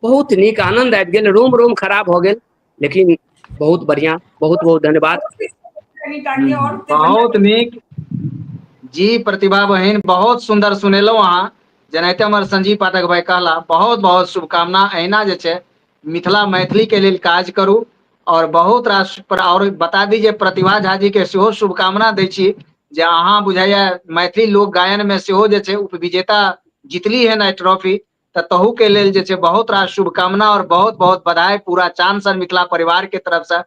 बहुत नीक, आनंद आबि गेल, रोम रोम खराब भऽ गेल, लेकिन बहुत बढ़िया, बहुत बहुत धन्यवाद। बहुत नीक जी प्रतिभा बहिन, बहुत सुंदर सुनेलहुँ अहाँ। जेनाहिते हमर संजीव पाठक भाई कहला, बहुत बहुत शुभकामना। अहिना जे छै मिथिला मैथिली के लेल काज करू और बहुत रास पर। और बता दी जे प्रतिभा झा जी के सेहो शुभकामना दै छी जे अहाँ बुझाइया मैथिली लोक गायन में सेहो जे छै उपविजेता जीतली है ना ट्रॉफी, तऽ तहू के लेल जे छै बहुत रास शुभकामना और बहुत बहुत बधाई पूरा चांद सन मिथिला परिवार के तरफ से।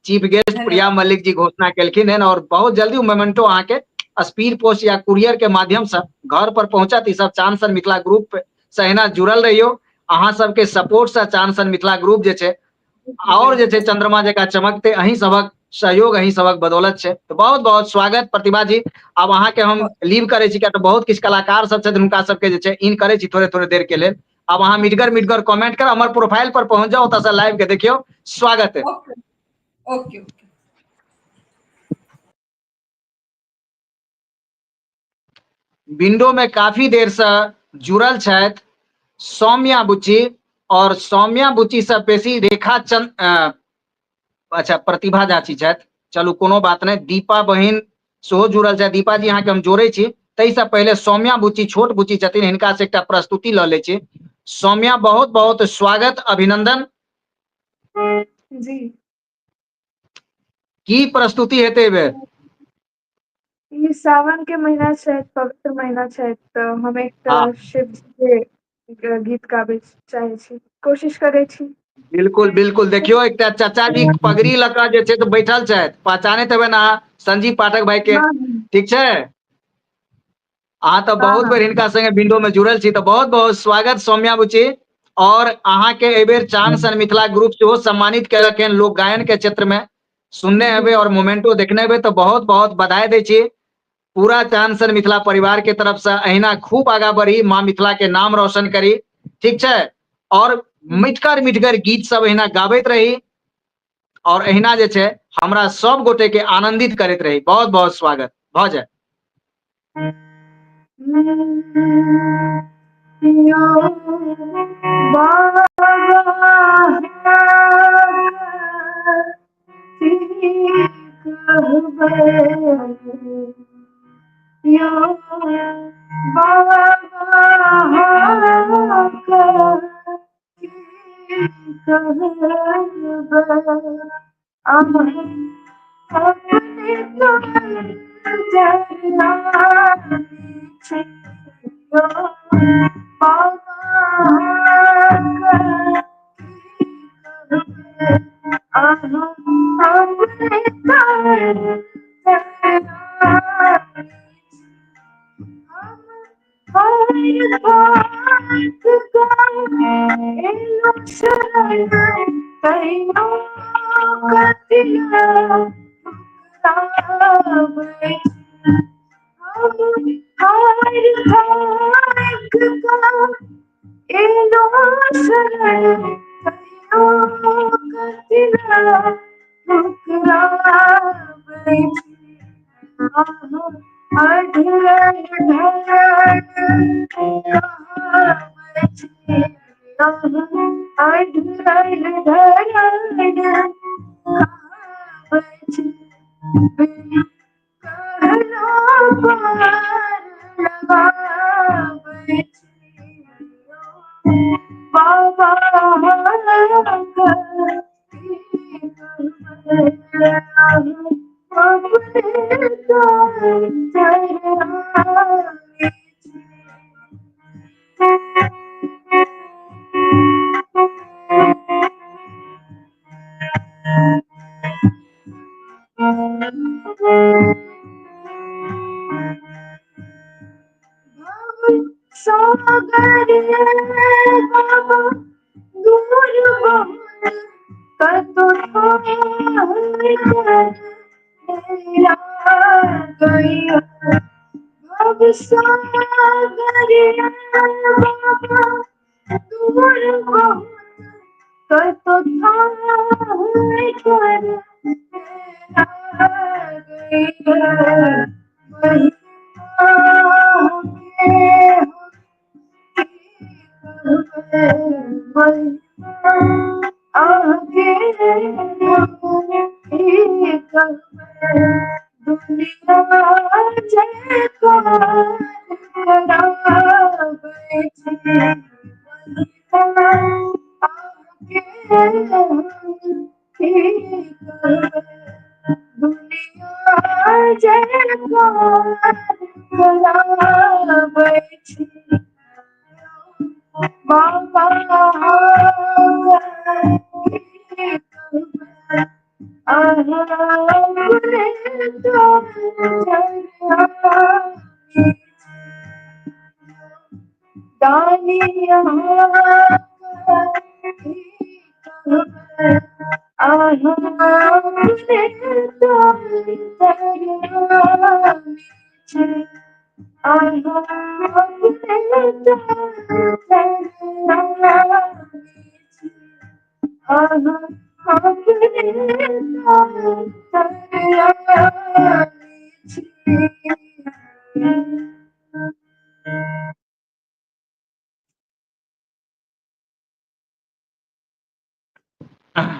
चीफ गेस्ट प्रिया मल्लिक जी घोषणा केलखिन हन और बहुत जल्दी ओ मोमेंटो अहाँके स्पीड पोस्ट या कुरियर के माध्यम से घर पर पहुंचत। ई सब चांद सन मिथिला ग्रुप से एहिना जुड़ल रहियो, अहाँ सबके सपोर्ट से चांद सन मिथिला ग्रुप जे छै और जे छै चंद्रमा जकाँ चमकते, अहीं सबक सहयोग अहीं सबक बदौलत छै। तऽ बहुत बहुत स्वागत प्रतिभा जी। आब अहाँके हम लीव करै छी, किया तऽ बहुत किछु कलाकार सब छथिन, हुनका सबके जे छै इन करै छी थोड़े थोड़े देर के लेल। आब अहाँ मिटगर मिटगर कमेंट कर हमर प्रोफाइल पर पहुंच जाओ, ओतऽ से लाइव के देखियौ। स्वागत है। Okay okay okay. विंडो में काफी देर से जुड़ल छथि सौम्या बुच्ची, और सौम्या बुच्ची से बेसी रेखा चंद, अच्छा प्रतिभा झाची छथि, चलू कोनो बात नहि। दीपा बहिन सेहो जुड़ल छथि। दीपा जी अहाँके हम जोड़ै छी, ताहिसँ पहिले सौम्या बुच्ची छोट बुच्ची छथिन, हिनका से एकटा प्रस्तुति लऽ लै छी। सौम्या बहुत बहुत स्वागत अभिनंदन। जी। की प्रस्तुति हेतै एहि बेर? ई सावन के महीना छै, पवित्र महीना छै, तऽ हम एकटा हँ शिव जी के गीत गाबै चाहै छी, कोशिश करै छी। बिल्कुल बिल्कुल, देखियौ एकटा चाचा जी पगड़ी लऽ कऽ जे छै से बैठल छथि, पहचानैत हेबनि अहाँ संजीव पाठक भाई के, हँ ठीक छै? अहाँ तऽ हँ बहुत हँ बेर हिनका संगे विंडो में जुड़ल छी, तऽ बहुत बहुत स्वागत सौम्या बुची। और अहाँ के एहि बेर चांद सन मिथिला ग्रुप सेहो सम्मानित केलक हन लोक गायन के क्षेत्र में, सुनने जी हेबै और मोमेंटो देखने हेबै, तऽ बहुत बहुत बधाई दै छी पूरा चांद सन मिथिला परिवार के तरफ से। अहिना खूब आगा बढ़ी, माँ मिथिला के नाम रोशन करी, ठीक छै? और मिठगर मिठगर गीत सब अहिना गाबैत रही और अहिना जे छै हमरा सब गोटे के आनंदित करैत रही। बहुत बहुत स्वागत भऽ जाय। यो बाबा यो बाबा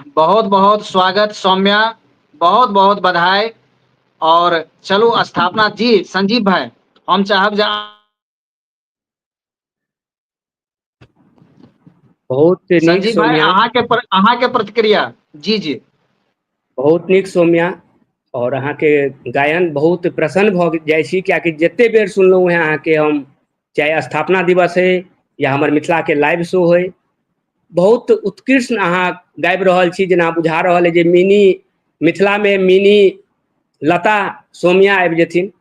बहुत बहुत स्वागत सौम्या, बहुत बहुत बधाई। और चलू स्थापना जी संजीव भाई, हम चाहब जे बहुत नीक संजीव भाई सौम्या, अहाँ के प्रतिक्रिया। जी जी। बहुत नीक सौम्या, आओर अहाँके गायन बहुत प्रसन्न भऽ जाइ छी, कियाकि जते बेर सुनलहुँ हेँ अहाँके हम, चाहे स्थापना दिवस होइ या हमर मिथिलाके लाइव शो होइ, बहुत उत्कृष्ट अहाँ गाबि रहल छी। जेना बुझा रहल अइ जे मिनी मिथिलामे मिनी लता सौम्या आबि जेथिन,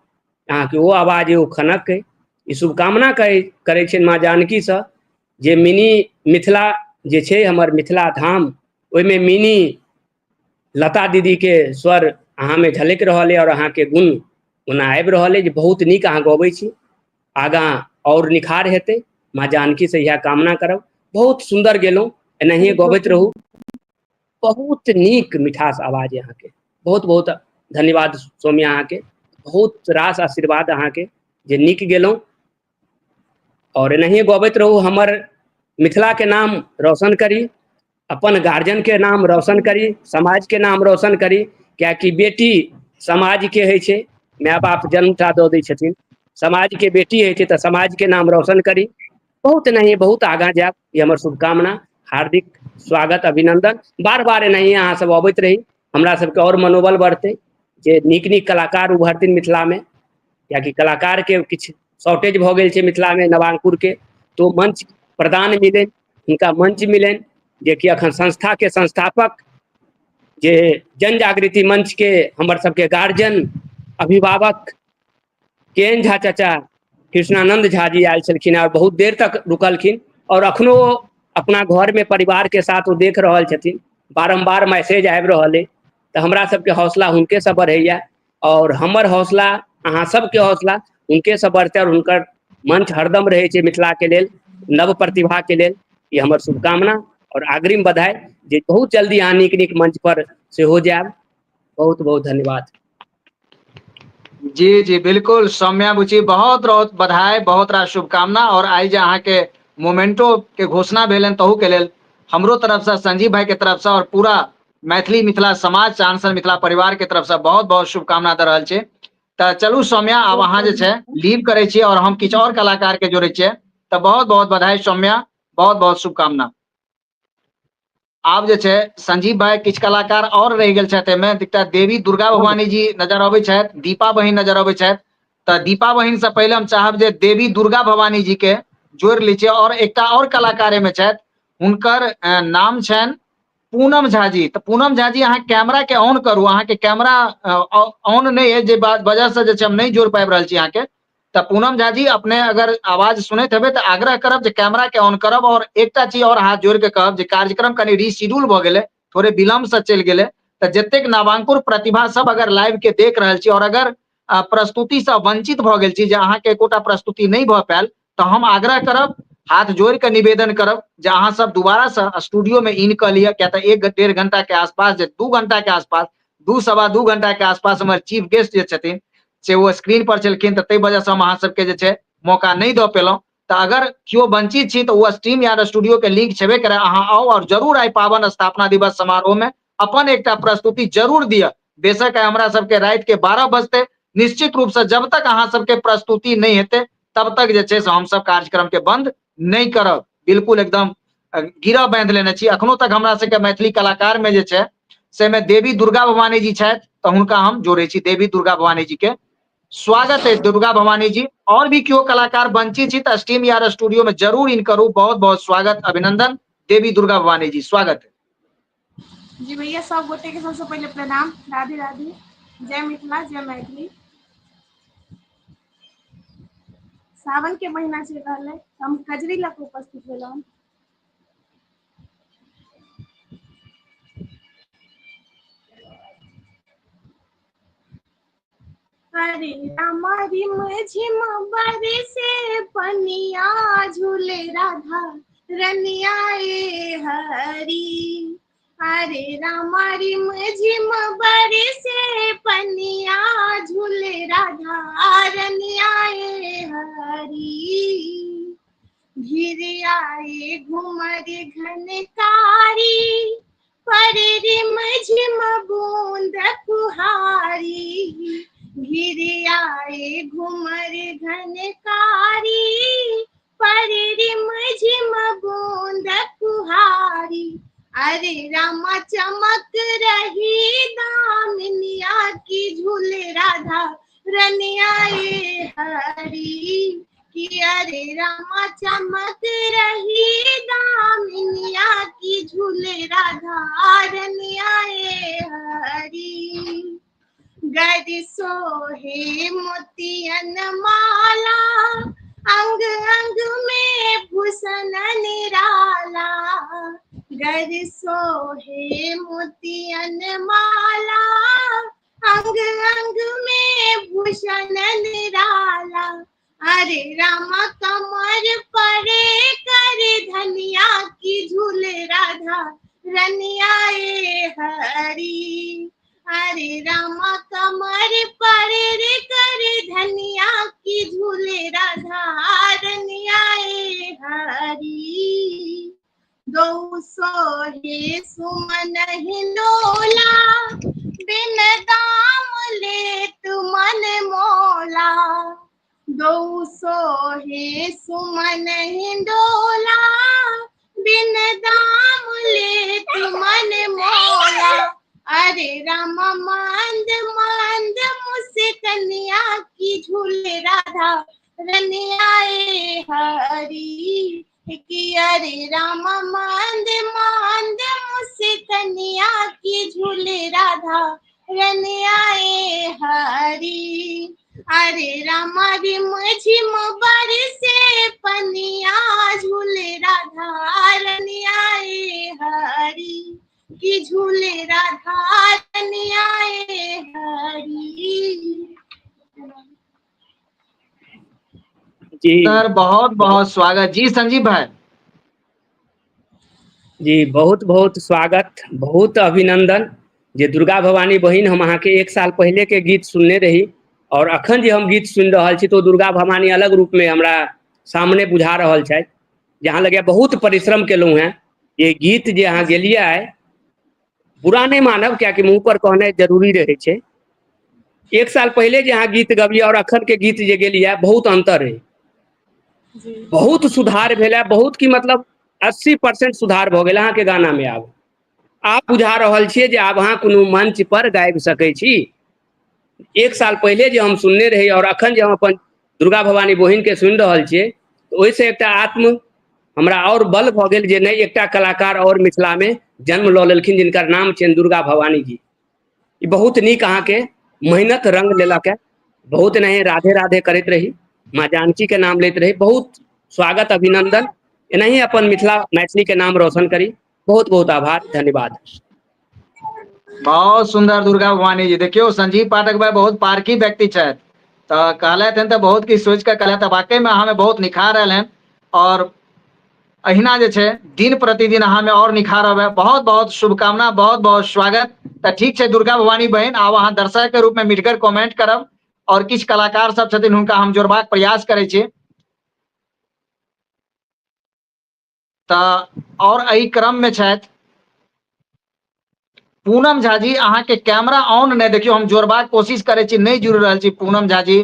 अहाँके ओ आवाज, ओ खनक अइ। ई शुभकामना करै करै छियनि माँ जानकीसँ जे मिनी मिथिला जे छै हमर मिथिला धाम, ओहिमे मिनी लता दीदीके स्वर अहाँमे झलकि रहल अइ आओर अहाँके गुण ओना आबि रहल अइ जे बहुत नीक अहाँ गबै छी। आगाँ आओर निखार हेतै, माँ जानकीसँ इएह कामना करब। बहुत सुन्दर गेलहुँ, एनाहिए गबैत रहू। बहुत नीक मिठास आवाज अइ अहाँके। बहुत बहुत धन्यवाद सौम्या, अहाँके बहुत रास आशीर्वाद अहाँके जे नीक गेलहुँ और एनाहिए गबैत रहू। हमर मिथिलाके नाम रोशन करी, अपन गार्जियन के नाम रोशन करी, समाज के नाम रोशन करी, कियाकि बेटी समाज के होइ छै, माय बाप जन्मटा दऽ दै छथिन, समाज के बेटी होइ छै, तऽ समाज के नाम रोशन करी। बहुत एनाहिए बहुत आगाँ जायब, ई हमर शुभकामना। हार्दिक स्वागत, अभिनंदन। बार बार एनाहिए अहाँ सब अबैत रही, हमरा सबके आओर मनोबल बढ़तै जे नीक नीक कलाकार उभरथिन मिथिलामे, कियाकि कलाकारके किछु शॉर्टेज भऽ गेल छै मिथिलामे। नवांकुरके तो मंच प्रदान मिलनि, हुनका मंच मिलनि, जेकि अखन संस्थाके संस्थापक जे जन जागृति मंच के हमर सबके गार्जियन अभिभावक के एन झा चाचा कृष्णानंद झा जी आयल छलखिन और बहुत देर तक रुकलखिन और अखनो अपना घर में परिवार के साथ ओ देख रहल छथिन। बारम्बार मैसेज आबि रहल अइ, तऽ हमरा सबके हौसला हुनके से बढ़ैया और हमर हौसला अहाँ सबके हौसला हुनके से बढ़तै और हुनकर मंच हरदम रहै छै मिथिला के लेल, नव प्रतिभा के लेल। ई हमर शुभकामना और अग्रिम बधाई जे बहुत जल्दी अहाँ नीक नीक मंच पर सेहो जायब। बहुत बहुत धन्यवाद। जी जी बिल्कुल सौम्या बुची, बहुत बहुत बधाई, बहुत रास शुभकामना। और आइ जे अहाँके मोमेंटो के घोषणा भेल तहू के लेल हमरो तरफ से, संजीव भाई के तरफ से और पूरा मैथिली मिथिला समाज चांद मिथिला परिवार के तरफ से बहुत बहुत शुभकामना दऽ रहल छी। तऽ चलू सौम्या, आब अहाँ जे छै लीव करै छी और हम किछु और कलाकार के जोड़ै छियै। तऽ बहुत बहुत बधाई सौम्या, बहुत बहुत शुभकामना। आब जे छै संजीव भाई किछु कलाकार और रहि गेल छथि एहिमे, एकटा देवी दुर्गा भवानी जी नजर अबै छथि, दीपा बहिन नजर अबै छथि। तऽ दीपा बहिन से पहिले हम चाहब जे देवी दुर्गा भवानी जी के जोड़ि लै छियै। और एकटा और कलाकार एहिमे छथि, हुनकर नाम छनि पूनम झा जी। तऽ पूनम झा जी, अहाँ कैमरा के ऑन करू, अहाँके कैमरा ऑन नहि अछि, जे वजह से जे छै हम नहि जोड़ि पाबि रहल छी अहाँके। तऽ पूनम झा जी, अपने अगर आवाज सुनैत हेबै तऽ आग्रह करब जे कैमरा के ऑन करब। और एकटा चीज और हाथ जोड़ि के कहब जे कार्यक्रम कनि रिशेड्यूल भऽ गेलै, थोड़े विलम्ब से चलि गेलै, तऽ जतेक नवांकुर प्रतिभा सब अगर लाइव के देख रहल छी और अगर प्रस्तुति से वंचित भऽ गेल छी जे अहाँके एकोटा प्रस्तुति नहि भऽ पायल, तऽ हम आग्रह करब, हाथ जोड़ि के निवेदन करब जे अहाँ सब दोबारा से स्टूडियो में इन कऽ लिअ, किया तऽ 1-1.5 घंटा के आसपास, जे 2 घंटा के आसपास, 2-2.25 घंटा के आसपास हमर चीफ गेस्ट जे छथिन से ओ स्क्रीन पर छलखिन, तऽ ताहि वजह से हम अहाँ सबके जे छै मौका नहि दऽ पेलहुँ। तऽ अगर केओ वंचित छी तऽ ओ स्ट्रीम यार्ड स्टूडियो के लिंक छेबे करे, अहाँ आउ और जरूर आइ पावन स्थापना दिवस समारोह में अपन एकटा प्रस्तुति जरूर दिअ। बेशक आइ हमरा सबके राति के 12 बजते, निश्चित रूप से जब तक अहाँ सबके प्रस्तुति नहि हेतै तब तक जे छै से हमसब कार्यक्रम के बंद नहि करब। बिल्कुल एकदम गिरह बांधि लेने छी। अखनो तक हमरा सबके मैथिली कलाकार में जे छै से मे देवी दुर्गा भवानी जी छथि, तऽ हुनका हम जोड़ै छी। देवी दुर्गा भवानी जी के स्वागत है। दुर्गा भवानी जी और भी केओ कलाकार वंचित छी तऽ स्ट्रीम यार स्टूडियो में जरूर इन करू। बहुत बहुत स्वागत, अभिनंदन देवी दुर्गा भवानी जी, स्वागत है। जी भैया, सब गोटे के सबसे पहले प्रणाम, राधे राधे, जय मिथिला, जय मैथिली। सावन के महीना चलि रहल है, हम कजरी लऽ कऽ उपस्थित भेलहुँ। हरे रामा रिम झिम बरसे पनिया झूले राधा रनिया ए हरी। हरे रामा रिम झिम बरसे पनिया झूले राधा रनिया ए हरी। घिर आए घुमर घनकारी पर रिम झिम बूंद फुहारी। घिर आए घुमर घनकारी पर रिम झिम बूंद फुहारी। अरे रामा चमक रही दामिनिया की झूले राधा रनिया ए हरी कि अरे रामा चमक रही दामिनिया की झूले राधा रनिया ए हरी। गर सोहे मोतियन माला अंग अंग में भूषण निराला। गर सोहे मोतियन माला अंग अंग में भूषण निराला। अरे रामा कमर परे कर धनिया की झूले राधा रनिया ए हरी। अरे रामा कमर परे रे कर धनिया की झूले राधा रनिया ए हरी। दो सोहे सुमन हिंडोला बिन दाम लेत मन मोला। दो सोहे सुमन हिंडोला बिन दाम लेत मन मोला। अरे रामा मंद मंद मुझसे कन्या की झूले राधा रनिया ए हरी। कि अरे रामा मंद मंद मुझसे कन्या की झूले राधा रनिया ए हरी। अरे रामा रिम झिम बरसे पनिया झूले राधा रनिया ए हरी। कि झूले राधा रनिया ए हरी। जी सर बहुत बहुत स्वागत जी संजीव भाई जी, बहुत बहुत स्वागत, बहुत अभिनंदन जे दुर्गा भवानी बहिन हम अहाँके 1 साल पहले के गीत सुनने रही और अखन जे हम गीत सुनि रहल छी तो दुर्गा भवानी अलग रूप में हमरा सामने बुझा रहल छथि। जहाँ लगे बहुत परिश्रम केलहुँ हेँ, ये गीत जे अहाँ गेलियै आइ, बुरा नहि मानब कियाकि मुँह पर कहनाइ जरूरी रहै छै। 1 साल पहले जे अहाँ गीत गबियै और अखन के गीत जे गेलियै बहुत अंतर है, बहुत सुधार भेल है, बहुत की मतलब 80% सुधार भऽ गेल अहाँके गाना में। आब आप बुझा रहल छियै जे आब अहाँ कोनो मंच पर गाबि सकै छी। 1 साल पहिले जे हम सुनने रही और अखन जे हम अपन दुर्गा भवानी बहिन के सुनि रहल छियै तऽ ओहिसँ एकटा आत्म हमरा और बल भऽ गेल जे नहि एकटा कलाकार और मिथिला में जन्म लऽ लेलखिन जिनकर नाम छनि दुर्गा भवानी जी। ई बहुत नीक अहाँके मेहनत रंग लेलक है, बहुत एनाहे राधे राधे करैत रही, माँ जानकी के नाम लैत रही। बहुत स्वागत अभिनंदन, एनाही अपन मिथिला मैथिली के नाम रोशन करी। बहुत बहुत आभार, धन्यवाद। बहुत सुंदर दुर्गा भवानी जी। देखियो संजीव पाठक भाई बहुत पारखी व्यक्ति छथि तऽ कहलथि हन तऽ बहुत किछु सोचि कऽ कहलथि, वाकई में अहाँ में बहुत निखार आयल हन और अहिना जे छै दिन प्रतिदिन अहाँ में और निखार अबै। बहुत बहुत शुभकामना, बहुत बहुत स्वागत। तऽ ठीक छै दुर्गा भवानी बहिन, आब अहाँ दर्शक के रूप में मिटगर कमेंट करब और किछु कलाकार सब छथिन हुनका हम जोड़बाक प्रयास करै छी। तऽ और एहि क्रम में छथि पूनम झा जी, अहाँ के कैमरा ऑन नहि, देखियौ हम जोड़बाक कोशिश करै छी, नहि जुड़ि रहल छी पूनम झा जी,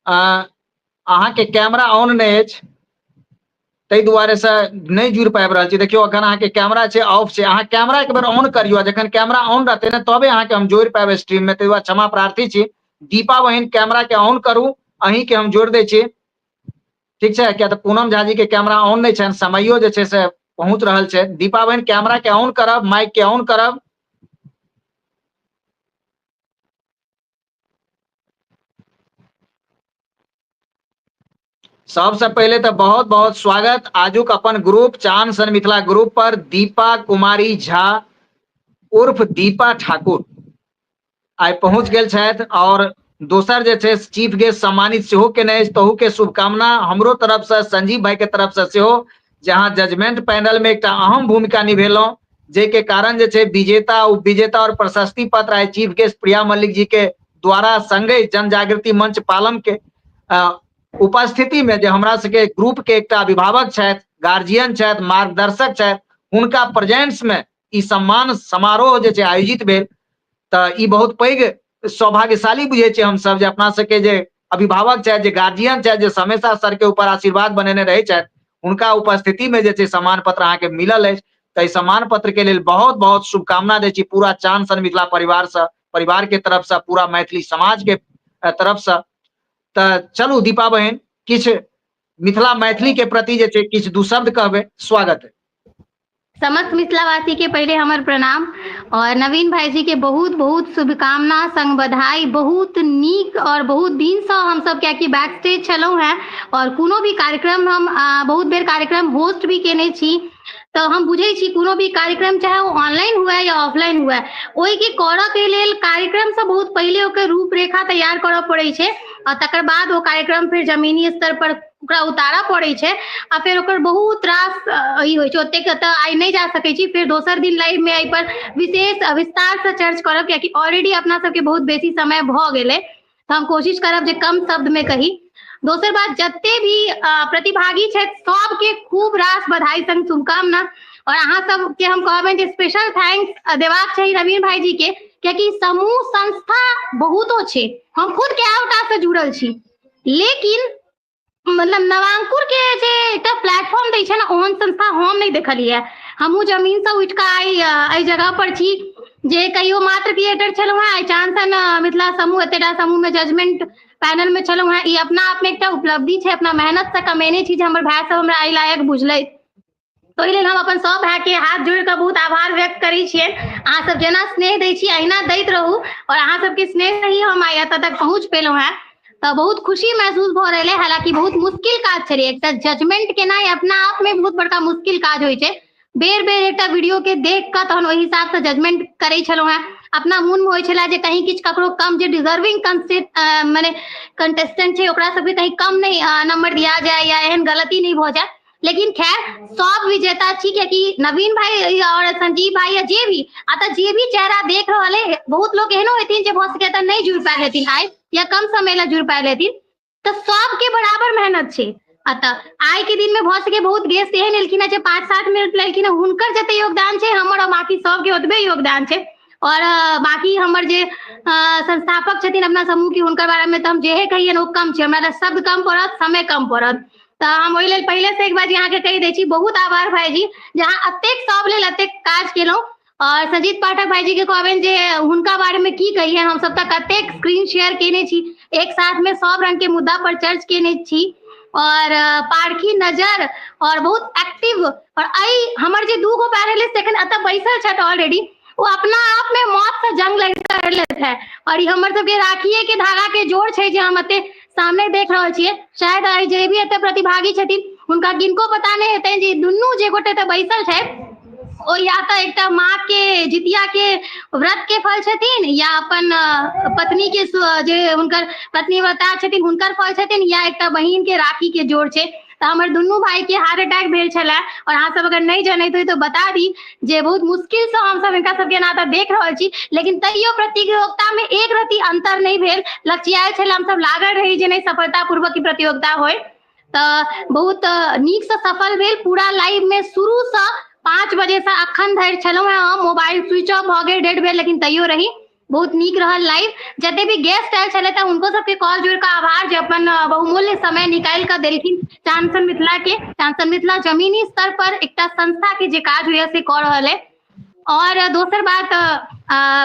अहाँ के कैमरा ऑन नहि अछि ताहि दुआरे से नहि जुड़ि पाबि रहल छी। देखियौ अखन अहाँ के कैमरा छै ऑफ छै, अहाँ कैमरा एक बेर ऑन करियौ, जखन कैमरा ऑन रहतै ने तबे अहाँ के हम जोड़ि पायब स्ट्रीम में, ताहि दुआरे क्षमा प्रार्थी छी। दीपा बहिन कैमरा के ऑन करू, अहीं के हम जोड़ि दै छी, ठीक छै? किया तऽ पूनम झा जी के कैमरा ऑन नहि छनि, समयो जे छै से पहुंच रहल छै। दीपा बहिन कैमरा के ऑन करब, माइक के ऑन करब। सबसे पहले तऽ बहुत बहुत स्वागत आजुक अपन ग्रुप चान सन मिथिला ग्रुप पर दीपा कुमारी झा उर्फ दीपा ठाकुर आइ पहुंच गेल छथि और दोसर जे छै चीफ गेस्ट सम्मानित सेहो केने अछि, तहू के शुभकामना हमरो तरफ से, संजीव भाई के तरफ से सेहो, जहां जजमेंट पैनल में एकटा अहम भूमिका निभेलहुं, जाहि के कारण जे छै विजेता उपविजेता और प्रशस्ति पत्र आइ चीफ गेस्ट प्रिया मल्लिक जी के द्वारा संगे जन जागृति मंच पालम के उपस्थिति में जे हमरा सबके ग्रुप के एकटा अभिभावक छथि, गार्जियन छथि, मार्गदर्शक छथि, हुनका प्रेजेंस में ई सम्मान समारोह जे छै आयोजित भेल। तऽ ई बहुत पैघ सौभाग्यशाली बुझै छियै हमसब जे अपना सबके जे अभिभावक छथि, जे गार्जियन छथि, जे हमेशा सर के ऊपर आशीर्वाद बनेने रहै छथि, हुनका उपस्थिति में जे छै सम्मान पत्र अहाँके मिलल अछि। तऽ एहि सम्मान पत्र के लेल बहुत बहुत शुभकामना दै छी पूरा चांद सन मिथिला परिवार से, परिवार के तरफ से, पूरा मैथिली समाज के तरफ से। तऽ चलू दीपा बहन, किछु मिथिला मैथिली के प्रति जे छै किछु दू शब्द कहबै, स्वागत है। समस्त मिथिलावासी के पहले हमर प्रणाम और नवीन भाई जी के बहुत बहुत शुभकामना संग बधाई। बहुत नीक और बहुत दिन से हम सब क्या कि बैक स्टेज छलहुँ हैं और कोनो भी कार्यक्रम हम बहुत बेर कार्यक्रम होस्ट भी केने छी, तऽ हम बुझै छी कोनो भी कार्यक्रम चाहे ओ ऑनलाइन हुए या ऑफलाइन हुए, ओहिके करऽ के लेल कार्यक्रम से बहुत पहिले ओकर रूपरेखा तैयार करऽ पड़ै छै और तकर बाद ओ कार्यक्रम फेर जमीनी स्तर पर ओकरा उतारऽ पड़ै छै आ फेर ओकर बहुत रास ई होइ छै। ओतेक तऽ आइ नहि जा सकै छी, फेर दोसर दिन लाइवमे एहिपर विशेष विस्तारसँ चर्च करब, कियाकि ऑलरेडी अपना सबके बहुत बेसी समय भऽ गेलै, तऽ हम कोशिश करब जे कम शब्दमे कही। दोसर बात, जते भी प्रतिभागी छथि सबके खूब रास बधाई संग शुभकामना। और अहाँ सबके हम कहबनि जे स्पेशल thanks देबाक चाही नवीन भाईजी के, कियाकि समूह संस्था बहुतो छै, हम खुद कएटा से जुड़ल छी, लेकिन मतलब नवांकुर के जे एकटा प्लेटफॉर्म दै छै ने, ओहन संस्था हम नहि देखलियै। हमहूँ जमीन से उठि कऽ आइ एहि जगह पर छी जे कहियो मात्र क्रिएटर छलहुँ हेँ, आइ चांसन मिथिला समूह एतेटा समूह में जजमेंट पैनल में छलहुँ हेँ। ई अपना आप में एकटा उपलब्धि छै, अपना मेहनत से कमेने छी जे हमर भाय सब हमरा एहि लायक बुझलथि। तऽ ओहि लेल हम अपन सब भाय के हाथ जोड़ि कऽ बहुत आभार व्यक्त करै छियनि। अहाँ सब जेना स्नेह दै छी अहिना दैत रहू और अहाँ सबके स्नेह ही हम आइ एतऽ तक पहुँच पेलहुँ हेँ, तऽ बहुत खुशी महसूस भऽ रहल है। हालांकि बहुत मुश्किल काज छलै, एकटा जजमेंट केनाइ अपना आप में बहुत बड़का मुश्किल काज होइ छै। बेर बेर एकटा वीडियो के देख कऽ तहन ओहि हिसाब से जजमेंट करै छलहुँ हेँ। अपना मोन में होइ छलै जे कहीं किछु ककरो कम, जे डिजर्विंग मने कंटेस्टेंट छै ओकरा सबके कहीं कम नहि नंबर दिया जाय या एहन गलती नहि भऽ जाय। लेकिन खैर सब विजेता छी, कियाकि नवीन भाई और संजीव भाई या जे भी अतः जे भी चेहरा देख रहल है, बहुत लोग एहनो हेथिन जे भऽ सकै तऽ नहि जुड़ पायल हेथिन आइ या कम समय लए जुड़ पायल हेथिन, तऽ सबके बराबर मेहनत छै। अतः आइ के दिन में भऽ सके बहुत गेस्ट एहन एलखिन जे 5-7 मिनट लेलखिन, हुनकर जते योगदान छै हमर और बाकी सबके ओतबे योगदान छै। और बाकी हमर जे संस्थापक छथिन अपना समूह के, हुनकर बारे में तऽ हम जेहे कहियनि ओ कम छै, हमरा शब्द कम पड़त, समय कम पड़त। तऽ हम ओहि लेल पहिले से एक बार अहाँके कहि दै छी, बहुत आभार भाईजी जे अहाँ एतेक सब लेल एतेक काज केलहुँ। और संजीत पाठक भाईजी के कहबनि जे हुनका बारे में की कहिए, हम सब तऽ कतेक स्क्रीन शेयर केने छी, एक साथ में सब रंग के मुद्दा पर चर्च केने छी और पारखी नजर और बहुत एक्टिव। और एहि हमर जे दूगो पैनलिस्ट एखन एतऽ बैसल छथि ऑलरेडी, ओ अपना आप में मौत से जंग लड़ि लेत है और ई हमर सबके राखिए के धागा के जोड़ छै जे हम एते सामने देख रहल छियै। शायद आइ जे भी एते प्रतिभागी छथिन हुनका किनको पता नहि हेतनि जे दुनू जे गोटे एतऽ बैसल छथि ओ या तऽ एकटा माँ के जितिया के व्रत के फल छथिन या अपन पत्नी के जे हुनकर पत्नी व्रता छथिन हुनकर फल छथिन या एकटा बहिन के राखी के जोड़ छै। तऽ हमर दुनू भाई के हार्ट अटैक भेल छलै और अहाँ सब अगर नहि जनैत होइ तऽ बता दी जे बहुत मुश्किल से हम सब हिनका सबके एना तऽ देख रहल छी, लेकिन तैयो प्रतियोगिता में एक रति अंतर नहि भेल, लक्ष्यायल छलै, हम सब लागल रही जे नहि सफलतापूर्वक ई प्रतियोगिता होय, तऽ बहुत नीक से सफल भेल। पूरा लाइव में शुरू से 5 बजे से अखन धरि छलहुँ हेँ हम, मोबाइल स्विच ऑफ भऽ गेल, डेड भेल, लेकिन तैयो रही, बहुत नीक रहल लाइव। जते भी गेस्ट आयल छलै तऽ हुनको सबके कॉल जोड़ि कऽ आभार जे अपन बहुमूल्य समय निकालि कऽ देलखिन चांसन मिथिला के। चांसन मिथिला जमीनी स्तर पर एकटा संस्था के जे काज होइया से कऽ रहल है। और दोसर बात,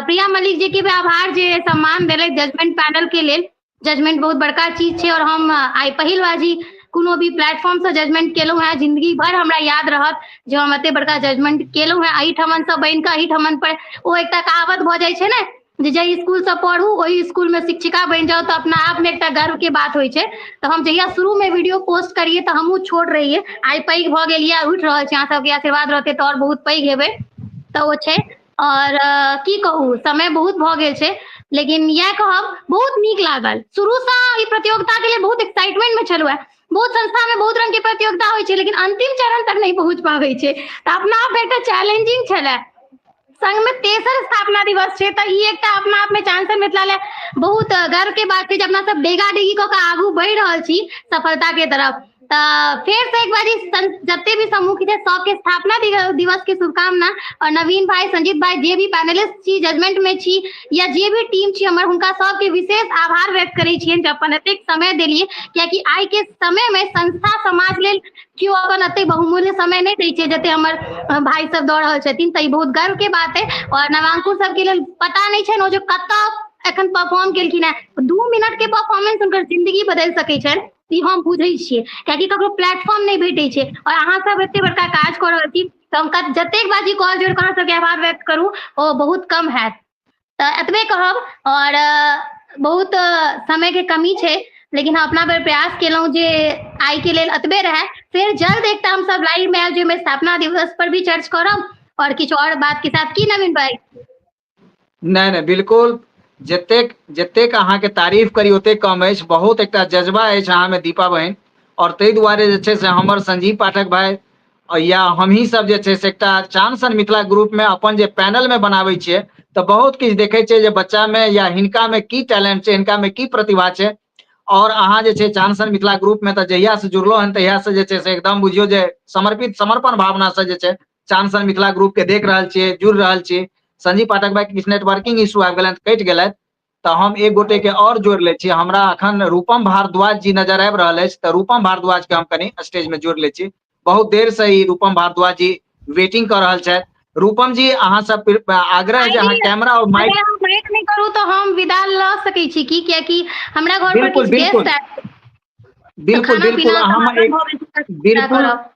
प्रिया मलिक जी के भी आभार जे सम्मान देलथि जजमेंट पैनल के लेल। जजमेंट बहुत बड़का चीज छै और हम आइ पहिल बाजी कोनो भी प्लेटफॉर्म से जजमेंट केलहुँ हेँ, जिंदगी भर हमरा याद रहत जे हम एते बड़का जजमेंट केलहुँ हेँ। एहिठमन से बनि कऽ एहिठमन पर ओ एकटा कहावत भऽ जाइ छै ने जे जाहि स्कूल से पढ़ू ओहि स्कूल में शिक्षिका बनि जाउ, तऽ अपना आप में एकटा गर्व के बात होइ छै। तऽ हम जहिया शुरू में वीडियो पोस्ट करियै तऽ हमहूँ छोट रहियै, आइ पैघ भऽ गेलियै, उठि रहल छी, अहाँ सबके आशीर्वाद रहतै तऽ आओर बहुत पैघ हेबै, तऽ ओ छै। और की कहू, समय बहुत भऽ गेल छै, लेकिन इएह कहब बहुत नीक लागल। शुरूसँ ई प्रतियोगिता के लेल बहुत एक्साइटमेंट में छलहुँ हेँ। बहुत संस्था में बहुत रंग के प्रतियोगिता होइ छै, लेकिन अंतिम चरण तक नहि पहुँच पाबै छै, तऽ अपना आप एकटा चैलेंजिंग छलै। संग में तेसर स्थापना दिवस छै, तऽ ई एकटा अपना आप में चांसर मिथिला लए बहुत गर्व के बात छै जे अपना सब डेगा डेगी कऽ के आगू बढ़ि रहल छी सफलता के तरफ। तऽ फेर से एक बारी जते भी समूह के छै सबके स्थापना दिवस के शुभकामना। और नवीन भाई, संजीत भाई, जे भी पैनलिस्ट छी, जजमेंट में छी या जे भी टीम छी हमर, हुनका सबके विशेष आभार व्यक्त करै छियनि जे अपन एतेक समय देलियै, कियाकि आइ के समय में संस्था समाज लेल केओ अपन एतेक बहुमूल्य समय नहि दै छै जते हमर भाई सब दऽ रहल छथिन। तऽ ई बहुत गर्व के बात है। और नवांकुर सबके लेल पता नहि छनि ओ जे कतऽ एखन परफॉर्म केलखिन हेँ, 2 मिनट के परफॉर्मेंस हुनकर जिंदगी बदलि सकै छनि, ई हम बुझै छियै, कियाकि ककरो प्लेटफॉर्म नहि भेटै छै और अहाँ सब एते बड़का काज कऽ रहल छी। तऽ हम जतेक बाजी कॉल जोड़ि कऽ अहाँ सबके आभार व्यक्त करू ओ बहुत कम हैत। तऽ एतबे कहब। और बहुत समय के कमी छै, लेकिन हम अपना भरि प्रयास केलहुँ जे आइ के लेल एतबे रहै। फेर जल्द एकटा हमसब लाइव में आयब जाहिमे स्थापना दिवस पर भी चर्च करब और किछु और बात के साथ। की नवीन भाई? नहि नहि, बिल्कुल, जतेक जतेक अहाँके तारीफ करी ओतेक कम अछि। बहुत एकटा जज्बा अछि अहाँमे दीपा बहिन, और ताहि दुआरे जे छै से हमर संजीव पाठक भाई या हमही सब जे छै से एकटा चान सन मिथिला ग्रुप में अपन जे पैनल में बनाबै छियै तऽ बहुत किछु देखै छियै जे बच्चा में या हिनका में की टैलेंट छै, हिनका में की प्रतिभा छै। और अहाँ जे छै चान सन मिथिला ग्रुप में तऽ जहिया से जुड़लो हन तहिया से जे छै से एकदम बुझियौ जे समर्पित समर्पण भावना से जे छै चान सन मिथिला ग्रुप के देख रहल छियै, जुड़ रहल छी। संजीव पाठक भाई किछु नेटवर्किंग इशू आबि गेलनि, कटि गेलथि, तऽ हम एक गोटे के और जोड़ि लै छी। हमरा अखन रूपम भारद्वाज जी नजर आबि रहल अछि, तऽ रूपम भारद्वाज के हम कनि स्टेज में जोड़ि लै छी। बहुत देर से ई रूपम भारद्वाज जी वेटिंग कऽ रहल छथि। रूपम जी, अहाँ सब आग्रह जे अहाँ कैमरा और माइक अगर अहाँ माइक नहि करू तऽ हम विदा लऽ सकै छी की? कियाकि हमरा घर पर बिल्कुल किछु बिल्कुल गेस्ट आयल, बिल्कुल खाना बिल्कुल पीना अहाँ समापन एक भऽ गेल छै, तऽ बिल्कुल करब।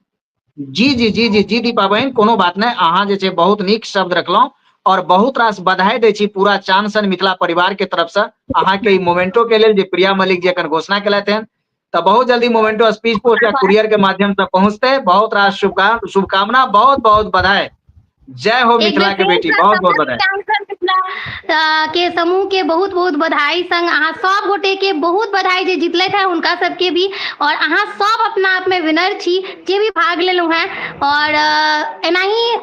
जी जी जी जी जी दीपा बहिन, कोनो बात नहि। अहाँ जे छै बहुत नीक शब्द रखलहुँ और बहुत रास बधाई दै छी पूरा चान सन मिथिला परिवार के तरफ से अहाँके ई मोमेंटो के लेल जे प्रिया मलिक जी एखन घोषणा केलथि हन। तऽ बहुत जल्दी मोमेंटो स्पीड पोस्ट या कुरियर के माध्यम से पहुंचते। बहुत रास शुभकामना, बहुत बहुत बधाई। जय हो एक मिथिला बेर के फेर बेटी, सँ बहुत बहुत समस्त बधाई। चान मिथिला के समूह के बहुत बहुत बधाई संग अहाँ सब गोटे के बहुत बधाई जे जीतलथि हैं हुनका सबके भी। और अहाँ सब अपना आप में विनर छी जे भी भाग लेलहुँ हैं। और एनाही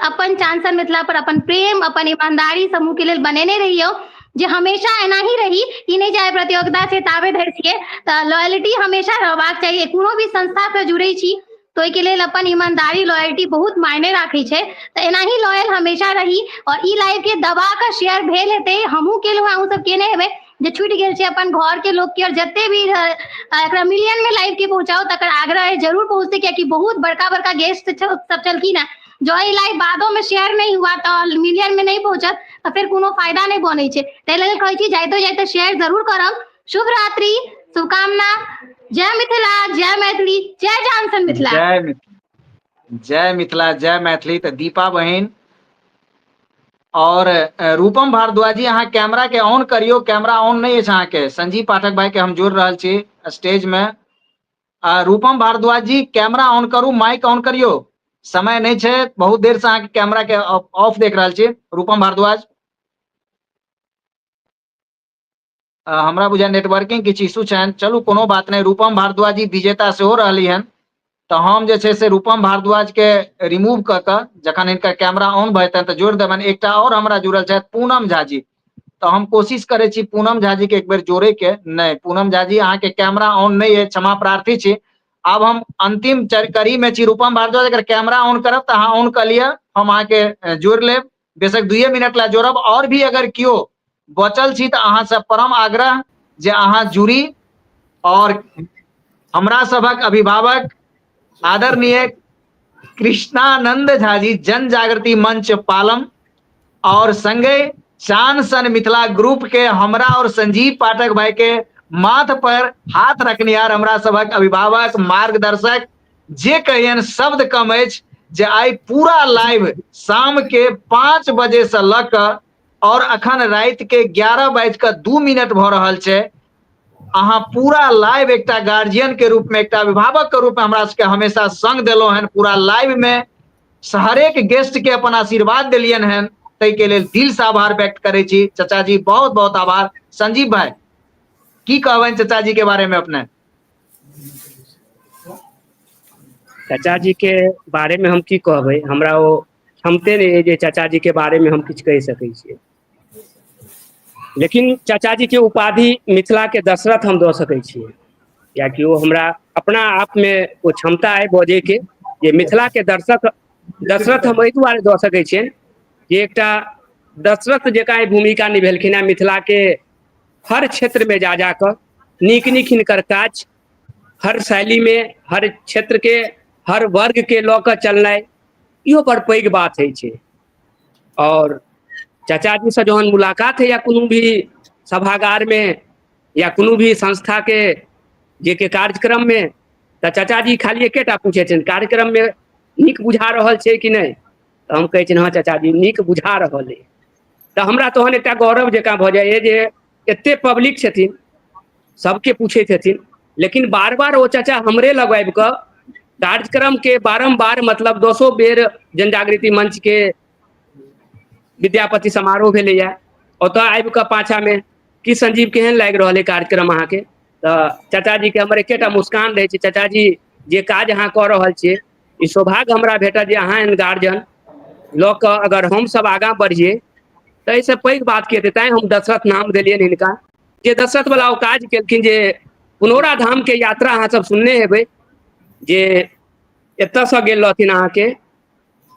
अपन चान सन मिथिला पर अपन प्रेम, अपन ईमानदारी समूह के लेल बनेने रहियौ, जे हमेशा एनाही रही, ई नहि जे आइ प्रतियोगिता छै ताबे धरि छियै। तऽ लॉयल्टी हमेशा रहबाक चाही। कोनो भी संस्था से जुड़ै छी तऽ ओहिके लेल अपन ईमानदारी, लॉयल्टी बहुत मायने राखै छै। तऽ एनाही लॉयल हमेशा रही। और ई लाइव के दबा कऽ शेयर भेल हेतै, हमहूँ केलहुँ हेँ, अहूँ सब केने हेबै, जे छुटि गेल छै अपन घर के लोक के, और जते भी एकरा मिलियन में लाइव के पहुंचाउ तकर आग्रह है, जरूर पहुंचते, कियाकि बहुत बड़का बड़का गेस्ट सब छलखिन हेँ। जो ई लाइव बादो में शेयर नहीं हुआ तऽ मिलियन में नहीं पहुंचत तऽ फेर कोनो फायदा नहीं बनै छै। ताहि लेल कहै छी जाइतो जाइतो शेयर जरूर करब। शुभ रात्रि, शुभकामना। जय मिथिला, जय मैथिली, जय जानसन मिथिला। जय मिथिला, जय मिथिला, जय मैथिली। तऽ दीपा बहिन और रूपम भारद्वाज जी, अहाँ कैमरा के ऑन करियौ, कैमरा ऑन नहि अछि अहाँके। संजीव पाठक भाई के हम जोड़ रहल छी स्टेज में। रूपम भारद्वाज जी, कैमरा ऑन करू, माइक ऑन करियौ, समय नहि छै, बहुत देर से अहाँके कैमरा के ऑफ देख रहल छी। रूपम भारद्वाज, हमरा बुझाय नेटवर्किंग किछु इशू छनि। चलू कोनो बात नहि, रूपम भारद्वाज जी विजेता सेहो रहली हन, तऽ हम जे छै से रूपम भारद्वाज के रिमूव कऽ कऽ जखन हिनकर कैमरा ऑन भऽ जेतनि तऽ जोड़ि देबनि। एकटा और हमरा जुड़ल छथि पूनम झा जी, तऽ हम कोशिश करै छी पूनम झा जी के एक बेर जोड़े के। नहि पूनम झा जी, अहाँके कैमरा ऑन नहि अछि, क्षमा प्रार्थी छी। आब हम अंतिम कड़ी में छी। रूपम भारद्वाज अगर कैमरा ऑन करब तऽ अहाँ ऑन कऽ लिअ, हम अहाँके जोड़ि लेब, बेशक 2 मिनट ला जोड़ब। और भी अगर केओ बचल छी तऽ अहाँ से परम आग्रह जे अहाँ जुड़ी। और हमरा सभक अभिभावक आदरणीय कृष्णानंद झा जी, जन जागृति मंच पालम, और संगे चान सन मिथिला ग्रुप के हमरा और संजीव पाठक भाई के माथ पर हाथ रखनिहार हमरा सभक अभिभावक मार्गदर्शक, जे कहियन शब्द कम अछि, जे आइ पूरा लाइव शाम के 5 बजे से लऽ कऽ और अखन राति के 11:02 भऽ रहल छै, अहाँ पूरा लाइव एकटा गार्जियन के रूप में, एकटा अभिभावक के रूप में हमरा सबके हमेशा संग देलहुँ हन। पूरा लाइव में हरेक गेस्ट के अपन आशीर्वाद देलियन हन, ताहि के लेल दिल से आभार व्यक्त करै छी। चाचा जी बहुत बहुत आभार। संजीव भाई, की कहबनि चाचा जी के बारे में अपने? चाचा जी के बारे में हम की कहबै, हमरा ओ क्षमते नहि अइ जे चाचा जी के बारे में हम किछु कहि सकै छियै। लेकिन चाचा जी के उपाधि मिथिला के दशरथ हम दऽ सकै छियै। कियाकि ओ हमरा अपना आपमे ओ क्षमता अइ बजैके जे मिथिलाके दर्शक दशरथ हम एहि दुआरे दऽ सकै छियनि जे एकटा दशरथ जकाँ ई भूमिका निभेलखिन हेँ मिथिलाके हर क्षेत्रमे जा जा कऽ नीक नीक हिनकर काज हर शैलीमे हर क्षेत्रके हर वर्गके लऽ कऽ चलनाइ इहो बड़ पैघ बात होइ छै। आओर चाचाजीसँ जहन मुलाकात होइए कोनो भी सभागारमे या कोनो भी संस्थाके जे के कार्यक्रममे, तऽ चाचाजी खाली एकेटा पूछै छथिन, कार्यक्रममे नीक बुझा रहल छै कि नहि? तऽ हम कहै छियनि, हँ चाचाजी नीक बुझा रहल अइ। तऽ हमरा तहन एकटा गौरव जकाँ भऽ जाइए जे एते पब्लिक छथिन, सबके पूछैत हेथिन, लेकिन बार बार ओ चाचा हमरे लग आबि कऽ कार्यक्रम के बारम्बार, मतलब 10 बेर जनजागृति मंच के विद्यापति समारोह भेलैया, ओतऽ आबि कऽ पाछा मे कि संजीव केहन लागि रहल है कार्यक्रम अहाँके? तऽ चाचाजी के हमर एकेटा मुस्कान रहै छै, चाचाजी जे काज अहाँ कऽ रहल छियै, ई सौभाग्य हमरा भेटल जे अहाँ एहन गार्जियन लऽ कऽ अगर हमसब आगाँ बढ़ियै तऽ एहिसँ पैघ बात की हेतै। तैं हम दशरथ नाम देलियनि हिनका, जे दशरथ वाला ओ काज केलखिन जे पुनौरा धाम के यात्रा अहाँ सब सुनने हेबै, जे एतयसँ गेल रहथिन अहाँके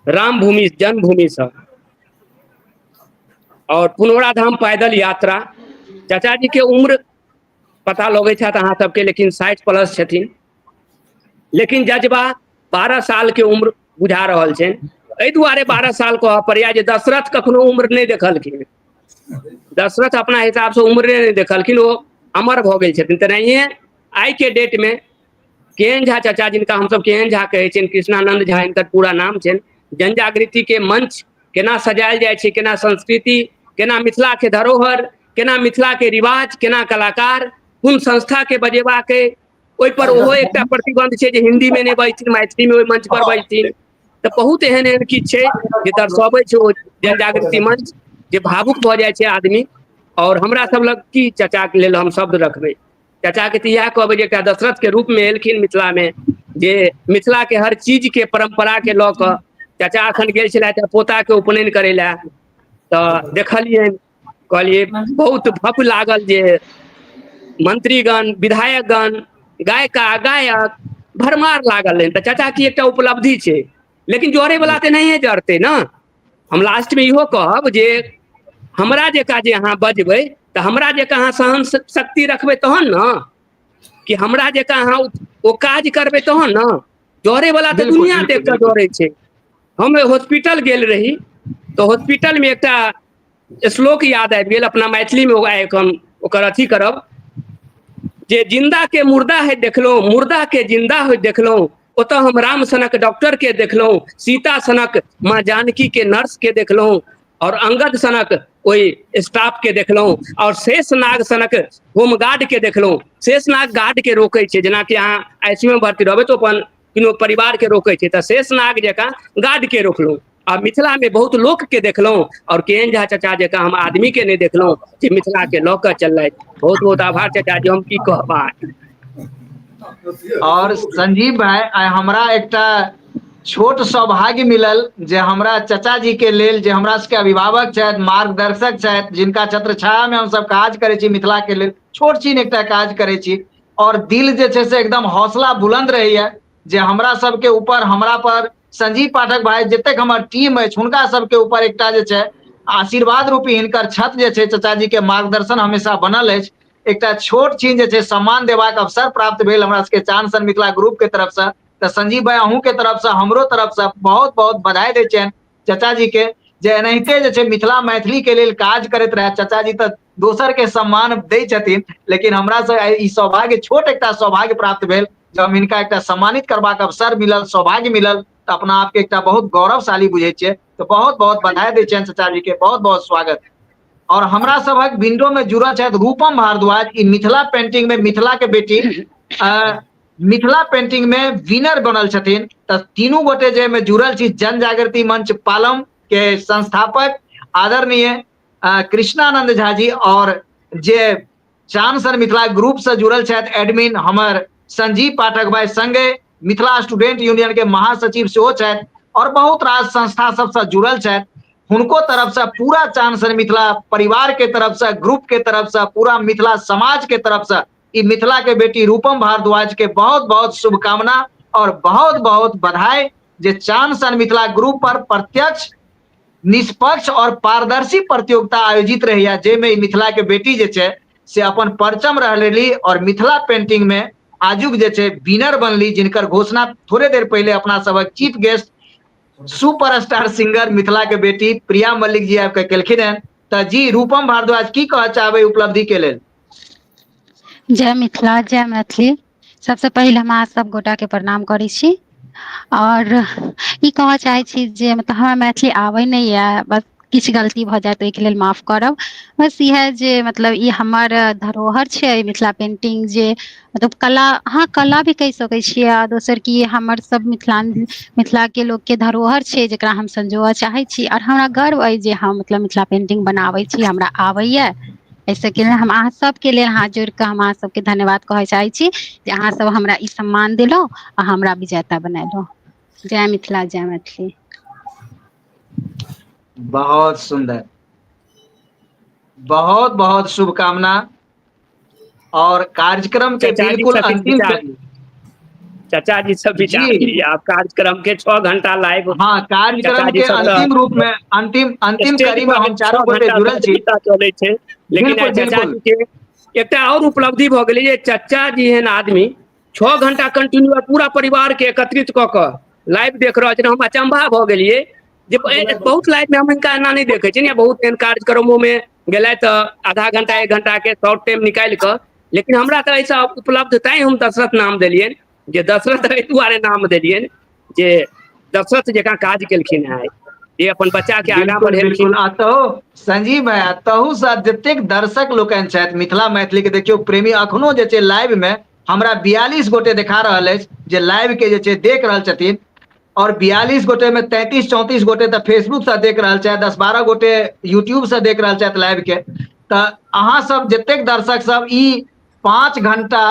राम भूमि जन्मभूमिसँ और पुनौरा धाम पैदल यात्रा। चाचाजी के उम्र पता लगैत हैत अहाँ सबके, लेकिन 60 प्लस छथिन, लेकिन जज्बा 12 साल के उम्र बुझा रहल छनि। एहि दुआरे 12 साल कहऽ पड़ैया जे दशरथ कखनो उम्र नहि देखलखिन, दशरथ अपना हिसाबसँ उम्रे नहि देखलखिन, ओ अमर भऽ गेल छथिन। तेनाहिए आइ के डेट में के एन झा चाचा, जिनका हमसब के एन झा कहै छियनि, कृष्णानंद झा हिनकर पूरा नाम छनि, जनजागृति के मंच केना सजायल जाइ छै, केना संस्कृति, केना मिथिला के धरोहर, केना मिथिला के रिवाज, केना कलाकार, कोन संस्था के बजेबाक अइ, ओहि पर ओहो एकटा प्रतिबंध छै जे हिंदी में नहि बजथिन, मैथिली में ओहि मंच पर बजथिन। तऽ बहुत एहन एहन किछु छै जे दर्शबै छै ओ जनजागृति मंच, जे भावुक भऽ जाइ छै आदमी। और हमरा सब लग की चाचा के लेल हम शब्द रखबै, चाचा के तऽ इएह कहबै जे एकटा दशरथ के रूप में एलखिन मिथिला में, जे मिथिला के हर चीज के परंपरा के लऽ कऽ। चाचा अखन गेल छलथि पोता के उपनयन करै लए, तऽ देखलियनि, कहलियै बहुत भव्य लागल जे मंत्रीगण, विधायकगण, गायिका गायक भरमार लागल रहनि। तऽ चाचा की एकटा उपलब्धि छै, लेकिन जरे वाला तऽ नहिए जरतै ने। हम लास्ट में इहो कहब जे हमरा जकाँ जे अहाँ बजबै तऽ हमरा जकाँ अहाँ सहन शक्ति रखबै तहन ने, कि हमरा जकाँ अहाँ ओ काज करबै तहन ने। जरे वाला तऽ दुनिया देख कऽ जरे छै। हम हॉस्पिटल गेल रही तऽ हॉस्पिटल में एकटा श्लोक याद आबि गेल अपना मैथिली में, हम ओकर अथी करब जे जिंदा के मुर्दा है देखलहुँ, मुर्दा के जिंदा होइत देखलहुँ, ओतऽ हम राम सनक डॉक्टर के देखलहुँ, सीता सनक माँ जानकी के नर्स के देखलहुँ, और अंगद सनक ओहि स्टाफ के देखलहुँ, और शेषनाग सनक होमगार्ड के देखलहुँ। शेषनाग गार्ड के रोकै छै, जेनाकि अहाँ आईसीयू में भर्ती रहबै तऽ अपन कोनो परिवार के रोकै छै, तऽ शेषनाग जकाँ गार्ड के रोकलहुँ। आ मिथिला में बहुत लोक के देखलहुँ, और के एन झा चाचा जकाँ हम आदमी के नहि देखलहुँ जे मिथिला के लऽ कऽ चललथि। बहुत बहुत आभार चाचा जी, हम की कहब अहाँके। और संजीव भाई, आइ हमरा एकटा छोट सौभाग्य मिलल जे हमरा चाचा जी के लेल, जे हमरा सबके अभिभावक छथि, मार्गदर्शक छथि, जिनका छत्र छाया में हमसब काज करै छी मिथिला के लेल, छोट छीन एकटा काज करै छी, और दिल जे छै से एकदम हौसला बुलंद रहैया जे हमरा सबके ऊपर, हमरा पर संजीव पाठक भाई जतेक हमर टीम अछि हुनका सबके ऊपर एकटा जे छै आशीर्वाद रूपी हिनकर छत जे छै चाचा जी के मार्गदर्शन हमेशा बनल अछि। एकटा छोट छीन जे छै सम्मान देबाक अवसर प्राप्त भेल हमरा सबके चांद सन मिथिला ग्रुप के तरफ से। तऽ संजीव भाई अहूँ के तरफ से, हमरो तरफ से बहुत बहुत बधाई दै छियनि चाचा जी के, जे एनाहिते जे छै मिथिला मैथिली के लेल काज करैत रहै। चाचा जी तऽ दोसर के सम्मान दै छथिन, लेकिन हमरा से ई सौभाग्य, छोट एकटा सौभाग्य प्राप्त भेल जे हम हिनका एकटा सम्मानित करबाक अवसर मिलल, सौभाग्य मिलल, तऽ अपना आपके एकटा बहुत गौरवशाली बुझै छियै। तऽ बहुत बहुत बधाई दै छियनि चाचा जी के, बहुत बहुत स्वागत। और हमरा सभक विंडो में जुड़ल छथि रूपम भारद्वाज, ई मिथिला पेंटिंग में मिथिला के बेटी मिथिला पेंटिंग में विनर बनल छथिन। तऽ तीनू गोटे जे में जुड़ल छी, जन जागृति मंच पालम के संस्थापक आदरणीय कृष्णानंद झा जी, और जे चांद सन मिथिला ग्रुप से जुड़ल छथि एडमिन हमर संजीव पाठक भाई, संगे मिथिला स्टूडेंट यूनियन के महासचिव सेहो छथि और बहुत रास संस्था सबसे जुड़ल छथि, हुनको तरफ से पूरा चांद सन मिथिला परिवार के तरफ से, ग्रुप के तरफ से, पूरा मिथिला समाज के तरफ से ई मिथिला के बेटी रूपम भारद्वाज के बहुत बहुत शुभकामना और बहुत बहुत बधाई जे चांद सन मिथिला ग्रुप पर प्रत्यक्ष, निष्पक्ष और पारदर्शी प्रतियोगिता आयोजित रहैया, जाहिमे ई मिथिला के बेटी जे छै से अपन परचम रहलेली और मिथिला पेंटिंग में आजुक जे छै विनर बनली, जिनकर घोषणा थोड़े देर पहिले अपना सबक chief guest superstar singer Mithila के बेटी प्रिया मल्लिक जी आबि के केलखिन हेँ। तऽ जी रूपम भारद्वाज की कहऽ चाहबै उपलब्धि के लेल? जय मिथिला, जय मैथिली। सबसँ पहिल हम अहाँ सब गोटा के प्रणाम करै छी और ई कहऽ चाहै छी जे मतलब हमरा मैथिली आबै नहि यऽ, बस किछु गलती भऽ जायत ओहिके लेल माफ करब। बस इएह जे मतलब ई हमर धरोहर छै मिथिला पेंटिंग, जे मतलब कला, अहाँ कला भी कहि सकै छियै, आ दोसर की हमर सब मिथिला के लोक के धरोहर छै, जेकरा हम संजोअ चाहै छी। और हमरा गर्व अइ जे हम मतलब मिथिला पेंटिंग बनाबै छी, हमरा आबैया। एहि सबके लेल हम अहाँ सबके लेल हाथ जोड़ि कऽ हम अहाँ सबके धन्यवाद कहऽ चाहै छी जे अहाँ सब हमरा ई सम्मान देलहुँ आ हमरा विजेता बनेलहुँ। जय मिथिला, जय मैथिली। बहुत सुंदर, बहुत बहुत शुभकामना। और कार्यक्रम के चचा जी बिल्कुल सब अंतिम विचार चचा जी सब विचार जी। जी आप कार्यक्रम के 6 घंटा लाइव हाँ, कार्यक्रम चचा जी के सब तऽ अंतिम रूप में अंतिम अंतिम स्टेज कड़ी में पर हम चारू 6 गोटे घंटा जुड़ल छी। प्रतियोगिता चलै छै, लेकिन बिल्कुल, आइ चचा बिल्कुल। जी के एकटा और उपलब्धि भऽ गेलै जे चचा जी एहन आदमी 6 घंटा कंटिन्यू पूरा परिवार के एकत्रित कऽ कऽ लाइव देख रहल छै। हम अचंभा भऽ गेलियै जे बहुत लाइव में हम हिनका एना नहि देखै छियनि, बहुत एहन कार्यक्रमो में गेलथि तऽ आधा घंटा 1 घंटा के शॉर्ट टाइम निकालि कऽ, लेकिन हमरा तऽ एहिसँ उपलब्ध तैं हम दशरथ नाम देलियनि, जे दशरथ एहि दुआरे नाम देलियनि जे दशरथ जकाँ काज केलखिन हेँ, जे अपन बच्चा के आगाँ बिल्कुल बढ़ेलखिन। बिल्कुल। आ तहु संजीव भाई, आ तहु सँ जतेक दर्शक लोकनि छथि मिथिला मैथिली के, देखियौ प्रेमी अखनो जे छै लाइव में हमरा 42 गोटे देखा रहल अछि जे लाइव के जे छै देख रहल छथिन, और 42 गोटे में 33-34 गोटे तऽ फेसबुक से देख रहल छथि, 10-12 गोटे यूट्यूब से देख रहल छथि लाइव के। तऽ अहाँ सब जतेक दर्शक सब ई 5 घंटा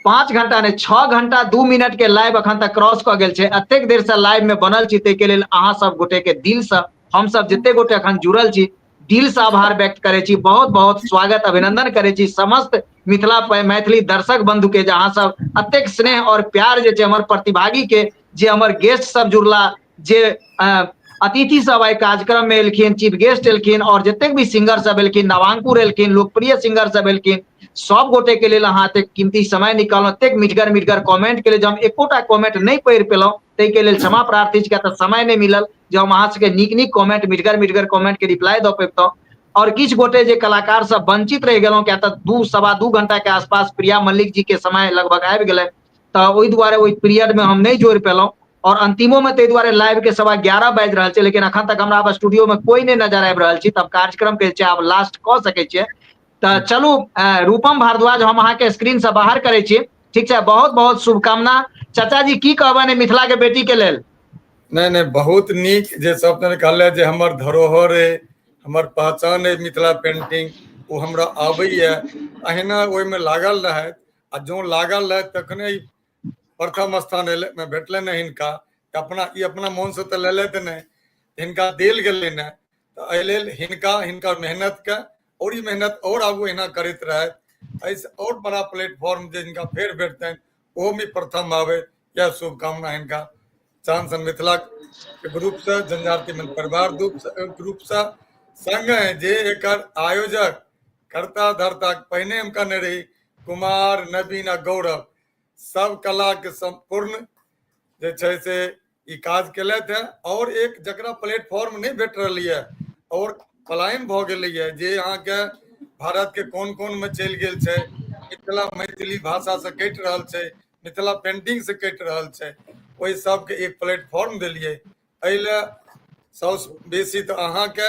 5 घंटा नहि 6 घंटा 2 मिनट के लाइव अखन तक क्रॉस कऽ गेल छै, एतेक देर से लाइव में बनल छी, ताहिके लेल अहाँ सब गोटे के दिल से, हम सब जते गोटे अखन जुड़ल छी दिल से आभार व्यक्त करै छी, बहुत बहुत स्वागत अभिनंदन करै छी समस्त मिथिला मैथिली दर्शक बंधु के, जे अहाँ सब एतेक स्नेह और प्यार जे छै हमर प्रतिभागी के, जे हमर गेस्ट सब जुड़ला, जे अतिथि सब आइ कार्यक्रम में एलखिन, चीफ गेस्ट एलखिन, और जतेक भी सिंगर सब एलखिन, नवांकुर एलखिन, लोकप्रिय सिंगर सब एलखिन, सब गोटे के लेल अहाँ एतेक कीमती समय निकाललहुँ, एतेक मिठगर मिठगर कमेंट के लेल, जे हम एकोटा कमेंट नहि पढ़ि पेलहुँ ताहिके लेल क्षमा प्रार्थी छी, किया तऽ समय नहि मिलल जे हम अहाँ सबके नीक नीक कमेंट, मिठगर मिठगर कमेंट के रिप्लाई दऽ पबितहुँ। और किछु गोटे जे कलाकार सब वंचित रहि गेलहुँ, किया तऽ 2-2.25 घंटा के आसपास प्रिया मल्लिक जी के समय लगभग आबि गेलनि, तऽ ओहि दुआरे ओहि पीरियड में हम नहि जोड़ि पेलहुँ। और अंतिमो में ताहि दुआरे लाइव के 11:15 बाजि रहल छै, लेकिन अखन तक हमरा आब स्टूडियो में कोई नहि नजर आबि रहल छी, तब कार्यक्रम के छै आब लास्ट कऽ सकै छियै। तऽ चलू रूपम भारद्वाज, हम अहाँके स्क्रीन से बाहर करै छी, ठीक छै? बहुत बहुत शुभकामना। चाचा जी की कहबनि मिथिला के बेटी के लेल? नहि नहि, बहुत नीक जे सब कहले जे हमर धरोहर अइ, हमर पहचान अइ मिथिला पेंटिंग, ओ हमरा आबैया, अहिना ओहिमे लागल रहथि, आ जँ लागल रहथि तखने ई प्रथम स्थान भेटलनि हँ हिनका। अपना ई अपना मोनसँ तऽ लेलथि नहि, हिनका देल गेलनि हँ, तऽ एहि लेल हिनका हिनकर मेहनतके और ई मेहनत और आगू एहिना करैत रहथि, एहिसँ और बड़ा प्लेटफॉर्म जे हिनका फेर भेटतनि ओहोमे प्रथम आबै, यह शुभकामना हिनका चांद सन मिथिला के ग्रुप से, जनजाति मन परिवार ग्रुप से, संगे जे एकर आयोजक कर्ता धर्ता पहिने हम कहने रही कुमार, नवीन आ गौरव, सब कला के संपूर्ण जे छै से ई काज केलथि हेँ। और एक जकरा प्लेटफॉर्म नहि भेट रहल यऽ और पलायन भऽ गेलैए, जे अहाँके भारत के कोन कोन मे चलि गेल छै, मिथिला मैथिली भाषा से कटि रहल छै, मिथिला पेंटिंग से कटि रहल छै, ओहि सबके एक प्लेटफॉर्म देलियै। एहि लए सबसँ बेसी तऽ अहाँके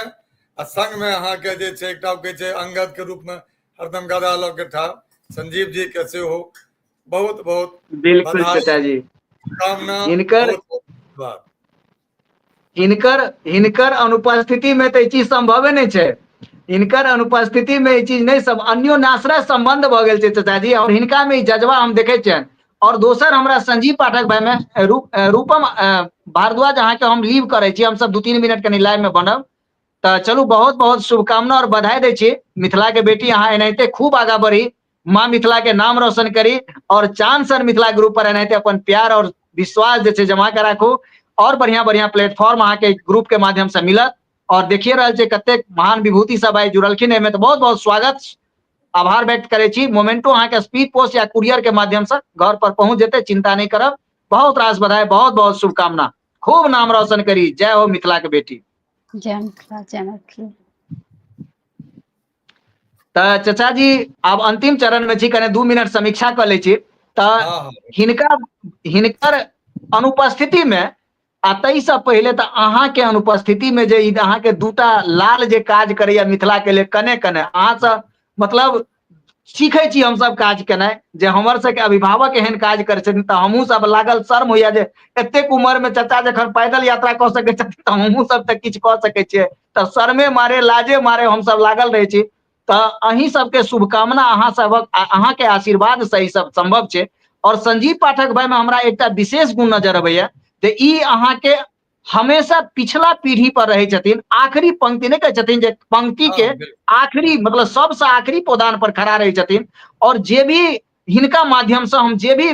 आ संगमे अहाँके जे छै एकटा कहै छै अंगद के रूपमे हरदम गदा लऽ के ठाढ़ संजीव जी के सेहो बहुत बहुत बिल्कुल बधाई, चाचा जी, कामना, हिनकर बहुत बहुत धन्यवाद। हिनकर हिनकर अनुपस्थिति में तऽ ई चीज संभवे नहि छै, हिनकर अनुपस्थिति में ई चीज नहि सब अन्योन्याश्रय संबंध भऽ गेल छै चाचा जी, और हिनका में ई जज्बा हम देखै छियनि। और दोसर हमरा संजीव पाठक भाई में रूपम भारद्वाज अहाँके हम लीव करै छी, हम सब 2-3 मिनट कनि लाइव में बनब। तऽ चलू बहुत बहुत शुभकामना और बधाई दै छी, मिथिला के बेटी अहाँ एनाहिते खूब आगाँ बढ़ी। माँ मिथिला के नाम रोशन करी और चांद सन मिथिला ग्रुप पर एनाहिते अपन प्यार और विश्वास जे छै जमा के राखू और बढ़िया बढ़िया प्लेटफॉर्म अहाँके ग्रुप के माध्यम से मिलत। और देखिए रहल छै कतेक महान विभूति सब आइ जुड़लखिन एहिमे, तऽ बहुत बहुत स्वागत आभार व्यक्त करै छी। मोमेंटो अहाँके स्पीड पोस्ट या कुरियर के माध्यम से घर पर पहुंच जेतै, चिंता नहि करब। बहुत रास बधाई, बहुत बहुत शुभकामना, खूब नाम रोशन करी। जय हो मिथिला के बेटी। जय मिथिला, जय मैथिली। तऽ चचा जी आब अंतिम चरण में छी, कने 2 मिनट समीक्षा कऽ लै छी। तऽ हिनका हिनकर अनुपस्थिति में आ ताहिसँ पहिले तऽ अहाँके अनुपस्थिति में जे ई अहाँके दूटा लाल जे काज करैया मिथिला के लेल कने कने अहाँसँ मतलब सीखै छी हमसब काज केनाइ, जे हमर सबके अभिभावक एहन काज करै छथिन तऽ हमहूँ सब लागल शर्म होइया जे एतेक उमर में चचा जखन पैदल यात्रा कऽ सकै छथिन तऽ हमहूँ सब तऽ किछु कऽ सकै छियै, तऽ शर्मे मारे लाजे मारे हमसब लागल रहै छी। तऽ अहीं सबके शुभकामना, अहाँ सबक अहाँके आशीर्वाद से ई सब संभव छै। और संजीव पाठक भाई में हमरा एकटा विशेष गुण नजर अबैया जे ई अहाँके हमेशा पिछला पीढ़ी पर रहै छथिन, आखिरी पंक्ति नहि कहै छथिन जे पंक्ति के आखिरी मतलब सबसँ आखिरी पौदान पर खड़ा रहै छथिन। और जे भी हिनका माध्यम से हम जे भी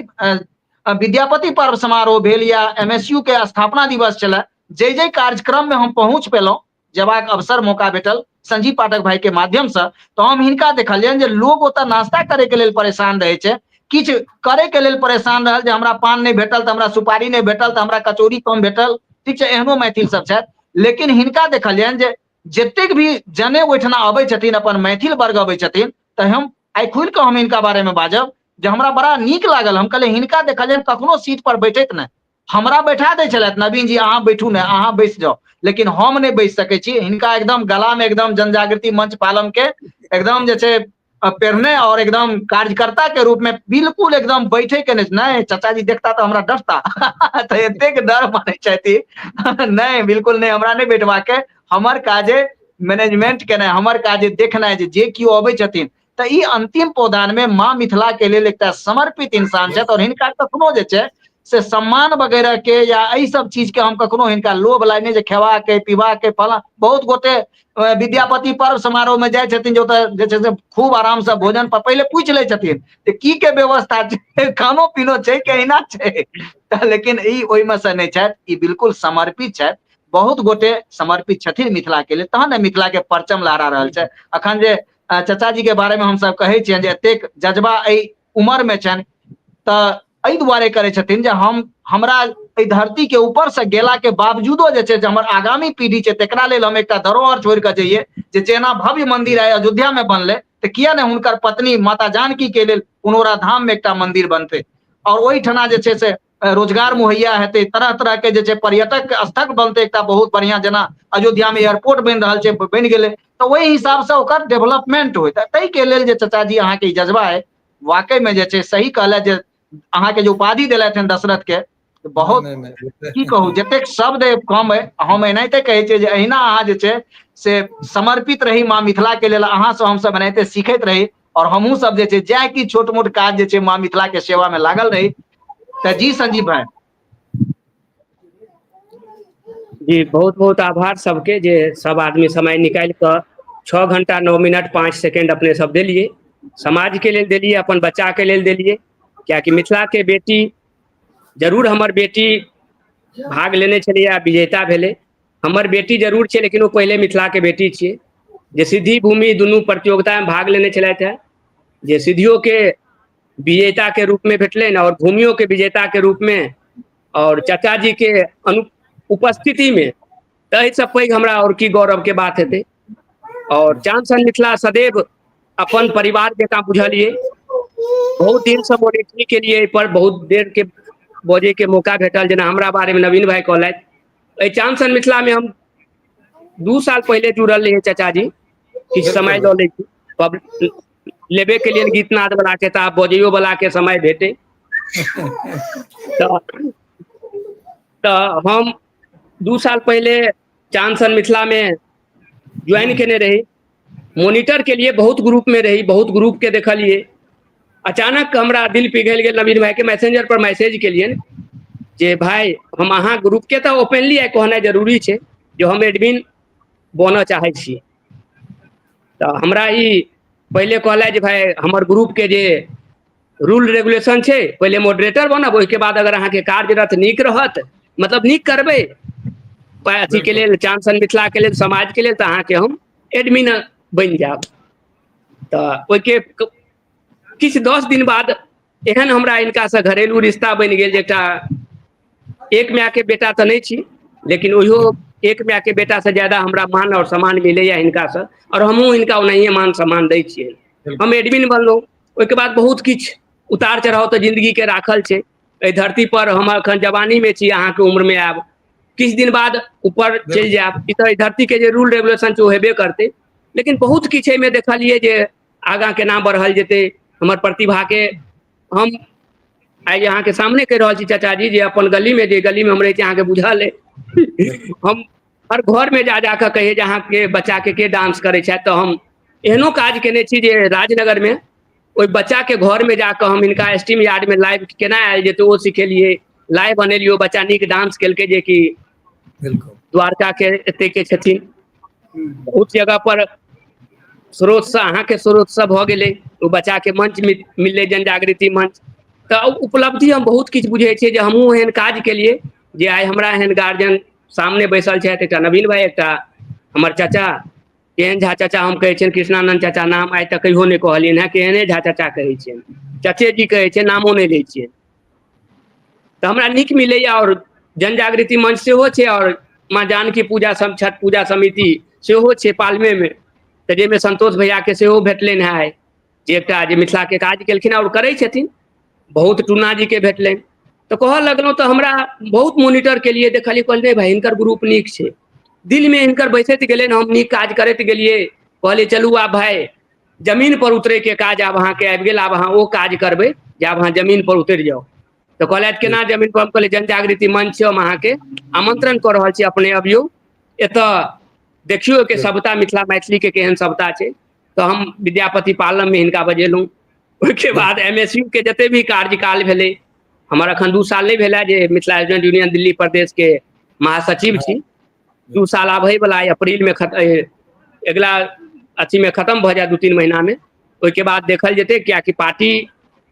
विद्यापति पर्व समारोह भेल या एमएसयू के स्थापना दिवस छलै, जे जे कार्यक्रम में हम पहुंच पेलहुं, जेबाक अवसर मौका भेटल संजीव पाठक भाई के माध्यम से, तो हम हिनका देखलियनि जे लोग ओतऽ नाश्ता करे के लेल परेशान रहै छै, किछु करे के लेल परेशान रहल जे हमरा पान नहि भेटल, तऽ हमरा सुपारी नहि भेटल, तऽ हमरा कचौड़ी कम भेटल, ठीक छै, एहनो मैथिल सब छथि। लेकिन हिनका देखलियनि जे जतेक भी जने ओहिठिना अबै छथिन, अपन मैथिल वर्ग अबै छथिन, तऽ हम आइ खुलि कऽ हम हिनका बारे में बाजब जे हमरा बड़ा नीक लागल। हम कहलियै हिनका देखलियनि कखनो सीट पर बैठैत नहि, हमरा बैठा दै छलथि, नवीन जी अहाँ बैठू ने, अहाँ बैस जाउ, लेकिन हम नहि बैस सकै छी। हिनका एकदम गला में एकदम जनजागृति मंच पालम के एकदम जे छै पेरने और एकदम कार्यकर्ता के रूप में बिल्कुल एकदम बैठे के नहीं, नहीं चाचा जी देखता तो हमरा डरता तो एतेक डर मानै छथि नहीं, बिल्कुल नहीं, हमरा नहीं बैठवा के, हमर काज मैनेजमेंट केनाइ, हमर काज देखनाइ जे केओ अबै छथिन। तऽ ई अंतिम पौदान में माँ मिथिला के लेल एकटा समर्पित इंसान छथि और हिनका कखनो जे छै से सम्मान वगैरह के या एहि सब चीज के हम कखनो हिनका लोभ लाइ नहि जे खेबा के पीबा के फला। बहुत गोटे विद्यापति पर्व समारोह में जाइ छथिन जे ओतऽ जे छै से खूब आराम से भोजन पर पहिले पूछि लै छथिन जे की के व्यवस्था छै, खानो पीनो छै कि एहिना छै, तऽ लेकिन ई ओहिमे से नहि छथि, ई बिल्कुल समर्पित छथि। बहुत गोटे समर्पित छथिन मिथिला के लेल, तहन ने मिथिला के परचम लहरा रहल छै। अखन जे चचा जी के बारे में हमसब कहै छियनि जे एतेक जज्बा एहि उमर में छनि, तऽ एहि दुआरे करै छथिन जे हम हमरा एहि धरती के ऊपर से गेला के बावजूदो जे छै जे हमर आगामी पीढ़ी छै तकरा लेल हम एकटा धरोहर छोड़ि कऽ जइयै जे जेना भव्य मंदिर आइ अयोध्या में बनलै तऽ किया नहि हुनकर पत्नी माता जानकी के लेल पुनौरा धाम में एकटा मंदिर बनतै और ओहिठना जे छै से रोजगार मुहैया हेतै, तरह तरह के जे छै पर्यटक स्थल बनतै एकटा बहुत बढ़िया, जेना अयोध्या में एयरपोर्ट बनि रहल छै, बनि गेलै, तऽ ओहि हिसाब से ओकर डेवलपमेंट होय। तऽ ताहि के लेल जे चचा जी अहाँके ई जज्बा है, वाकई में जे छै सही कहलथि जे अहाँके जे उपाधि देलथि हन दशरथ के, बहुत की कहू, जतेक शब्द कम है। हम एनाहिते कहै छियै जे अहिना अहाँ जे छै से समर्पित रही माँ मिथिला के लेल, अहाँ से हमसब एनाहिते सीखैत रही और हमहूँ सब जे छै जएह कि छोट मोट काज जे छै माँ मिथिला के सेवा में लागल रही। तऽ जी संजीव भाई। जी बहुत बहुत आभार सबके जे सब आदमी समय निकालि कऽ 6 घंटा 9 मिनट 5 सेकेंड अपने सब देलिए, समाज के लेल देलिए, अपन बच्चा के लेल देलिए, कियाकि मिथिला के बेटी जरूर हमर बेटी भाग लेने छलियै आ विजेता भेलै, हमर बेटी जरूर छै लेकिन ओ पहिले मिथिला के बेटी छियै जे सिद्धि भूमि दुनू प्रतियोगिता में भाग लेने छलथि हेँ, जे सिद्धियो के विजेता के रूप में भेटलनि और भूमियो के विजेता के रूप में और चाचा जी के उपस्थिति में, तऽ एहिसँ पैघ हमरा और की गौरव के बात हेतै। और चांद सन मिथिला सदैव अपन परिवार जकाँ बुझलियै, बहुत दिन से मोनिटरी के लिए एहि पर बहुत देर के बजै के मौका भेटल। जेना हमरा बारे में नवीन भाई कहलथि, एहि चांद सन मिथिला में हम 2 साल पहिले जुड़ल रहियै चाचा जी, किछु समय लऽ लै छी लेबे के लेल गीतनाद वाला के, तऽ आब बजैयो वाला के समय भेटै। तऽ हम 2 साल पहिले चांद सन मिथिला में ज्वाइन केने रही, मोनिटर के लिए बहुत ग्रुप में रही, बहुत ग्रुप के देखलिए। अचानक हमरा दिल पिघलि गेल, नवीन भाई के मैसेंजर पर मैसेज केलियनि जे भाई हम अहाँ ग्रुप के तऽ ओपनली आइ कहनाइ जरूरी छै जे हम एडमिन बनऽ चाहै छी। तऽ हमरा ई पहिले कहलथि जे भाय हमर ग्रुपके जे रूल रेगुलेशन छै पहिले मॉडरेटर बनब ओहिके बाद अगर अहाँके कार्यरत नीक रहत मतलब नीक करबै अथीके लेल चांसन मिथिलाके लेल समाजके लेल तऽ अहाँके हम एडमिन बनि जायब। तऽ ओहिके किछु 10 दिन बाद एहन हमरा हिनकासँ घरेलू रिश्ता बनि गेल जे एकटा एक मायके बेटा तऽ नहि छी, लेकिन ओहियो एक मायके बेटासँ ज्यादा हमरा मान आओर सम्मान मिलैया हिनकासँ, आओर हमहूँ हिनका ओनाहिए मान सम्मान दै छियनि। हम एडमिन बनलहुँ, ओहिके बाद बहुत किछु उतार चढ़ाव तऽ जिन्दगीके राखल छै। एहि धरती पर हम अखन जवानीमे छी, अहाँके उम्रमे आयब, किछु दिन बाद ऊपर चलि जायब, ई तऽ एहि धरतीके जे रूल रेगुलेशन छै ओ हेबे करतै। लेकिन बहुत किछु एहिमे देखलियै जे आगाँ केना बढ़ल जेतै। हमर प्रतिभाके हम आइ अहाँके सामने कहि रहल छी चाचाजी, जे अपन गलीमे, जे गलीमे हम रहै छी, अहाँके बुझल अइ, हम हर घरमे जा जा कऽ कहियै जे अहाँके बच्चाके के डांस करै छथि। तऽ हम एहनो काज केने छी जे राजनगरमे ओहि बच्चाके घरमे जाकऽ हम हिनका स्ट्रीम यार्डमे लाइव केना आयल जेतै ओ सिखेलियै, लाइव बनेलियै, ओ बच्चा नीक डांस केलकै, जेकि द्वारकाके एतेके छथिन। बहुत जगह पर स्रोतसँ अहाँके स्रोतसँ भऽ गेलै, ओ बच्चाके मंच मिललै, जनजागृति मंच। तऽ उपलब्धि हम बहुत किछु बुझै छियै जे हमहूँ एहन काज केलियै जे आइ हमरा एहन गार्जियन सामने बैसल छथि, एकटा नवीन भाई, एकटा हमर चाचा केहन झा चाचा हम कहै छियनि, कृष्णानन्द चाचा नाम आइ तक कहियो नहि कहलियनि हेँ, केहने झा चाचा कहै छियनि, चचे जी कहै छियनि, नामो नहि लै छियनि। तऽ हमरा नीक मिलैया। आओर जनजागृति मंच सेहो छै, आओर माँ जानकी पूजा छठ पूजा समिति सेहो छै पालमेमे, तऽ जाहिमे संतोष भैयाके सेहो भेटलनि हेँ आइ, जे एकटा जे मिथिलाके काज केलखिन आओर करै छथिन, बहुत टूना जीके भेटलनि। तऽ कहऽ लगलहुँ तऽ हमरा बहुत मोनिटर केलिए, देखलियै, कहलियै नहि भाइ हिनकर ग्रुप नीक छै, दिलमे हिनकर बैसैत गेलनि, हम नीक काज करैत गेलियै। कहलियै चलू आब भाय जमीन पर उतरैके काज आब अहाँके आबि गेल, आब अहाँ ओ काज करबै जे आब अहाँ जमीन पर उतरि जाउ। तऽ कहलथि केना जमीन पर? हम कहलियै जनजागृति मंच छै, हम अहाँके आमंत्रण कऽ रहल छी, अपने अबियौ एतऽ देखियौ के सभता मिथिला मैथिली के केहन सभता छै। तऽ हम विद्यापति पालममे हिनका बजेलहुँ। ओहिके बाद MSU के जते भी कार्यकाल भेलै, हमर अखन 2 साल नहि भेलै जे मिथिला स्टूडेंट यूनियन दिल्ली प्रदेश के महासचिव छी, 2 साल आबै वाला अप्रैल में अगिला अथी में खत्म भऽ जायत 2-3 महीना में। ओहिके बाद देखल जेतै, कियाकि पार्टी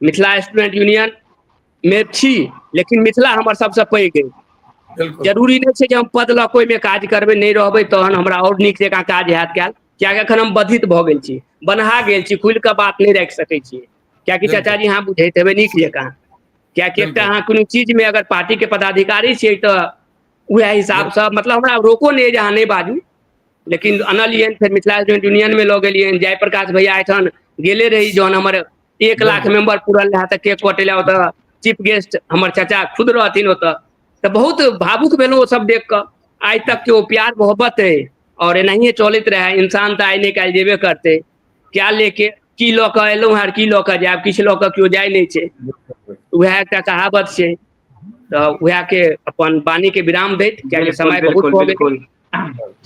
मिथिला स्टूडेंट यूनियन मे छी, लेकिन मिथिला हमर सबसँ पैघ अइ। जरूरी नहि छै जे हम पद लऽ कऽ ओहिमे काज करबै, नहि रहबै तहन हमरा आओर नीक जकाँ काज हैत कयल, कियाकि एखन हम बधित भऽ गेल छी, बन्हा गेल छी, खुलि कऽ बात नहि राखि सकै छी, कियाकि चाचाजी अहाँ बुझैत हेबै नीक जकाँ, कियाकि एकटा अहाँ कोनो चीजमे अगर पार्टीके पदाधिकारी छियै तऽ उएह हिसाबसँ मतलब हमरा रोको नहि जे अहाँ नहि बाजू, लेकिन अनलियनि, फेर मिथिला स्टूडेंट यूनियनमे लऽ गेलियनि, जयप्रकाश भैया एहिठाम गेले रही जहन हमर 1 लाख मेंबर पूरल रहए तऽ केक कटै लए ओतऽ चीफ गेस्ट हमर चाचा खुद रहथिन ओतऽ। तऽ बहुत भावुक भेलहुँ ओ सब देख कऽ। आइ तक के ओ प्यार मोहब्बत अइ आओर एनाहिए चलैत रहए। इंसान तऽ आइ नहि काल्हि जेबे करतै, क्या लेके की लऽ कऽ एलहुँ हँ, की लऽ कऽ जायब, किछु लऽ कऽ केओ जाइ नहि छै, उएह एकटा कहावत छै। तऽ उएह के अपन वाणी के विराम दैत, कियाकि समय बहुत भऽ गेल,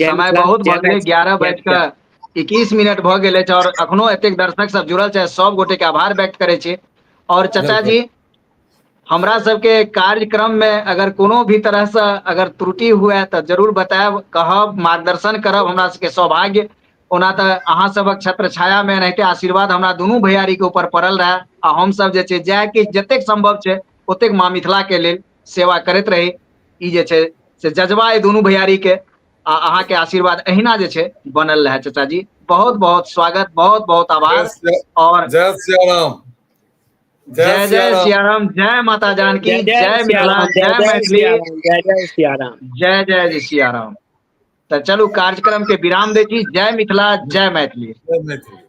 समय बहुत भऽ गेलै, 11:21 भऽ गेल अछि और अखनो एतेक दर्शक सब जुड़ल छै, सब गोटे के आभार व्यक्त करै छी। और चाचा जी, हमरा सबके कार्यक्रम में अगर कोनो भी तरह से अगर त्रुटि हुए तऽ जरूर बतायब, कहब, मार्गदर्शन करब, हमरा सबके सौभाग्य। ओना तऽ अहाँ सबक छत्र छाया में एनाहिते आशीर्वाद हमरा दुनू भैयारी के ऊपर पड़ल रहे आ हम सब जे छै जाय कि जतेक संभव छै ओतेक माँ मिथिला के लेल सेवा करैत रही। ई जे छै से जज्बा अइ दुनू भैयारी के आ अहाँ के आशीर्वाद एहिना जे छै बनल रहे। चाचा जी बहुत बहुत स्वागत, बहुत बहुत आभार और जय सियाराम, जय जय सियाराम, जय माता जानकी, जय मिथिला, जय मैथिली, जय जय सियाराम, जय जय जय सियाराम। तऽ चलू कार्यक्रम के विराम दै छी। जय मिथिला, जय मैथिली। जय मैथिली।